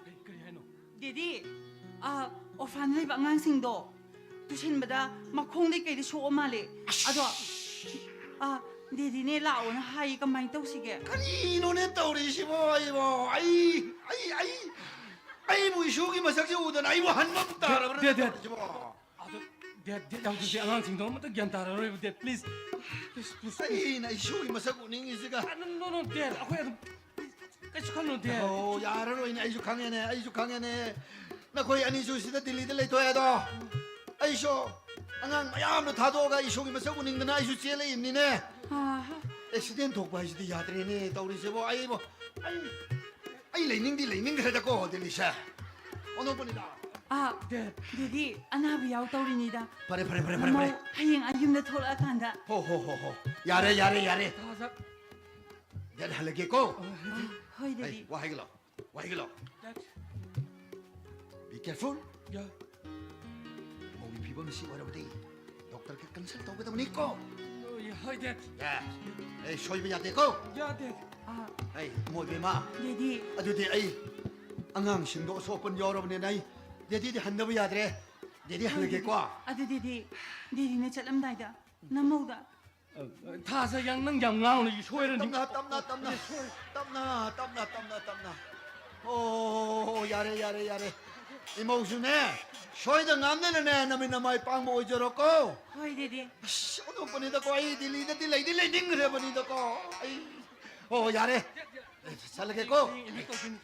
ꯀꯔꯤ, ꯀꯔꯤ ꯍꯥꯏꯅꯣ? ꯗꯦꯗꯤ, ꯑ, orphan ꯂꯩꯕ ꯑꯉꯥꯡꯁꯤꯡꯗꯣ ꯇꯨꯁꯟꯕꯗ ꯃꯈꯣꯡꯗꯩ ꯀꯩꯗꯩ ꯁꯣꯛꯑ ꯃꯥꯜꯂꯦ꯫ ꯑꯗꯣ ꯑꯥ, ꯗꯦꯗꯤꯅꯦ ꯂꯥꯛꯑꯣꯅ ꯍꯥꯏꯌꯦ, ꯀꯃꯥꯏꯅ ꯇꯧꯁꯤꯒꯦ? ꯀꯔꯤꯅꯣꯅꯦ ꯇꯧꯔꯤꯁꯤꯕꯣ? ꯑꯩꯕꯣ, ꯑꯩ, ꯑꯩ, ꯑꯩ, ꯑꯩꯕꯨ ꯏꯁꯨꯒꯤ ꯃꯁꯛꯁꯦ ꯎꯗꯅ ꯑꯩꯕꯨ ꯍꯟꯕ ꯇꯥꯔꯕ꯭ꯔꯥ ꯗꯦ, ꯗꯦ꯫ ꯇꯧꯔꯤꯁꯤꯕꯣ? ꯑꯗꯣ, ꯗꯦꯗ, ꯗꯦꯗ, ꯍꯧꯖꯤꯛꯁꯦ ꯑꯉꯥꯡꯁꯤꯡꯗꯣ ꯑꯃꯠꯇ ꯒ꯭ꯌꯥꯟ ꯇꯥꯔꯔꯣꯏꯕ, ꯗꯦꯗ, please꯫ Please, please, please꯫ ꯑꯩꯅ ꯏꯁꯨꯒꯤ ꯃꯁꯛ ꯎꯅꯤꯡꯉꯤꯁꯤꯒ꯫ ꯑ, no, no, no, ꯗꯦꯗ, ꯑꯩꯈꯣꯏ ꯑꯗꯨꯝ, please, ꯀꯩꯁꯨ ꯈꯜꯂꯨꯅꯨ, ꯗꯦꯗ꯫ ꯑꯣ, ꯌꯥꯔꯔꯣꯏꯅꯦ, ꯑꯩꯁꯨ ꯈꯪꯉꯦꯅꯦ, ꯑꯩꯁꯨ ꯈꯪꯉꯦꯅꯦ꯫ ꯅꯈꯣꯏ ꯑꯅꯤꯁꯨ ꯁꯤꯗ ꯗꯤꯜꯂꯤꯗ ꯂꯩꯊꯣꯛꯑꯦ ꯑꯗꯣ꯫ ꯑꯩꯁꯨ ꯑꯉꯥꯡ ꯃꯌꯥꯝꯗꯣ ꯊꯥꯗꯣꯛꯑꯒ ꯏꯁꯨꯒꯤ ꯃꯁꯛ ꯎꯅꯤꯡꯗꯅ ꯑꯩꯁꯨ ꯆꯦꯜꯂꯛꯏꯕꯅꯤꯅꯦ꯫ ꯑꯥ꯫ ꯑꯦꯛꯁꯤꯗꯦꯟ ꯊꯣꯛꯄ ꯍꯥꯏꯁꯤꯗꯤ ꯌꯥꯗ꯭ꯔꯦꯅꯦ ꯇꯧꯔꯤꯁꯤꯕꯣ꯫ ꯑꯩꯕꯣ, ꯑꯩ, ꯑꯩ ꯂꯩꯅꯤꯡꯗꯤ ꯂꯩꯅꯤꯡꯈ꯭ꯔꯦꯗꯀꯣ ꯗꯤꯜꯂꯤꯁꯦ꯫ ꯑꯣꯟꯊꯣꯛꯄꯅꯤꯗ꯫ ꯑꯥ, ꯗꯦꯗ꯫ ꯗꯦꯗꯤ, ꯑꯅꯥꯕ ꯌꯥꯎ ꯇꯧꯔꯤꯅꯤꯗ꯫ ꯐꯔꯦ, ꯐꯔꯦ, ꯐꯔꯦ, ꯐꯔꯦ, ꯃꯃꯧ ꯐꯔꯦ꯫ ꯍꯌꯦꯡ ꯑꯩ ꯌꯨꯝꯗ ꯊꯣꯛꯂꯛꯑꯀꯥꯟꯗ꯫ ꯍꯣ, ꯍꯣ, ꯍꯣ, ꯍꯣ꯫ ꯌꯥꯔꯦ, ꯌꯥꯔꯦ, ꯌꯥꯔꯦ꯫ ꯊꯥꯖ-, ꯗꯦꯗ ꯍꯜꯂꯒꯦꯀꯣ꯫ ꯑ, ꯑꯥ, ꯍꯣꯏ, ꯑꯩ ꯗꯦꯗꯤ꯫ ꯋꯥ ꯍꯥꯏꯒꯦ ꯂꯥꯎ꯫ ꯋꯥ ꯍꯥꯏꯒꯦ ꯂꯥꯎ꯫ ꯗꯦꯗ꯫ Be careful꯫ ꯌꯥ꯫ ꯃꯧꯒꯤ ꯐꯤꯕꯝꯁꯤ ꯑꯣꯏꯔꯕꯗꯤ ꯗꯣꯛꯇꯔꯒ consult ꯇꯧꯒꯗꯕꯅꯤꯀꯣ꯫ ꯑꯣ, ꯌꯥ, ꯍꯣꯏ, ꯗꯦꯗ꯫ ꯌꯥ꯫ ꯑꯩ ꯁꯣꯏꯕ ꯌꯥꯗꯦꯀꯣ꯫ ꯌꯥ, ꯗꯦꯗ꯫ ꯑꯥ꯫ ꯑꯩ ꯃꯣꯏꯕꯦꯝꯃ꯫ ꯗꯦꯗꯤ꯫ ꯑꯗꯨꯗꯤ ꯑꯩ ꯑꯉꯥꯡꯁꯤꯡꯗꯣ ꯑꯁꯣꯛ ꯑꯄꯟ ꯌꯥꯎꯔꯕꯅꯤꯅ ꯑꯩ ꯗꯦꯗꯤꯗꯤ ꯍꯟꯗꯕ ꯌꯥꯗ꯭ꯔꯦ꯫ ꯗꯦꯗꯤ ꯍꯣꯏ, ꯍꯜꯂꯒꯦꯀꯣ꯫ ꯗꯦꯗꯤ꯫ ꯑꯗꯨ ꯗꯦꯗꯤ, ꯗꯦꯗꯤꯅ ꯆꯠꯂꯝꯗꯥꯏꯗ ꯅꯃꯧꯗ꯫ ꯑ, ꯑ, ꯊꯥꯖ ꯌꯥꯡ, ꯅꯪ ꯌꯥꯝ ꯉꯥꯡꯅꯨ, ꯁꯣꯏꯔꯅꯤ꯫ ꯇꯞꯅ, ꯇꯞꯅ, ꯇꯞꯅ, ꯁꯣꯏ-, ꯇꯞꯅ, ꯇꯞꯅ, ꯇꯞꯅ, ꯇꯞꯅ꯫ ꯑꯣ, ꯌꯥꯔꯦ, ꯌꯥꯔꯦ, ꯌꯥꯔꯦ꯫ ꯏꯃꯧꯁꯨꯅꯦ, ꯁꯣꯏꯗ ꯉꯥꯝꯗꯅꯅꯦ, ꯅꯃꯤꯠ ꯅꯃꯥꯏ ꯄꯥꯡꯕ ꯑꯣꯏꯖꯔꯣꯀꯣ꯫ ꯍꯣꯏ, ꯗꯦꯗꯤ꯫ ꯑꯁ, ꯑꯣꯟꯊꯣꯛꯄꯅꯤꯗꯀꯣ, ꯑꯩ ꯗꯤꯜꯂꯤꯗꯗꯤ ꯂꯩꯗꯤ ꯂꯩꯅꯤꯡꯈ꯭ꯔꯕꯅꯤꯗꯀꯣ꯫ ꯑꯩ, ꯑꯣ, ꯌꯥꯔꯦ꯫ ꯆꯠꯂꯒꯦꯀꯣ꯫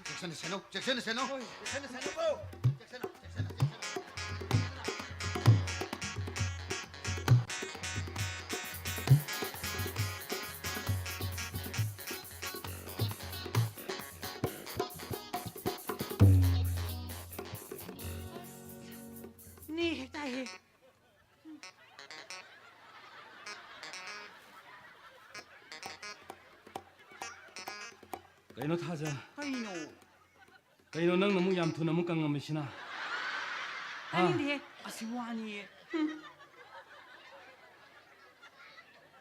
ꯆꯦꯛꯁꯤꯟꯅ ꯁꯦꯟꯅꯧ, ꯆꯦꯛꯁꯤꯟꯅ ꯁꯦꯟꯅꯧ꯫ ꯆꯦꯛꯁꯤꯟꯅ ꯁꯦꯟꯅꯧꯀꯣ꯫ ꯆꯦꯛꯁꯤꯟꯅ, ꯆꯦꯛꯁꯤꯟꯅ, ꯆꯦꯛꯁꯤꯟꯅ꯫ ꯅꯦ ꯍꯦꯛ ꯇꯥꯏꯍꯦ꯫ ꯀꯩꯅꯣ ꯊꯥꯖ? ꯀꯩꯅꯣ? ꯀꯩꯅꯣ ꯅꯪꯅ ꯑꯃꯨꯛ ꯌꯥꯝ ꯊꯨꯅ ꯑꯃꯨꯛ ꯀꯪꯉꯝꯃꯤꯁꯤꯅ? ꯍꯥ? ꯇꯥꯅꯤꯡꯗꯦꯍꯦ꯫ ꯑꯁꯤ ꯋꯥꯅꯤꯌꯦ꯫ ꯍꯨꯝ꯫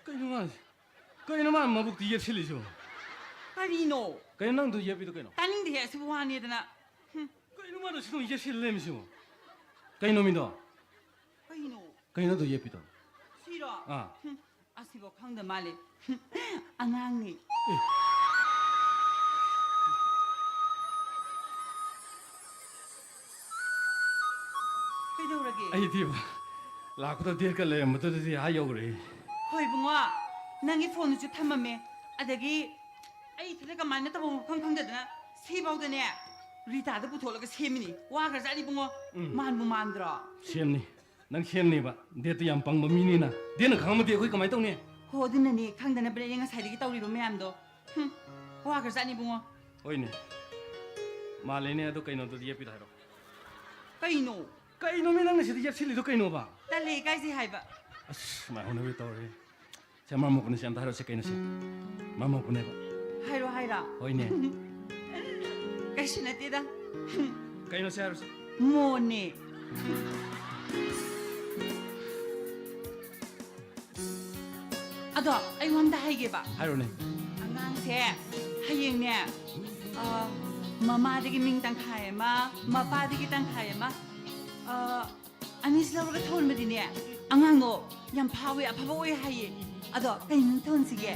ꯀꯩꯅꯣ ꯃꯥ, ꯀꯩꯅꯣ ꯃꯥ ꯃꯕꯨꯛꯇꯤ ꯌꯦꯞꯁꯤꯜꯂꯤꯁꯤꯕꯣ? ꯀꯔꯤꯅꯣ? ꯀꯩꯅꯣ ꯅꯪꯗꯣ ꯌꯦꯞꯄꯤꯗꯣ ꯀꯩꯅꯣ? ꯇꯥꯅꯤꯡꯗꯦꯍꯦ, ꯑꯁꯤ ꯋꯥꯅꯤꯗꯅ꯫ ꯍꯨꯝ꯫ ꯀꯩꯅꯣ ꯃꯥꯅ ꯁꯤ ꯌꯦꯞꯁꯤꯜ ꯂꯩꯔꯝꯃꯤꯁꯤꯕꯣ? ꯀꯩꯅꯣ ꯃꯤꯗꯣ? ꯀꯩꯅꯣ? ꯀꯩꯅꯣ ꯑꯗꯨ ꯌꯦꯞꯄꯤꯗꯣ? ꯁꯤꯔꯣ? ꯑꯥ꯫ ꯍꯨꯝ꯫ ꯑꯁꯤꯐꯥꯎ ꯈꯪꯗ ꯃꯥꯜꯂꯦ꯫ ꯑꯉꯥꯡꯅꯤ꯫ ꯀꯩꯗꯧꯔꯒꯦ? ꯑꯩꯗꯤꯕ, ꯂꯥꯛꯄꯗ ꯗꯦꯠꯀ ꯂꯩꯔꯝꯕꯗꯨꯗꯗꯤ ꯑꯥ ꯌꯧꯈ꯭ꯔꯦ꯫ ꯍꯣꯏ ꯏꯕꯨꯡꯉꯣ, ꯅꯪꯒꯤ ꯐꯣꯟꯗꯨꯁꯨ ꯊꯝꯃꯝꯃꯦ꯫ ꯑꯗꯒꯤ ꯑꯩ ꯏꯊꯟꯗ ꯀꯃꯥꯏꯅ ꯇꯧꯐꯝ ꯃꯐꯝ ꯈꯪꯗꯗꯅ ꯁꯤꯐꯥꯎꯗꯅꯦ ꯔꯤꯇꯥꯗ ꯄꯨꯊꯣꯛꯂꯒ ꯁꯦꯝꯃꯤꯅꯤ꯫ ꯋꯥꯈ꯭ꯔꯖꯥꯠꯅꯤ ꯏꯕꯨꯡꯉꯣ꯫ ꯎꯝ꯫ ꯃꯥꯟꯕꯨ ꯃꯥꯟꯗ꯭ꯔꯣ? ꯁꯦꯝꯅꯤ꯫ ꯅꯪ ꯁꯦꯝꯅꯤꯕ꯫ ꯗꯦꯠꯇꯨ ꯌꯥꯝ ꯄꯪꯕ ꯃꯤꯅꯤꯅ꯫ ꯗꯦꯠꯅ ꯈꯪꯉꯝꯃꯗꯤ ꯑꯩꯈꯣꯏ ꯀꯃꯥꯏꯅ ꯇꯧꯅꯤ? ꯍꯣ, ꯑꯗꯨꯅꯅꯦ ꯈꯪꯗꯅꯕꯅꯦ ꯑꯩꯅ ꯉꯁꯥꯏꯗꯒꯤ ꯇꯧꯔꯤꯕ ꯃꯌꯥꯝꯗꯣ꯫ ꯍꯨꯝ, ꯋꯥꯈ꯭ꯔꯖꯥꯠꯅꯤ ꯏꯕꯨꯡꯉꯣ꯫ ꯍꯣꯏꯅꯦ꯫ ꯃꯥꯜꯂꯦꯅꯦ꯫ ꯑꯗꯣ ꯀꯩꯅꯣꯗꯨꯗꯤ ꯌꯦꯞꯄꯤꯗꯣ ꯍꯥꯏꯔꯣ꯫ ꯀꯩꯅꯣ? ꯀꯩꯅꯣꯃꯤ ꯅꯪꯅ ꯁꯤꯗ ꯌꯦꯞꯁꯤꯜꯂꯤꯗꯣ ꯀꯩꯅꯣꯕ? ꯇꯜꯂꯦ, ꯏꯀꯥꯏꯖꯩ ꯍꯥꯏꯕ꯫ ꯑꯁ, ꯃꯥꯏ ꯍꯧꯅꯕꯤ ꯇꯧꯔꯦ꯫ ꯁꯦ, ꯃꯔꯝ ꯃꯣꯛꯄꯅꯦ, ꯁꯦ, ꯑꯝꯇ ꯍꯥꯏꯔꯣ, ꯁꯦ, ꯀꯩꯅꯣ ꯁꯦ? ꯃꯔꯝ ꯃꯣꯛꯄꯅꯦꯕ꯫ ꯍꯥꯏꯔꯣ ꯍꯥꯏꯔꯣ? ꯍꯣꯏꯅꯦ꯫ ꯀꯩꯁꯨ ꯅꯠꯇꯦꯗ꯫ ꯀꯩꯅꯣ ꯁꯦ ꯍꯥꯏꯔꯣ ꯁꯦ? ꯃꯣꯟꯅꯦ꯫ ꯑꯗꯣ ꯑꯩ ꯋꯥ ꯑꯝꯇ ꯍꯥꯏꯒꯦꯕ꯫ ꯍꯥꯏꯔꯣꯅꯦ꯫ ꯑꯉꯥꯡꯁꯦ ꯍꯌꯦꯡꯅꯦ, ꯑ, ꯃꯃꯥꯗꯒꯤ ꯃꯤꯡ ꯇꯪꯈꯥꯏ ꯑꯃ, ꯃꯄꯥꯗꯒꯤ ꯇꯪꯈꯥꯏ ꯑꯃ, ꯑ, ꯑꯅꯤꯁꯤ ꯂꯧꯔꯒ ꯊꯣꯟꯕꯗꯤꯅꯦ, ꯑꯉꯥꯡꯗꯣ ꯌꯥꯝ ꯐꯥꯎꯋꯦ, ꯑꯐꯕ ꯑꯣꯏ ꯍꯥꯏꯌꯦ꯫ ꯑꯗꯣ ꯀꯩ ꯃꯤꯡ ꯊꯣꯟꯁꯤꯒꯦ?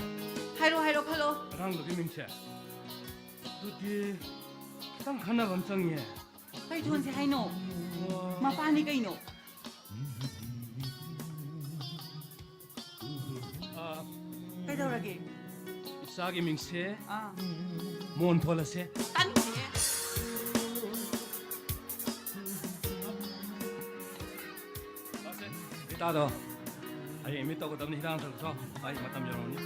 ꯍꯥꯏꯔꯣ, ꯍꯥꯏꯔꯣ, ꯈꯜꯂꯣ꯫ ꯑꯉꯥꯡꯗꯨꯒꯤ ꯃꯤꯡꯁꯦ? ꯑꯗꯨꯗꯤ ꯈꯤꯇꯪ ꯈꯟꯅꯕ ꯑꯃ ꯆꯪꯉꯤꯍꯦ꯫ ꯀꯩ ꯊꯣꯟꯁꯤ ꯍꯥꯏꯅꯣ? ꯃꯄꯥꯅꯤ ꯀꯩꯅꯣ꯫ ꯑꯥ, ꯀꯩꯗꯧꯔꯒꯦ? ꯏꯆꯥꯒꯤ ꯃꯤꯡꯁꯦ ꯑꯥ꯫ ꯃꯣꯟ ꯊꯣꯜꯂꯁꯦ꯫ ꯇꯥꯅꯤꯡꯗꯦꯍꯦ꯫ ꯏꯇꯥꯗꯣ, ꯍꯌꯦꯡ ꯑꯦꯗꯃꯤꯠ ꯇꯧꯒꯗꯕꯅꯤ, ꯍꯤꯗꯥꯛ ꯂꯥꯡꯊꯛꯇꯣ꯫ ꯑꯩ ꯃꯇꯝ ꯌꯧꯔꯝꯃꯅꯤ꯫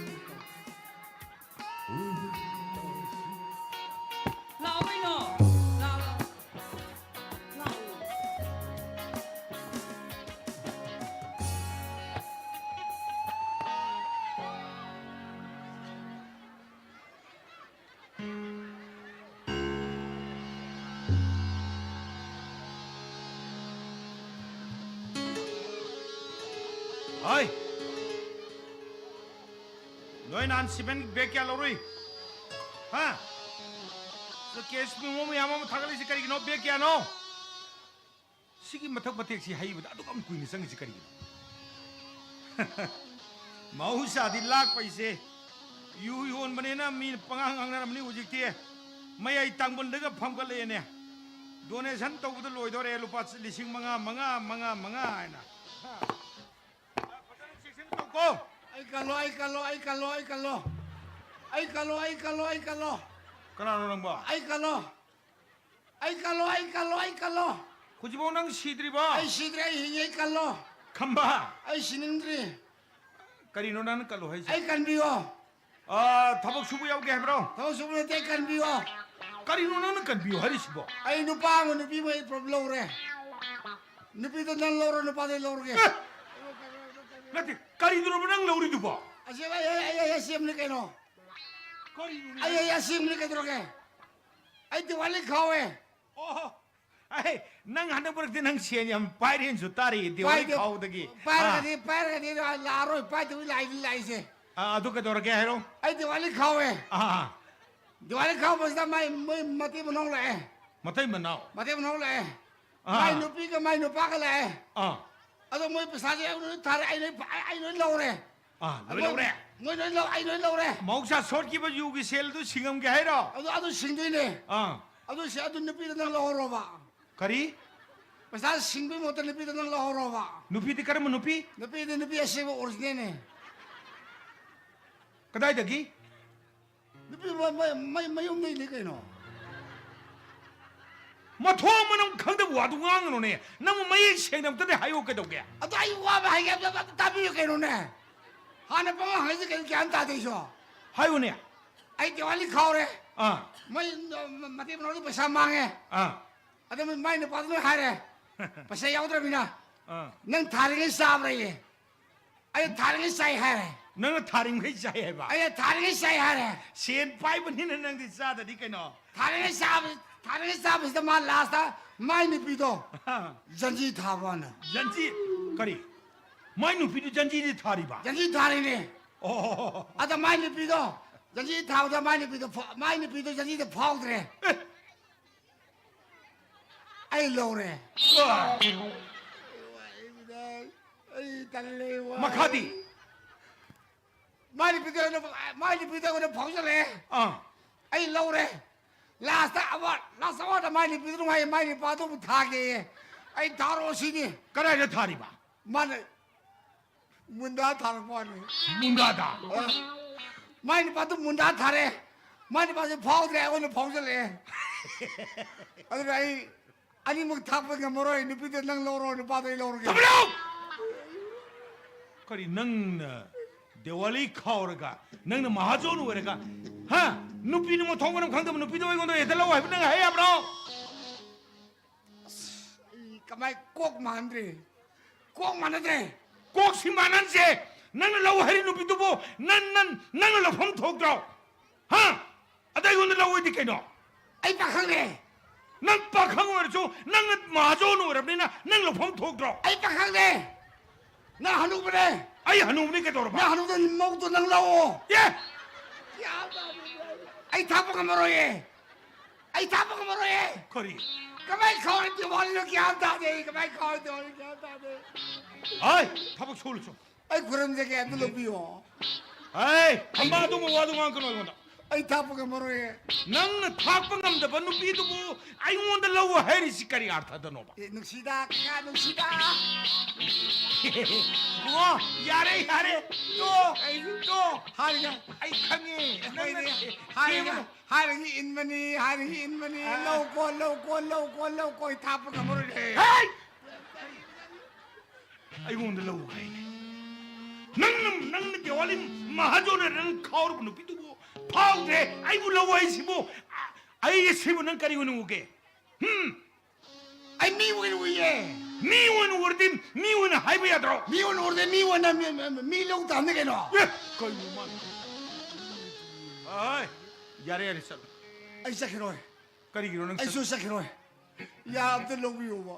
ꯂꯥꯛꯑꯣ ꯀꯩꯅꯣ꯫ ꯂꯥꯛꯑꯣ, ꯂꯥꯛꯑꯣ꯫ ꯂꯥꯛꯑꯣ꯫ ꯍꯣꯏ꯫ ꯅꯣꯏ ꯅꯍꯥꯟ ꯁꯤꯃꯦꯟ ꯕꯦꯒ ꯀꯌꯥ ꯂꯧꯔꯨꯏ? ꯍꯥ? ꯁꯤꯗ ꯀꯦꯁ ꯃꯦꯃꯣ ꯃꯌꯥꯝ ꯑꯃ ꯊꯥꯒꯠꯂꯤꯁꯤ ꯀꯔꯤꯒꯤꯅꯣ? ꯕꯦꯒ ꯀꯌꯥꯅꯣ? ꯁꯤꯒꯤ ꯃꯊꯛ ꯃꯊꯦꯛꯁꯤ ꯍꯩꯕꯗ ꯑꯗꯨꯛ ꯌꯥꯝ ꯀꯨꯏꯅ ꯆꯪꯉꯤꯁꯤ ꯀꯔꯤꯒꯤꯅꯣ? ꯃꯍꯧꯁꯥꯗꯤ ꯂꯥꯛꯄꯩꯁꯦ ꯌꯨ ꯌꯣꯟꯕꯅꯦꯅ ꯃꯤ ꯄꯉꯥꯡ ꯉꯥꯡꯅꯔꯝꯅꯤ꯫ ꯍꯧꯖꯤꯛꯇꯤ ꯃꯌꯥꯏ ꯇꯥꯡꯕꯜꯗꯒ ꯐꯝꯒꯠꯂꯛꯑꯦꯅꯦ꯫ ꯗꯣꯅꯦꯁꯟ ꯇꯧꯕꯗ ꯂꯣꯏꯗꯣꯔꯦ꯫ ꯂꯨꯄꯥ ꯂꯤꯁꯤꯡ ꯃꯉꯥ, ꯃꯉꯥ, ꯃꯉꯥ, ꯃꯉꯥ ꯍꯥꯏꯅ꯫ ꯐꯖꯅ ꯆꯦꯛꯁꯤꯟꯅ ꯇꯧꯀꯣ꯫ ꯑꯩ ꯀꯜꯂꯣ, ꯑꯩ ꯀꯜꯂꯣ, ꯑꯩ ꯀꯜꯂꯣ, ꯑꯩ ꯀꯜꯂꯣ꯫ ꯑꯩ ꯀꯜꯂꯣ, ꯑꯩ ꯀꯜꯂꯣ, ꯑꯩ ꯀꯜꯂꯣ꯫ ꯀꯅꯥꯅꯣ ꯅꯪꯕꯣ? ꯑꯩ ꯀꯜꯂꯣ꯫ ꯑꯩ ꯀꯜꯂꯣ, ꯑꯩ ꯀꯜꯂꯣ, ꯑꯩ ꯀꯜꯂꯣ꯫ ꯍꯧꯖꯤꯛꯐꯥꯎ ꯅꯪ ꯁꯤꯗ꯭ꯔꯤꯕꯣ? ꯑꯩ ꯁꯤꯗ꯭ꯔꯤ, ꯑꯩ ꯍꯤꯡꯉꯤ, ꯑꯩ ꯀꯜꯂꯣ꯫ ꯈꯝꯕ꯫ ꯑꯩ ꯁꯤꯅꯤꯡꯗ꯭ꯔꯤ꯫ ꯀꯔꯤꯅꯣ ꯅꯪꯅ ꯀꯜꯂꯣ ꯍꯥꯏꯁꯦ? ꯑꯩ ꯀꯟꯕꯤꯌꯣ꯫ ꯑꯥ, ꯊꯕꯛ ꯁꯨꯕ ꯌꯥꯎꯒꯦ ꯍꯥꯏꯕ꯭ꯔꯣ? ꯊꯕꯛ ꯁꯨꯕ ꯅꯠꯇꯦ, ꯑꯩ ꯀꯟꯕꯤꯌꯣ꯫ ꯀꯔꯤꯅꯣ ꯅꯪꯅ ꯀꯟꯕꯤꯌꯣ ꯍꯥꯏꯔꯤꯁꯤꯕꯣ? ꯑꯩ ꯅꯨꯄꯥ ꯑꯃ ꯅꯨꯄꯤ ꯑꯃ ꯑꯩ ꯄꯨꯂꯞ ꯂꯧꯔꯦ꯫ ꯅꯨꯄꯤꯗꯣ ꯅꯪ ꯂꯧꯔꯣ, ꯅꯨꯄꯥꯗꯣ ꯑꯩ ꯂꯧꯔꯒꯦ꯫ ꯑꯦ! ꯅꯠꯇꯦ, ꯀꯔꯤꯗꯨꯅꯣꯕ ꯅꯪ ꯂꯧꯔꯤꯗꯨꯕꯣ? ꯑꯁꯤ ꯑꯩ, ꯑꯩ, ꯑꯩ, ꯑꯩ, ꯑꯁꯦꯡꯕꯅꯤ ꯀꯩꯅꯣ꯫ ꯀꯔꯤꯅꯣ ꯑꯩ, ꯅꯪ ꯑꯩ, ꯑꯁꯦꯡꯕꯅꯤ ꯀꯩꯗꯧꯔꯒꯦ? ꯑꯩ ꯗꯤꯋꯥꯂꯤ ꯈꯥꯎꯋꯦ꯫ ꯑꯣ, ꯑꯩ, ꯅꯪ ꯍꯟꯗꯛ ꯃꯔꯛꯇꯤ ꯅꯪ ꯁꯦꯟ ꯌꯥꯝ ꯄꯥꯏꯔꯦꯅꯁꯨ ꯇꯥꯔꯤ, ꯗꯤꯋꯥꯂꯤ ꯄꯥꯏꯗꯦ꯫ ꯈꯥꯎꯗꯒꯤ꯫ ꯄꯥꯏꯔꯒꯗꯤ, ꯑꯥ꯫ ꯄꯥꯏꯔꯒꯗꯤ ꯂꯥꯛꯑꯔꯣꯏ, ꯄꯥꯏꯗꯕꯤ ꯂꯥꯛꯏ, ꯂꯥꯛꯏꯁꯦ꯫ ꯑꯥ, ꯑꯗꯨ ꯀꯩꯗꯧꯔꯒꯦ ꯍꯥꯏꯔꯣ? ꯑꯩ ꯗꯤꯋꯥꯂꯤ ꯈꯥꯎꯋꯦ꯫ ꯑꯥ, ꯑꯥ꯫ ꯗꯤꯋꯥꯂꯤ ꯈꯥꯎꯕꯁꯤꯗ ꯃꯥꯏ, ꯃꯣꯏ ꯃꯇꯩ ꯃꯅꯥꯎ ꯂꯥꯛꯑꯦ꯫ ꯃꯇꯩ ꯃꯅꯥꯎ? ꯃꯇꯩ ꯃꯅꯥꯎ ꯂꯥꯛꯑꯦ꯫ ꯑꯥ꯫ ꯃꯥꯏ ꯅꯨꯄꯤꯒ ꯃꯥꯏ ꯅꯨꯄꯥꯒ ꯂꯥꯛꯑꯦ꯫ ꯑꯥ꯫ ꯑꯗꯣ ꯃꯣꯏ ꯄꯩꯁꯥꯁꯦ ꯑꯩ ꯂꯣꯏ ꯊꯥꯔꯦ, ꯑꯩ ꯂꯣꯏ, ꯑꯩ, ꯑꯩ ꯂꯣꯏ ꯂꯧꯔꯦ꯫ ꯑꯥ, ꯂꯣꯏ ꯃꯣꯏ, ꯂꯧꯔꯦ? ꯃꯣꯏ ꯂꯣꯏ ꯂꯧ-, ꯑꯩ ꯂꯣꯏ ꯂꯧꯔꯦ꯫ ꯃꯍꯧꯁꯥ ꯁꯣꯠꯈꯤꯕ ꯌꯨꯒꯤ ꯁꯦꯜꯗꯨ ꯁꯤꯡꯉꯝꯒꯦ ꯍꯥꯏꯔꯣ? ꯑꯗꯨ, ꯑꯗꯨ ꯁꯤꯡꯗꯣꯏꯅꯦ꯫ ꯑꯥ꯫ ꯑꯗꯨ ꯁꯤ, ꯑꯗꯨ ꯅꯨꯄꯤꯗꯣ ꯅꯪ ꯂꯧꯍꯧꯔꯣꯕ꯫ ꯀꯔꯤ? ꯄꯩꯁꯥ ꯁꯤꯡꯕꯒꯤ ꯃꯍꯨꯠꯇ ꯅꯨꯄꯤꯗꯣ ꯅꯪ ꯂꯧꯍꯧꯔꯣꯕ꯫ ꯅꯨꯄꯤꯗꯤ ꯀꯔꯝꯕ ꯅꯨꯄꯤ? ꯅꯨꯄꯤꯗꯤ ꯅꯨꯄꯤ ꯑꯁꯦꯡꯕ ꯑꯣꯔꯤꯖꯤꯅꯦꯜꯅꯦ꯫ ꯀꯗꯥꯏꯗꯒꯤ? ꯅꯨꯄꯤ ꯃ-, ꯃ-, ꯃ-, ꯃꯌꯨꯝꯗꯩꯅꯤ ꯀꯩꯅꯣ꯫ ꯃꯊꯣꯡ ꯃꯔꯝ ꯈꯪꯗꯕ ꯋꯥꯗꯨ ꯉꯥꯡꯒꯅꯨꯅꯦ꯫ ꯅꯪꯕꯨ ꯃꯌꯦꯛ ꯁꯦꯡꯅ ꯑꯝꯇꯗꯤ ꯍꯥꯏꯌꯨ ꯀꯩꯗꯧꯒꯦ? ꯑꯗꯣ ꯑꯩ ꯋꯥꯕ ꯍꯥꯏꯒꯦ, ꯑꯝꯇ, ꯑꯝꯇ ꯇꯥꯕꯤꯌꯨ ꯀꯩꯅꯣꯅꯦ꯫ ꯍꯥꯟꯅ ꯄꯉꯥꯡ ꯍꯥꯏꯁꯤ ꯀꯩꯅꯣ ꯒ꯭ꯌꯥꯟ ꯇꯥꯗꯦ ꯑꯩꯁꯨ꯫ ꯍꯥꯏꯌꯨꯅꯦ꯫ ꯑꯩ ꯗꯤꯋꯥꯂꯤ ꯈꯥꯎꯔꯦ꯫ ꯑꯥ꯫ ꯃꯣꯏ, ꯃ-, ꯃꯇꯩ ꯃꯅꯥꯎꯗꯤ ꯄꯩꯁꯥ ꯃꯥꯡꯉꯦ꯫ ꯑꯥ꯫ ꯑꯗ ꯃꯥꯏ ꯅꯨꯄꯥꯗꯨꯅ ꯍꯥꯏꯔꯦ, "ꯄꯩꯁꯥ ꯌꯥꯎꯗ꯭ꯔꯕꯅꯤꯅ ꯑꯥ꯫ ꯅꯪ ꯊꯥꯔꯤꯉꯩ ꯆꯥꯕ꯭ꯔꯥꯌꯦ?" ꯑꯩ ꯊꯥꯔꯤꯉꯩ ꯆꯥꯏ ꯍꯥꯏꯔꯦ꯫ ꯅꯪꯅ ꯊꯥꯔꯤꯉꯩ ꯆꯥꯏ ꯍꯥꯏꯕ? ꯑꯩꯅ ꯊꯥꯔꯤꯉꯩ ꯆꯥꯏ ꯍꯥꯏꯔꯦ꯫ ꯁꯦꯟ ꯄꯥꯏꯕꯅꯤꯅ ꯅꯪꯗꯤ ꯆꯥꯗꯗꯤ ꯀꯩꯅꯣ? ꯊꯥꯔꯤꯉꯩ ꯆꯥꯕ-, ꯊꯥꯔꯤꯉꯩ ꯆꯥꯕꯁꯤꯗ ꯃꯥ ꯂꯥꯁꯇ ꯃꯥꯏ ꯅꯨꯄꯤꯗꯣ ꯑꯥ꯫ ꯖꯟꯖꯤ ꯊꯥꯕ ꯋꯥꯅꯦ꯫ ꯖꯟꯖꯤ? ꯀꯔꯤ? ꯃꯥꯏ ꯅꯨꯄꯤꯗꯨ ꯖꯟꯖꯤꯗꯤ ꯊꯥꯔꯤꯕ? ꯖꯟꯖꯤ ꯊꯥꯔꯤꯅꯦ꯫ ꯑꯣ꯫ ꯑꯗ ꯃꯥꯏ ꯅꯨꯄꯤꯗꯣ ꯖꯟꯖꯤ ꯊꯥꯕꯗ ꯃꯥꯏ ꯅꯨꯄꯤꯗꯣ ꯐ-, ꯃꯥꯏ ꯅꯨꯄꯤꯗꯣ ꯖꯟꯖꯤꯗ ꯐꯥꯎꯗ꯭ꯔꯦ꯫ ꯑꯦ꯫ ꯑꯩ ꯂꯧꯔꯦ꯫ ꯑ꯫ ꯑꯩ ꯇꯜꯂꯦ, ꯋꯥꯏ꯫ ꯃꯈꯥꯗꯤ? ꯃꯥꯏ ꯅꯨꯄꯤꯗ ꯑꯩꯉꯣꯟꯗ, ꯃꯥꯏ ꯅꯨꯄꯤꯗ ꯑꯩꯉꯣꯟꯗ ꯐꯥꯎꯖꯜꯂꯛꯑꯦ꯫ ꯑꯥ꯫ ꯑꯩ ꯂꯧꯔꯦ꯫ Last award, last award ꯃꯥꯏ ꯅꯨꯄꯤꯗꯨꯅ ꯍꯥꯏꯌꯦ, ꯃꯥꯏ ꯅꯨꯄꯥꯗꯨ ꯑꯃꯨꯛ ꯊꯥꯒꯦꯌꯦ꯫ ꯑꯩ ꯊꯥꯔꯛꯑꯣ ꯁꯤꯅꯤ꯫ ꯀꯗꯥꯏꯗ ꯊꯥꯔꯤꯕ? ꯃꯥꯅ ꯃꯨꯟꯗꯥ ꯊꯥꯔꯛꯄ ꯋꯥꯅꯤ꯫ ꯃꯨꯟꯗꯥꯗ? ꯑ, ꯃꯥꯏ ꯅꯨꯄꯥꯗꯨ ꯃꯨꯟꯗꯥ ꯊꯥꯔꯦ꯫ ꯃꯥꯏ ꯅꯨꯄꯥꯁꯦ ꯐꯥꯎꯗ꯭ꯔꯦ, ꯑꯩꯉꯣꯟꯗ ꯐꯥꯎꯖꯜꯂꯛꯑꯦ꯫ ꯑꯗꯨꯅ ꯑꯩ ꯑꯅꯤꯃꯛ ꯊꯥꯛꯄ ꯉꯝꯃꯔꯣꯏ꯫ ꯅꯨꯄꯤꯗ ꯅꯪ ꯂꯧꯔꯣ, ꯅꯨꯄꯥꯗ ꯑꯩ ꯂꯧꯔꯒꯦ꯫ ꯊꯝꯃꯨ! ꯀꯔꯤ ꯅꯪꯅ ꯗꯤꯋꯥꯂꯤ ꯈꯥꯎꯔꯒ, ꯅꯪꯅ ꯃꯍꯥꯖꯣꯟ ꯑꯣꯏꯔꯒ, ꯍꯥ? ꯅꯨꯄꯤꯅ ꯃꯊꯣꯡ ꯃꯔꯝ ꯈꯪꯗꯕ ꯅꯨꯄꯤꯗꯣ ꯑꯩꯉꯣꯟꯗ ꯍꯦꯛꯇ ꯂꯧ ꯍꯥꯏꯕ ꯅꯪ ꯍꯥꯏ ꯌꯥꯕ꯭ꯔꯣ? ꯑꯁ, ꯑꯩ ꯀꯃꯥꯏ ꯀꯣꯛ ꯃꯥꯟꯗ꯭ꯔꯦ꯫ ꯀꯣꯛ ꯃꯥꯟꯅꯗ꯭ꯔꯦ꯫ ꯀꯣꯛꯁꯤ ꯃꯥꯟꯅꯟꯁꯦ꯫ ꯅꯪꯅ ꯂꯧ ꯍꯥꯏꯔꯤ ꯅꯨꯄꯤꯗꯨꯕꯨ ꯅꯪ, ꯅꯪ, ꯅꯪꯅ ꯂꯧꯐꯝ ꯊꯣꯛꯇ꯭ꯔꯣ? ꯍꯥ? ꯑꯗ ꯑꯩꯉꯣꯟꯗ ꯂꯧ ꯍꯥꯏꯗꯤ ꯀꯩꯅꯣ? ꯑꯩ ꯄꯥꯈꯪꯅꯦ꯫ ꯅꯪ ꯄꯥꯈꯪ ꯑꯣꯏꯔꯁꯨ ꯅꯪꯅ ꯃꯍꯥꯖꯣꯟ ꯑꯣꯏꯔꯕꯅꯤꯅ ꯅꯪ ꯂꯧꯐꯝ ꯊꯣꯛꯇ꯭ꯔꯣ? ꯑꯩ ꯄꯥꯈꯪꯅꯦ꯫ ꯅꯪ ꯍꯅꯨꯕꯅꯦ꯫ ꯑꯩ ꯍꯅꯨꯕꯅꯤ ꯀꯩꯗꯧꯔꯕ? ꯅꯪ ꯍꯅꯨꯕꯗ ꯃꯧꯗꯣ ꯅꯪ ꯂꯧꯑꯣ꯫ ꯑꯦ! ꯑꯩ ꯊꯥꯛꯄ ꯉꯝꯃꯔꯣꯏꯌꯦ꯫ ꯑꯩ ꯊꯥꯛꯄ ꯉꯝꯃꯔꯣꯏꯌꯦ꯫ ꯀꯔꯤ? ꯀꯃꯥꯏ ꯈꯥꯎꯔꯤ ꯗꯤꯋꯥꯂꯤꯅꯣ ꯒ꯭ꯌꯥꯟ ꯇꯥꯗꯦ ꯑꯩ꯫ ꯀꯃꯥꯏ ꯈꯥꯎꯔꯤ ꯗꯤꯋꯥꯂꯤ ꯒ꯭ꯌꯥꯟ ꯇꯥꯗꯦ꯫ ꯍꯥꯏ! ꯊꯕꯛ ꯁꯨꯍꯜꯂꯨ ꯆꯣ꯫ ꯑꯩ ꯈꯨꯔꯨꯝꯖꯒꯦ, ꯑꯗꯨ ꯂꯧꯕꯤꯌꯣ꯫ ꯍꯥꯏ! ꯑꯃ ꯑꯗꯨꯝꯕ ꯋꯥꯗꯨ ꯉꯥꯡꯒꯅꯨ ꯑꯩꯉꯣꯟꯗ꯫ ꯑꯩ ꯊꯥꯛꯄ ꯉꯝꯃꯔꯣꯏꯌꯦ꯫ ꯅꯪꯅ ꯊꯥꯛꯄ ꯉꯝꯗꯕ ꯅꯨꯄꯤꯗꯨꯕꯨ ꯑꯩꯉꯣꯟꯗ ꯂꯧ ꯍꯥꯏꯔꯤꯁꯤ ꯀꯔꯤ ꯑꯥꯔꯊꯗꯅꯣꯕ? ꯑꯦ, ꯅꯨꯡꯁꯤꯗ, ꯀꯀꯥ, ꯅꯨꯡꯁꯤꯗ꯫ ꯏꯕꯨꯡꯉꯣ, ꯌꯥꯔꯦ, ꯌꯥꯔꯦ꯫ ꯇꯣ, ꯑꯩ ꯇꯣ꯫ ꯍꯥꯏꯔꯒ ꯑꯩ ꯈꯪꯉꯦ꯫ ꯅꯪꯅ ꯍꯣꯏꯅꯦ, ꯍꯥꯏꯔꯒ, ꯊꯦꯝꯕꯗꯣ꯫ ꯍꯥꯏꯔꯒ ꯏꯟꯕꯅꯤ, ꯍꯥꯏꯔꯒ ꯏꯟꯕꯅꯤ꯫ ꯑꯥ꯫ ꯂꯧ ꯀꯣ, ꯂꯧ ꯀꯣ, ꯂꯧ ꯀꯣ, ꯂꯧ ꯀꯣ, ꯑꯩ ꯊꯥꯛꯄ ꯉꯝꯃꯔꯣꯏꯅꯦ꯫ ꯍꯦ! ꯑꯩꯉꯣꯟꯗ ꯂꯧ ꯍꯥꯏꯅꯦ꯫ ꯅꯪꯅ, ꯅꯪꯅ ꯗꯤꯋꯥꯂꯤ ꯃꯍꯥꯖꯣꯟꯅ ꯅꯪ ꯈꯥꯎꯔꯕ ꯅꯨꯄꯤꯗꯨꯕꯨ ꯐꯥꯎꯗ꯭ꯔꯦ, ꯑꯩꯕꯨ ꯂꯧ ꯍꯥꯏꯁꯤꯕꯨ, ꯑ-, ꯑꯩ ꯁꯤꯕꯨ ꯅꯪ ꯀꯔꯤ ꯑꯣꯏꯅ ꯎꯒꯦ? ꯍꯨꯝ? ꯑꯩ ꯃꯤ ꯑꯣꯏꯅ ꯎꯏꯌꯦ꯫ ꯃꯤ ꯑꯣꯏꯅ ꯎꯔꯗꯤ ꯃꯤ ꯑꯣꯏꯅ ꯍꯥꯏꯕ ꯌꯥꯗ꯭ꯔꯣ? ꯃꯤ ꯑꯣꯏꯅ ꯎꯔꯗꯤ ꯃꯤ ꯑꯣꯏꯅ ꯃꯤ, ꯃꯤ, ꯃꯤ ꯂꯧ ꯇꯥꯕꯅꯤ ꯀꯩꯅꯣ꯫ ꯑꯦ, ꯀꯩꯅꯣ ꯃꯥꯅ? ꯑꯥꯏ, ꯌꯥꯔꯦ, ꯌꯥꯔꯦ, ꯆꯠꯂꯣ꯫ ꯑꯩ ꯆꯠꯈꯤꯔꯣꯏ꯫ ꯀꯔꯤꯒꯤꯅꯣ ꯅꯪ ꯑꯩꯁꯨ ꯆꯠ- ꯆꯠꯈꯤꯔꯣꯏ꯫ ꯌꯥ ꯑꯝꯇ ꯂꯧꯕꯤꯌꯣꯕ꯫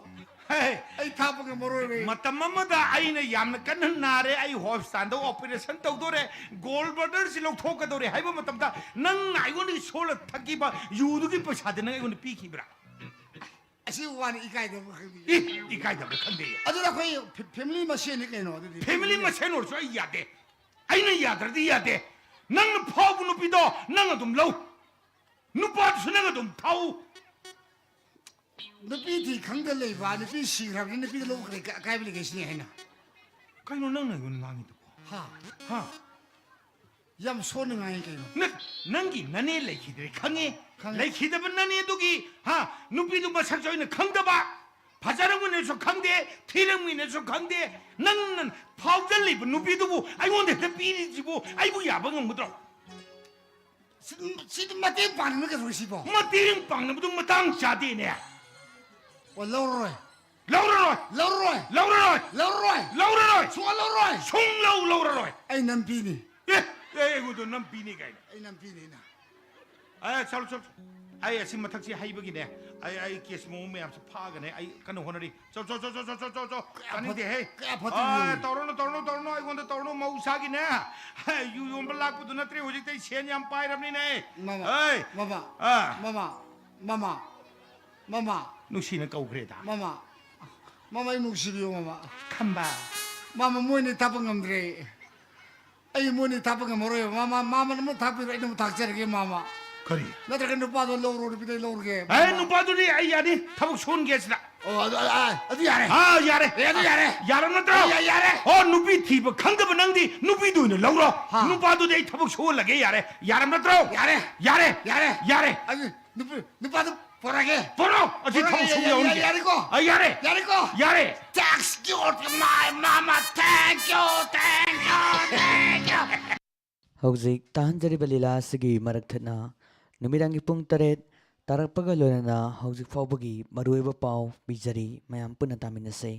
ꯍꯦ! ꯑꯩ ꯊꯥꯞꯄ ꯉꯝꯃꯔꯣꯏꯕ ꯑꯩ꯫ ꯃꯇꯝ ꯑꯃꯗ ꯑꯩꯅ ꯌꯥꯝꯅ ꯀꯟꯅ ꯅꯥꯔꯦ, ꯑꯩ ꯍꯣꯁꯄꯤꯇꯥꯜꯗ ꯑꯣꯄꯔꯦꯁꯟ ꯇꯧꯗꯣꯔꯦ, ꯒꯣꯜ ꯕ꯭ꯂꯦꯗꯔꯁꯤ ꯂꯧꯊꯣꯛꯀꯗꯧꯔꯦ ꯍꯥꯏꯕ ꯃꯇꯝꯗ ꯅꯪꯅ ꯑꯩꯉꯣꯟꯗꯒꯤ ꯁꯣꯜꯂ ꯊꯛꯈꯤꯕ ꯌꯨꯗꯨꯒꯤ ꯄꯩꯁꯥꯗꯤ ꯅꯪ ꯑꯩꯉꯣꯟꯗ ꯄꯤꯈꯤꯕ꯭ꯔꯥ? ꯑꯁꯤ ꯋꯥꯅꯤ ꯏꯀꯥꯏꯗꯕ ꯈꯪꯗꯦ꯫ ꯏ, ꯏꯀꯥꯏꯗꯕ ꯈꯪꯗꯦ꯫ ꯑꯗꯨꯅ ꯑꯩꯈꯣꯏ ꯐꯦ-, ꯐꯦꯃꯤꯂꯤ ꯃꯁꯦꯟꯅꯤ ꯀꯩꯅꯣ ꯑꯗꯨꯗꯤ꯫ ꯐꯦꯃꯤꯂꯤ ꯃꯁꯦꯟ ꯑꯣꯏꯔꯁꯨ ꯑꯩ ꯌꯥꯗꯦ꯫ ꯑꯩꯅ ꯌꯥꯗ꯭ꯔꯗꯤ ꯌꯥꯗꯦ꯫ ꯅꯪꯅ ꯐꯥꯎꯕ ꯅꯨꯄꯤꯗꯣ ꯅꯪ ꯑꯗꯨꯝ ꯂꯧ꯫ ꯅꯨꯄꯥꯗꯨꯁꯨ ꯅꯪ ꯑꯗꯨꯝ ꯊꯥꯎ꯫ ꯅꯨꯄꯤ ꯊꯤ ꯈꯪꯗ ꯂꯩꯕ, ꯅꯨꯄꯤ ꯁꯤꯈ꯭ꯔꯕꯅꯤ, ꯅꯨꯄꯤꯗ ꯂꯧꯈ꯭ꯔꯦ, ꯀ-, ꯑꯀꯥꯏꯕ ꯂꯩꯒꯦ ꯁꯤꯅꯤ ꯑꯩꯅ꯫ ꯀꯩꯅꯣ ꯅꯪꯅ ꯑꯩꯉꯣꯟꯗ ꯉꯥꯡꯉꯤꯗꯨꯕꯣ? ꯍꯥ? ꯍꯥ? ꯌꯥꯝ ꯁꯣꯟꯅ ꯉꯥꯡꯉꯤ ꯀꯩꯅꯣ? ꯅ-, ꯅꯪꯒꯤ ꯅꯅꯦ ꯂꯩꯈꯤꯗ꯭ꯔꯦ ꯈꯪꯉꯦ꯫ ꯈꯪꯉꯦ꯫ ꯂꯩꯈꯤꯗꯕ ꯅꯅꯦꯗꯨꯒꯤ, ꯍꯥ, ꯅꯨꯄꯤꯗꯨ ꯃꯁꯛꯁꯨ ꯑꯩꯅ ꯈꯪꯗꯕ, ꯐꯖꯔꯝꯒꯅꯤꯁꯨ ꯈꯪꯗꯦ, ꯊꯤꯔꯝꯒꯅꯤꯁꯨ ꯈꯪꯗꯦ, ꯅꯪꯅ ꯐꯥꯎꯖꯜꯂꯤꯕ ꯅꯨꯄꯤꯗꯨꯕꯨ ꯑꯩꯉꯣꯟꯗ ꯍꯦꯛꯇ ꯄꯤꯔꯤꯁꯤꯕꯨ ꯑꯩꯕꯨ ꯌꯥꯕ ꯉꯝꯒꯗ꯭ꯔꯣ? ꯁꯤ-, ꯁꯤꯗꯤ ꯃꯇꯦꯡ ꯄꯥꯡꯅꯕ ꯀꯩꯗꯧꯔꯦ ꯁꯤꯕꯣ? ꯃꯇꯦꯡ ꯄꯥꯡꯅꯕꯗꯨ ꯃꯇꯥꯡ ꯆꯥꯗꯦꯅꯦ꯫ ꯑꯣ, ꯂꯧꯔꯔꯣꯏ꯫ ꯂꯧꯔꯔꯣꯏ꯫ ꯂꯧꯔꯔꯣꯏ꯫ ꯂꯧꯔꯔꯣꯏ꯫ ꯂꯧꯔꯔꯣꯏ꯫ ꯂꯧꯔꯔꯣꯏ꯫ ꯁꯨꯡꯂꯧ ꯂꯧꯔꯔꯣꯏ꯫ ꯁꯨꯡꯂꯧ ꯂꯧꯔꯔꯣꯏ꯫ ꯑꯩ ꯅꯝꯄꯤꯅꯤ꯫ ꯑꯦ, ꯑꯦ, ꯑꯩꯉꯣꯟꯗ ꯅꯝꯄꯤꯅꯤ ꯀꯥꯏꯅ꯫ ꯑꯩ ꯅꯝꯄꯤꯅꯤ ꯑꯩꯅ꯫ ꯑꯦ, ꯆꯠꯂꯣ, ꯆꯠꯂꯣ꯫ ꯑꯩ ꯑꯁꯤ ꯃꯊꯛꯁꯤ ꯍꯩꯕꯒꯤꯅꯦ꯫ ꯑꯩ, ꯑꯩ ꯀꯦꯁ ꯃꯑꯣꯡ ꯃꯌꯥꯝꯁꯦ ꯐꯥꯒꯅꯦ꯫ ꯑꯩ ꯀꯟꯅ ꯍꯣꯠꯅꯔꯤ꯫ ꯆꯣ, ꯆꯣ, ꯆꯣ, ꯆꯣ, ꯆꯣ, ꯆꯣ, ꯆꯣ, ꯆꯣ꯫ ꯀꯌꯥ ꯐꯠ-, ꯇꯥꯅꯤꯡꯗꯦꯍꯦ꯫ ꯀꯌꯥ ꯐꯠꯇꯕ ꯑꯥ, ꯃꯤꯅꯣ? ꯇꯧꯔꯨꯅꯨ, ꯇꯧꯔꯨꯅꯨ, ꯇꯧꯔꯨꯅꯨ, ꯑꯩꯉꯣꯟꯗ ꯇꯧꯔꯨꯅꯨ, ꯃꯍꯧꯁꯥꯒꯤꯅꯦ꯫ ꯌꯨ ꯌꯣꯟꯕ ꯂꯥꯛꯄꯗꯨ ꯅꯠꯇ꯭ꯔꯦ, ꯍꯧꯖꯤꯛꯇꯤ ꯁꯦꯟ ꯌꯥꯝ ꯄꯥꯏꯔꯕꯅꯤꯅꯦ꯫ ꯃꯃꯥ, ꯑꯩ꯫ ꯃꯃꯥ, ꯑꯥ꯫ ꯃꯃꯥ, ꯃꯃꯥ, ꯃꯃꯥ꯫ ꯅꯨꯡꯁꯤꯅ ꯀꯧꯈ꯭ꯔꯦꯗ꯫ ꯃꯃꯥ, ꯃꯃꯥ, ꯑꯩ ꯅꯨꯡꯁꯤꯕꯤꯌꯨ, ꯃꯃꯥ꯫ ꯈꯝꯕ꯫ ꯃꯃꯥ, ꯃꯣꯏꯅꯤ ꯊꯥꯛꯄ ꯉꯝꯗ꯭ꯔꯦ꯫ ꯑꯩ ꯃꯣꯏꯅꯤ ꯊꯥꯛꯄ ꯉꯝꯃꯔꯣꯏꯕ꯫ ꯃꯃꯥ, ꯃꯃꯥꯅ ꯑꯃꯨꯛ ꯊꯥꯛꯄꯤꯔꯣ, ꯑꯩꯅ ꯑꯃꯨꯛ ꯊꯥꯛꯆꯔꯒꯦ, ꯃꯃꯥ꯫ ꯀꯔꯤ? ꯅꯠꯇ꯭ꯔꯒ ꯅꯨꯄꯥꯗꯣ ꯂꯧꯔꯣ, ꯅꯨꯄꯤꯗꯣ ꯑꯩ ꯂꯧꯔꯒꯦ, ꯑꯦ, ꯃꯃꯥ꯫ ꯅꯨꯄꯥꯗꯨꯗꯤ ꯑꯩ ꯌꯥꯅꯤ, ꯊꯕꯛ ꯁꯨꯍꯟꯒꯦ ꯁꯤꯗ꯫ ꯑꯣ, ꯑꯗꯨ, ꯑ, ꯑ, ꯑꯗꯨ ꯌꯥꯔꯦ꯫ ꯑꯥ, ꯌꯥꯔꯦ꯫ ꯑꯦ, ꯑꯗꯨ ꯌꯥꯔꯦ꯫ ꯌꯥꯔꯕ ꯅꯠꯇ꯭ꯔꯣ? ꯑꯗꯨ ꯌꯥ-, ꯌꯥꯔꯦ꯫ ꯑꯣ, ꯅꯨꯄꯤ ꯊꯤꯕ ꯈꯪꯗꯕ ꯅꯪꯗꯤ ꯅꯨꯄꯤꯗꯨ ꯑꯣꯏꯅ ꯂꯧꯔꯣ꯫ ꯍꯥ꯫ ꯅꯨꯄꯥꯗꯨꯗꯤ ꯑꯩ ꯊꯕꯛ ꯁꯨꯍꯜꯂꯒꯦ, ꯌꯥꯔꯦ꯫ ꯌꯥꯔꯕ ꯅꯠꯇ꯭ꯔꯣ? ꯌꯥꯔꯦ꯫ ꯌꯥꯔꯦ꯫ ꯌꯥꯔꯦ꯫ ꯌꯥꯔꯦ꯫ ꯑꯗꯨ ꯅꯨꯄꯤ, ꯅꯨꯄꯥꯗꯨ ꯄꯣꯔꯛꯑꯒꯦ꯫ ꯄꯣꯔꯛꯑꯣ꯫ ꯑꯁꯤ ꯄꯣꯔꯛꯑꯒꯦ, ꯊꯕꯛ ꯁꯨꯕ ꯌꯥ-, ꯌꯥ-, ꯌꯥꯎꯍꯟꯒꯦ꯫ ꯌꯥꯔꯦꯀꯣ? ꯑ, ꯌꯥꯔꯦ꯫ ꯌꯥꯔꯦꯀꯣ? ꯌꯥꯔꯦ꯫ Thank you, my mama. Thank you, thank you, thank you. ꯍꯧꯖꯤꯛ ꯇꯥꯍꯟꯖꯔꯤꯕ ꯂꯤꯂꯥ ꯑꯁꯤꯒꯤ ꯃꯔꯛ ꯊꯠꯅ ꯅꯨꯃꯤꯗꯥꯡꯒꯤ ꯄꯨꯡ ꯇꯔꯦꯠ ꯇꯥꯔꯛꯄꯒ ꯂꯣꯏꯅꯅ ꯍꯧꯖꯤꯛ ꯐꯥꯎꯕꯒꯤ ꯃꯔꯨꯑꯣꯏꯕ ꯄꯥꯎ ꯄꯤꯖꯔꯤ꯫ ꯃꯌꯥꯝ ꯄꯨꯟꯅ ꯇꯥꯃꯤꯟꯅꯁꯤ꯫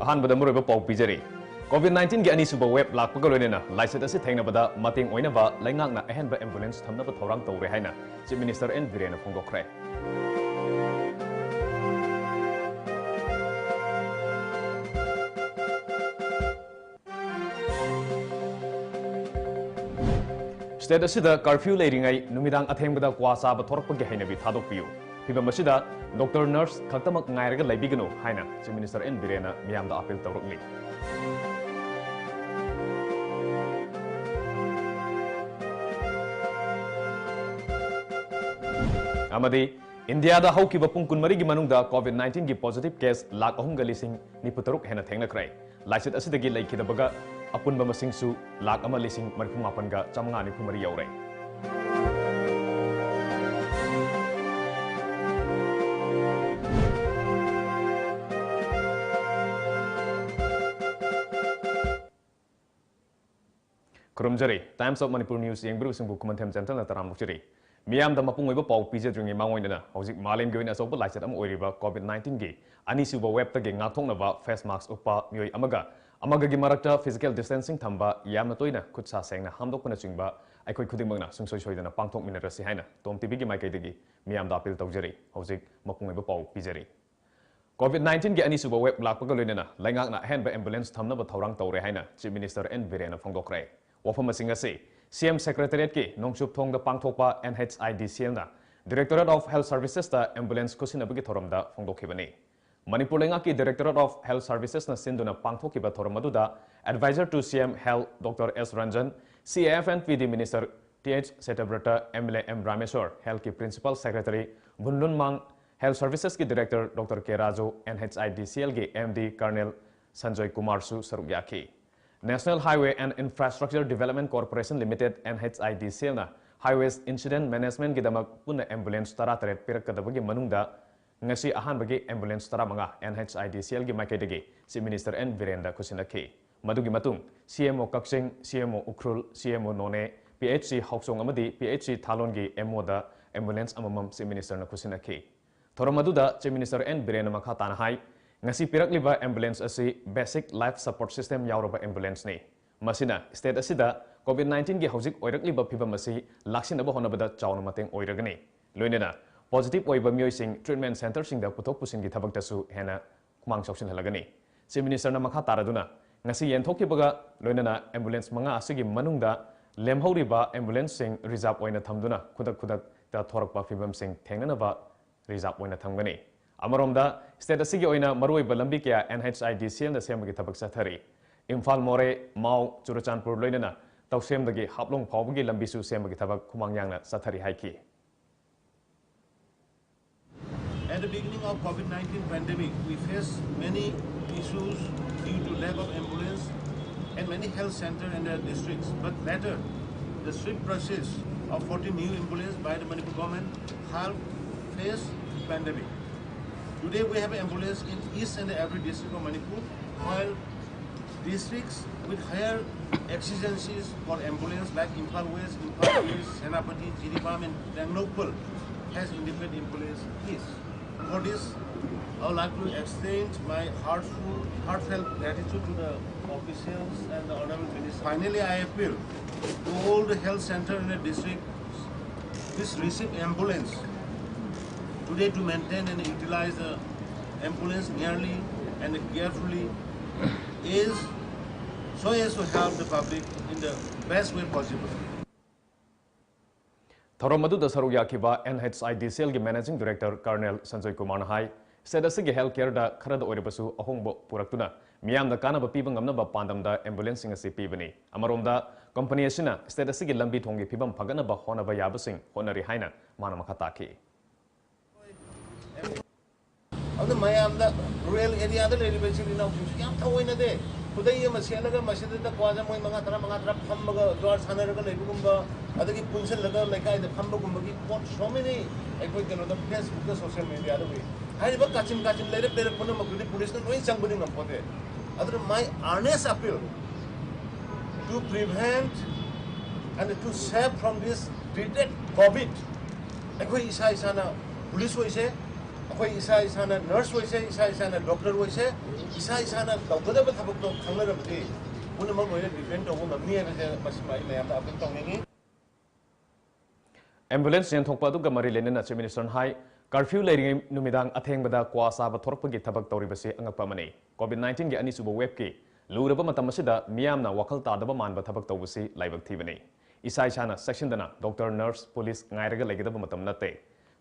ꯑꯍꯥꯟꯕꯗ ꯃꯔꯨꯑꯣꯏꯕ ꯄꯥꯎ ꯄꯤꯖꯔꯤ꯫ COVID nineteen ꯒꯤ ꯑꯅꯤꯁꯨꯕ wave ꯂꯥꯛꯄꯒ ꯂꯣꯏꯅꯅ ꯂꯥꯏꯆꯠ ꯑꯁꯤ ꯊꯦꯡꯅꯕꯗ ꯃꯇꯦꯡ ꯑꯣꯏꯅꯕ ꯂꯩꯉꯥꯛꯅ ꯑꯍꯦꯟꯕ ambulance ꯊꯝꯅꯕ ꯊꯧꯔꯥꯡ ꯇꯧꯔꯦ ꯍꯥꯏꯅ Chief Minister N ꯕꯤꯔꯦꯟꯅ ꯐꯣꯡꯗꯣꯛꯈ꯭ꯔꯦ꯫ State ꯑꯁꯤꯗ curfew ꯂꯩꯔꯤꯉꯩ ꯅꯨꯃꯤꯗꯥꯡ ꯑꯊꯦꯡꯕꯗ ꯀ꯭ꯋꯥ ꯆꯥꯕ ꯊꯣꯔꯛꯄꯒꯤ ꯍꯩꯅꯕꯤ ꯊꯥꯗꯣꯛꯄꯤꯌꯨ꯫ ꯐꯤꯚꯝ ꯑꯁꯤꯗ doctor, nurse ꯈꯛꯇꯃꯛ ꯉꯥꯏꯔꯒ ꯂꯩꯕꯤꯒꯅꯨ ꯍꯥꯏꯅ Chief Minister N ꯕꯤꯔꯦꯟꯅ ꯃꯤꯌꯥꯝꯗ appeal ꯇꯧꯔꯛꯂꯤ꯫ ꯑꯃꯗꯤ ꯏꯟꯗꯤꯌꯥꯗ ꯍꯧꯈꯤꯕ ꯄꯨꯡ ꯀꯨꯟꯃꯔꯤꯒꯤ ꯃꯅꯨꯡꯗ COVID nineteen ꯒꯤ positive case ꯂꯥꯈ ꯑꯍꯨꯝꯒ ꯂꯤꯁꯤꯡ ꯅꯤꯐꯨ ꯇꯔꯨꯛ ꯍꯦꯟꯅ ꯊꯦꯡꯅꯈ꯭ꯔꯦ꯫ ꯂꯥꯏꯆꯠ ꯑꯁꯤꯗꯒꯤ ꯂꯩꯈꯤꯗꯕꯒ ꯑꯄꯨꯟꯕ ꯃꯁꯤꯡꯁꯨ ꯂꯥꯈ ꯑꯃ ꯂꯤꯁꯤꯡ ꯃꯔꯤꯐꯨ ꯃꯥꯄꯟꯒ ꯆꯥꯃꯉꯥ ꯅꯤꯐꯨ ꯃꯔꯤ ꯌꯧꯔꯦ꯫ ꯈꯨꯔꯨꯝꯖꯔꯤ꯫ Times of Manipur News ꯌꯦꯡꯕꯤꯔꯤꯕꯁꯤꯡꯕꯨ ꯈꯨꯃꯟꯊꯦꯝ ꯖꯦꯟꯇꯜꯅ ꯇꯔꯥꯝꯅ ꯑꯣꯛꯆꯔꯤ꯫ ꯃꯤꯌꯥꯝꯗ ꯃꯄꯨꯡ ꯑꯣꯏꯕ ꯄꯥꯎ ꯄꯤꯖꯗ꯭ꯔꯤꯉꯩ ꯃꯥꯡꯑꯣꯏꯅꯅ ꯍꯧꯖꯤꯛ ꯃꯥꯂꯦꯝꯒꯤ ꯑꯣꯏꯅ ꯑꯆꯧꯕ ꯂꯥꯏꯆꯠ ꯑꯃ ꯑꯣꯏꯔꯤꯕ COVID nineteen ꯒꯤ ꯑꯅꯤꯁꯨꯕ wave ꯇꯒꯤ ꯉꯥꯛꯊꯣꯛꯅꯕ face mask ꯎꯞꯄ, ꯃꯤꯑꯣꯏ ꯑꯃꯒ ꯑꯃꯒꯒꯤ ꯃꯔꯛꯇ physical distancing ꯊꯝꯕ, ꯌꯥꯝꯅ ꯇꯣꯏꯅ ꯈꯨꯠ ꯁꯥ ꯁꯦꯡꯅ ꯍꯥꯝꯗꯣꯛꯄꯅꯆꯤꯡꯕ ꯑꯩꯈꯣꯏ ꯈꯨꯗꯤꯡꯃꯛꯅ ꯁꯨꯡꯁꯣꯏ ꯁꯣꯏꯗꯅ ꯄꯥꯡꯊꯣꯛꯃꯤꯟꯅꯔꯁꯤ ꯍꯥꯏꯅ ꯇꯣꯝ ꯇꯤꯚꯤꯒꯤ ꯃꯥꯏꯀꯩꯗꯒꯤ ꯃꯤꯌꯥꯝꯗ appeal ꯇꯧꯖꯔꯤ꯫ ꯍꯧꯖꯤꯛ ꯃꯄꯨꯡ ꯑꯣꯏꯕ ꯄꯥꯎ ꯄꯤꯖꯔꯤ꯫ COVID nineteen ꯒꯤ ꯑꯅꯤꯁꯨꯕ wave ꯂꯥꯛꯄꯒ ꯂꯣꯏꯅꯅ ꯂꯩꯉꯥꯛꯅ ꯑꯍꯦꯟꯕ ambulance ꯊꯝꯅꯕ ꯊꯧꯔꯥꯡ ꯇꯧꯔꯦ ꯍꯥꯏꯅ Chief Minister N ꯕꯤꯔꯦꯟꯅ ꯐꯣꯡꯗꯣꯛꯈ꯭ꯔꯦ꯫ ꯋꯥꯐꯝ ꯑꯁꯤꯡ ꯑꯁꯤ C M Secretariat ꯀꯤ ꯅꯣꯡꯆꯨꯞ ꯊꯣꯡꯗ ꯄꯥꯡꯊꯣꯛꯄ N H I D C L ꯅ Directorate of Health Services ꯇ ambulance ꯈꯨꯠꯁꯤꯟꯅꯕꯒꯤ ꯊꯧꯔꯝꯗ ꯐꯣꯡꯗꯣꯛꯈꯤꯕꯅꯤ꯫ ꯃꯅꯤꯄꯨꯔ ꯂꯩꯉꯥꯛꯀꯤ Directorate of Health Services ꯅ ꯁꯤꯟꯗꯨꯅ ꯄꯥꯡꯊꯣꯛꯈꯤꯕ ꯊꯧꯔꯝ ꯑꯗꯨꯗ Advisor to C M Health Doctor S Ranjan, C A F and P D Minister T H ꯁꯇ꯭ꯌꯕ꯭ꯔꯇ, M L A M Rameshwor, Health ꯀꯤ Principal Secretary ꯚꯨꯟꯂꯨꯟꯃꯥꯡ, Health Services ꯀꯤ Director Doctor K Raju, N H I D C L ꯒꯤ M D Colonel Sanjoy ꯀꯨꯃꯥꯔꯁꯨ ꯁꯔꯨꯛ ꯌꯥꯈꯤ꯫ National Highway and Infrastructure Development Corporation Limited, N H I D C L ꯅ highways incident management ꯒꯤꯗꯃꯛ ꯄꯨꯟꯅ ambulance ꯇꯔꯥꯇꯔꯦꯠ ꯄꯤꯔꯛꯀꯗꯕꯒꯤ ꯃꯅꯨꯡꯗ ꯉꯁꯤ ꯑꯍꯥꯟꯕꯒꯤ ambulance ꯇꯔꯥꯃꯉꯥ N H I D C L ꯒꯤ ꯃꯥꯏꯀꯩꯗꯒꯤ Chief Minister N ꯕꯤꯔꯦꯟꯗ ꯈꯨꯠꯁꯤꯟꯅꯈꯤ꯫ ꯃꯗꯨꯒꯤ ꯃꯇꯨꯡ C M O ꯀꯛꯆꯤꯡ, C M O Ukhrul, C M O ꯅꯣꯅꯦ, P H C ꯍꯥꯎꯆꯣꯡ ꯑꯃꯗꯤ P H C ꯊꯥꯂꯣꯟꯒꯤ M O ꯗ ambulance ꯑꯃꯃꯝ Chief Minister ꯅ ꯈꯨꯠꯁꯤꯟꯅꯈꯤ꯫ ꯊꯧꯔꯝ ꯑꯗꯨꯗ Chief Minister N ꯕꯤꯔꯦꯟꯅ ꯃꯈꯥ ꯇꯥꯅ ꯍꯥꯏ, ꯉꯁꯤ ꯄꯤꯔꯛꯂꯤꯕ ambulance ꯑꯁꯤ basic life support system ꯌꯥꯎꯔꯕ ambulance ꯅꯤ꯫ ꯃꯁꯤꯅ state ꯑꯁꯤꯗ COVID nineteen ꯒꯤ ꯍꯧꯖꯤꯛ ꯑꯣꯏꯔꯛꯂꯤꯕ ꯐꯤꯕꯝ ꯑꯁꯤ ꯂꯥꯛꯁꯤꯟꯅꯕ ꯍꯣꯠꯅꯕꯗ ꯆꯥꯎꯅ ꯃꯇꯦꯡ ꯑꯣꯏꯔꯒꯅꯤ꯫ ꯂꯣꯏꯅꯅ positive ꯑꯣꯏꯕ ꯃꯤꯑꯣꯏꯁꯤꯡ treatment centre ꯁꯤꯡꯗ ꯄꯨꯊꯣꯛ ꯄꯨꯁꯤꯟꯒꯤ ꯊꯕꯛꯇꯁꯨ ꯍꯦꯟꯅ ꯈꯨꯃꯥꯡ ꯆꯥꯎꯁꯤꯟꯍꯜꯂꯒꯅꯤ꯫ Chief Minister ꯅ ꯃꯈꯥ ꯇꯥꯔꯗꯨꯅ, ꯉꯁꯤ ꯌꯦꯟꯊꯣꯛꯈꯤꯕꯒ ꯂꯣꯏꯅꯅ ambulance ꯃꯉꯥ ꯑꯁꯤꯒꯤ ꯃꯅꯨꯡꯗ ꯂꯦꯝꯍꯧꯔꯤꯕ ambulance ꯁꯤꯡ reserve ꯑꯣꯏꯅ ꯊꯝꯗꯨꯅ ꯈꯨꯗꯛ ꯈꯨꯗꯛꯇ ꯊꯣꯔꯛꯄ ꯐꯤꯕꯝꯁꯤꯡ ꯊꯦꯡꯅꯅꯕ reserve ꯑꯣꯏꯅ ꯊꯝꯒꯅꯤ꯫ ꯑꯃꯔꯣꯝꯗ, state ꯑꯁꯤꯒꯤ ꯑꯣꯏꯅ ꯃꯔꯨꯑꯣꯏꯕ ꯂꯝꯕꯤ ꯀꯌꯥ NHIDCL ꯅ ꯁꯦꯝꯕꯒꯤ ꯊꯕꯛ ꯆꯠꯊꯔꯤ꯫ ꯏꯝꯐꯥꯜ ꯃꯣꯔꯦ, ꯃꯥꯎ, ꯆꯨꯔꯆꯥꯟꯄꯨꯔ ꯂꯣꯏꯅꯅ ꯇꯧꯁꯦꯝꯗꯒꯤ ꯍꯥꯞꯂꯣꯡ ꯐꯥꯎꯕꯒꯤ ꯂꯝꯕꯤꯁꯨ ꯁꯦꯝꯕꯒꯤ ꯊꯕꯛ ꯈꯨꯃꯥꯡ ꯌꯥꯡꯅ ꯆꯠꯊꯔꯤ ꯍꯥꯏꯈꯤ꯫ At the beginning of COVID nineteen pandemic, we faced many issues due to lack of ambulance and many health centers and their districts. But later, the swift process of forty new ambulance by the Manipur government helped face pandemic. Today, we have ambulance in each and every district of Manipur, while districts with higher exigencies for ambulance like Imphal West, Imphal East, Senapati, Jiribam and Tengnoupal has independent ambulance is. For this, I would like to extend my heartful, heartfelt gratitude to the officials and the honorable minister. Finally, I appeal to all the health center in the district, please receive ambulance today to maintain and utilize the ambulance nearly and carefully is so as to help the public in the best way possible. ꯊꯧꯔꯝ ꯑꯗꯨꯗ ꯁꯔꯨꯛ ꯌꯥꯈꯤꯕ NHIDCL ꯒꯤ Managing Director Colonel Sanjoy ꯀꯨꯃꯥꯔꯅ ꯍꯥꯏ, state ꯑꯁꯤꯒꯤ health care ꯗ ꯈꯔꯗ ꯑꯣꯏꯔꯕꯁꯨ ꯑꯍꯣꯡꯕ ꯄꯨꯔꯛꯇꯨꯅ ꯃꯤꯌꯥꯝꯗ ꯀꯥꯟꯅꯕ ꯄꯤꯕ ꯉꯝꯅꯕ ꯄꯥꯟꯗꯝꯗ ambulance ꯁꯤꯡ ꯑꯁꯤ ꯄꯤꯕꯅꯤ꯫ ꯑꯃꯔꯣꯝꯗ, company ꯑꯁꯤꯅ state ꯑꯁꯤꯒꯤ ꯂꯝꯕꯤ ꯊꯣꯡꯒꯤ ꯐꯤꯕꯝ ꯐꯒꯠꯅꯕ ꯍꯣꯠꯅꯕ ꯌꯥꯕꯁꯤꯡ ꯍꯣꯠꯅꯔꯤ ꯍꯥꯏꯅ ꯃꯥꯅ ꯃꯈꯥ ꯇꯥꯈꯤ꯫ ꯑꯗꯨ ꯃꯌꯥꯝꯗ rural area ꯗ ꯂꯩꯔꯤꯕ ꯏꯆꯤꯜ ꯏꯅꯥꯎꯁꯤꯡꯁꯨ ꯌꯥꯝ ꯊꯑꯣꯏꯅꯗꯦ꯫ ꯈꯨꯗꯩ ꯑꯃ ꯁꯦꯠꯂꯒ ꯃꯁꯤꯗ ꯀ꯭ꯋꯥꯗ ꯃꯣꯏ ꯃꯉꯥ ꯇꯔꯥ, ꯃꯉꯥ ꯇꯔꯥ ꯐꯝꯃꯒ ꯖ꯭ꯋꯥꯔ ꯁꯥꯟꯅꯔꯒ ꯂꯩꯕꯒꯨꯝꯕ, ꯑꯗꯒꯤ ꯄꯨꯟꯁꯤꯜꯂꯒ ꯂꯩꯀꯥꯏꯗ ꯐꯝꯕꯒꯨꯝꯕꯒꯤ ꯄꯣꯠ so many ꯑꯩꯈꯣꯏ ꯀꯩꯅꯣꯗ, Facebook ꯇ, social media ꯗ ꯎꯏ꯫ ꯍꯥꯏꯔꯤꯕ ꯀꯥꯆꯤꯟ ꯀꯥꯆꯤꯟ ꯂꯩꯔꯛ ꯂꯩꯔꯛ ꯄꯨꯝꯅꯃꯛꯇꯨꯗꯤ ꯄꯨꯂꯤꯁꯅ ꯂꯣꯏ ꯆꯪꯕꯗꯤ ꯉꯝꯄꯣꯠꯇꯦ꯫ ꯑꯗꯨꯅ my earnest appeal to prevent and to save from this dreaded COVID, ꯑꯩꯈꯣꯏ ꯏꯁꯥ ꯏꯁꯥꯅ ꯄꯨꯂꯤꯁ ꯑꯣꯏꯁꯦ, ꯑꯩꯈꯣꯏ ꯏꯁꯥ ꯏꯁꯥꯅ ꯅꯔꯁ ꯑꯣꯏꯁꯦ, ꯏꯁꯥ ꯏꯁꯥꯅ ꯗꯣꯛꯇꯔ ꯑꯣꯏꯁꯦ, ꯏꯁꯥ ꯏꯁꯥꯅ ꯇꯧꯒꯗꯕ ꯊꯕꯛꯇꯣ ꯈꯪꯅꯔꯕꯗꯤ ꯄꯨꯝꯅꯃꯛ ꯂꯣꯏꯅ ꯗꯤꯄꯦꯟ ꯇꯧꯕ ꯉꯝꯅꯤ ꯍꯥꯏꯕꯁꯦ ꯃꯁꯤꯃ ꯑꯩ ꯃꯌꯥꯝꯗ ꯑꯥꯄꯤꯜ ꯇꯧꯅꯤꯡꯉꯤ꯫ ꯑꯦꯝꯕꯨꯂꯦꯟꯁ ꯌꯦꯟꯊꯣꯛꯄ ꯑꯗꯨꯒ ꯃꯔꯤ ꯂꯩꯅꯅ ꯆꯤꯐ ꯃꯤꯅꯤꯁꯇꯔꯅ ꯍꯥꯏ, ꯀꯔꯐ꯭ꯌꯨ ꯂꯩꯔꯤꯉꯩ ꯅꯨꯃꯤꯗꯥꯡ ꯑꯊꯦꯡꯕꯗ ꯀ꯭ꯋꯥ ꯆꯥꯕ ꯊꯣꯔꯛꯄꯒꯤ ꯊꯕꯛ ꯇꯧꯔꯤꯕꯁꯤ ꯑꯉꯛꯄ ꯑꯃꯅꯤ꯫ ꯀꯣꯚꯤꯗ ꯅꯥꯏꯟꯇꯤꯟꯒꯤ ꯑꯅꯤꯁꯨꯕ ꯋꯦꯕꯀꯤ ꯂꯨꯔꯕ ꯃꯇꯝ ꯑꯁꯤꯗ ꯃꯤꯌꯥꯝꯅ ꯋꯥꯈꯜ ꯇꯥꯗꯕ ꯃꯥꯟꯕ ꯊꯕꯛ ꯇꯧꯕꯁꯤ ꯂꯥꯏꯕꯛ ꯊꯤꯕꯅꯤ꯫ ꯏꯁꯥ ꯏꯁꯥꯅ ꯆꯦꯛꯁꯤꯟꯗꯅ ꯗꯣꯛꯇꯔ, ꯅꯔꯁ, ꯄꯨꯂꯤꯁ ꯉꯥꯏꯔꯒ ꯂꯩꯒꯗꯕ ꯃꯇꯝ ꯅꯠꯇꯦ꯫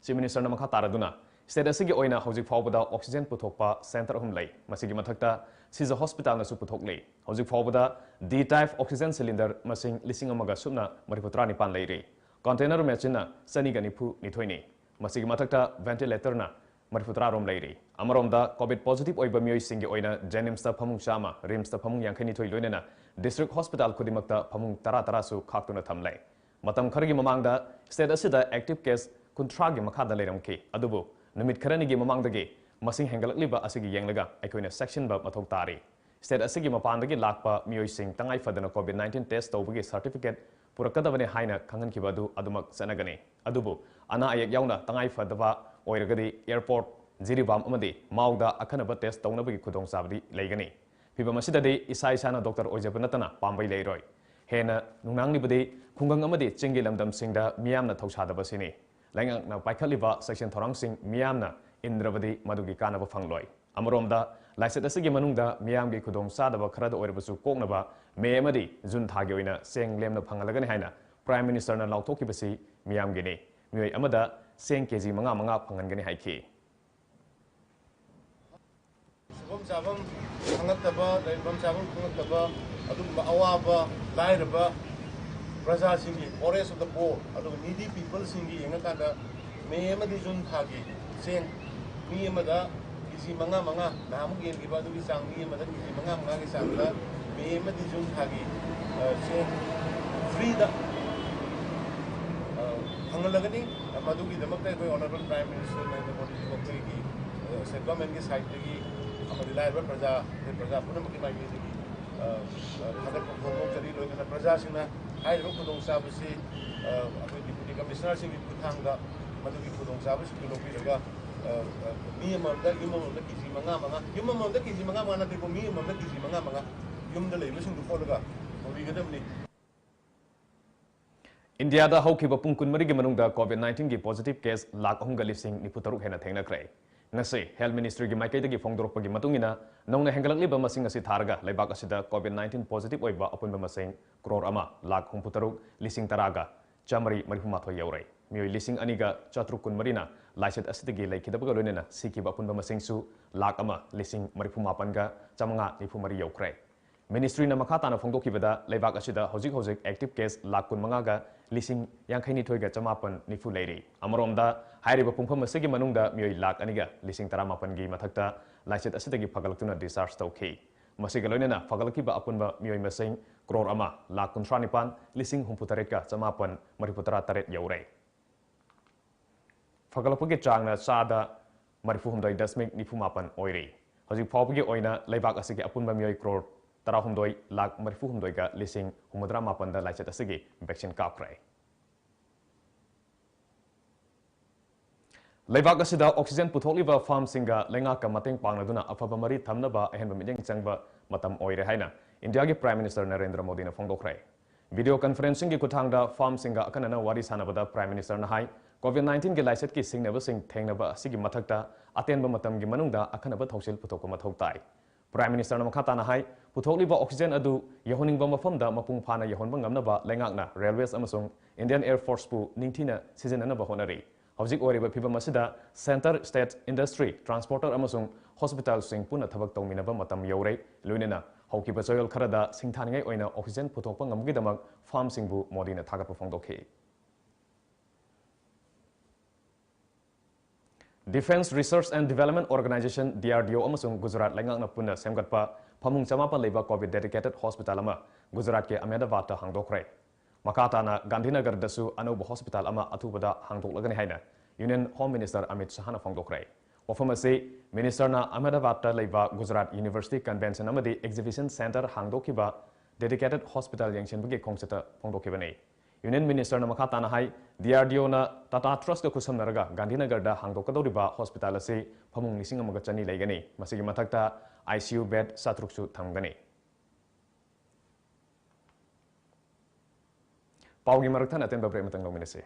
ꯆꯤꯐ ꯃꯤꯅꯤꯁꯇꯔꯅ ꯃꯈꯥ ꯇꯥꯔꯗꯨꯅ, ꯁ꯭ꯇꯦꯠ ꯑꯁꯤꯒꯤ ꯑꯣꯏꯅ ꯍꯧꯖꯤꯛ ꯐꯥꯎꯕꯗ ꯑꯣꯛꯁꯤꯖꯦꯟ ꯄꯨꯊꯣꯛꯄ ꯁꯦꯟꯇꯔ ꯑꯍꯨꯝ ꯂꯩ꯫ ꯃꯁꯤꯒꯤ ꯃꯊꯛꯇ ꯁꯤꯖ ꯍꯣꯁꯄꯤꯇꯥꯜꯅꯁꯨ ꯄꯨꯊꯣꯛꯂꯤ꯫ ꯍꯧꯖꯤꯛ ꯐꯥꯎꯕꯗ ꯗꯤ ꯇꯥꯏꯞ ꯑꯣꯛꯁꯤꯖꯦꯟ ꯁꯤꯂꯤꯟꯗꯔ ꯃꯁꯤꯡ ꯂꯤꯁꯤꯡ ꯑꯃꯒ ꯁꯨꯞꯅ ꯃꯔꯤꯐꯨ ꯇꯔꯥꯅꯤꯄꯥꯟ ꯂꯩꯔꯤ꯫ ꯀꯟꯇꯦꯅꯔ ꯃꯦꯆꯤꯟꯅ ꯆꯅꯤꯒ ꯅꯤꯐꯨ ꯅꯤꯊꯣꯏꯅꯤ꯫ ꯃꯁꯤꯒꯤ ꯃꯊꯛꯇ ꯚꯦꯟꯇꯤꯂꯦꯇꯔꯅ ꯃꯔꯤꯐꯨ ꯇꯔꯥ ꯔꯣꯝ ꯂꯩꯔꯤ꯫ ꯑꯃꯔꯣꯝꯗ ꯀꯣꯚꯤꯗ ꯄꯣꯖꯤꯇꯤꯚ ꯑꯣꯏꯕ ꯃꯤꯑꯣꯏꯁꯤꯡꯒꯤ ꯑꯣꯏꯅ ꯖꯦꯅꯤꯝꯁꯇ ꯐꯃꯨꯡ ꯆꯥꯝꯃ, ꯔꯤꯝꯁꯇ ꯐꯃꯨꯡ ꯌꯥꯡꯈꯩ ꯅꯤꯊꯣꯏ ꯂꯣꯏꯅꯅ ꯗꯤꯁꯇ꯭ꯔꯤꯛ ꯍꯣꯁꯄꯤꯇꯥꯜ ꯈꯨꯗꯤꯡꯃꯛꯇ ꯐꯃꯨꯡ ꯇꯔꯥ ꯇꯔꯥꯁꯨ ꯈꯥꯛꯇꯨꯅ ꯊꯝꯂꯦ꯫ ꯃꯇꯝ ꯈꯔꯒꯤ ꯃꯃꯥꯡꯗ ꯁ꯭ꯇꯦꯠ ꯑꯁꯤꯗ ꯑꯦꯛꯇꯤꯚ ꯀꯦꯁ ꯀꯨꯟꯊ꯭ꯔꯥꯒꯤ ꯃꯈꯥꯗ ꯂꯩꯔꯝꯈꯤ꯫ ꯑꯗꯨꯕꯨ ꯅꯨꯃꯤꯠ ꯈꯔꯅꯤꯒꯤ ꯃꯃꯥꯡꯗꯒꯤ ꯃꯁꯤꯡ ꯍꯦꯟꯒꯠꯂꯛꯂꯤꯕ ꯑꯁꯤꯒꯤ ꯌꯦꯡꯂꯒ ꯑꯩꯈꯣꯏꯅ ꯆꯦꯛꯁꯤꯟꯕ ꯃꯊꯧ ꯇꯥꯔꯤ꯫ ꯁ꯭ꯇꯦꯠ ꯑꯁꯤꯒꯤ ꯃꯄꯥꯟꯗꯒꯤ ꯂꯥꯛꯄ ꯃꯤꯑꯣꯏꯁꯤꯡ ꯇꯉꯥꯏ ꯐꯗꯅ ꯀꯣꯚꯤꯗ ꯅꯥꯏꯟꯇꯤꯟ ꯇꯦꯁ ꯇꯧꯕꯒꯤ ꯁꯔꯇꯤꯐꯤꯀꯦꯠ ꯄꯨꯔꯛꯀꯗꯕꯅꯤ ꯍꯥꯏꯅ ꯈꯪꯍꯟꯈꯤꯕ ꯑꯗꯨ ꯑꯗꯨꯃꯛ ꯆꯠꯅꯒꯅꯤ꯫ ꯑꯗꯨꯕꯨ ꯑꯅꯥ ꯑꯌꯦꯛ ꯌꯥꯎꯅ ꯇꯉꯥꯏ ꯐꯗꯕ ꯑꯣꯏꯔꯒꯗꯤ ꯑꯦꯌꯔꯄꯣꯔꯠ, ꯖꯤꯔꯤꯕꯥꯝ ꯑꯃꯗꯤ ꯃꯥꯎꯗ ꯑꯈꯟꯅꯕ ꯇꯦꯁ ꯇꯧꯅꯕꯒꯤ ꯈꯨꯗꯣꯡꯆꯥꯕꯗꯤ ꯂꯩꯒꯅꯤ꯫ ꯐꯤꯚꯝ ꯑꯁꯤꯗꯗꯤ ꯏꯁꯥ ꯏꯁꯥꯅ ꯗꯣꯛꯇꯔ ꯑꯣꯏꯖꯕ ꯅꯠꯇꯅ ꯄꯥꯝꯕꯩ ꯂꯩꯔꯣꯏ꯫ ꯍꯦꯟꯅ ꯅꯨꯡꯅꯥꯡꯂꯤꯕꯗꯤ ꯈꯨꯡꯒꯪ ꯑꯃꯗꯤ ꯆꯤꯡꯒꯤ ꯂꯝꯗꯝꯁꯤꯡꯗ ꯃꯤꯌꯥꯝꯅ ꯊꯧꯁꯥꯗꯕ ꯑꯁꯤꯅꯤ꯫ ꯂꯩꯉꯥꯛꯅ ꯄꯥꯏꯈꯠꯂꯤꯕ ꯆꯦꯛꯁꯤꯟ ꯊꯧꯔꯥꯡꯁꯤꯡ ꯃꯤꯌꯥꯝꯅ ꯏꯟꯗ꯭ꯔꯕꯗꯤ ꯃꯗꯨꯒꯤ ꯀꯥꯟꯅꯕ ꯐꯪꯂꯣꯏ꯫ ꯑꯃꯔꯣꯝꯗ, ꯂꯥꯏꯆꯠ ꯑꯁꯤꯒꯤ ꯃꯅꯨꯡꯗ ꯃꯤꯌꯥꯝꯒꯤ ꯈꯨꯗꯣꯡꯆꯥꯗꯕ ꯈꯔꯗ ꯑꯣꯏꯔꯕꯁꯨ ꯀꯣꯛꯅꯕ ꯃꯦ ꯑꯃꯗꯤ ꯖꯨꯟ ꯊꯥꯒꯤ ꯑꯣꯏꯅ ꯆꯦꯡ ꯂꯦꯝꯅ ꯐꯪꯍꯜꯂꯒꯅꯤ ꯍꯥꯏꯅ ꯄ꯭ꯔꯥꯏꯝ ꯃꯤꯅꯤꯁꯇꯔꯅ ꯂꯥꯎꯊꯣꯛꯈꯤꯕꯁꯤ ꯃꯤꯌꯥꯝꯒꯤꯅꯤ꯫ ꯃꯤꯑꯣꯏ ꯑꯃꯗ ꯆꯦꯡ ꯀꯦꯖꯤ ꯃꯉꯥ ꯃꯉꯥ ꯐꯪꯍꯟꯒꯅꯤ ꯍꯥꯏꯈꯤ꯫ ꯁꯨꯐꯝ ꯆꯥꯐꯝ ꯈꯪꯉꯛꯇꯕ, ꯂꯩꯐꯝ ꯆꯥꯐꯝ ꯈꯪꯉꯛꯇꯕ, ꯑꯗꯨꯒꯨꯝꯕ ꯑꯋꯥꯕ, ꯂꯥꯏꯔꯕ ꯄ꯭ꯔꯖꯥꯁꯤꯡꯒꯤ, poorest of the poor, ꯑꯗꯨꯒ needy peopleꯁꯤꯡꯒꯤ ꯌꯦꯡꯉꯀꯥꯟꯗ ꯃꯦ ꯑꯃꯗꯤ ꯖꯨꯟ ꯊꯥꯒꯤ ꯆꯦꯡ ꯃꯤ ꯑꯃꯗ ꯀꯦꯖꯤ ꯃꯉꯥ ꯃꯉꯥ, ꯅꯍꯥꯟꯃꯨꯛ ꯌꯦꯟꯈꯤꯕ ꯑꯗꯨꯒꯤ ꯆꯥꯡ, ꯃꯤ ꯑꯃꯗ ꯀꯦꯖꯤ ꯃꯉꯥ ꯃꯉꯥꯒꯤ ꯆꯥꯡꯗ ꯃꯦ ꯑꯃꯗꯤ ꯖꯨꯟ ꯊꯥꯒꯤ, ꯑ, ꯆꯦꯡ ꯐ꯭ꯔꯤꯗ, ꯑ, ꯐꯪꯍꯜꯂꯒꯅꯤ꯫ ꯃꯗꯨꯒꯤꯗꯃꯛꯇ ꯑꯩꯈꯣꯏ ꯑꯣꯅꯔꯦꯕꯜ ꯄ꯭ꯔꯥꯏꯝ ꯃꯤꯅꯤꯁꯇꯔ ꯅꯔꯦꯟꯗ꯭ꯔ ꯃꯣꯗꯤꯖꯤꯕꯨ ꯑꯩꯈꯣꯏꯒꯤ, ꯑ, ꯁꯦꯟꯇꯔ ꯒꯚꯔꯟꯃꯦꯟꯒꯤ ꯁꯥꯏꯠꯇꯒꯤ ꯑꯃꯗꯤ ꯂꯥꯏꯔꯕ ꯄ꯭ꯔꯖꯥ, ꯑꯩꯈꯣꯏ ꯄ꯭ꯔꯖꯥ ꯄꯨꯝꯅꯃꯛꯀꯤ ꯃꯥꯏꯀꯩꯗꯒꯤ, ꯑ, ꯑ, ꯊꯥꯒꯠꯄ ꯐꯣꯡꯗꯣꯛꯆꯔꯤ꯫ ꯂꯣꯏꯅꯅ ꯄ꯭ꯔꯖꯥꯁꯤꯡꯅ ꯍꯥꯏꯔꯤꯕ ꯈꯨꯗꯣꯡꯆꯥꯕꯁꯤ, ꯑ, ꯑꯩꯈꯣꯏ ꯗꯤꯄ꯭ꯌꯨꯇꯤ ꯀꯃꯤꯁꯅꯔꯁꯤꯡꯒꯤ ꯈꯨꯠꯊꯥꯡꯗ ꯃꯗꯨꯒꯤ ꯈꯨꯗꯣꯡꯆꯥꯕꯁꯤꯡꯗꯨ ꯂꯧꯕꯤꯔꯒ ꯃꯤ ꯑꯃꯃꯝꯗ, ꯌꯨꯝ ꯑꯃꯃꯝꯗ ꯀꯦ ꯖꯤ ꯃꯉꯥ ꯃꯉꯥ, ꯌꯨꯝ ꯑꯃꯃꯝꯗ ꯀꯦ ꯖꯤ ꯃꯉꯥ ꯃꯉꯥ ꯅꯠꯇꯦꯀꯣ, ꯃꯤ ꯑꯃꯃꯝꯗ ꯀꯦ ꯖꯤ ꯃꯉꯥ ꯃꯉꯥ ꯌꯨꯝꯗ ꯂꯩꯕꯁꯤꯡꯗꯨ ꯄꯣꯠꯂꯒ ꯇꯧꯕꯤꯒꯗꯕꯅꯤ꯫ ꯏꯟꯗꯤꯌꯥꯗ ꯍꯧꯈꯤꯕ ꯄꯨꯡ ꯀꯨꯟꯃꯔꯤꯒꯤ ꯃꯅꯨꯡꯗ COVID nineteenꯒꯤ positive case ꯂꯥꯈ ꯑꯍꯨꯝꯒ ꯂꯤꯁꯤꯡ ꯅꯤꯐꯨ ꯇꯔꯨꯛ ꯍꯦꯟꯅ ꯊꯦꯡꯅꯈ꯭ꯔꯦ꯫ ꯉꯁꯤ Health Ministryꯒꯤ ꯃꯥꯏꯀꯩꯗꯒꯤ ꯐꯣꯡꯗꯣꯔꯛꯄꯒꯤ ꯃꯇꯨꯡ ꯏꯟꯅ, ꯅꯧꯅ ꯍꯦꯟꯒꯠꯂꯛꯂꯤꯕ ꯃꯁꯤꯡ ꯑꯁꯤ ꯊꯥꯔꯒ ꯂꯩꯕꯥꯛ ꯑꯁꯤꯗ COVID nineteen positive ꯑꯣꯏꯕ ꯑꯄꯨꯟꯕ ꯃꯁꯤꯡ ꯀ꯭ꯔꯣꯔ ꯑꯃ ꯂꯥꯈ ꯍꯨꯝꯐꯨ ꯇꯔꯨꯛ ꯂꯤꯁꯤꯡ ꯇꯔꯥꯒ ꯆꯥꯃꯔꯤ ꯃꯔꯤꯐꯨ ꯃꯥꯊꯣꯏ ꯌꯧꯔꯦ꯫ ꯃꯤꯑꯣꯏ ꯂꯤꯁꯤꯡ ꯑꯅꯤꯒ ꯆꯥꯇ꯭ꯔꯨꯛ ꯀꯨꯟꯃꯔꯤꯅ ꯂꯥꯏꯆꯠ ꯑꯁꯤꯗꯒꯤ ꯂꯩꯈꯤꯗꯕꯒ ꯂꯣꯏꯅꯅ ꯁꯤꯈꯤꯕ ꯑꯄꯨꯟꯕ ꯃꯁꯤꯡꯁꯨ ꯂꯥꯈ ꯑꯃ ꯂꯤꯁꯤꯡ ꯃꯔꯤꯐꯨ ꯃꯥꯄꯟꯒ ꯆꯥꯃꯉꯥ ꯅꯤꯐꯨ ꯃꯔꯤ ꯌꯧꯈ꯭ꯔꯦ꯫ Ministryꯅ ꯃꯈꯥ ꯇꯥꯅ ꯐꯣꯡꯗꯣꯛꯈꯤꯕꯗ, ꯂꯩꯕꯥꯛ ꯑꯁꯤꯗ ꯍꯧꯖꯤꯛ ꯍꯧꯖꯤꯛ active case ꯂꯥꯈ ꯀꯨꯟꯃꯉꯥꯒ ꯂꯤꯁꯤꯡ ꯌꯥꯡꯈꯩꯅꯤꯊꯣꯏꯒ ꯆꯃꯥꯄꯟ ꯅꯤꯐꯨ ꯂꯩꯔꯤ꯫ ꯑꯃꯔꯣꯝꯗ, ꯍꯥꯏꯔꯤꯕ ꯄꯨꯡꯐꯝ ꯑꯁꯤꯒꯤ ꯃꯅꯨꯡꯗ ꯃꯤꯑꯣꯏ ꯂꯥꯈ ꯑꯅꯤꯒ ꯂꯤꯁꯤꯡ ꯇꯔꯥꯃꯥꯄꯟꯒꯤ ꯃꯊꯛꯇ ꯂꯥꯏꯆꯠ ꯑꯁꯤꯗꯒꯤ ꯐꯒꯠꯂꯛꯇꯨꯅ discharge ꯇꯧꯈꯤ꯫ ꯃꯁꯤꯒ ꯂꯣꯏꯅꯅ ꯐꯒꯠꯂꯛꯈꯤꯕ ꯑꯄꯨꯟꯕ ꯃꯤꯑꯣꯏ ꯃꯁꯤꯡ ꯀ꯭ꯔꯣꯔ ꯑꯃ ꯂꯥꯈ ꯀꯨꯟꯊ꯭ꯔꯥ ꯅꯤꯄꯥꯟ ꯂꯤꯁꯤꯡ ꯍꯨꯝꯐꯨ ꯇꯔꯦꯠꯀ ꯆꯃꯥꯄꯟ ꯃꯔꯤꯐꯨ ꯇꯔꯥ ꯇꯔꯦꯠ ꯌꯧꯔꯦ꯫ ꯐꯒꯠꯂꯛꯄꯒꯤ ꯆꯥꯡꯅ ꯆꯥꯗ ꯃꯔꯤꯐꯨ ꯍꯨꯝꯗꯣꯏ ꯗꯁꯃꯤꯛ ꯅꯤꯐꯨ ꯃꯥꯄꯟ ꯑꯣꯏꯔꯤ꯫ ꯍꯧꯖꯤꯛ ꯐꯥꯎꯕꯒꯤ ꯑꯣꯏꯅ ꯂꯩꯕꯥꯛ ꯑꯁꯤꯒꯤ ꯑꯄꯨꯟꯕ ꯃꯤꯑꯣꯏ ꯀ꯭ꯔꯣꯔ ꯇꯔꯥꯍꯨꯝꯗꯣꯏ ꯂꯥꯈ ꯃꯔꯤꯐꯨ ꯍꯨꯝꯗꯣꯏꯒ ꯂꯤꯁꯤꯡ ꯍꯨꯝꯐꯨꯇꯔꯥ ꯃꯥꯄꯟꯗ ꯂꯥꯏꯆꯠ ꯑꯁꯤꯒꯤ vaccine ꯀꯥꯞꯈ꯭ꯔꯦ꯫ ꯂꯩꯕꯥꯛ ꯑꯁꯤꯗ oxygen ꯄꯨꯊꯣꯛꯂꯤꯕ firmꯁꯤꯡꯒ ꯂꯩꯉꯥꯛꯀ ꯃꯇꯦꯡ ꯄꯥꯡꯅꯗꯨꯅ ꯑꯐꯕ ꯃꯔꯤ ꯊꯝꯅꯕ ꯑꯍꯦꯟꯕ ꯃꯤꯠꯌꯦꯡ ꯆꯪꯕ ꯃꯇꯝ ꯑꯣꯏꯔꯦ ꯍꯥꯏꯅ ꯏꯟꯗꯤꯌꯥꯒꯤ Prime Minister ꯅꯔꯦꯟꯗ꯭ꯔ ꯃꯣꯗꯤꯅ ꯐꯣꯡꯗꯣꯛꯈ꯭ꯔꯦ꯫ Video conferencingꯒꯤ ꯈꯨꯠꯊꯥꯡꯗ firmꯁꯤꯡꯒ ꯑꯈꯟꯅꯅ ꯋꯥꯔꯤ ꯁꯥꯟꯅꯕꯗ Prime Ministerꯅ ꯍꯥꯏ, COVID nineteenꯒꯤ ꯂꯥꯏꯆꯠꯀꯤ ꯁꯤꯡꯅꯕꯁꯤꯡ ꯊꯦꯡꯅꯕ ꯑꯁꯤꯒꯤ ꯃꯊꯛꯇ, ꯑꯇꯦꯟꯕ ꯃꯇꯝꯒꯤ ꯃꯅꯨꯡꯗ ꯑꯈꯟꯅꯕ ꯊꯧꯁꯤꯜ ꯄꯨꯊꯣꯛꯄ ꯃꯊꯧ ꯇꯥꯏ꯫ Prime Ministerꯅ ꯃꯈꯥ ꯇꯥꯅ ꯍꯥꯏ, ꯄꯨꯊꯣꯛꯂꯤꯕ oxygen ꯑꯗꯨ ꯌꯧꯍꯟꯅꯤꯡꯕ ꯃꯐꯝꯗ ꯃꯄꯨꯡ ꯐꯥꯅ ꯌꯧꯍꯟꯕ ꯉꯝꯅꯕ ꯂꯩꯉꯥꯛꯅ railways ꯑꯃꯁꯨꯡ Indian Air Forceꯄꯨ ꯅꯤꯡꯊꯤꯅ ꯁꯤꯖꯤꯟꯅꯅꯕ ꯍꯣꯠꯅꯔꯤ꯫ ꯍꯧꯖꯤꯛ ꯑꯣꯏꯔꯤꯕ ꯐꯤꯚꯝ ꯑꯁꯤꯗ centre, state, industry, transporter ꯑꯃꯁꯨꯡ hospitalꯁꯤꯡ ꯄꯨꯟꯅ ꯊꯕꯛ ꯇꯧꯃꯤꯟꯅꯕ ꯃꯇꯝ ꯌꯧꯔꯦ꯫ ꯂꯣꯏꯅꯅ ꯍꯧꯈꯤꯕ ꯆꯌꯣꯜ ꯈꯔꯗ ꯁꯤꯡꯊꯥꯅꯤꯡꯉꯥꯏ ꯑꯣꯏꯅ oxygen ꯄꯨꯊꯣꯛꯄ ꯉꯝꯕꯒꯤꯗꯃꯛ firmꯁꯤꯡꯕꯨ ꯃꯣꯗꯤꯅ ꯊꯥꯒꯠꯄ ꯐꯣꯡꯗꯣꯛꯈꯤ꯫ Defence Research and Development Organisation, DRDO, ꯑꯃꯁꯨꯡ ꯒꯨꯖꯔꯥꯠ ꯂꯩꯉꯥꯛꯅ ꯄꯨꯟꯅ ꯁꯦꯝꯒꯠꯄ ꯐꯃꯨꯡ ꯆꯃꯥꯄꯟ ꯂꯩꯕ COVID dedicated hospital ꯑꯃ ꯒꯨꯖꯔꯥꯠꯀꯤ ꯑꯍꯃꯦꯗꯥꯕꯥꯗꯇ ꯍꯥꯡꯗꯣꯛꯈ꯭ꯔꯦ꯫ ꯃꯈꯥ ꯇꯥꯅ ꯒꯥꯟꯙꯤꯅꯒꯔꯗꯁꯨ ꯑꯅꯧꯕ hospital ꯑꯃ ꯑꯊꯨꯕꯗ ꯍꯥꯡꯗꯣꯛꯂꯒꯅꯤ ꯍꯥꯏꯅ Union Home Minister ꯑꯃꯤꯠ ꯁꯍꯥꯅ ꯐꯣꯡꯗꯣꯛꯈ꯭ꯔꯦ꯫ ꯋꯥꯐꯝ ꯑꯁꯤ Ministerꯅ ꯑꯍꯃꯦꯗꯥꯕꯥꯗꯇ ꯂꯩꯕ ꯒꯨꯖꯔꯥꯠ University Convention ꯑꯃꯗꯤ Exhibition Centre ꯍꯥꯡꯗꯣꯛꯈꯤꯕ dedicated hospital ꯌꯦꯡꯁꯤꯟꯕꯒꯤ ꯈꯣꯡꯆꯠꯇ ꯐꯣꯡꯗꯣꯛꯈꯤꯕꯅꯤ꯫ Union Ministerꯅ ꯃꯈꯥ ꯇꯥꯅ ꯍꯥꯏ, DRDOꯅ Tata Trustꯀ ꯈꯨꯠꯁꯝꯅꯔꯒ ꯒꯥꯟꯙꯤꯅꯒꯔꯗ ꯍꯥꯡꯗꯣꯛꯀꯗꯧꯔꯤꯕ hospital ꯑꯁꯤ ꯐꯃꯨꯡ ꯂꯤꯁꯤꯡ ꯑꯃꯒ ꯆꯅꯤ ꯂꯩꯒꯅꯤ꯫ ꯃꯁꯤꯒꯤ ꯃꯊꯛꯇ ICU bed ꯆꯥꯇ꯭ꯔꯨꯛꯁꯨ ꯊꯝꯒꯅꯤ꯫ ꯄꯥꯎꯒꯤ ꯃꯔꯛ ꯊꯠꯅ ꯑꯇꯦꯟꯕ break ꯑꯃꯇꯪ ꯂꯧꯃꯤꯟꯅꯁꯤ꯫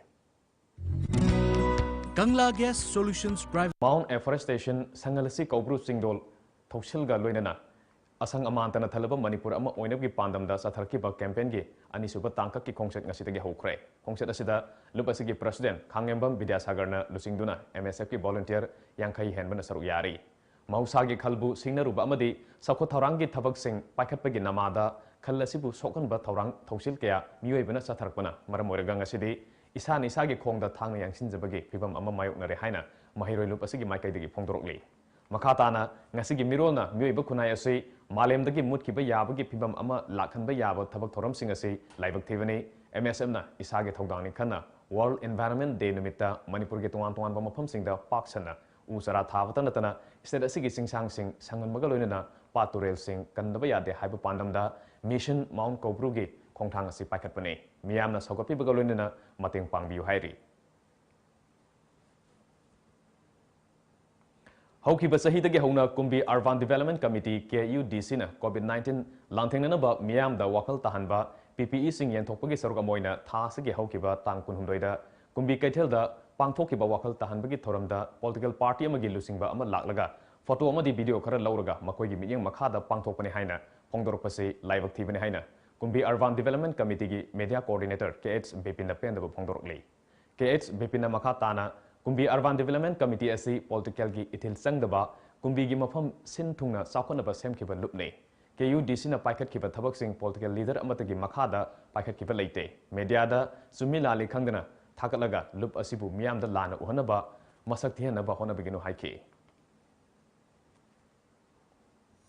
Kangla Gas Solutions Private Mount Afforestation, ꯁꯪꯉꯜ ꯑꯁꯤ ꯀꯧꯕ꯭ꯔꯨ ꯆꯤꯡꯗꯣꯜ ꯊꯧꯁꯤꯜꯒ ꯂꯣꯏꯅꯅ ꯑꯁꯪ ꯑꯃꯥꯟꯇꯅ ꯊꯜꯂꯕ ꯃꯅꯤꯄꯨꯔ ꯑꯃ ꯑꯣꯏꯅꯕꯒꯤ ꯄꯥꯟꯗꯝꯗ ꯆꯠꯊꯔꯛꯈꯤꯕ campaignꯒꯤ ꯑꯅꯤꯁꯨꯕ ꯇꯥꯡꯀꯛꯀꯤ ꯈꯣꯡꯆꯠ ꯉꯁꯤꯗꯒꯤ ꯍꯧꯈ꯭ꯔꯦ꯫ ꯈꯣꯡꯆꯠ ꯑꯁꯤꯗ ꯂꯨꯞ ꯑꯁꯤꯒꯤ president ꯈꯥꯡꯉꯦꯝꯕꯝ ꯕꯤꯗ꯭ꯌꯥꯁꯥꯒꯔꯅ ꯂꯨꯆꯤꯡꯗꯨꯅ MSFꯀꯤ volunteer ꯌꯥꯡꯈꯩ ꯍꯦꯟꯕꯅ ꯁꯔꯨꯛ ꯌꯥꯔꯤ꯫ ꯃꯍꯧꯁꯥꯒꯤ ꯈꯜꯕꯨ ꯁꯤꯡꯅꯔꯨꯕ ꯑꯃꯗꯤ ꯆꯥꯎꯈꯠ ꯊꯧꯔꯥꯡꯒꯤ ꯊꯕꯛꯁꯤꯡ ꯄꯥꯏꯈꯠꯄꯒꯤ ꯅꯃꯥꯗ ꯈꯜ ꯑꯁꯤꯕꯨ ꯁꯣꯛꯍꯟꯕ ꯊꯧꯔꯥꯡ ꯊꯧꯁꯤꯜ ꯀꯌꯥ ꯃꯤꯑꯣꯏꯕꯅ ꯆꯠꯊꯔꯛꯄꯅ ꯃꯔꯝ ꯑꯣꯏꯔꯒ ꯉꯁꯤꯗꯤ ꯏꯁꯥꯅ ꯏꯁꯥꯒꯤ ꯈꯣꯡꯗ ꯊꯥꯡꯅ ꯌꯥꯟꯁꯤꯟꯖꯕꯒꯤ ꯐꯤꯚꯝ ꯑꯃ ꯃꯥꯌꯣꯛꯅꯔꯦ ꯍꯥꯏꯅ ꯃꯍꯩꯔꯣꯏ ꯂꯨꯞ ꯑꯁꯤꯒꯤ ꯃꯥꯏꯀꯩꯗꯒꯤ ꯐꯣꯡꯗꯣꯔꯛꯂꯤ꯫ ꯃꯈꯥ ꯇꯥꯅ ꯉꯁꯤꯒꯤ ꯃꯤꯔꯣꯜꯅ ꯃꯤꯑꯣꯏꯕ ꯈꯨꯟꯅꯥꯏ ꯑꯁꯤ ꯃꯥꯂꯦꯝꯗꯒꯤ ꯃꯨꯠꯈꯤꯕ ꯌꯥꯕꯒꯤ ꯐꯤꯚꯝ ꯑꯃ ꯂꯥꯛꯍꯟꯕ ꯌꯥꯕ ꯊꯕꯛ ꯊꯧꯔꯝꯁꯤꯡ ꯑꯁꯤ ꯂꯥꯏꯕꯛ ꯊꯤꯕꯅꯤ꯫ MSFꯅ ꯏꯁꯥꯒꯤ ꯊꯧꯗꯥꯡꯅꯤ ꯈꯟꯅ World Environment Day ꯅꯨꯃꯤꯠꯇ ꯃꯅꯤꯄꯨꯔꯒꯤ ꯇꯣꯉꯥꯟ ꯇꯣꯉꯥꯟꯕ ꯃꯐꯝꯁꯤꯡꯗ ꯄꯥꯛ ꯁꯟꯅ ꯎ ꯆꯥꯔꯥ ꯊꯥꯕꯇ ꯅꯠꯇꯅ state ꯑꯁꯤꯒꯤ ꯆꯤꯡꯁꯥꯡꯁꯤꯡ ꯁꯪꯍꯟꯕꯒ ꯂꯣꯏꯅꯅ ꯄꯥꯠ ꯇꯨꯔꯦꯜꯁꯤꯡ ꯀꯟꯗꯕ ꯌꯥꯗꯦ ꯍꯥꯏꯕ ꯄꯥꯟꯗꯝꯗ Mission Mount ꯀꯧꯕ꯭ꯔꯨꯒꯤ ꯈꯣꯡꯊꯥꯡ ꯑꯁꯤ ꯄꯥꯏꯈꯠꯄꯅꯤ꯫ ꯃꯤꯌꯥꯝꯅ ꯁꯧꯒꯠꯄꯤꯕꯒ ꯂꯣꯏꯅꯅ ꯃꯇꯦꯡ ꯄꯥꯡꯕꯤꯌꯨ ꯍꯥꯏꯔꯤ꯫ ꯍꯧꯈꯤꯕ ꯆꯍꯤꯗꯒꯤ ꯍꯧꯅ ꯀꯨꯝꯕꯤ Urban Development Committee, KUDCꯅ COVID nineteen ꯂꯥꯟꯊꯦꯡꯅꯅꯕ ꯃꯤꯌꯥꯝꯗ ꯋꯥꯈꯜ ꯇꯥꯍꯟꯕ PPEꯁꯤꯡ ꯌꯦꯟꯊꯣꯛꯄꯒꯤ ꯁꯔꯨꯛ ꯑꯃ ꯑꯣꯏꯅ ꯊꯥ ꯑꯁꯤꯒꯤ ꯍꯧꯈꯤꯕ ꯇꯥꯡ ꯀꯨꯟꯍꯨꯝꯗꯣꯏꯗ ꯀꯨꯝꯕꯤ ꯀꯩꯊꯦꯜꯗ ꯄꯥꯡꯊꯣꯛꯈꯤꯕ ꯋꯥꯈꯜ ꯇꯥꯍꯟꯕꯒꯤ ꯊꯧꯔꯝꯗ political party ꯑꯃꯒꯤ ꯂꯨꯆꯤꯡꯕ ꯑꯃ ꯂꯥꯛꯂꯒ photo ꯑꯃꯗꯤ video ꯈꯔ ꯂꯧꯔꯒ ꯃꯈꯣꯏꯒꯤ ꯃꯤꯠꯌꯦꯡ ꯃꯈꯥꯗ ꯄꯥꯡꯊꯣꯛꯄꯅꯤ ꯍꯥꯏꯅ ꯐꯣꯡꯗꯣꯔꯛꯄꯁꯤ ꯂꯥꯏꯕꯛ ꯊꯤꯕꯅꯤ ꯍꯥꯏꯅ ꯀꯨꯝꯕꯤ Urban Development Committeeꯒꯤ media coordinator KH ꯕꯤꯄꯤꯟꯅ ꯄꯦꯟꯗꯕ ꯐꯣꯡꯗꯣꯔꯛꯂꯤ꯫ KH ꯕꯤꯄꯤꯟꯅ ꯃꯈꯥ ꯇꯥꯅ ꯀꯨꯝꯕꯤ Urban Development Committee ꯑꯁꯤ politicalꯒꯤ ꯏꯊꯤꯜ ꯆꯪꯗꯕ ꯀꯨꯝꯕꯤꯒꯤ ꯃꯐꯝ ꯁꯤꯟ ꯊꯨꯡꯅ ꯆꯥꯎꯈꯠꯅꯕ ꯁꯦꯝꯈꯤꯕ ꯂꯨꯞꯅꯤ꯫ KUDCꯅ ꯄꯥꯏꯈꯠꯈꯤꯕ ꯊꯕꯛꯁꯤꯡ political leader ꯑꯃꯠꯇꯒꯤ ꯃꯈꯥꯗ ꯄꯥꯏꯈꯠꯈꯤꯕ ꯂꯩꯇꯦ꯫ Mediaꯗ ꯆꯨꯝꯃꯤ ꯂꯥꯜꯂꯤ ꯈꯪꯗꯅ ꯊꯥꯒꯠꯂꯒ ꯂꯨꯞ ꯑꯁꯤꯕꯨ ꯃꯤꯌꯥꯝꯗ ꯂꯥꯟꯅ ꯎꯍꯟꯅꯕ, ꯃꯁꯛ ꯊꯤꯍꯟꯅꯕ ꯍꯣꯠꯅꯕꯤꯒꯅꯨ ꯍꯥꯏꯈꯤ꯫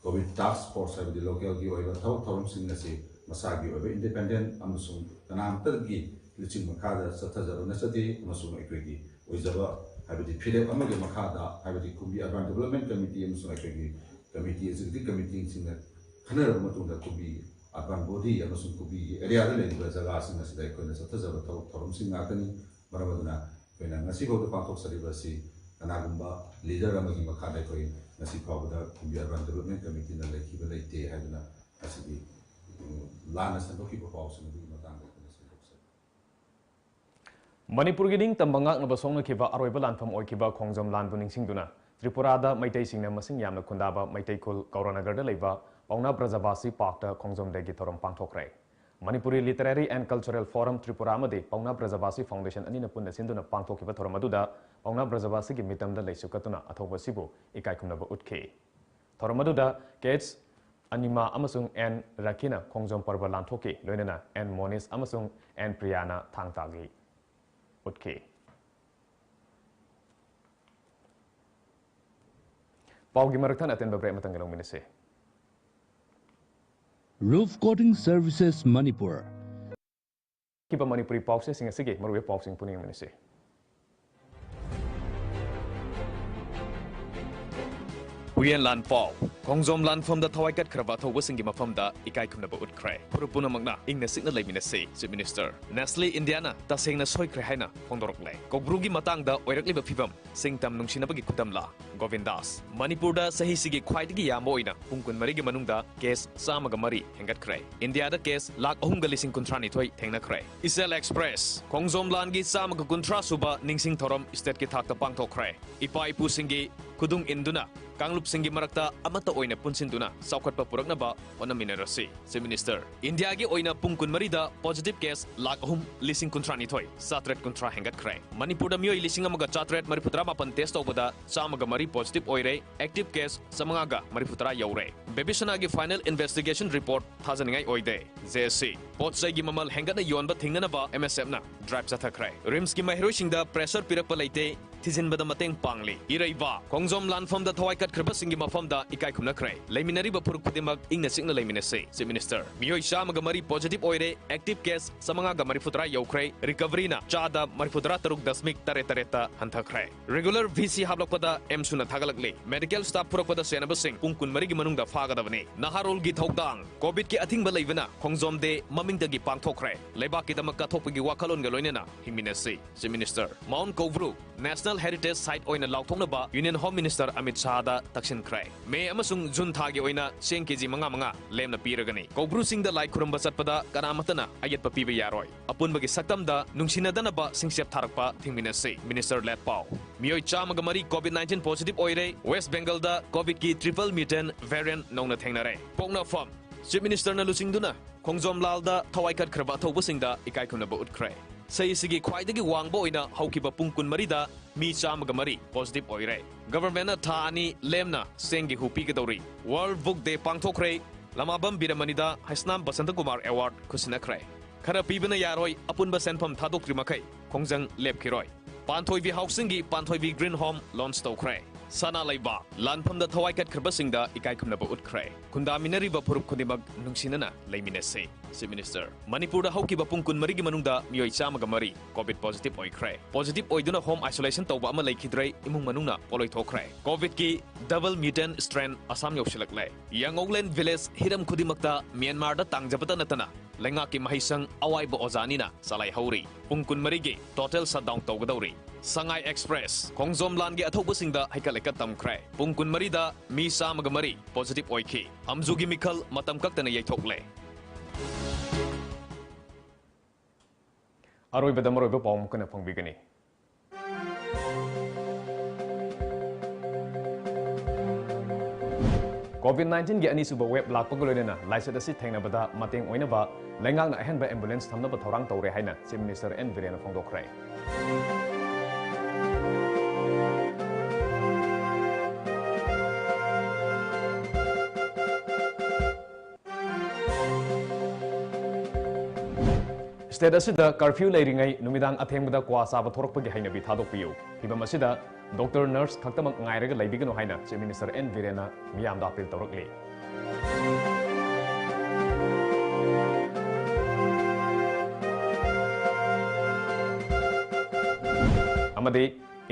COVID task force ꯍꯥꯏꯕꯗꯤ localꯒꯤ ꯑꯣꯏꯕ ꯊꯕꯛ ꯊꯧꯔꯝꯁꯤꯡ ꯑꯁꯤ ꯃꯁꯥꯒꯤ ꯑꯣꯏꯕ independent ꯑꯃꯁꯨꯡ ꯀꯅꯥꯝꯇꯒꯤ ꯂꯨꯆꯤꯡ ꯃꯈꯥꯗ ꯆꯠꯊꯖꯕ ꯅꯠꯆꯗꯦ ꯑꯃꯁꯨꯡ ꯑꯩꯈꯣꯏꯒꯤ ꯑꯣꯏꯖꯕ ꯍꯥꯏꯕꯗꯤ ꯐꯤꯔꯦꯞ ꯑꯃꯒꯤ ꯃꯈꯥꯗ ꯍꯥꯏꯕꯗꯤ ꯀꯨꯝꯕꯤ Urban Development Committee ꯑꯃꯁꯨꯡ ꯑꯩꯈꯣꯏꯒꯤ committee, executive committeeꯁꯤꯡꯅ ꯈꯟꯅꯔꯕ ꯃꯇꯨꯡꯗ ꯀꯨꯝꯕꯤ ꯑꯔꯕꯟ ꯕꯣꯗꯤ ꯑꯃꯁꯨꯡ ꯀꯨꯀꯤꯒꯤ ꯑꯦꯔꯤꯌꯥꯗ ꯂꯩꯔꯤꯕ ꯖꯒꯥꯁꯤꯡ ꯑꯁꯤꯗ ꯑꯩꯈꯣꯏꯅ ꯆꯠꯊꯖꯕ ꯊꯕꯛ ꯊꯧꯔꯝꯁꯤꯡ ꯉꯥꯛꯇꯅꯤ꯫ ꯃꯔꯝ ꯑꯗꯨꯅ ꯑꯩꯈꯣꯏꯅ ꯉꯁꯤꯐꯥꯎꯗ ꯄꯥꯡꯊꯣꯛꯆꯔꯤꯕ ꯑꯁꯤ ꯀꯅꯥꯒꯨꯝꯕ ꯂꯤꯗꯔ ꯑꯃꯒꯤ ꯃꯈꯥꯗ ꯑꯩꯈꯣꯏ ꯉꯁꯤ ꯐꯥꯎꯕꯗ ꯀꯨꯝꯕꯤ ꯑꯔꯕꯟ ꯗꯦꯕꯂꯞꯃꯦꯟ ꯀꯃꯤꯇꯤꯅ ꯂꯩꯈꯤꯕ ꯂꯩꯇꯦ ꯍꯥꯏꯗꯨꯅ ꯉꯁꯤꯒꯤ, ꯎꯝ, ꯂꯥꯟꯅ ꯁꯟꯗꯣꯛꯈꯤꯕ ꯄꯥꯎꯁꯤꯡ ꯑꯗꯨꯒꯤ ꯃꯇꯥꯡꯗ ꯑꯩꯈꯣꯏꯅ ꯁꯟꯗꯣꯛꯆꯔꯤ꯫ ꯃꯅꯤꯄꯨꯔꯒꯤ ꯅꯤꯡꯇꯝꯕ ꯉꯥꯛꯅꯕ ꯁꯣꯛꯅꯈꯤꯕ ꯑꯔꯣꯏꯕ ꯂꯥꯟꯐꯝ ꯑꯣꯏꯈꯤꯕ ꯈꯣꯡꯖꯣꯝ ꯂꯥꯟꯕꯨ ꯅꯤꯡꯁꯤꯡꯗꯨꯅ ꯇ꯭ꯔꯤꯄꯨꯔꯥꯗ ꯃꯩꯇꯩꯁꯤꯡꯅ ꯃꯁꯤꯡ ꯌꯥꯝꯅ ꯈꯨꯟꯗꯥꯕ ꯃꯩꯇꯩ ꯈꯨꯜ ꯀꯧꯔꯥꯅꯒꯔꯗ ꯂꯩꯕ ꯄꯥꯎꯅꯥ ꯕ꯭ꯔꯖꯕꯥꯁꯤ ꯄꯥꯔꯛꯇ ꯈꯣꯡꯖꯣꯝ ꯗꯦꯒꯤ ꯊꯧꯔꯝ ꯄꯥꯡꯊꯣꯛꯈ꯭ꯔꯦ꯫ Manipuri Literary and Cultural Forum Tripura ꯑꯃꯗꯤ ꯄꯥꯎꯅꯥ ꯕ꯭ꯔꯖꯕꯥꯁꯤ ꯐꯥꯎꯟꯗꯦꯁꯟ ꯑꯅꯤꯅ ꯄꯨꯟꯅ ꯁꯤꯟꯗꯨꯅ ꯄꯥꯡꯊꯣꯛꯈꯤꯕ ꯊꯧꯔꯝ ꯑꯗꯨꯗ ꯄꯥꯎꯅꯥ ꯕ꯭ꯔꯖꯕꯥꯁꯤꯒꯤ ꯃꯤꯇꯝꯗ ꯂꯩꯁꯨ ꯀꯠꯇꯨꯅ ꯑꯊꯧꯕ ꯑꯁꯤꯕꯨ ꯏꯀꯥꯏ ꯈꯨꯝꯅꯕ ꯎꯠꯈꯤ꯫ ꯊꯧꯔꯝ ꯑꯗꯨꯗ ꯀꯦ ꯑꯦꯆ ꯑꯅꯤꯃꯥ ꯑꯃꯁꯨꯡ ꯑꯦꯟ ꯔꯥꯈꯤꯅ ꯈꯣꯡꯖꯣꯝ ꯄꯔꯕ ꯂꯥꯟꯊꯣꯛꯈꯤ, ꯂꯣꯏꯅꯅ ꯑꯦꯟ ꯃꯣꯅꯤꯁ ꯑꯃꯁꯨꯡ ꯑꯦꯟ ꯄ꯭ꯔꯤꯌꯥꯅ ꯊꯥꯡ ꯇꯥꯒꯤ ꯎꯠꯈꯤ꯫ ꯄꯥꯎꯒꯤ ꯃꯔꯛ ꯊꯠꯅ ꯑꯇꯦꯟꯕ ꯕ꯭ꯔꯦꯛ ꯑꯃꯇꯪꯒ ꯂꯧꯃꯤꯟꯅꯁꯤ꯫ Roof Coating Services Manipur. ꯈꯤꯕ ꯃꯅꯤꯄꯨꯔꯤ ꯄꯥꯎꯆꯦꯁꯤꯡ ꯑꯁꯤꯒꯤ ꯃꯔꯨꯑꯣꯏꯕ ꯄꯥꯎꯁꯤꯡ ꯄꯨꯟꯅ ꯌꯦꯡꯃꯤꯟꯅꯁꯤ꯫ ꯍꯨꯏꯌꯦꯟ ꯂꯥꯟ ꯄꯥꯎ꯫ ꯈꯣꯡꯖꯣꯝ ꯂꯥꯟꯐꯝꯗ ꯊꯋꯥꯏ ꯀꯠꯈ꯭ꯔꯕ ꯑꯊꯧꯕꯁꯤꯡꯒꯤ ꯃꯐꯝꯗ ꯏꯀꯥꯏ ꯈꯨꯝꯅꯕ ꯎꯠꯈ꯭ꯔꯦ꯫ ꯐꯨꯔꯨꯞ ꯄꯨꯝꯅꯃꯛꯅ ꯏꯪꯅ ꯆꯤꯛꯅ ꯂꯩꯃꯤꯟꯅꯁꯤ, Chief Minister꯫ Nestle India ꯅ ꯇꯁꯦꯡꯅ ꯁꯣꯏꯈ꯭ꯔꯦ ꯍꯥꯏꯅ ꯐꯣꯡꯗꯣꯔꯛꯂꯦ꯫ ꯀꯧꯕ꯭ꯔꯨꯒꯤ ꯃꯇꯥꯡꯗ ꯑꯣꯏꯔꯛꯂꯤꯕ ꯐꯤꯕꯝ, ꯁꯤꯡꯇꯝ ꯅꯨꯡꯁꯤꯅꯕꯒꯤ ꯈꯨꯗꯝꯂꯥ? ꯒꯣꯕꯤꯟꯗꯥꯁ꯫ ꯃꯅꯤꯄꯨꯔꯗ ꯆꯍꯤꯁꯤꯒꯤ ꯈ꯭ꯋꯥꯏꯗꯒꯤ ꯌꯥꯝꯕ ꯑꯣꯏꯅ ꯄꯨꯡ ꯀꯨꯟꯃꯔꯤꯒꯤ ꯃꯅꯨꯡꯗ ꯀꯦꯁ ꯆꯥꯝꯃꯒ ꯃꯔꯤ ꯍꯦꯟꯒꯠꯈ꯭ꯔꯦ꯫ ꯏꯟꯗꯤꯌꯥꯗ ꯀꯦꯁ ꯂꯥꯈ ꯑꯍꯨꯝꯒ ꯂꯤꯁꯤꯡ ꯀꯨꯟꯊ꯭ꯔꯥ ꯅꯤꯊꯣꯏ ꯊꯦꯡꯅꯈ꯭ꯔꯦ꯫ ꯏꯆꯦꯜ ꯑꯦꯛꯁꯄ꯭ꯔꯦꯁ꯫ ꯈꯣꯡꯖꯣꯝ ꯂꯥꯟꯒꯤ ꯆꯥꯝꯃꯒ ꯀꯨꯟꯊ꯭ꯔꯥ ꯁꯨꯕ ꯅꯤꯡꯁꯤꯡ ꯊꯧꯔꯝ ꯁ꯭ꯇꯦꯠꯀꯤ ꯊꯥꯛꯇ ꯄꯥꯡꯊꯣꯛꯈ꯭ꯔꯦ꯫ ꯏꯄꯥ ꯏꯄꯨꯁꯤꯡꯒꯤ ꯈꯨꯗꯨꯡ ꯏꯟꯗꯨꯅ ꯀꯥꯡꯂꯨꯞꯁꯤꯡꯒꯤ ꯃꯔꯛꯇ ꯑꯃꯠꯇ ꯑꯣꯏꯅ ꯄꯨꯟꯁꯤꯟꯗꯨꯅ ꯆꯥꯎꯈꯠꯄ ꯄꯨꯔꯛꯅꯕ ꯍꯣꯠꯅꯃꯤꯟꯅꯔꯁꯤ꯫ Chief Minister꯫ ꯏꯟꯗꯤꯌꯥꯒꯤ ꯑꯣꯏꯅ ꯄꯨꯡ ꯀꯨꯟꯃꯔꯤꯗ ꯄꯣꯖꯤꯇꯤꯚ ꯀꯦꯁ ꯂꯥꯈ ꯑꯍꯨꯝ ꯂꯤꯁꯤꯡ ꯀꯨꯟꯊ꯭ꯔꯥ ꯅꯤꯊꯣꯏ ꯆꯥꯇ꯭ꯔꯦꯠ ꯀꯨꯟꯊ꯭ꯔꯥ ꯍꯦꯟꯒꯠꯈ꯭ꯔꯦ꯫ ꯃꯅꯤꯄꯨꯔꯗ ꯃꯤꯑꯣꯏ ꯂꯤꯁꯤꯡ ꯑꯃꯒ ꯆꯥꯇ꯭ꯔꯦꯠ ꯃꯔꯤꯐꯨꯇꯔꯥ ꯃꯥꯄꯟ ꯇꯦꯁ ꯇꯧꯕꯗ ꯆꯥꯝꯃꯒ ꯃꯔꯤ ꯄꯣꯖꯤꯇꯤꯚ ꯑꯣꯏꯔꯦ꯫ ꯑꯦꯛꯇꯤꯚ ꯀꯦꯁ ꯆꯥꯃꯉꯥꯒ ꯃꯔꯤꯐꯨꯇꯔꯥ ꯌꯧꯔꯦ꯫ ꯕꯦꯕꯤꯁꯅꯥꯒꯤ ꯐꯥꯏꯅꯦꯜ ꯏꯟꯚꯦꯁꯇꯤꯒꯦꯁꯟ ꯔꯤꯄꯣꯔꯠ ꯊꯥꯖꯅꯤꯡꯉꯥꯏ ꯑꯣꯏꯗꯦ꯫ J S C. ꯄꯣꯠ ꯆꯩꯒꯤ ꯃꯃꯜ ꯍꯦꯟꯒꯠꯅ ꯌꯣꯟꯕ ꯊꯤꯡꯅꯅꯕ ꯑꯦꯝ ꯑꯦꯁ ꯑꯦꯐꯅ ꯗ꯭ꯔꯥꯏꯚ ꯆꯠꯊꯈ꯭ꯔꯦ꯫ ꯔꯤꯝꯁꯀꯤ ꯃꯍꯩꯔꯣꯏꯁꯤꯡꯗ ꯄ꯭ꯔꯦꯁꯔ ꯄꯤꯔꯛꯄ ꯂꯩꯇꯦ꯫ ꯊꯤꯖꯤꯟꯕꯗ ꯃꯇꯦꯡ ꯄꯥꯡꯂꯤ꯫ ꯏꯔꯩꯕꯥꯛ, ꯈꯣꯡꯖꯣꯝ ꯂꯥꯟꯐꯝꯗ ꯊꯋꯥꯏ ꯀꯠꯈ꯭ꯔꯕꯁꯤꯡꯒꯤ ꯃꯐꯝꯗ ꯏꯀꯥꯏ ꯈꯨꯝꯅꯈ꯭ꯔꯦ꯫ ꯂꯩꯃꯤꯟꯅꯔꯤꯕ ꯐꯨꯔꯨꯞ ꯈꯨꯗꯤꯡꯃꯛ ꯏꯪꯅ ꯆꯤꯛꯅ ꯂꯩꯃꯤꯟꯅꯁꯤ꯫ Chief Minister, ꯃꯤꯑꯣꯏ ꯆꯥꯝꯃꯒ ꯃꯔꯤ positive ꯑꯣꯏꯔꯦ, active case ꯆꯥꯃꯉꯥꯒ ꯃꯔꯤꯐꯨꯇꯔꯥ ꯌꯧꯈ꯭ꯔꯦ, recoveryꯅ ꯆꯥꯗ ꯃꯔꯤꯐꯨꯇꯔꯥ ꯇꯔꯨꯛ ꯗꯁꯃꯤꯛ ꯇꯔꯦꯠ ꯇꯔꯦꯠꯇ ꯍꯟꯊꯈ꯭ꯔꯦ꯫ Regular V C ꯍꯥꯞꯂꯛꯄꯗ ꯑꯦꯝꯁꯨꯅ ꯊꯥꯒꯠꯂꯛꯂꯤ꯫ Medical staff ꯄꯨꯔꯛꯄꯗ ꯁꯦꯟꯅꯕꯁꯤꯡ ꯄꯨꯡ ꯀꯨꯟꯃꯔꯤꯒꯤ ꯃꯅꯨꯡꯗ ꯐꯥꯒꯗꯕꯅꯤ꯫ ꯅꯍꯥꯔꯣꯜꯒꯤ ꯊꯧꯗꯥꯡ꯫ ꯀꯣꯚꯤꯗꯀꯤ ꯑꯊꯤꯡꯕ ꯂꯩꯕꯅ ꯈꯣꯡꯖꯣꯝ ꯗꯦ ꯃꯃꯤꯡꯗꯒꯤ ꯄꯥꯡꯊꯣꯛꯈ꯭ꯔꯦ꯫ ꯂꯩꯕꯥꯛꯀꯤꯗꯃꯛ ꯀꯠꯊꯣꯛꯄꯒꯤ ꯋꯥꯈꯜꯂꯣꯟꯒ ꯂꯣꯏꯅꯅ ꯍꯤꯡꯃꯤꯟꯅꯁꯤ꯫ Chief Minister, Mount Koubru National Heritage Site ꯑꯣꯏꯅ ꯂꯥꯎꯊꯣꯛꯅꯕ Union Home Minister ꯑꯃꯤꯠ ꯁꯥꯍꯗ ꯇꯛꯁꯤꯟꯈ꯭ꯔꯦ꯫ ꯃꯦ ꯑꯃꯁꯨꯡ ꯖꯨꯟ ꯊꯥꯒꯤ ꯑꯣꯏꯅ ꯆꯦꯡ ꯀꯦꯖꯤ ꯃꯉꯥ ꯃꯉꯥ ꯂꯦꯝꯅ ꯄꯤꯔꯒꯅꯤ꯫ ꯀꯧꯕ꯭ꯔꯨ ꯆꯤꯡꯗ ꯂꯥꯏ ꯈꯨꯔꯨꯝꯕ ꯆꯠꯄꯗ ꯀꯅꯥꯃꯠꯇꯅ ꯑꯌꯦꯠꯄ ꯄꯤꯕ ꯌꯥꯔꯣꯏ꯫ ꯑꯄꯨꯟꯕꯒꯤ ꯁꯛꯇꯝꯗ ꯅꯨꯡꯁꯤꯅꯗꯅꯕ ꯁꯤꯡꯆꯦꯞ ꯊꯥꯔꯛꯄ ꯊꯤꯡꯃꯤꯟꯅꯁꯤ꯫ Minister ꯂꯦꯠꯄꯥꯎ꯫ ꯃꯤꯑꯣꯏ ꯆꯥꯝꯃꯒ ꯃꯔꯤ COVID nineteen positive ꯑꯣꯏꯔꯦ꯫ West Bengalꯗ ꯀꯣꯚꯤꯗꯀꯤ triple mutant variant ꯅꯧꯅ ꯊꯦꯡꯅꯔꯦ꯫ ꯄꯣꯛꯅꯐꯝ꯫ Chief Ministerꯅ ꯂꯨꯆꯤꯡꯗꯨꯅ ꯈꯣꯡꯖꯣꯝ ꯂꯥꯜꯗ ꯊꯋꯥꯏ ꯀꯠꯈ꯭ꯔꯕ ꯑꯊꯧꯕꯁꯤꯡꯗ ꯏꯀꯥꯏ ꯈꯨꯝꯅꯕ ꯎꯠꯈ꯭ꯔꯦ꯫ ꯆꯍꯤꯁꯤꯒꯤ ꯈ꯭ꯋꯥꯏꯗꯒꯤ ꯋꯥꯡꯕ ꯑꯣꯏꯅ ꯍꯧꯈꯤꯕ ꯄꯨꯡ ꯀꯨꯟꯃꯔꯤꯗ ꯃꯤ ꯆꯥꯝꯃꯒ ꯃꯔꯤ positive ꯑꯣꯏꯔꯦ꯫ Governmentꯅ ꯊꯥ ꯑꯅꯤ ꯂꯦꯝꯅ ꯆꯦꯡꯒꯤ ꯍꯨ ꯄꯤꯒꯗꯧꯔꯤ꯫ World Book Day ꯄꯥꯡꯊꯣꯛꯈ꯭ꯔꯦ꯫ ꯂꯃꯥꯕꯝ ꯕꯤꯔꯃꯅꯤꯗ ꯍꯩꯁꯅꯥꯝ ꯕꯁꯟꯇ ꯀꯨꯃꯥꯔ award ꯈꯨꯠꯁꯤꯟꯅꯈ꯭ꯔꯦ꯫ ꯈꯔ ꯄꯤꯕꯅ ꯌꯥꯔꯣꯏ, ꯑꯄꯨꯟꯕ ꯁꯦꯟꯐꯝ ꯊꯥꯗꯣꯛꯇ꯭ꯔꯤ ꯃꯈꯩ ꯈꯣꯡꯖꯪ ꯂꯦꯞꯈꯤꯔꯣꯏ꯫ ꯄꯥꯟꯊꯣꯏꯕꯤ ꯍꯥꯎꯁꯤꯡꯒꯤ ꯄꯥꯟꯊꯣꯏꯕꯤ Green Home launch ꯇꯧꯈ꯭ꯔꯦ꯫ ꯁꯅꯥ ꯂꯩꯕꯥꯛ, ꯂꯥꯟꯐꯝꯗ ꯊꯋꯥꯏ ꯀꯠꯈ꯭ꯔꯕꯁꯤꯡꯗ ꯏꯀꯥꯏ ꯈꯨꯝꯅꯕ ꯎꯠꯈ꯭ꯔꯦ꯫ ꯈꯨꯟꯗꯥꯃꯤꯟꯅꯔꯤꯕ ꯐꯨꯔꯨꯞ ꯈꯨꯗꯤꯡꯃꯛ ꯅꯨꯡꯁꯤꯅꯅ ꯂꯩꯃꯤꯟꯅꯁꯤ꯫ Chief Minister, ꯃꯅꯤꯄꯨꯔꯗ ꯍꯧꯈꯤꯕ ꯄꯨꯡ ꯀꯨꯟꯃꯔꯤꯒꯤ ꯃꯅꯨꯡꯗ ꯃꯤꯑꯣꯏ ꯆꯥꯝꯃꯒ ꯃꯔꯤ COVID positive ꯑꯣꯏꯈ꯭ꯔꯦ꯫ Positive ꯑꯣꯏꯗꯨꯅ home isolation ꯇꯧꯕ ꯑꯃ ꯂꯩꯈꯤꯗ꯭ꯔꯦ, ꯏꯃꯨꯡ ꯃꯅꯨꯡꯅ ꯄꯣꯠꯂꯣꯏ ꯊꯣꯛꯈ꯭ꯔꯦ꯫ ꯀꯣꯚꯤꯗꯀꯤ double mutant strain Assam ꯌꯧꯁꯤꯜꯂꯛꯂꯦ꯫ ꯌꯥꯡꯉꯧꯂꯦꯟ village ꯍꯤꯔꯝ ꯈꯨꯗꯤꯡꯃꯛꯇ ꯃ꯭ꯌꯥꯟꯃꯥꯔꯗ ꯇꯥꯡꯖꯕꯇ ꯅꯠꯇꯅ ꯂꯩꯉꯥꯛꯀꯤ ꯃꯍꯩꯁꯪ ꯑꯋꯥꯏꯕ ꯑꯣꯖꯥ ꯑꯅꯤꯅ ꯆꯂꯥꯏꯍꯧꯔꯤ꯫ ꯄꯨꯡ ꯀꯨꯟꯃꯔꯤꯒꯤ total shutdown ꯇꯧꯒꯗꯧꯔꯤ꯫ ꯁꯉꯥꯏ Express, ꯈꯣꯡꯖꯣꯝ ꯂꯥꯟꯒꯤ ꯑꯊꯧꯕꯁꯤꯡꯗ ꯍꯩꯀꯠ ꯂꯩꯀꯠ ꯇꯝꯈ꯭ꯔꯦ꯫ ꯄꯨꯡ ꯀꯨꯟꯃꯔꯤꯗ ꯃꯤ ꯆꯥꯝꯃꯒ ꯃꯔꯤ positive ꯑꯣꯏꯈꯤ꯫ ꯑꯝꯖꯨꯒꯤ ꯃꯤꯈꯜ ꯃꯇꯝ ꯀꯛꯇꯅ ꯌꯩꯊꯣꯛꯂꯦ꯫ ꯑꯔꯣꯏꯕꯗ ꯃꯔꯨꯑꯣꯏꯕ ꯄꯥꯎ ꯑꯃꯨꯛ ꯍꯟꯅ ꯐꯪꯕꯤꯒꯅꯤ꯫ COVID nineteenꯒꯤ ꯑꯅꯤꯁꯨꯕ wave ꯂꯥꯛꯄꯒ ꯂꯣꯏꯅꯅ ꯂꯥꯏꯆꯠ ꯑꯁꯤ ꯊꯦꯡꯅꯕꯗ ꯃꯇꯦꯡ ꯑꯣꯏꯅꯕ ꯂꯩꯉꯥꯛꯅ ꯑꯍꯦꯟꯕ ambulance ꯊꯝꯅꯕ ꯊꯧꯔꯥꯡ ꯇꯧꯔꯦ ꯍꯥꯏꯅ Chief Minister N ꯕꯤꯔꯦꯟꯅ ꯐꯣꯡꯗꯣꯛꯈ꯭ꯔꯦ꯫ State ꯑꯁꯤꯗ curfew ꯂꯩꯔꯤꯉꯩ ꯅꯨꯃꯤꯗꯥꯡ ꯑꯊꯦꯡꯕꯗ ꯀ꯭ꯋꯥ ꯆꯥꯕ ꯊꯣꯔꯛꯄꯒꯤ ꯍꯩꯅꯕꯤ ꯊꯥꯗꯣꯛꯄꯤꯌꯨ꯫ ꯐꯤꯚꯝ ꯑꯁꯤꯗ doctor, nurse ꯈꯛꯇꯃꯛ ꯉꯥꯏꯔꯒ ꯂꯩꯕꯤꯒꯅꯨ ꯍꯥꯏꯅ Chief Minister ꯑꯦꯟ ꯕꯤꯔꯦꯟꯅ ꯃꯤꯌꯥꯝꯗ appeal ꯇꯧꯔꯛꯂꯤ꯫ ꯑꯃꯗꯤ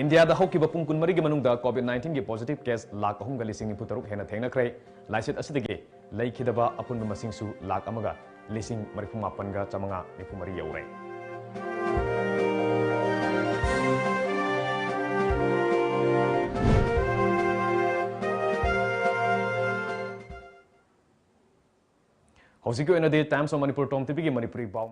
ꯏꯟꯗꯤꯌꯥꯗ ꯍꯧꯈꯤꯕ ꯄꯨꯡ ꯀꯨꯟꯃꯔꯤꯒꯤ ꯃꯅꯨꯡꯗ COVID nineteen ꯒꯤ positive case ꯂꯥꯈ ꯑꯍꯨꯝꯒ ꯂꯤꯁꯤꯡ ꯅꯤꯐꯨ ꯇꯔꯨꯛ ꯍꯦꯟꯅ ꯊꯦꯡꯅꯈ꯭ꯔꯦ꯫ ꯂꯥꯏꯆꯠ ꯑꯁꯤꯗꯒꯤ ꯂꯩꯈꯤꯗꯕ ꯑꯄꯨꯟꯕ ꯃꯁꯤꯡꯁꯨ ꯂꯥꯈ ꯑꯃꯒ ꯂꯤꯁꯤꯡ ꯃꯔꯤꯐꯨ ꯃꯥꯄꯟꯒ ꯆꯥꯃꯉꯥ ꯅꯤꯐꯨ ꯃꯔꯤ ꯌꯧꯔꯦ꯫ ꯍꯧꯖꯤꯛꯀꯤ ꯑꯣꯏꯅꯗꯤ Times of Manipur ꯇꯣꯝ ꯇꯤꯚꯤꯒꯤ ꯃꯅꯤꯄꯨꯔꯤ ꯄꯥꯎ꯫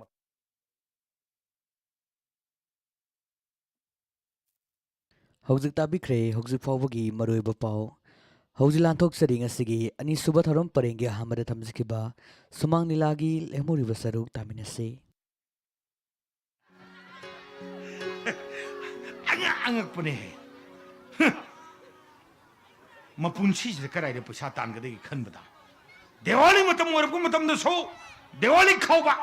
ꯍꯧꯖꯤꯛ ꯇꯥꯕꯤꯈ꯭ꯔꯦ ꯍꯧꯖꯤꯛ ꯐꯥꯎꯕꯒꯤ ꯃꯔꯨꯑꯣꯏꯕ ꯄꯥꯎ꯫ ꯍꯧꯖꯤꯛ ꯂꯥꯟꯊꯣꯛꯆꯔꯤ ꯉꯁꯤꯒꯤ ꯑꯅꯤꯁꯨꯕ ꯊꯧꯔꯝ ꯄꯔꯦꯡꯒꯤ ꯑꯍꯥꯟꯕꯗ ꯊꯝꯖꯈꯤꯕ ꯁꯨꯃꯥꯡ ꯂꯤꯂꯥꯒꯤ ꯂꯦꯝꯍꯧꯔꯤꯕ ꯁꯔꯨꯛ ꯇꯥꯃꯤꯟꯅꯁꯤ꯫ ꯑꯉꯛ-, ꯑꯉꯛꯄꯅꯦꯍꯦ꯫ ꯃꯄꯨꯟꯁꯤꯁꯤꯗ ꯀꯗꯥꯏꯗ ꯄꯩꯁꯥ ꯇꯥꯟꯒꯗꯒꯦ ꯈꯟꯕꯗ, ꯗꯤꯋꯥꯂꯤ ꯃꯇꯝ ꯑꯣꯏꯔꯛꯄ ꯃꯇꯝꯗꯁꯨ ꯗꯤꯋꯥꯂꯤ ꯈꯥꯎꯕ꯫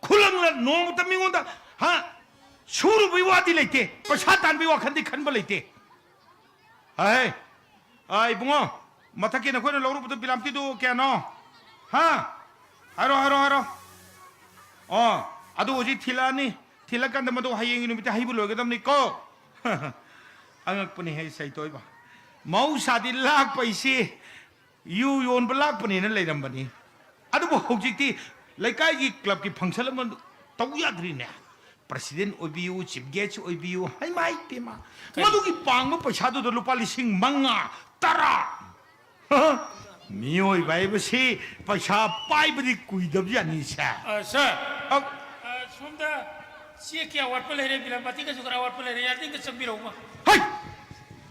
ꯈꯨꯂꯪꯂ ꯅꯣꯡꯃꯇ ꯃꯤꯉꯣꯟꯗ, ꯍꯥ, ꯁꯨꯔꯨꯕꯩ ꯋꯥꯗꯤ ꯂꯩꯇꯦ, ꯄꯩꯁꯥ ꯇꯥꯟꯕꯩ ꯋꯥꯈꯜꯗꯤ ꯈꯟꯕ ꯂꯩꯇꯦ꯫ ꯍꯥꯏ, ꯑ, ꯏꯕꯨꯡꯉꯣ, ꯃꯊꯛꯀꯤ ꯅꯈꯣꯏꯅ ꯂꯧꯔꯨꯕꯗꯣ ꯕꯤꯂꯥꯝꯇꯤꯗꯨ ꯀꯌꯥꯅꯣ? ꯍꯥ? ꯍꯥꯏꯔꯣ, ꯍꯥꯏꯔꯣ, ꯍꯥꯏꯔꯣ꯫ ꯑꯣ, ꯑꯗꯨ ꯍꯧꯖꯤꯛ ꯊꯤꯜꯂꯛꯑꯅꯤ꯫ ꯊꯤꯜꯂꯀꯥꯟꯗ ꯃꯗꯨ ꯍꯌꯦꯡꯒꯤ ꯅꯨꯃꯤꯠꯇ ꯍꯩꯕ ꯂꯣꯏꯒꯗꯕꯅꯤꯀꯣ꯫ ꯑꯉꯛꯄꯅꯤꯍꯦ, ꯁꯩꯇꯣꯏꯕ꯫ ꯃꯍꯧꯁꯥꯗꯤ ꯂꯥꯛꯄ ꯏꯆꯦ, ꯌꯨ ꯌꯣꯟꯕ ꯂꯥꯛꯄꯅꯦꯅ ꯂꯩꯔꯝꯕꯅꯤ꯫ ꯑꯗꯨꯕꯨ ꯍꯧꯖꯤꯛꯇꯤ ꯂꯩꯀꯥꯏꯒꯤ clubꯀꯤ function ꯑꯃ ꯇꯧ ꯌꯥꯗ꯭ꯔꯤꯅꯦ꯫ President ꯑꯣꯏꯕꯤꯌꯨ, chief guest ꯑꯣꯏꯕꯤꯌꯨ, ꯍꯩꯃꯥ ꯏꯄꯦꯝꯃ꯫ ꯀꯔꯤ? ꯃꯗꯨꯒꯤ ꯄꯥꯡꯕ ꯄꯩꯁꯥꯗꯨꯗ ꯂꯨꯄꯥ ꯂꯤꯁꯤꯡ ꯃꯉꯥ, ꯇꯔꯥ꯫ ꯃꯤꯑꯣꯏꯕ ꯍꯥꯏꯕꯁꯤ ꯄꯩꯁꯥ ꯄꯥꯏꯕꯗꯤ ꯀꯨꯏꯗꯕ ꯖꯥꯠꯅꯤ, ꯁꯦ꯫ ꯑ, sir꯫ ꯑ, ꯑ, ꯁꯣꯝꯗ ꯆꯦ ꯀꯌꯥ ꯋꯥꯠꯄ ꯂꯩꯔꯦ, ꯕꯤꯂꯥꯃꯇꯤꯒꯁꯨ ꯈꯔ ꯋꯥꯠꯄ ꯂꯩꯔꯦ, ꯌꯥꯔꯗꯤ ꯑꯝꯇ ꯆꯪꯕꯤꯔꯛꯎꯕ꯫ ꯍꯩ!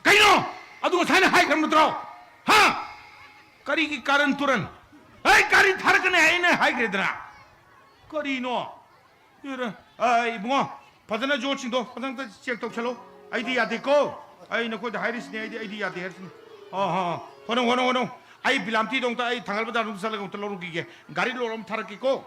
ꯀꯩꯅꯣ? ꯑꯗꯨ ꯉꯁꯥꯏꯅ ꯍꯥꯏꯈ꯭ꯔꯕ ꯅꯠꯇ꯭ꯔꯣ? ꯍꯥ? ꯀꯔꯤꯒꯤ ꯀꯥꯔꯟ ꯇꯨꯔꯟ? ꯑꯩ ꯒꯥꯔꯤ ꯊꯥꯔꯛꯀꯅꯤ ꯍꯥꯏꯅ ꯍꯥꯏꯈ꯭ꯔꯦꯗꯅ꯫ ꯀꯔꯤꯅꯣ? ꯑꯦꯔ, ꯑ, ꯏꯕꯨꯡꯉꯣ, ꯐꯖꯅ ꯌꯣꯠꯁꯤꯡꯗꯣ ꯐꯖꯅ ꯑꯝꯇ check ꯇꯧꯁꯜꯂꯣ꯫ ꯑꯩꯗꯤ ꯌꯥꯗꯦꯀꯣ꯫ ꯑꯩ ꯅꯈꯣꯏꯗ ꯍꯥꯏꯔꯤꯁꯤꯅꯦ, ꯑꯩꯗꯤ, ꯑꯩꯗꯤ ꯌꯥꯗꯦ ꯍꯥꯏꯔꯤꯁꯤꯅꯦ꯫ ꯑꯣ, ꯍꯣ, ꯍꯣ꯫ ꯍꯣꯠꯅꯧ, ꯍꯣꯠꯅꯧ, ꯍꯣꯠꯅꯧ꯫ ꯑꯩ ꯕꯤꯂꯥꯝꯇꯤꯗꯣ ꯑꯝꯇ ꯑꯩ ꯊꯥꯡꯒꯥꯜ ꯕꯖꯥꯔꯗ ꯑꯝꯇ ꯆꯠꯂꯒ ꯑꯝꯇ ꯂꯧꯔꯨꯈꯤꯒꯦ꯫ ꯒꯥꯔꯤ load ꯑꯃ ꯊꯥꯔꯛꯀꯦꯀꯣ꯫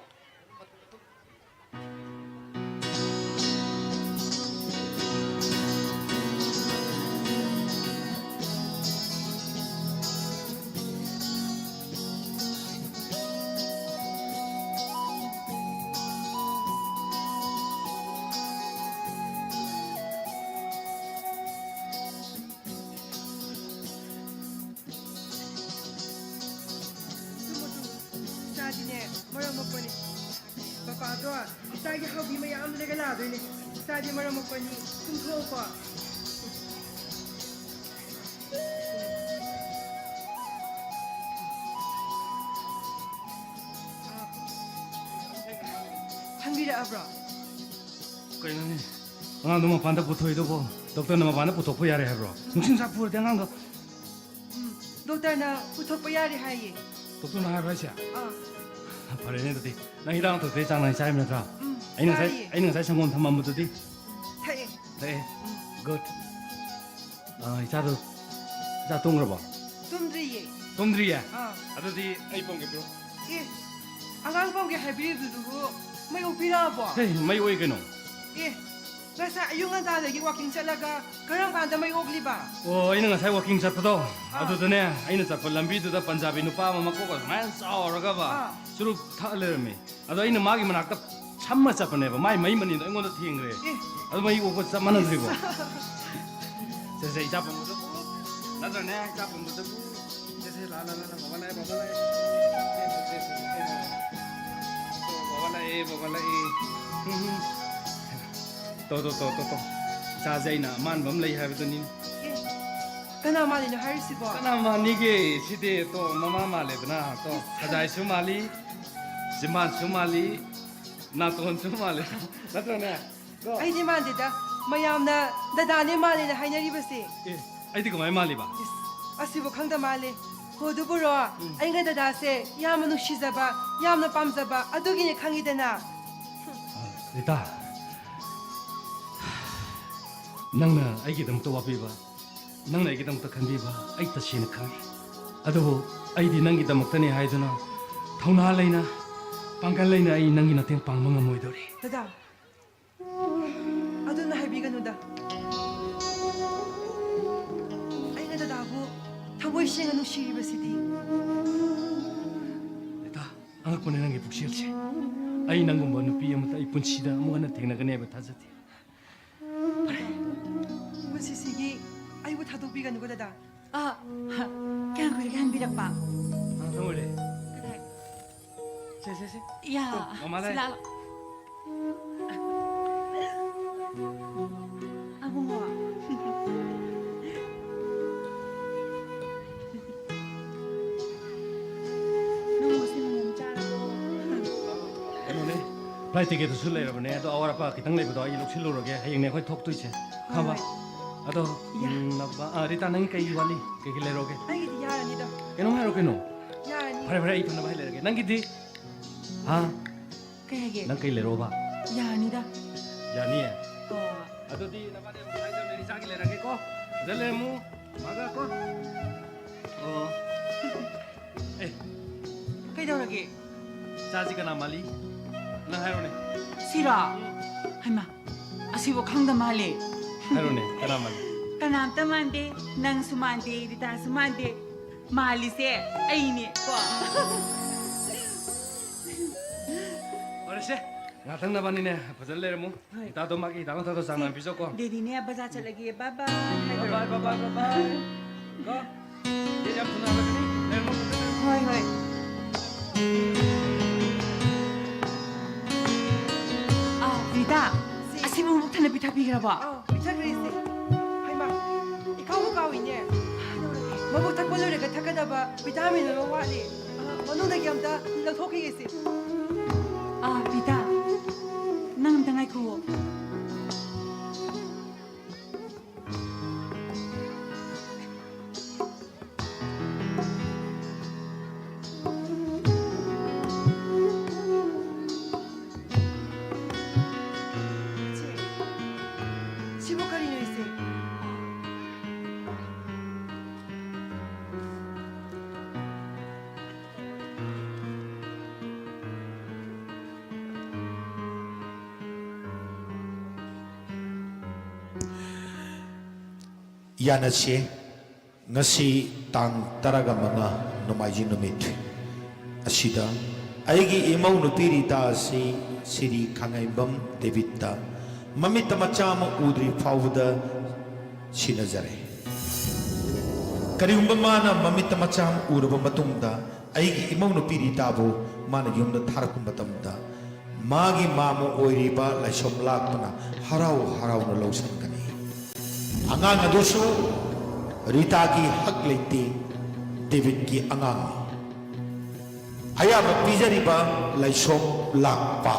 ꯃꯣꯛꯄꯅꯤ꯫ ꯄꯄꯥꯗꯣ ꯏꯆꯥꯒꯤ ꯍꯥꯎꯕꯤ ꯃꯌꯥꯝꯗꯨꯗꯒ ꯂꯥꯗꯣꯏꯅꯦ꯫ ꯏꯆꯥꯗꯤ ꯃꯔꯝ ꯃꯣꯛꯄꯅꯤ꯫ ꯇꯨꯝꯊꯣꯛꯑꯣꯀꯣ꯫ ꯍꯪꯕꯤꯔꯛꯑꯕ꯭ꯔꯣ? ꯀꯩꯅꯣꯅꯦ? ꯑꯉꯥꯡꯗꯣ ꯃꯄꯥꯟꯗ ꯄꯨꯊꯣꯛꯏꯗꯨꯕꯣ? ꯗꯣꯛꯇꯔꯅ ꯃꯄꯥꯟꯗ ꯄꯨꯊꯣꯛꯄ ꯌꯥꯔꯦ ꯍꯥꯏꯕ꯭ꯔꯣ? ꯅꯨꯡꯁꯤꯠ ꯅꯨꯡꯁꯥ ꯐꯨꯔꯗꯤ ꯑꯉꯥꯡꯗꯣ? ꯎꯝ, ꯗꯣꯛꯇꯔꯅ ꯄꯨꯊꯣꯛꯄ ꯌꯥꯔꯦ ꯍꯥꯏꯌꯦ꯫ ꯗꯣꯛꯇꯔꯅ ꯍꯥꯏꯕ꯭ꯔꯣ ꯍꯥꯏꯁꯦ? ꯑꯥ꯫ ꯐꯔꯦꯅꯦ ꯑꯗꯨꯗꯤ꯫ ꯅꯪ ꯍꯤꯗꯥꯛ ꯂꯥꯡꯊꯛꯇꯤ ꯆꯥꯡ ꯅꯥꯏꯅ ꯆꯥꯔꯤꯕ ꯅꯠꯇ꯭ꯔꯣ? ꯎꯝ, ꯑꯩꯅ ꯉꯁꯥꯏ, ꯆꯥꯔꯤꯌꯦ꯫ ꯑꯩꯅ ꯉꯁꯥꯏ ꯁꯪꯒꯣꯝ ꯊꯝꯃꯝꯕꯗꯨꯗꯤ? ꯎꯝ, ꯊꯛꯑꯦ꯫ ꯊꯛꯑꯦ? ꯎꯝ꯫ Good꯫ ꯑꯥ, ꯏꯆꯥꯗꯣ, ꯏꯆꯥ ꯇꯨꯝꯈ꯭ꯔꯕꯣ? ꯇꯨꯝꯗ꯭ꯔꯤꯌꯦ꯫ ꯇꯨꯝꯗ꯭ꯔꯤꯌꯦ? ꯑꯥ꯫ ꯑꯗꯨꯗꯤ ꯑꯩ ꯄꯝꯒꯦ ꯄꯤꯔꯣ꯫ ꯑꯦ, ꯑꯉꯥꯡ ꯄꯝꯒꯦ ꯍꯥꯏꯕꯤꯔꯤꯕꯗꯨꯕꯨ ꯃꯩ ꯑꯣꯛꯄꯤꯔꯛꯑꯕꯣ? ꯍꯦ, ꯃꯩ ꯑꯣꯛꯏ ꯀꯩꯅꯣ꯫ ꯑꯦ, ꯉꯁꯥꯏ ꯑꯌꯨꯛ ꯉꯟꯇꯥꯗꯒꯤ walking ꯆꯠꯂꯒ ꯀꯔꯝ ꯀꯥꯟꯗ ꯃꯩ ꯑꯣꯛꯂꯤꯕ? ꯑꯣ, ꯑꯩꯅ ꯉꯁꯥꯏ walking ꯆꯠꯄꯗꯣ, ꯑꯥ꯫ ꯑꯗꯨꯗꯅꯦ, ꯑꯩꯅ ꯆꯠꯄ ꯂꯝꯕꯤꯗꯨꯗ ꯄꯟꯖꯥꯕꯤ ꯅꯨꯄꯥ ꯑꯃ ꯃꯀꯣꯛꯀ ꯁꯨꯃꯥꯏꯅ ꯆꯥꯎꯔꯒꯕ, ꯑꯥ꯫ ꯆꯨꯔꯨꯞ ꯊꯛꯑ ꯂꯩꯔꯝꯃꯦ꯫ ꯑꯗꯣ ꯑꯩꯅ ꯃꯥꯒꯤ ꯃꯅꯥꯛꯇ ꯁꯝꯃ ꯆꯠꯄꯅꯦꯕ, ꯃꯥꯏ ꯃꯩ ꯃꯅꯤꯟꯗꯣ ꯑꯩꯉꯣꯟꯗ ꯊꯦꯡꯈ꯭ꯔꯦ꯫ ꯑꯦ꯫ ꯑꯗꯨ ꯃꯩ ꯑꯣꯛꯄ ꯆꯞ ꯃꯥꯟꯅꯗ꯭ꯔꯤꯕꯣ? ꯏꯁ꯫ ꯁꯦ, ꯁꯦ, ꯏꯆꯥ ꯄꯝꯕꯗ ꯄꯨ꯫ ꯅꯠꯇ꯭ꯔꯅꯦ, ꯏꯆꯥ ꯄꯝꯕꯗ ꯄꯨ꯫ ꯁꯦ, ꯁꯦ, ꯂꯥ, ꯂꯥ, ꯂꯥ, ꯂꯥ, ꯕꯥꯕꯥ ꯂꯥꯛꯑꯦ, ꯕꯥꯕꯥ ꯂꯥꯛꯑꯦ꯫ ꯁꯦ, ꯁꯦ, ꯁꯦ, ꯁꯦ, ꯁꯦ꯫ ꯑꯣ, ꯕꯥꯕꯥ ꯂꯥꯛꯑꯦ, ꯕꯥꯕꯥ ꯂꯥꯛꯑꯦ꯫ ꯎꯝ, ꯎꯝ꯫ ꯇꯣ, ꯇꯣ, ꯇꯣ, ꯇꯣ, ꯇꯣ꯫ ꯏꯆꯥꯁꯦ ꯑꯩꯅ ꯑꯃꯥꯟꯕ ꯑꯃ ꯂꯩ ꯍꯥꯏꯕꯗꯨꯅꯤ꯫ ꯑꯦ, ꯀꯅꯥ ꯃꯥꯜꯂꯤꯅꯣ ꯍꯥꯏꯔꯤꯁꯤꯕꯣ? ꯀꯅꯥ ꯃꯥꯟꯅꯤꯒꯦ? ꯁꯤꯗꯤ ꯇꯣ ꯃꯃꯥ ꯃꯥꯜꯂꯦꯗꯅ꯫ ꯇꯣ, ꯏꯁ꯫ ꯈꯖꯥꯏꯁꯨ ꯃꯥꯜꯂꯤ, ꯆꯤꯝꯕꯥꯟꯁꯨ ꯃꯥꯜꯂꯤ, ꯅꯥꯇꯣꯟꯁꯨ ꯃꯥꯜꯂꯦ꯫ ꯅꯠꯇ꯭ꯔꯅꯦ? ꯀꯣ? ꯑꯩꯗꯤ ꯃꯥꯟꯗꯦꯗ꯫ ꯃꯌꯥꯝꯅ ꯗꯗꯥꯅꯦ ꯃꯥꯜꯂꯦꯅ ꯍꯥꯏꯅꯔꯤꯕꯁꯦ꯫ ꯑꯦ, ꯑꯩꯗꯤ ꯀꯃꯥꯏ ꯃꯥꯜꯂꯤꯕ? ꯏꯁ, ꯑꯁꯤꯕꯨ ꯈꯪꯗ ꯃꯥꯜꯂꯦ꯫ ꯍꯣ, ꯑꯗꯨꯕꯨꯔꯣ, ꯎꯝ꯫ ꯑꯩꯅ ꯗꯗꯥꯁꯦ ꯌꯥꯝꯅ ꯅꯨꯡꯁꯤꯖꯕ, ꯌꯥꯝꯅ ꯄꯥꯝꯖꯕ, ꯑꯗꯨꯒꯤꯅꯦ ꯈꯪꯉꯤꯗꯅ꯫ ꯔꯤꯇꯥ, ꯅꯪꯅ ꯑꯩꯒꯤꯗꯃꯛꯇ ꯋꯥꯕꯤꯕ, ꯅꯪꯅ ꯑꯩꯒꯤꯗꯃꯛꯇ ꯈꯟꯕꯤꯕ ꯑꯩ ꯇꯁꯦꯡꯅ ꯈꯪꯉꯤ꯫ ꯑꯗꯨꯕꯨ ꯑꯩꯗꯤ ꯅꯪꯒꯤꯗꯃꯛꯇꯅꯤ ꯍꯥꯏꯗꯨꯅ ꯊꯧꯅꯥ ꯂꯩꯅ, ꯄꯥꯡꯒꯜ ꯂꯩꯅ ꯑꯩ ꯅꯪꯒꯤ ꯃꯇꯦꯡ ꯄꯥꯡꯕ ꯉꯝꯃꯣꯏꯗꯧꯔꯤ꯫ ꯗꯗꯥ, ꯑꯗꯨꯅ ꯍꯥꯏꯕꯤꯒꯅꯨꯗ꯫ ꯑꯩꯅ ꯗꯗꯥꯕꯨ ꯊꯃꯣꯏ ꯁꯦꯡꯅ ꯅꯨꯡꯁꯤꯔꯤꯕꯁꯤꯗꯤ꯫ ꯔꯤꯇꯥ, ꯑꯉꯛꯄꯅꯦ ꯅꯪꯒꯤ ꯄꯨꯛꯆꯦꯜꯁꯦ꯫ ꯑꯩ ꯅꯪꯒꯨꯝꯕ ꯅꯨꯄꯤ ꯑꯃꯇ ꯑꯩ ꯄꯨꯟꯁꯤꯗ ꯑꯃꯨꯛ ꯍꯟꯅ ꯊꯦꯡꯅꯒꯅꯤ ꯍꯥꯏꯕ ꯊꯥꯖꯗꯦ꯫ ꯐꯔꯦ꯫ ꯄꯨꯟꯁꯤꯁꯤꯒꯤ ꯑꯩꯕꯨ ꯊꯥꯗꯣꯛꯄꯤꯒꯅꯨꯀꯣ, ꯗꯗꯥ꯫ ꯑ, ꯀꯌꯥꯝ ꯀꯨꯏꯔꯒꯦ ꯍꯟꯕꯤꯔꯛꯄ? ꯉꯥꯏꯍꯥꯛꯇꯪ ꯑꯣꯏꯔꯦ꯫ ꯀꯗꯥꯏ? ꯁꯦ, ꯁꯦ, ꯁꯦ꯫ ꯌꯥ, ꯇꯨ, ꯃꯃꯥ ꯂꯥꯛꯑꯦ꯫ ꯁꯤꯂꯥ꯫ ꯑꯕꯨꯡꯉꯣ꯫ ꯅꯪꯕꯨ ꯁꯤ ꯃꯣꯃꯣ ꯆꯥꯔꯕꯣ? ꯀꯩꯅꯣꯅꯦ, flight ticketꯇꯨꯁꯨ ꯂꯩꯔꯕꯅꯦ, ꯑꯗꯣ ꯑꯋꯥꯠ ꯑꯄꯥ ꯈꯤꯇꯪ ꯂꯩꯕꯗꯣ ꯑꯩ ꯂꯧꯁꯤꯜꯂꯨꯔꯒꯦ꯫ ꯍꯌꯦꯡꯅꯦ ꯑꯩꯈꯣꯏ ꯊꯣꯛꯇꯣꯏꯁꯦ꯫ ꯈꯪꯕ? ꯍꯣꯏ꯫ ꯑꯗꯣ, ꯌꯥ꯫ ꯎꯝ, ꯅꯕ-, ꯑ, ꯔꯤꯇꯥ, ꯅꯪꯒꯤ ꯀꯩ ꯋꯥꯠꯂꯤ? ꯀꯩ ꯀꯩ ꯂꯩꯔꯛꯑꯣꯒꯦ? ꯑꯩꯒꯤꯗꯤ ꯌꯥꯔꯅꯤꯗ꯫ ꯀꯩꯅꯣꯝ ꯍꯥꯏꯔꯣ ꯀꯩꯅꯣ꯫ ꯌꯥꯔꯅꯤ꯫ ꯐꯔꯦ, ꯐꯔꯦ, ꯑꯩ ꯐꯅꯕ ꯍꯥꯏ ꯂꯩꯔꯒꯦ꯫ ꯅꯪꯒꯤꯗꯤ? ꯍꯥ? ꯀꯩ ꯍꯥꯏꯒꯦ? ꯅꯪ ꯀꯩ ꯂꯩꯔꯛꯑꯣꯕ? ꯌꯥꯔꯅꯤꯗ꯫ ꯌꯥꯅꯤꯌꯦ? ꯑꯣ꯫ ꯑꯗꯨꯗꯤ ꯅꯕꯥꯅꯤ ꯑꯃꯨꯛ ꯍꯥꯏꯖꯕꯅꯦ, ꯔꯤꯇꯥꯒꯤ ꯂꯩꯔꯛꯑꯒꯦꯀꯣ꯫ ꯁꯤꯗ ꯂꯩꯔꯝꯃꯨ꯫ ꯃꯥꯒ ꯀꯣ꯫ ꯑꯣ꯫ ꯑꯦ, ꯀꯩꯗꯧꯔꯒꯦ? ꯆꯥꯁꯤ ꯀꯅꯥ ꯃꯥꯜꯂꯤ? ꯅꯪ ꯍꯥꯏꯔꯣꯅꯦ꯫ ꯁꯤꯔꯣ? ꯍꯩꯃꯥ, ꯑꯁꯤꯕꯨ ꯈꯪꯗ ꯃꯥꯜꯂꯦ꯫ ꯍꯥꯏꯔꯣꯅꯦ, ꯀꯅꯥ ꯃꯥꯜꯂꯤ? ꯀꯅꯥꯝꯇ ꯃꯥꯟꯗꯦ, ꯅꯪꯁꯨ ꯃꯥꯟꯗꯦ, ꯔꯤꯇꯥꯁꯨ ꯃꯥꯟꯗꯦ꯫ ꯃꯥꯜꯂꯤꯁꯦ ꯑꯩꯅꯦ ꯀꯣ꯫ ꯐꯔꯦꯁꯦ, ꯉꯥꯛꯇꯪ ꯅꯕꯥꯅꯤꯅꯦ ꯐꯖꯅ ꯂꯩꯔꯝꯃꯨ꯫ ꯍꯣꯏ꯫ ꯍꯤꯗꯥꯛꯇꯣ, ꯃꯥꯒꯤ ꯍꯤꯗꯥꯛ ꯂꯥꯡꯊꯛꯇꯣ ꯆꯥꯡ ꯅꯥꯏꯅ ꯄꯤꯖꯧꯀꯣ꯫ ꯗꯦꯗꯤꯅꯦ ꯕꯖꯥꯔ ꯆꯠꯂꯒꯦ, bye bye Bye ꯍꯥꯏꯈ꯭ꯔꯣ꯫ bye, bye bye, bye bye. ꯀꯣ? ꯗꯦꯗꯤ ꯌꯥꯝ ꯊꯨꯅ ꯍꯜꯂꯛꯀꯅꯤ꯫ ꯂꯩꯔꯝꯃꯣ, ꯐꯖꯅ ꯂꯩꯔꯝꯃꯣ꯫ ꯍꯣꯏ, ꯍꯣꯏ꯫ ꯑꯥ, ꯔꯤꯇꯥ, ꯁꯤ꯫ ꯑꯁꯤꯕꯨ ꯑꯃꯨꯛ ꯊꯟꯅ ꯄꯤꯊꯛꯄꯤꯈ꯭ꯔꯕꯣ? ꯑꯥ, ꯄꯤꯊꯛꯈ꯭ꯔꯦ ꯏꯆꯦ꯫ ꯍꯩꯃꯥ, ꯏꯀꯥꯎꯕꯨ ꯀꯥꯎꯏꯅꯦ꯫ ꯀꯩꯗꯧꯔꯒꯦ? ꯃꯕꯨꯛ ꯊꯛꯄ ꯂꯣꯏꯔꯒ ꯊꯛꯀꯗꯕ vitamin ꯑꯃ ꯋꯥꯠꯂꯤ꯫ ꯑꯥ, ꯃꯅꯨꯡꯗꯒꯤ ꯑꯝꯇ ꯂꯧꯊꯣꯛꯈꯤꯒꯦ ꯏꯆꯦ꯫ ꯑꯥ, ꯔꯤꯇꯥ, ꯅꯪ ꯑꯝꯇ ꯉꯥꯏꯈꯨꯑꯣ꯫ ꯏꯆꯦ, ꯁꯤꯕꯨ ꯀꯔꯤꯅꯣ ꯏꯆꯦ? ꯌꯥꯅꯁꯦ, ꯉꯁꯤ ꯇꯥꯡ ꯇꯔꯥꯒ ꯃꯉꯥ, ꯅꯣꯡꯃꯥꯏꯖꯤꯡ ꯅꯨꯃꯤꯠ ꯑꯁꯤꯗ ꯑꯩꯒꯤ ꯏꯃꯧ ꯅꯨꯄꯤ ꯔꯤꯇꯥ ꯑꯁꯤ ꯁꯤꯔꯤ ꯈꯥꯡꯉꯩꯕꯝ ꯗꯦꯕꯤꯠꯇ ꯃꯃꯤꯠꯇ ꯃꯆꯥ ꯑꯃ ꯎꯗ꯭ꯔꯤ ꯐꯥꯎꯕꯗ ꯁꯤꯟꯅꯖꯔꯦ꯫ ꯀꯔꯤꯒꯨꯝꯕ ꯃꯥꯅ ꯃꯃꯤꯠꯇ ꯃꯆꯥ ꯑꯃ ꯎꯔꯕ ꯃꯇꯨꯡꯗ ꯑꯩꯒꯤ ꯏꯃꯧ ꯅꯨꯄꯤ ꯔꯤꯇꯥꯕꯨ ꯃꯥꯅ ꯌꯨꯝꯗ ꯊꯥꯔꯛꯄ ꯃꯇꯝꯗ ꯃꯥꯒꯤ ꯃꯥꯃ ꯑꯣꯏꯔꯤꯕ ꯂꯥꯏꯁꯣꯝ ꯂꯥꯛꯄꯅ ꯍꯔꯥꯎ ꯍꯔꯥꯎꯅ ꯂꯧꯁꯤꯟꯒꯅꯤ꯫ ꯑꯉꯥꯡ ꯑꯗꯨꯁꯨ ꯔꯤꯇꯥꯒꯤ ꯍꯛ ꯂꯩꯇꯦ, ꯗꯦꯕꯤꯠꯀꯤ ꯑꯉꯥꯡꯅꯤ꯫ ꯑꯌꯥꯕ ꯄꯤꯖꯔꯤꯕ ꯂꯥꯏꯁꯣꯝ ꯂꯥꯛꯄ꯫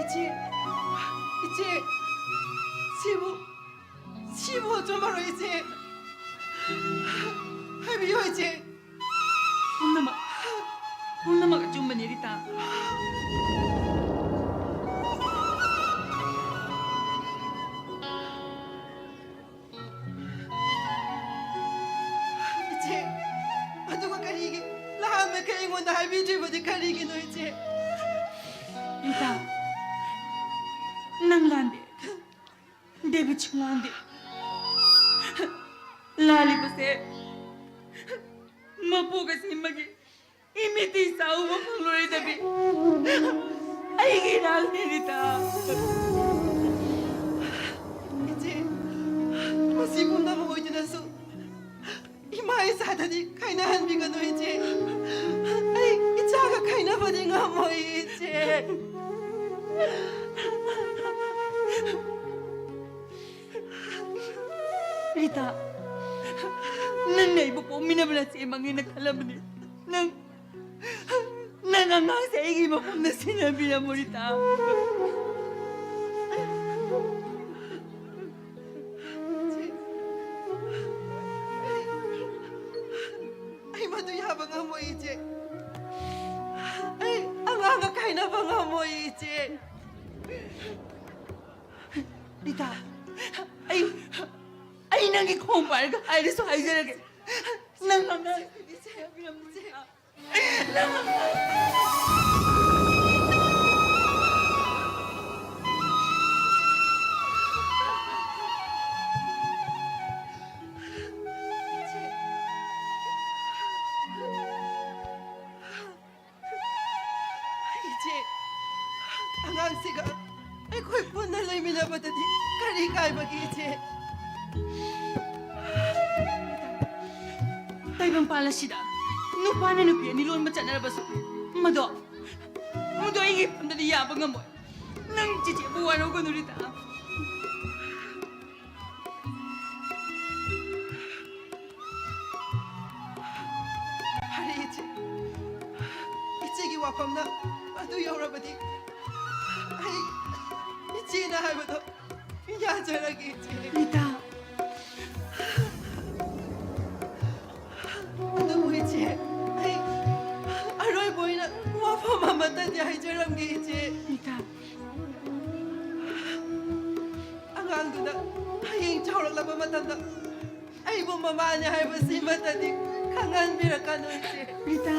ꯏꯆꯦ, ꯏꯆꯦ, ꯁꯤꯕꯨ, ꯁꯤꯕꯨ ꯑꯆꯨꯝꯕꯔꯣ, ꯏꯆꯦ? ꯍꯥꯏꯕꯤꯌꯨ, ꯏꯆꯦ꯫ ꯄꯨꯝꯅꯃꯛ, ꯄꯨꯝꯅꯃꯛ ꯑꯆꯨꯝꯕꯅꯤ, ꯔꯤꯇꯥ꯫ ꯏꯆꯦ, ꯑꯗꯨꯒ ꯀꯔꯤꯒꯤ ꯅꯍꯥꯟꯃꯈꯩ ꯑꯩꯉꯣꯟꯗ ꯍꯥꯏꯕꯤꯗ꯭ꯔꯤꯕꯗꯤ ꯀꯔꯤꯒꯤꯅꯣ, ꯏꯆꯦ? ꯔꯤꯇꯥ, ꯅꯪ ꯂꯥꯟꯗꯦ꯫ ꯗꯦꯕꯤꯠꯁꯨ ꯂꯥꯟꯗꯦ꯫ ꯂꯥꯜꯂꯤꯕꯁꯦ ꯃꯄꯣꯛ ꯑꯁꯤꯃꯒꯤ ꯏꯃꯤꯠꯇꯤ ꯆꯥꯎꯕ ꯐꯪꯂꯣꯏꯗꯕꯤ ꯑꯩꯒꯤ ꯏꯔꯥꯜꯅꯤ, ꯔꯤꯇꯥ꯫ ꯏꯆꯦ, ꯃꯁꯤ ꯄꯨꯝꯅꯃꯛ ꯑꯣꯏꯗꯨꯅꯁꯨ ꯏꯃꯥ ꯏꯆꯥꯗꯗꯤ ꯈꯥꯏꯅꯍꯟꯕꯤꯒꯅꯨ, ꯏꯆꯦ꯫ ꯑꯩ ꯏꯆꯥꯒ ꯈꯥꯏꯅꯕꯗꯤ ꯉꯝꯃꯣꯏ, ꯏꯆꯦ꯫ ꯔꯤꯇꯥ, ꯅꯪꯅ ꯑꯩꯕꯨ ꯄꯣꯛꯃꯤꯟꯅꯕ ꯅꯆꯦꯃꯛꯅꯦꯅ ꯈꯜꯂꯕꯅꯤ꯫ ꯅꯪ, ꯅꯪ ꯑꯉꯥꯡꯁꯦ ꯑꯩꯒꯤ ꯃꯐꯝꯗ ꯁꯤꯟꯅꯕꯤꯔꯝꯃꯣ, ꯔꯤꯇꯥ꯫ ꯑꯩ ꯃꯗꯨ ꯌꯥꯕ ꯉꯝꯃꯣꯏ, ꯏꯆꯦ꯫ ꯑꯩ ꯑꯉꯥꯡꯒ ꯈꯥꯏꯅꯕ ꯉꯝꯃꯣꯏ, ꯏꯆꯦ꯫ ꯔꯤꯇꯥ, ꯑꯩ, ꯑꯩ ꯅꯪꯒꯤ ꯈꯣꯡ ꯄꯥꯏꯔꯒ ꯍꯥꯏꯔꯁꯨ ꯍꯥꯏꯖꯔꯒꯦ꯫ ꯅꯪ ꯑꯉꯥꯡꯁꯤꯗꯤ ꯁꯦꯟꯅꯕꯤꯔꯝꯃꯣ, ꯔꯤꯇꯥ꯫ ꯂꯩꯃꯤꯟꯅꯕꯗꯗꯤ ꯀꯔꯤ ꯀꯥꯏꯕꯒꯦ, ꯏꯆꯦ? ꯇꯥꯏꯕꯪꯄꯥꯜ ꯑꯁꯤꯗ ꯅꯨꯄꯥꯅ ꯅꯨꯄꯤ ꯑꯅꯤ ꯂꯣꯟꯕ ꯆꯠꯅꯔꯕꯁꯨ, ꯃꯗꯣ, ꯃꯗꯣ ꯑꯩꯒꯤ ꯏꯐꯝꯗꯗꯤ ꯌꯥꯕ ꯉꯝꯃꯣꯏ꯫ ꯅꯪ ꯆꯦꯆꯦꯕꯨ ꯋꯥꯔꯧꯒꯅꯨ, ꯔꯤꯇꯥ꯫ ꯐꯔꯦ, ꯏꯆꯦ꯫ ꯏꯆꯦꯒꯤ ꯋꯥꯐꯝꯅ ꯑꯗꯨ ꯌꯧꯔꯕꯗꯤ, ꯑꯩ ꯏꯆꯦꯅ ꯍꯥꯏꯕꯗꯣ ꯌꯥꯖꯔꯒꯦ, ꯏꯆꯦ꯫ ꯔꯤꯇꯥ꯫ ꯑꯗꯨꯕꯨ, ꯏꯆꯦ, ꯑꯩ ꯑꯔꯣꯏꯕ ꯑꯣꯏꯅ ꯋꯥꯐꯝ ꯑꯃꯇꯗꯤ ꯍꯥꯏꯖꯔꯝꯒꯦ, ꯏꯆꯦ꯫ ꯔꯤꯇꯥ꯫ ꯑꯉꯥꯡꯗꯨꯅ ꯍꯌꯦꯡ ꯆꯥꯎꯔꯛꯂꯕ ꯃꯇꯝꯗ ꯑꯩꯕꯨ ꯃꯃꯥꯅꯤ ꯍꯥꯏꯕꯁꯤꯃꯇꯗꯤ ꯈꯪꯍꯟꯕꯤꯔꯛꯀꯅꯨ, ꯏꯆꯦ꯫ ꯔꯤꯇꯥ꯫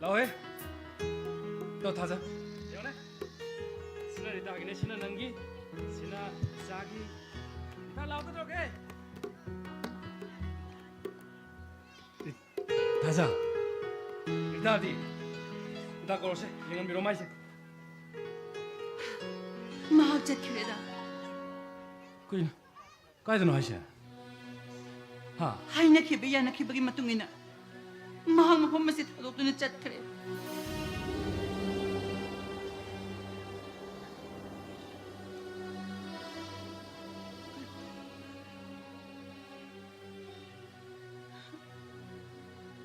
ꯇꯧꯋꯦ꯫ ꯇꯣ, ꯊꯥꯖ꯫ ꯌꯦꯡꯉꯨꯅꯦ꯫ ꯁꯤꯅ ꯔꯤꯇꯥꯒꯤꯅꯦ, ꯁꯤꯅ ꯅꯪꯒꯤ, ꯁꯤꯅ ꯏꯆꯥꯒꯤ꯫ ꯔꯤꯇꯥ, ꯂꯥꯛꯑꯣ, ꯀꯩꯗꯧꯔꯒꯦ? ꯔꯤ-, ꯊꯥꯖ꯫ ꯔꯤꯇꯥꯗꯤ? ꯔꯤꯇꯥ ꯀꯧꯔꯁꯦ, ꯌꯦꯡꯍꯟꯕꯤꯔꯣ ꯃꯥꯏꯁꯦ꯫ ꯃꯍꯥꯛ ꯆꯠꯈ꯭ꯔꯦꯗ꯫ ꯀꯩꯅꯣ? ꯀꯥꯏꯗꯅꯣ ꯍꯥꯏꯁꯦ? ꯍꯥ? ꯍꯥꯏꯅꯈꯤꯕ ꯌꯥꯅꯈꯤꯕꯒꯤ ꯃꯇꯨꯡ ꯏꯟꯅ ꯃꯍꯥꯛ ꯃꯐꯝ ꯑꯁꯤ ꯊꯥꯗꯣꯛꯇꯨꯅ ꯆꯠꯈ꯭ꯔꯦ꯫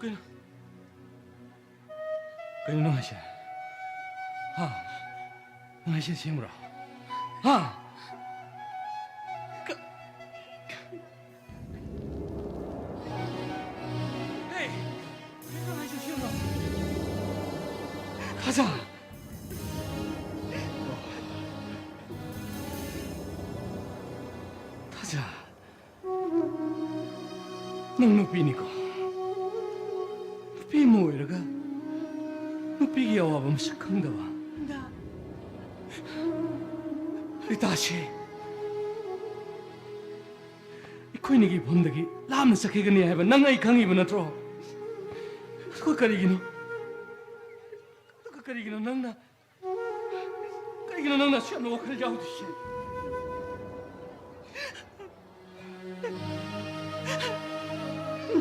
ꯀꯩꯅꯣ? ꯀꯩꯅꯣ ꯅꯪ ꯍꯥꯏꯁꯦ? ꯍꯥ? ꯅꯪ ꯍꯥꯏꯁꯦ ꯑꯁꯦꯡꯕ꯭ꯔꯣ? ꯍꯥ? ꯀ-, ꯍꯦ! ꯅꯪ ꯍꯥꯏꯁꯦ ꯑꯁꯦꯡꯕ꯭ꯔꯣ? ꯊꯥꯖ! ꯊꯥꯖ! ꯅꯪ ꯅꯨꯄꯤꯅꯤꯀꯣ? ꯅꯨꯄꯤ ꯑꯃ ꯑꯣꯏꯔꯒ ꯅꯨꯄꯤꯒꯤ ꯑꯋꯥꯕ ꯃꯁꯛ ꯈꯪꯗꯕ? ꯗꯥ꯫ ꯔꯤꯇꯥꯁꯦ ꯑꯩꯈꯣꯏꯅꯤꯒꯤ ꯏꯐꯝꯗꯒꯤ ꯂꯥꯞꯅ ꯆꯠꯈꯤꯒꯅꯤ ꯍꯥꯏꯕ ꯅꯪ ꯑꯩ ꯈꯪꯉꯤꯕ ꯅꯠꯇ꯭ꯔꯣ? ꯑꯗꯨꯒ ꯀꯔꯤꯒꯤꯅꯣ? ꯑꯗꯨꯒ ꯀꯔꯤꯒꯤꯅꯣ ꯅꯪꯅ ꯀꯩꯒꯤꯅꯣ ꯅꯪꯅ ꯑꯁꯨꯛ ꯌꯥꯝꯅ ꯋꯥꯈꯜ ꯌꯥꯎꯗ꯭ꯔꯤꯁꯦ?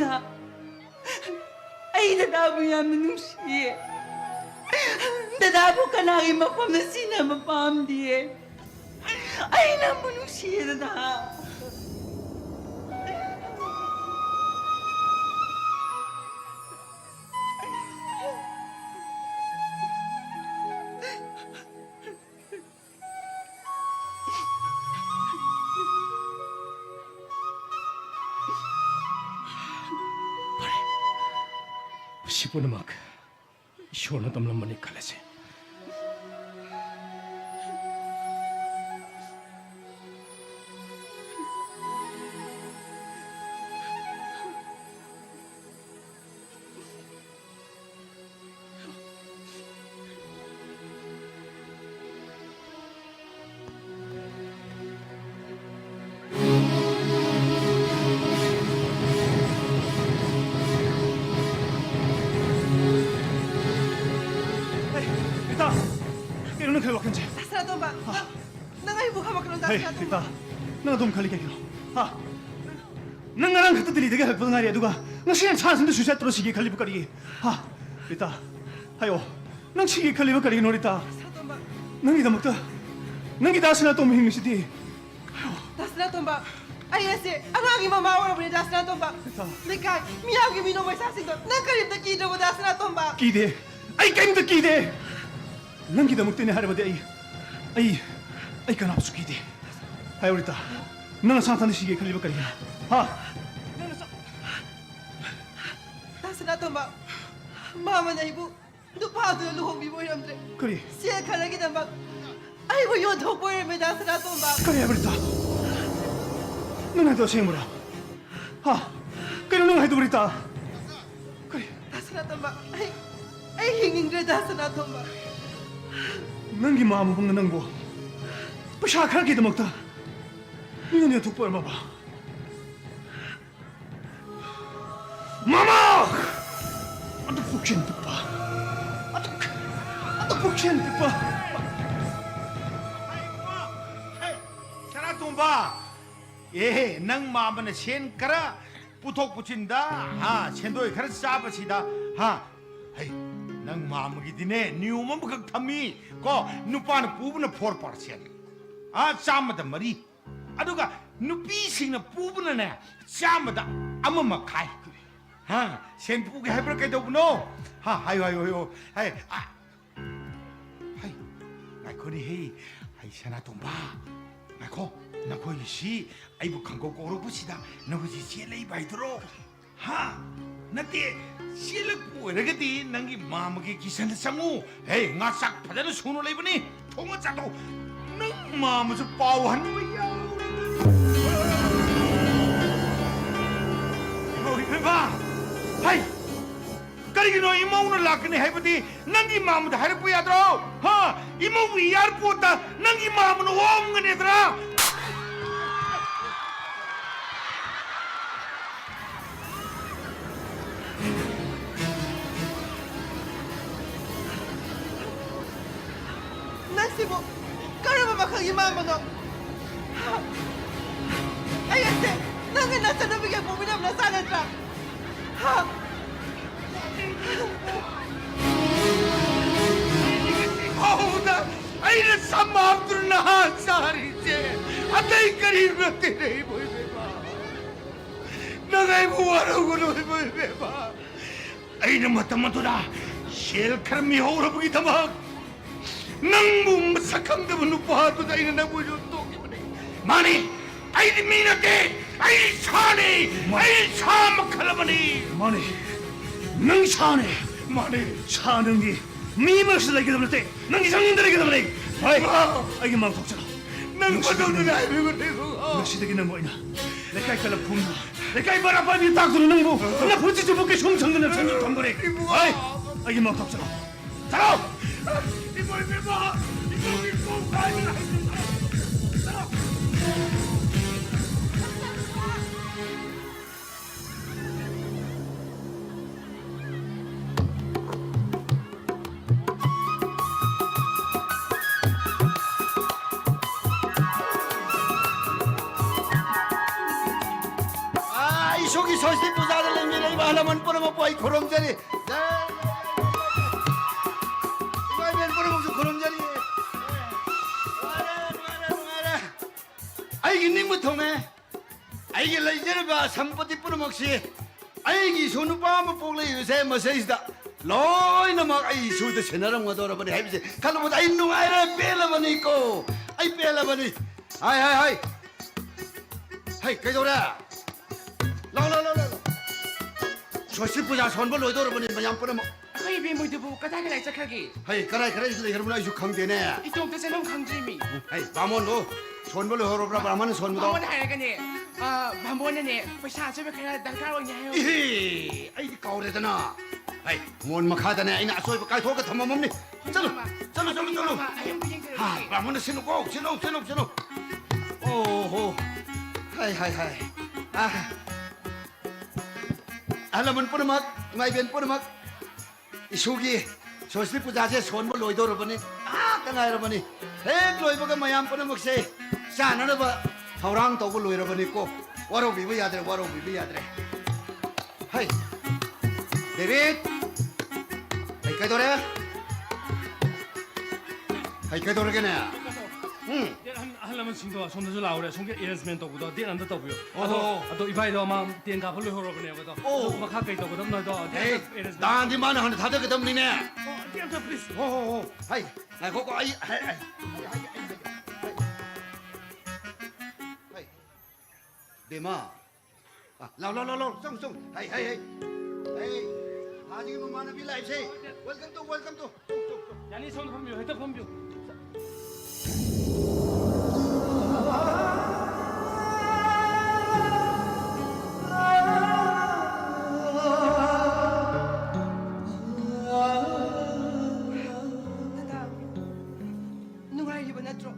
ꯗꯥ, ꯑꯩ ꯗꯗꯥꯕꯨ ꯌꯥꯝꯅ ꯅꯨꯡꯁꯤꯌꯦ꯫ ꯗꯗꯥꯕꯨ ꯀꯅꯥꯒꯤ ꯃꯐꯝꯗ ꯁꯤꯟꯅꯕ ꯄꯥꯝꯗꯤꯌꯦ꯫ ꯑꯩ ꯅꯪꯕꯨ ꯅꯨꯡꯁꯤꯌꯦ, ꯗꯗꯥ꯫ ꯐꯔꯦ, ꯃꯁꯤ ꯄꯨꯝꯅꯃꯛ ꯏꯁꯣꯔꯅ ꯇꯝꯂꯝꯕꯅꯤ ꯈꯜꯂꯁꯤ꯫ ꯔꯤꯇꯥ, ꯅꯪ ꯑꯗꯨꯝ ꯈꯜꯂꯤ ꯀꯩꯒꯤꯅꯣ? ꯍꯥ? ꯅꯪ ꯉꯔꯥꯡ ꯈꯛꯇ ꯗꯤꯜꯂꯤꯗꯒꯤ ꯍꯜꯂꯛꯄꯗ ꯉꯥꯏꯔꯤ, ꯑꯗꯨꯒ ꯉꯁꯤ ꯅꯁꯥ ꯅꯊꯟꯗ ꯁꯨꯏꯁꯥꯏꯗ ꯇꯧꯔ ꯁꯤꯒꯦ ꯈꯜꯂꯤꯕ ꯀꯔꯤꯒꯤ? ꯍꯥ? ꯔꯤꯇꯥ, ꯍꯥꯏꯌꯣ꯫ ꯅꯪ ꯁꯤꯒꯦ ꯈꯜꯂꯤꯕ ꯀꯔꯤꯒꯤꯅꯣ, ꯔꯤꯇꯥ? ꯁꯅꯥꯇꯣꯝꯕ꯫ ꯅꯪꯒꯤꯗꯃꯛꯇ, ꯅꯪꯒꯤ ꯗꯥ ꯁꯅꯥꯇꯣꯝꯕ ꯍꯤꯡꯉꯤꯁꯤꯗꯤ꯫ ꯗꯥ ꯁꯅꯥꯇꯣꯝꯕ, ꯑꯩ ꯑꯁꯦ ꯑꯉꯥꯡꯒꯤ ꯃꯃꯥ ꯑꯣꯏꯔꯕꯅꯤ, ꯗꯥ ꯁꯅꯥꯇꯣꯝꯕ꯫ ꯔꯤꯇꯥ꯫ ꯂꯩꯀꯥꯏ ꯃꯤꯌꯥꯝꯒꯤ ꯃꯤꯅꯣꯛ ꯃꯩꯁꯥꯁꯤꯡꯗꯣ ꯅꯪ ꯀꯔꯤꯝꯇ ꯀꯤꯗ꯭ꯔꯕꯣ, ꯗꯥ ꯁꯅꯥꯇꯣꯝꯕ? ꯀꯤꯗꯦ꯫ ꯑꯩ ꯀꯔꯤꯝꯇ ꯀꯤꯗꯦ꯫ ꯅꯪꯒꯤꯗꯃꯛꯇꯅꯦ ꯍꯥꯏꯔꯕꯗꯤ ꯑꯩ, ꯑꯩ, ꯑꯩ ꯀꯅꯥꯕꯨꯁꯨ ꯀꯤꯗꯦ꯫ ꯍꯥꯏꯌꯣ ꯔꯤꯇꯥ, ꯅꯪ ꯅꯁꯥ ꯅꯊꯟꯗ ꯁꯤꯒꯦ ꯈꯜꯂꯤꯕ ꯀꯔꯤꯒꯤꯅꯣ? ꯍꯥ? ꯅꯪ ꯅꯁꯥ- ꯗꯥ ꯁꯅꯥꯇꯣꯝꯕ, ꯃꯥꯃꯅ ꯑꯩꯕꯨ ꯅꯨꯄꯥꯗꯨꯅ ꯂꯨꯍꯣꯡꯕꯤꯕ ꯑꯣꯏꯔꯝꯗ꯭ꯔꯦ꯫ ꯀꯔꯤ? ꯁꯦꯜ ꯈꯔꯒꯤꯗꯃꯛ ꯑꯩꯕꯨ ꯌꯣꯟꯊꯣꯛꯄ ꯑꯣꯏꯔꯝꯃꯦ, ꯗꯥ ꯁꯅꯥꯇꯣꯝꯕ꯫ ꯀꯔꯤ ꯍꯥꯏꯕ, ꯔꯤꯇꯥ? ꯅꯪ ꯍꯥꯏꯗꯣ ꯑꯁꯦꯡꯕꯔꯣ? ꯍꯥ? ꯀꯩꯅꯣ ꯅꯪ ꯍꯥꯏꯗꯣ, ꯔꯤꯇꯥ? ꯀꯔꯤ? ꯗꯥ ꯁꯅꯥꯇꯣꯝꯕ, ꯑꯩ, ꯑꯩ ꯍꯤꯡꯅꯤꯡꯗ꯭ꯔꯦ, ꯗꯥ ꯁꯅꯥꯇꯣꯝꯕ꯫ ꯅꯪꯒꯤ ꯃꯥꯝꯃ ꯐꯪꯅ ꯅꯪꯕꯨ ꯄꯩꯁꯥ ꯈꯔꯒꯤꯗꯃꯛꯇ ꯃꯤꯉꯣꯟꯗ ꯌꯣꯟꯊꯣꯛꯄ ꯑꯣꯏꯔꯝꯃꯕ? ꯃꯃꯥ! ꯑꯗꯨ ꯄꯨꯛꯆꯦꯜ ꯄꯤꯛꯄ꯫ ꯑꯗꯨ, ꯑꯗꯨ ꯄꯨꯛꯆꯦꯜ ꯄꯤꯛꯄ꯫ ꯍꯦ, ꯁꯅꯥꯇꯣꯝꯕ! ꯑꯦ, ꯅꯪ ꯃꯥꯝꯃꯅ ꯁꯦꯟ ꯈꯔ ꯄꯨꯊꯣꯛ ꯄꯨꯁꯤꯟꯗ, ꯍꯥ, ꯁꯦꯟꯗꯣꯏ ꯈꯔ ꯆꯥꯕꯁꯤꯗ, ꯍꯥ? ꯍꯩ, ꯅꯪ ꯃꯥꯝꯃꯒꯤꯗꯤꯅꯦ, ꯅꯤꯌꯣꯝ ꯑꯃꯈꯛ ꯊꯝꯃꯤ ꯀꯣ, ꯅꯨꯄꯥꯅ ꯄꯨꯕꯅ four percent꯫ ꯑꯥ, ꯆꯥꯝꯃꯗ ꯃꯔꯤ꯫ ꯑꯗꯨꯒ ꯅꯨꯄꯤꯁꯤꯡꯅ ꯄꯨꯕꯅꯅꯦ, ꯆꯥꯝꯃꯗ ꯑꯃ ꯃꯈꯥꯏ꯫ ꯍꯥ, ꯁꯦꯟ ꯄꯨꯒꯦ ꯍꯥꯏꯕ꯭ꯔꯥ ꯀꯩꯗꯧꯕꯅꯣ? ꯍꯥ, ꯍꯥꯏꯌꯣ, ꯍꯥꯏꯌꯣ, ꯍꯥꯏꯌꯣ꯫ ꯍꯥꯏ, ꯑ, ꯍꯩ, ꯉꯥꯏꯈꯣꯅꯦꯍꯦ꯫ ꯍꯩ, ꯁꯅꯥꯇꯣꯝꯕ, ꯉꯥꯏꯈꯣ꯫ ꯅꯈꯣꯏꯒꯤꯁꯤ ꯑꯩꯕꯨ ꯈꯪꯀꯧ ꯀꯧꯔꯛꯄꯁꯤꯗ ꯅꯈꯣꯏꯁꯤ ꯆꯦ ꯂꯩꯕ ꯍꯥꯏꯗꯨꯔꯣ? ꯍꯥ? ꯅꯠꯇꯦ, ꯆꯦꯜꯂꯛꯄ ꯑꯣꯏꯔꯒꯗꯤ ꯅꯪꯒꯤ ꯃꯥꯝꯃꯒꯤ ꯀꯤꯆꯟꯗ ꯆꯪꯉꯨ꯫ ꯍꯦ, ꯉꯥ ꯆꯥꯛ ꯐꯖꯅ ꯁꯨꯅ ꯂꯩꯕꯅꯤ, ꯊꯣꯡꯉ ꯆꯥꯊꯣꯛ꯫ ꯅꯪ ꯃꯥꯝꯃꯁꯨ ꯄꯥꯎ ꯍꯟꯕ ꯌꯥꯎꯔꯦ꯫ ꯏꯃꯧ ꯏꯕꯦꯝꯃ! ꯍꯩ! ꯀꯔꯤꯒꯤꯅꯣ ꯏꯃꯧꯅ ꯂꯥꯛꯀꯅꯤ ꯍꯥꯏꯕꯗꯤ ꯅꯪꯒꯤ ꯃꯥꯝꯃꯗ ꯍꯥꯏꯔꯛꯄ ꯌꯥꯗ꯭ꯔꯣ? ꯍꯥ? ꯏꯃꯧꯒꯤ ꯏꯌꯥꯔꯄꯣꯠꯇ ꯅꯪꯒꯤ ꯃꯥꯝꯃꯅ ꯑꯣꯝꯒꯅꯤꯗ꯭ꯔꯥ? ꯅꯪꯁꯤꯕꯨ ꯀꯔꯝꯕ ꯃꯈꯜꯒꯤ ꯃꯥꯝꯃꯅꯣ? ꯑꯩ ꯑꯁꯦ ꯅꯪꯒ ꯅꯆꯟꯅꯨꯄꯤꯒ ꯄꯣꯛꯃꯤꯟꯅꯕ ꯅꯆꯥ ꯅꯠꯇ꯭ꯔꯥ? ꯍꯥ? ꯐꯧꯗ ꯑꯩꯅ ꯁꯝ ꯍꯥꯞꯇꯨꯅ ꯅꯍꯥ ꯆꯥꯔꯤꯁꯦ ꯑꯇꯩ ꯀꯔꯤꯁꯨ ꯅꯠꯇꯦ ꯏꯕꯣꯏꯕꯦꯝꯃ꯫ ꯅꯪ ꯑꯩꯕꯨ ꯋꯥꯔꯧꯒꯅꯨ ꯏꯕꯣꯏꯕꯦꯝꯃ꯫ ꯑꯩꯅ ꯃꯇꯝ ꯑꯗꯨꯗ ꯁꯦꯜ ꯈꯔ ꯃꯤꯍꯧꯔꯕꯒꯤꯗꯃꯛ ꯅꯪꯕꯨ ꯃꯁꯛ ꯈꯪꯗꯕ ꯅꯨꯄꯥꯗꯨꯗ ꯑꯩꯅ ꯅꯪꯕꯨ ꯌꯣꯟꯊꯣꯛꯈꯤꯕꯅꯤ꯫ ꯃꯥꯅꯤ, ꯑꯩꯗꯤ ꯃꯤ ꯅꯠꯇꯦ, ꯑꯩ ꯁꯥꯅꯤ, ꯃꯥꯅꯤ꯫ ꯑꯩ ꯁꯥ ꯃꯈꯜ ꯑꯃꯅꯤ꯫ ꯃꯥꯅꯤ, ꯅꯪ ꯁꯥꯅꯤ꯫ ꯃꯥꯅꯤ꯫ ꯁꯥ ꯅꯪꯗꯤ ꯃꯤ ꯃꯔꯛꯁꯤꯗ ꯂꯩꯒꯗꯕ ꯅꯠꯇꯦ, ꯅꯪꯒꯤ ꯁꯪꯗ ꯂꯩꯒꯗꯕꯅꯤ꯫ ꯍꯣꯏ, ꯏꯃꯥ꯫ ꯑꯩꯒꯤ ꯃꯥꯡ ꯊꯣꯛꯆꯔꯣ꯫ ꯅꯪ ꯅꯨꯡꯁꯤꯗꯕ ꯃꯇꯝꯗꯨꯗ ꯍꯥꯏꯕꯤꯕꯅꯦ ꯏꯕꯨꯡꯉꯣ꯫ ꯉꯁꯤꯗꯒꯤ ꯅꯪꯕꯨ ꯑꯩꯅ ꯂꯩꯀꯥꯏ ꯀꯂꯛ ꯐꯨꯝꯗꯨꯅ, ꯂꯩꯀꯥꯏ ꯕꯔꯥ ꯄꯥꯏꯕꯤ ꯇꯥꯛꯇꯨꯅ ꯅꯪꯕꯨ ꯂꯐꯨ ꯆꯤꯆꯨꯕꯨ ꯀꯩꯁꯨꯝ ꯁꯪꯗꯅ ꯁꯪꯗꯨ ꯊꯝꯗꯣꯔꯦ꯫ ꯏꯕꯨꯡꯉꯣ꯫ ꯍꯣꯏ, ꯑꯩꯒꯤ ꯃꯥꯡ ꯊꯣꯛꯆꯔꯣ꯫ ꯆꯠꯂꯣ! ꯏꯕꯣꯏ ꯏꯕꯦꯝꯃ! ꯏꯕꯣꯏ ꯏꯕꯣꯏ ꯍꯥꯏꯗꯅ ꯍꯥꯏꯗꯅ! ꯆꯠꯂꯣ! ꯑꯥ, ꯏꯁꯣꯔꯒꯤ ꯁ꯭ꯋꯥꯁꯇꯤ ꯄꯨꯖꯥꯗ ꯂꯩꯃꯤꯟꯅꯔꯤꯕ ꯑꯍꯜ ꯂꯃꯟ ꯄꯨꯝꯅꯃꯛꯄꯨ ꯑꯩ ꯈꯨꯔꯨꯝꯖꯔꯤ꯫ ꯏꯃꯥ ꯏꯕꯦꯟ ꯄꯨꯝꯅꯃꯛꯁꯨ ꯈꯨꯔꯨꯝꯖꯔꯤ꯫ ꯅꯨꯡꯉꯥꯏꯔꯦ, ꯅꯨꯡꯉꯥꯏꯔꯦ, ꯅꯨꯡꯉꯥꯏꯔꯦ꯫ ꯑꯩꯒꯤ ꯅꯤꯡꯕ ꯊꯨꯡꯉꯦ꯫ ꯑꯩꯒꯤ ꯂꯩꯖꯔꯤꯕ ꯁꯝꯄꯇꯤ ꯄꯨꯝꯅꯃꯛꯁꯤ ꯑꯩꯒꯤ ꯏꯁꯨ ꯅꯨꯄꯥ ꯑꯃ ꯄꯣꯛꯂꯛꯏꯕꯁꯦ ꯃꯁꯤꯗꯩꯁꯤꯗ ꯂꯣꯏꯅꯃꯛ ꯑꯩ ꯏꯁꯨꯗ ꯁꯤꯟꯅꯔꯝꯒꯗꯧꯔꯕꯅꯤ ꯍꯥꯏꯕꯁꯦ ꯈꯜꯂꯨꯕꯗ ꯑꯩ ꯅꯨꯡꯉꯥꯏꯔꯦ, ꯄꯦꯜꯂꯕꯅꯤꯀꯣ꯫ ꯑꯩ ꯄꯦꯜꯂꯕꯅꯤ꯫ ꯍꯥꯏ, ꯍꯥꯏ, ꯍꯥꯏ꯫ ꯍꯩ, ꯀꯩꯗꯧꯔꯦ? ꯂꯥꯎ, ꯂꯥꯎ, ꯂꯥꯎ, ꯂꯥꯎ, ꯂꯥꯎ꯫ ꯁ꯭ꯋꯥꯁꯇꯤ ꯄꯨꯖꯥ ꯁꯣꯟꯕ ꯂꯣꯏꯗꯧꯔꯕꯅꯤ ꯃꯌꯥꯝ ꯄꯨꯝꯅꯃꯛ꯫ ꯑꯩꯈꯣꯏ ꯏꯕꯦꯝꯃꯣꯏꯗꯨꯕꯨ ꯀꯗꯥꯏ ꯀꯗꯥꯏ ꯆꯠꯈ꯭ꯔꯒꯦ? ꯍꯩ, ꯀꯗꯥꯏ ꯀꯗꯥꯏ ꯂꯩꯈ꯭ꯔꯕꯅꯣ ꯑꯩꯁꯨ ꯈꯪꯗꯦꯅꯦ꯫ ꯏꯇꯣꯝꯇ ꯆꯦꯟꯐꯝ ꯈꯪꯗ꯭ꯔꯤꯃꯤ꯫ ꯍꯩ, ꯕꯥꯃꯣꯟꯗꯣ ꯁꯣꯟꯕ ꯂꯣꯏꯍꯧꯔꯕ꯭ꯔꯥ, ꯕꯥꯃꯣꯟ ꯁꯣꯟꯕꯗꯣ? ꯕꯥꯃꯣꯟ ꯍꯥꯏꯔꯒꯅꯦ, ꯑ, ꯕꯥꯃꯣꯟꯅꯅꯦ, ꯄꯩꯁꯥ ꯑꯆꯣꯏꯕ ꯈꯔ ꯗꯔꯀꯥꯔ ꯑꯣꯏꯅꯦ ꯍꯥꯏꯍꯧꯕꯅꯦ꯫ ꯏꯍꯦ, ꯑꯩꯗꯤ ꯀꯥꯎꯔꯦꯗꯅ꯫ ꯍꯩ, ꯃꯣꯟ ꯃꯈꯥꯗꯅꯦ ꯑꯩꯅ ꯑꯆꯣꯏꯕ ꯀꯥꯏꯊꯣꯛꯑꯒ ꯊꯝꯃꯝꯃꯝꯅꯤ꯫ ꯆꯠꯂꯨ, ꯃꯥ, ꯆꯠꯂꯨ, ꯆꯠꯂꯨ, ꯆꯠꯂꯨ꯫ ꯃꯥ, ꯑꯩ ꯑꯝꯇ ꯌꯦꯡꯖꯔꯨꯒꯦ꯫ ꯍꯥ, ꯕꯥꯃꯣꯟꯅ ꯁꯤꯜꯂꯨꯀꯣ, ꯁꯤꯜꯂꯨ, ꯁꯤꯜꯂꯨ, ꯁꯤꯜꯂꯨ꯫ ꯑꯣ ꯍꯣ, ꯍꯥꯏ, ꯍꯥꯏ, ꯍꯥꯏ꯫ ꯑ, ꯑꯍꯜ ꯂꯃꯟ ꯄꯨꯝꯅꯃꯛ, ꯏꯃꯥ ꯏꯕꯦꯟ ꯄꯨꯝꯅꯃꯛ, ꯏꯁꯨꯒꯤ ꯁꯣꯁꯇꯤ ꯄꯨꯖꯥꯁꯦ ꯁꯣꯟꯕ ꯂꯣꯏꯗꯧꯔꯕꯅꯤ, ꯉꯥꯏꯍꯥꯛꯇ ꯉꯥꯏꯔꯕꯅꯤ꯫ ꯍꯦꯛ ꯂꯣꯏꯕꯒ ꯃꯌꯥꯝ ꯄꯨꯝꯅꯃꯛꯁꯦ ꯆꯥꯅꯅꯕ ꯊꯧꯔꯥꯡ ꯇꯧꯕ ꯂꯣꯏꯔꯕꯅꯤꯀꯣ꯫ ꯋꯥꯔꯧꯕꯤꯕ ꯌꯥꯗ꯭ꯔꯦ, ꯋꯥꯔꯧꯕꯤꯕ ꯌꯥꯗ꯭ꯔꯦ꯫ ꯍꯩ, ꯗꯦꯕꯤꯠ! ꯍꯩ, ꯀꯩꯗꯧꯔꯦ? ꯍꯩ, ꯀꯩꯗꯧꯔꯒꯦꯅꯦ? ꯎꯝ꯫ ꯗꯦꯠ ꯑꯍꯟ, ꯑꯍꯜ ꯂꯃꯟꯁꯤꯡꯗꯣ ꯑꯁꯣꯝꯗꯁꯨ ꯂꯥꯛꯍꯧꯔꯦ꯫ ꯑꯁꯣꯝꯒꯤ arrangement ꯇꯧꯕꯗꯣ ꯗꯦꯠ ꯑꯝꯇ ꯇꯧꯕꯤꯌꯣ꯫ ꯑꯣ, ꯑꯗꯣ, ꯑꯣ, ꯑꯣ꯫ ꯑꯗꯣ ꯏꯕꯥꯏꯗꯣ ꯃꯥ ten ꯀꯥꯞꯄ ꯂꯣꯏꯍꯧꯔꯕꯅꯦꯕ ꯑꯗꯣ꯫ ꯑꯣ꯫ ꯑꯗꯣ ꯃꯈꯥ ꯀꯩ ꯇꯧꯒꯗꯕꯅꯣ ꯑꯗꯣ ꯗꯦꯠ ꯍꯦ, ꯑꯝꯇ arrangement ꯗꯥꯟꯗꯤ ꯃꯥꯅ ꯍꯥꯟꯅ ꯊꯥꯗꯒꯗꯕꯅꯤꯅꯦ꯫ ꯑꯣ, ꯗꯦꯠ ꯑꯝꯇ please꯫ ꯍꯣ, ꯍꯣ, ꯍꯣ꯫ ꯍꯩ, ꯉꯥꯏꯈꯣꯀꯣ, ꯑꯩ, ꯍꯩ, ꯍꯩ, ꯍꯩ, ꯍꯩ, ꯍꯩ, ꯍꯩ꯫ ꯍꯩ꯫ ꯕꯦꯝꯃ꯫ ꯑ, ꯂꯥꯎ, ꯂꯥꯎ, ꯂꯥꯎ, ꯂꯥꯎ, ꯆꯪꯉꯨ, ꯆꯪꯉꯨ꯫ ꯍꯩ, ꯍꯩ, ꯍꯩ꯫ ꯍꯩ, ꯊꯥꯁꯤꯒꯤ ꯃꯃꯥꯟꯅꯕꯤ ꯂꯥꯛꯏꯁꯦ꯫ Welcome to, welcome to꯫ ꯆꯪꯉꯨ, ꯆꯪꯉꯨ, ꯆꯪꯉꯨ꯫ ꯌꯥꯅꯤ, ꯁꯣꯝꯗ ꯐꯝꯕꯤꯌꯨ, ꯍꯦꯛꯇ ꯐꯝꯕꯤꯌꯨ꯫ ꯗꯗꯥ, ꯅꯨꯡꯉꯥꯏꯔꯤꯕ ꯅꯠꯇ꯭ꯔꯣ?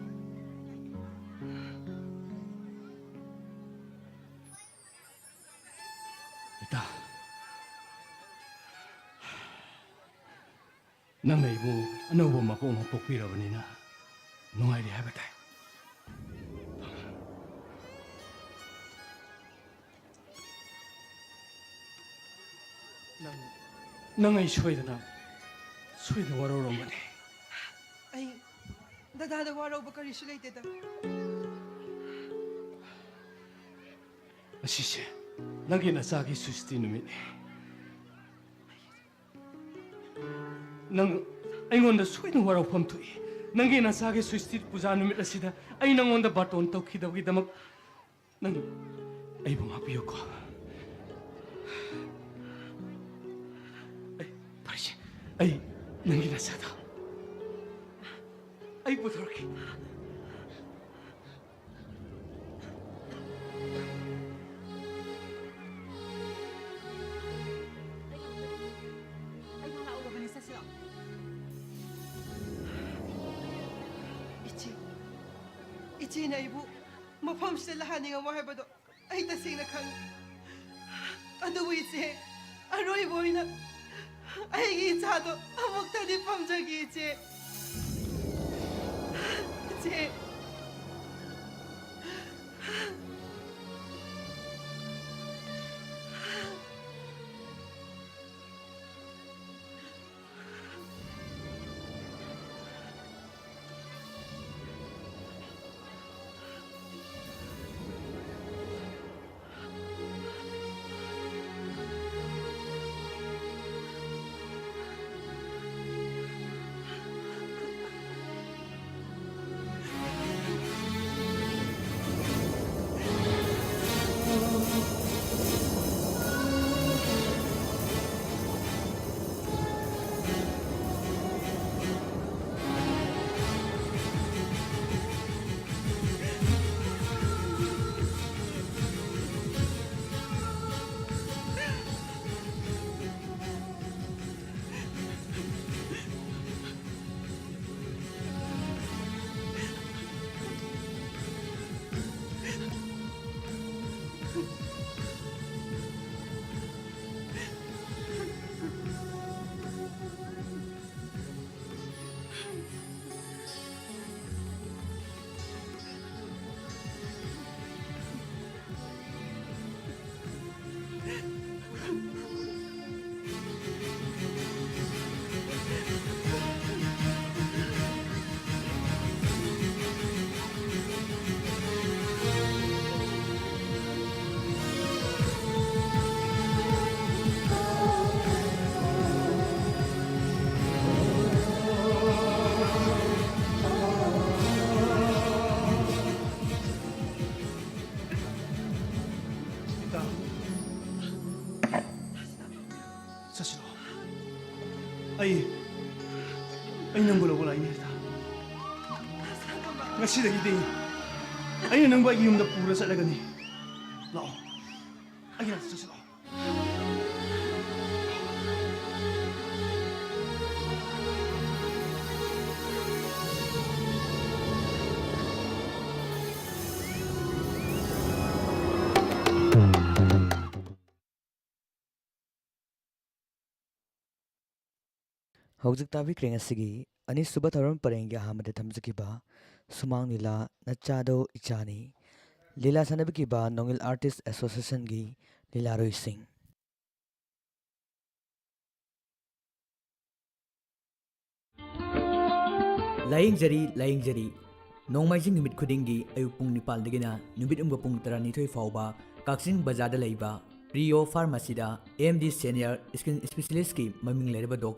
ꯏꯇꯥ, ꯅꯪꯅ ꯏꯕꯨꯡ ꯑꯅꯧꯕ ꯃꯄꯣꯛ ꯑꯃ ꯄꯣꯛꯄꯤꯔꯕꯅꯤꯅ ꯅꯨꯡꯉꯥꯏꯔꯤ ꯍꯥꯏꯕ ꯇꯥꯏ꯫ ꯅꯪ, ꯅꯪ ꯑꯩ ꯁꯣꯏꯗꯅ, ꯁꯣꯏꯗꯅ ꯋꯥꯔꯧꯔꯝꯒꯅꯤ꯫ ꯑꯩ ꯗꯗꯥꯗ ꯋꯥꯔꯧꯕ ꯀꯔꯤꯁꯨ ꯂꯩꯇꯦꯗ꯫ ꯉꯁꯤꯁꯦ ꯅꯪꯒꯤ ꯅꯆꯥꯒꯤ ꯁꯨꯁꯇꯤ ꯅꯨꯃꯤꯠꯅꯤ꯫ ꯅꯪ ꯑꯩꯉꯣꯟꯗ ꯁꯣꯏꯗꯅ ꯋꯥꯔꯧꯐꯝ ꯊꯣꯛꯏ꯫ ꯅꯪꯒꯤ ꯅꯆꯥꯒꯤ ꯁꯨꯁꯇꯤ ꯄꯨꯖꯥ ꯅꯨꯃꯤꯠ ꯑꯁꯤꯗ ꯑꯩ ꯅꯪꯉꯣꯟꯗ ꯕꯥꯇꯣꯟ ꯇꯧꯈꯤꯗꯕꯒꯤꯗꯃꯛ ꯅꯪ ꯑꯩꯕꯨ ꯉꯥꯛꯄꯤꯌꯨꯀꯣ꯫ ꯑꯩ, ꯐꯔꯦꯁꯦ, ꯑꯩ ꯅꯪꯒꯤ ꯅꯆꯥꯗꯣ ꯑꯩ ꯄꯨꯊꯣꯔꯛꯀꯦ꯫ ꯑꯩ ꯉꯥꯏꯍꯥꯛ ꯎꯔꯕꯅꯤ, ꯆꯠꯁꯤꯔꯣ? ꯏꯆꯦ, ꯏꯆꯦꯅ ꯑꯩꯕꯨ ꯃꯐꯝꯁꯤꯗ ꯂꯥꯛꯍꯟꯅꯤꯡꯉꯝꯃꯣꯏ ꯍꯥꯏꯕꯗꯣ ꯑꯩ ꯇꯁꯦꯡꯅ ꯈꯪꯉꯤ꯫ ꯑꯗꯨꯕꯨ ꯏꯆꯦ, ꯑꯔꯣꯏꯕ ꯑꯣꯏꯅ ꯑꯩꯒꯤ ꯏꯆꯥꯗꯣ ꯑꯃꯨꯛꯇꯗꯤ ꯄꯥꯝꯖꯒꯦ ꯏꯆꯦ꯫ ꯏꯆꯦ꯫ ꯏꯇꯥ, ꯆꯠꯁꯤꯔꯣ? ꯑꯩ, ꯑꯩ ꯅꯪꯕꯨ ꯂꯧꯕ ꯂꯥꯛꯏꯅꯦ, ꯏꯇꯥ꯫ ꯉꯁꯤꯗꯒꯤꯗꯤ ꯑꯩꯅ ꯅꯪꯕꯨ ꯑꯩꯒꯤ ꯌꯨꯝꯗ ꯄꯨꯔ ꯆꯠꯂꯒꯅꯤ꯫ ꯂꯥꯛꯑꯣ, ꯑꯩꯒꯤ ꯅꯥꯛꯇ ꯆꯠꯁꯤ ꯂꯥꯛꯑꯣ꯫ ꯍꯧꯖꯤꯛ ꯇꯥꯕꯤꯈ꯭ꯔꯦ ꯉꯁꯤꯒꯤ ꯑꯅꯤꯁꯨꯕ ꯊꯧꯔꯝ ꯄꯔꯦꯡꯒꯤ ꯑꯍꯥꯟꯕꯗ ꯊꯝꯖꯈꯤꯕ ꯁꯨꯃꯥꯡ ꯂꯤꯂꯥ ꯅꯆꯥꯗꯣ ꯏꯆꯥꯅꯤ꯫ ꯂꯤꯂꯥ ꯁꯥꯟꯅꯕꯤꯈꯤꯕ ꯅꯣꯡꯏꯜ ꯑꯥꯔꯇꯤꯁ ꯑꯦꯁꯣꯁꯤꯌꯦꯁꯟꯒꯤ ꯂꯤꯂꯥꯔꯣꯏꯁꯤꯡ꯫ ꯂꯥꯌꯦꯡꯖꯔꯤ, ꯂꯥꯌꯦꯡꯖꯔꯤ꯫ ꯅꯣꯡꯃꯥꯏꯖꯤꯡ ꯅꯨꯃꯤꯠ ꯈꯨꯗꯤꯡꯒꯤ ꯑꯌꯨꯛ ꯄꯨꯡ ꯅꯤꯄꯥꯜꯗꯒꯤꯅ ꯅꯨꯃꯤꯠ ꯌꯨꯡꯕ ꯄꯨꯡ ꯇꯔꯥꯅꯤꯊꯣꯏ ꯐꯥꯎꯕ ꯀꯛꯆꯤꯡ ꯕꯖꯥꯔꯗ ꯂꯩꯕ ꯄ꯭ꯔꯤꯌꯣ ꯐꯥꯔꯃꯥꯁꯤꯗ ꯑꯦꯝ ꯗꯤ ꯁꯦꯅꯤꯌꯔ ꯁ꯭ꯀꯤꯟ ꯁ꯭ꯄꯦꯁꯤꯌꯦꯂꯤꯁꯀꯤ ꯃꯃꯤꯡ ꯂꯩꯔꯕ ꯗꯣꯛꯇꯔ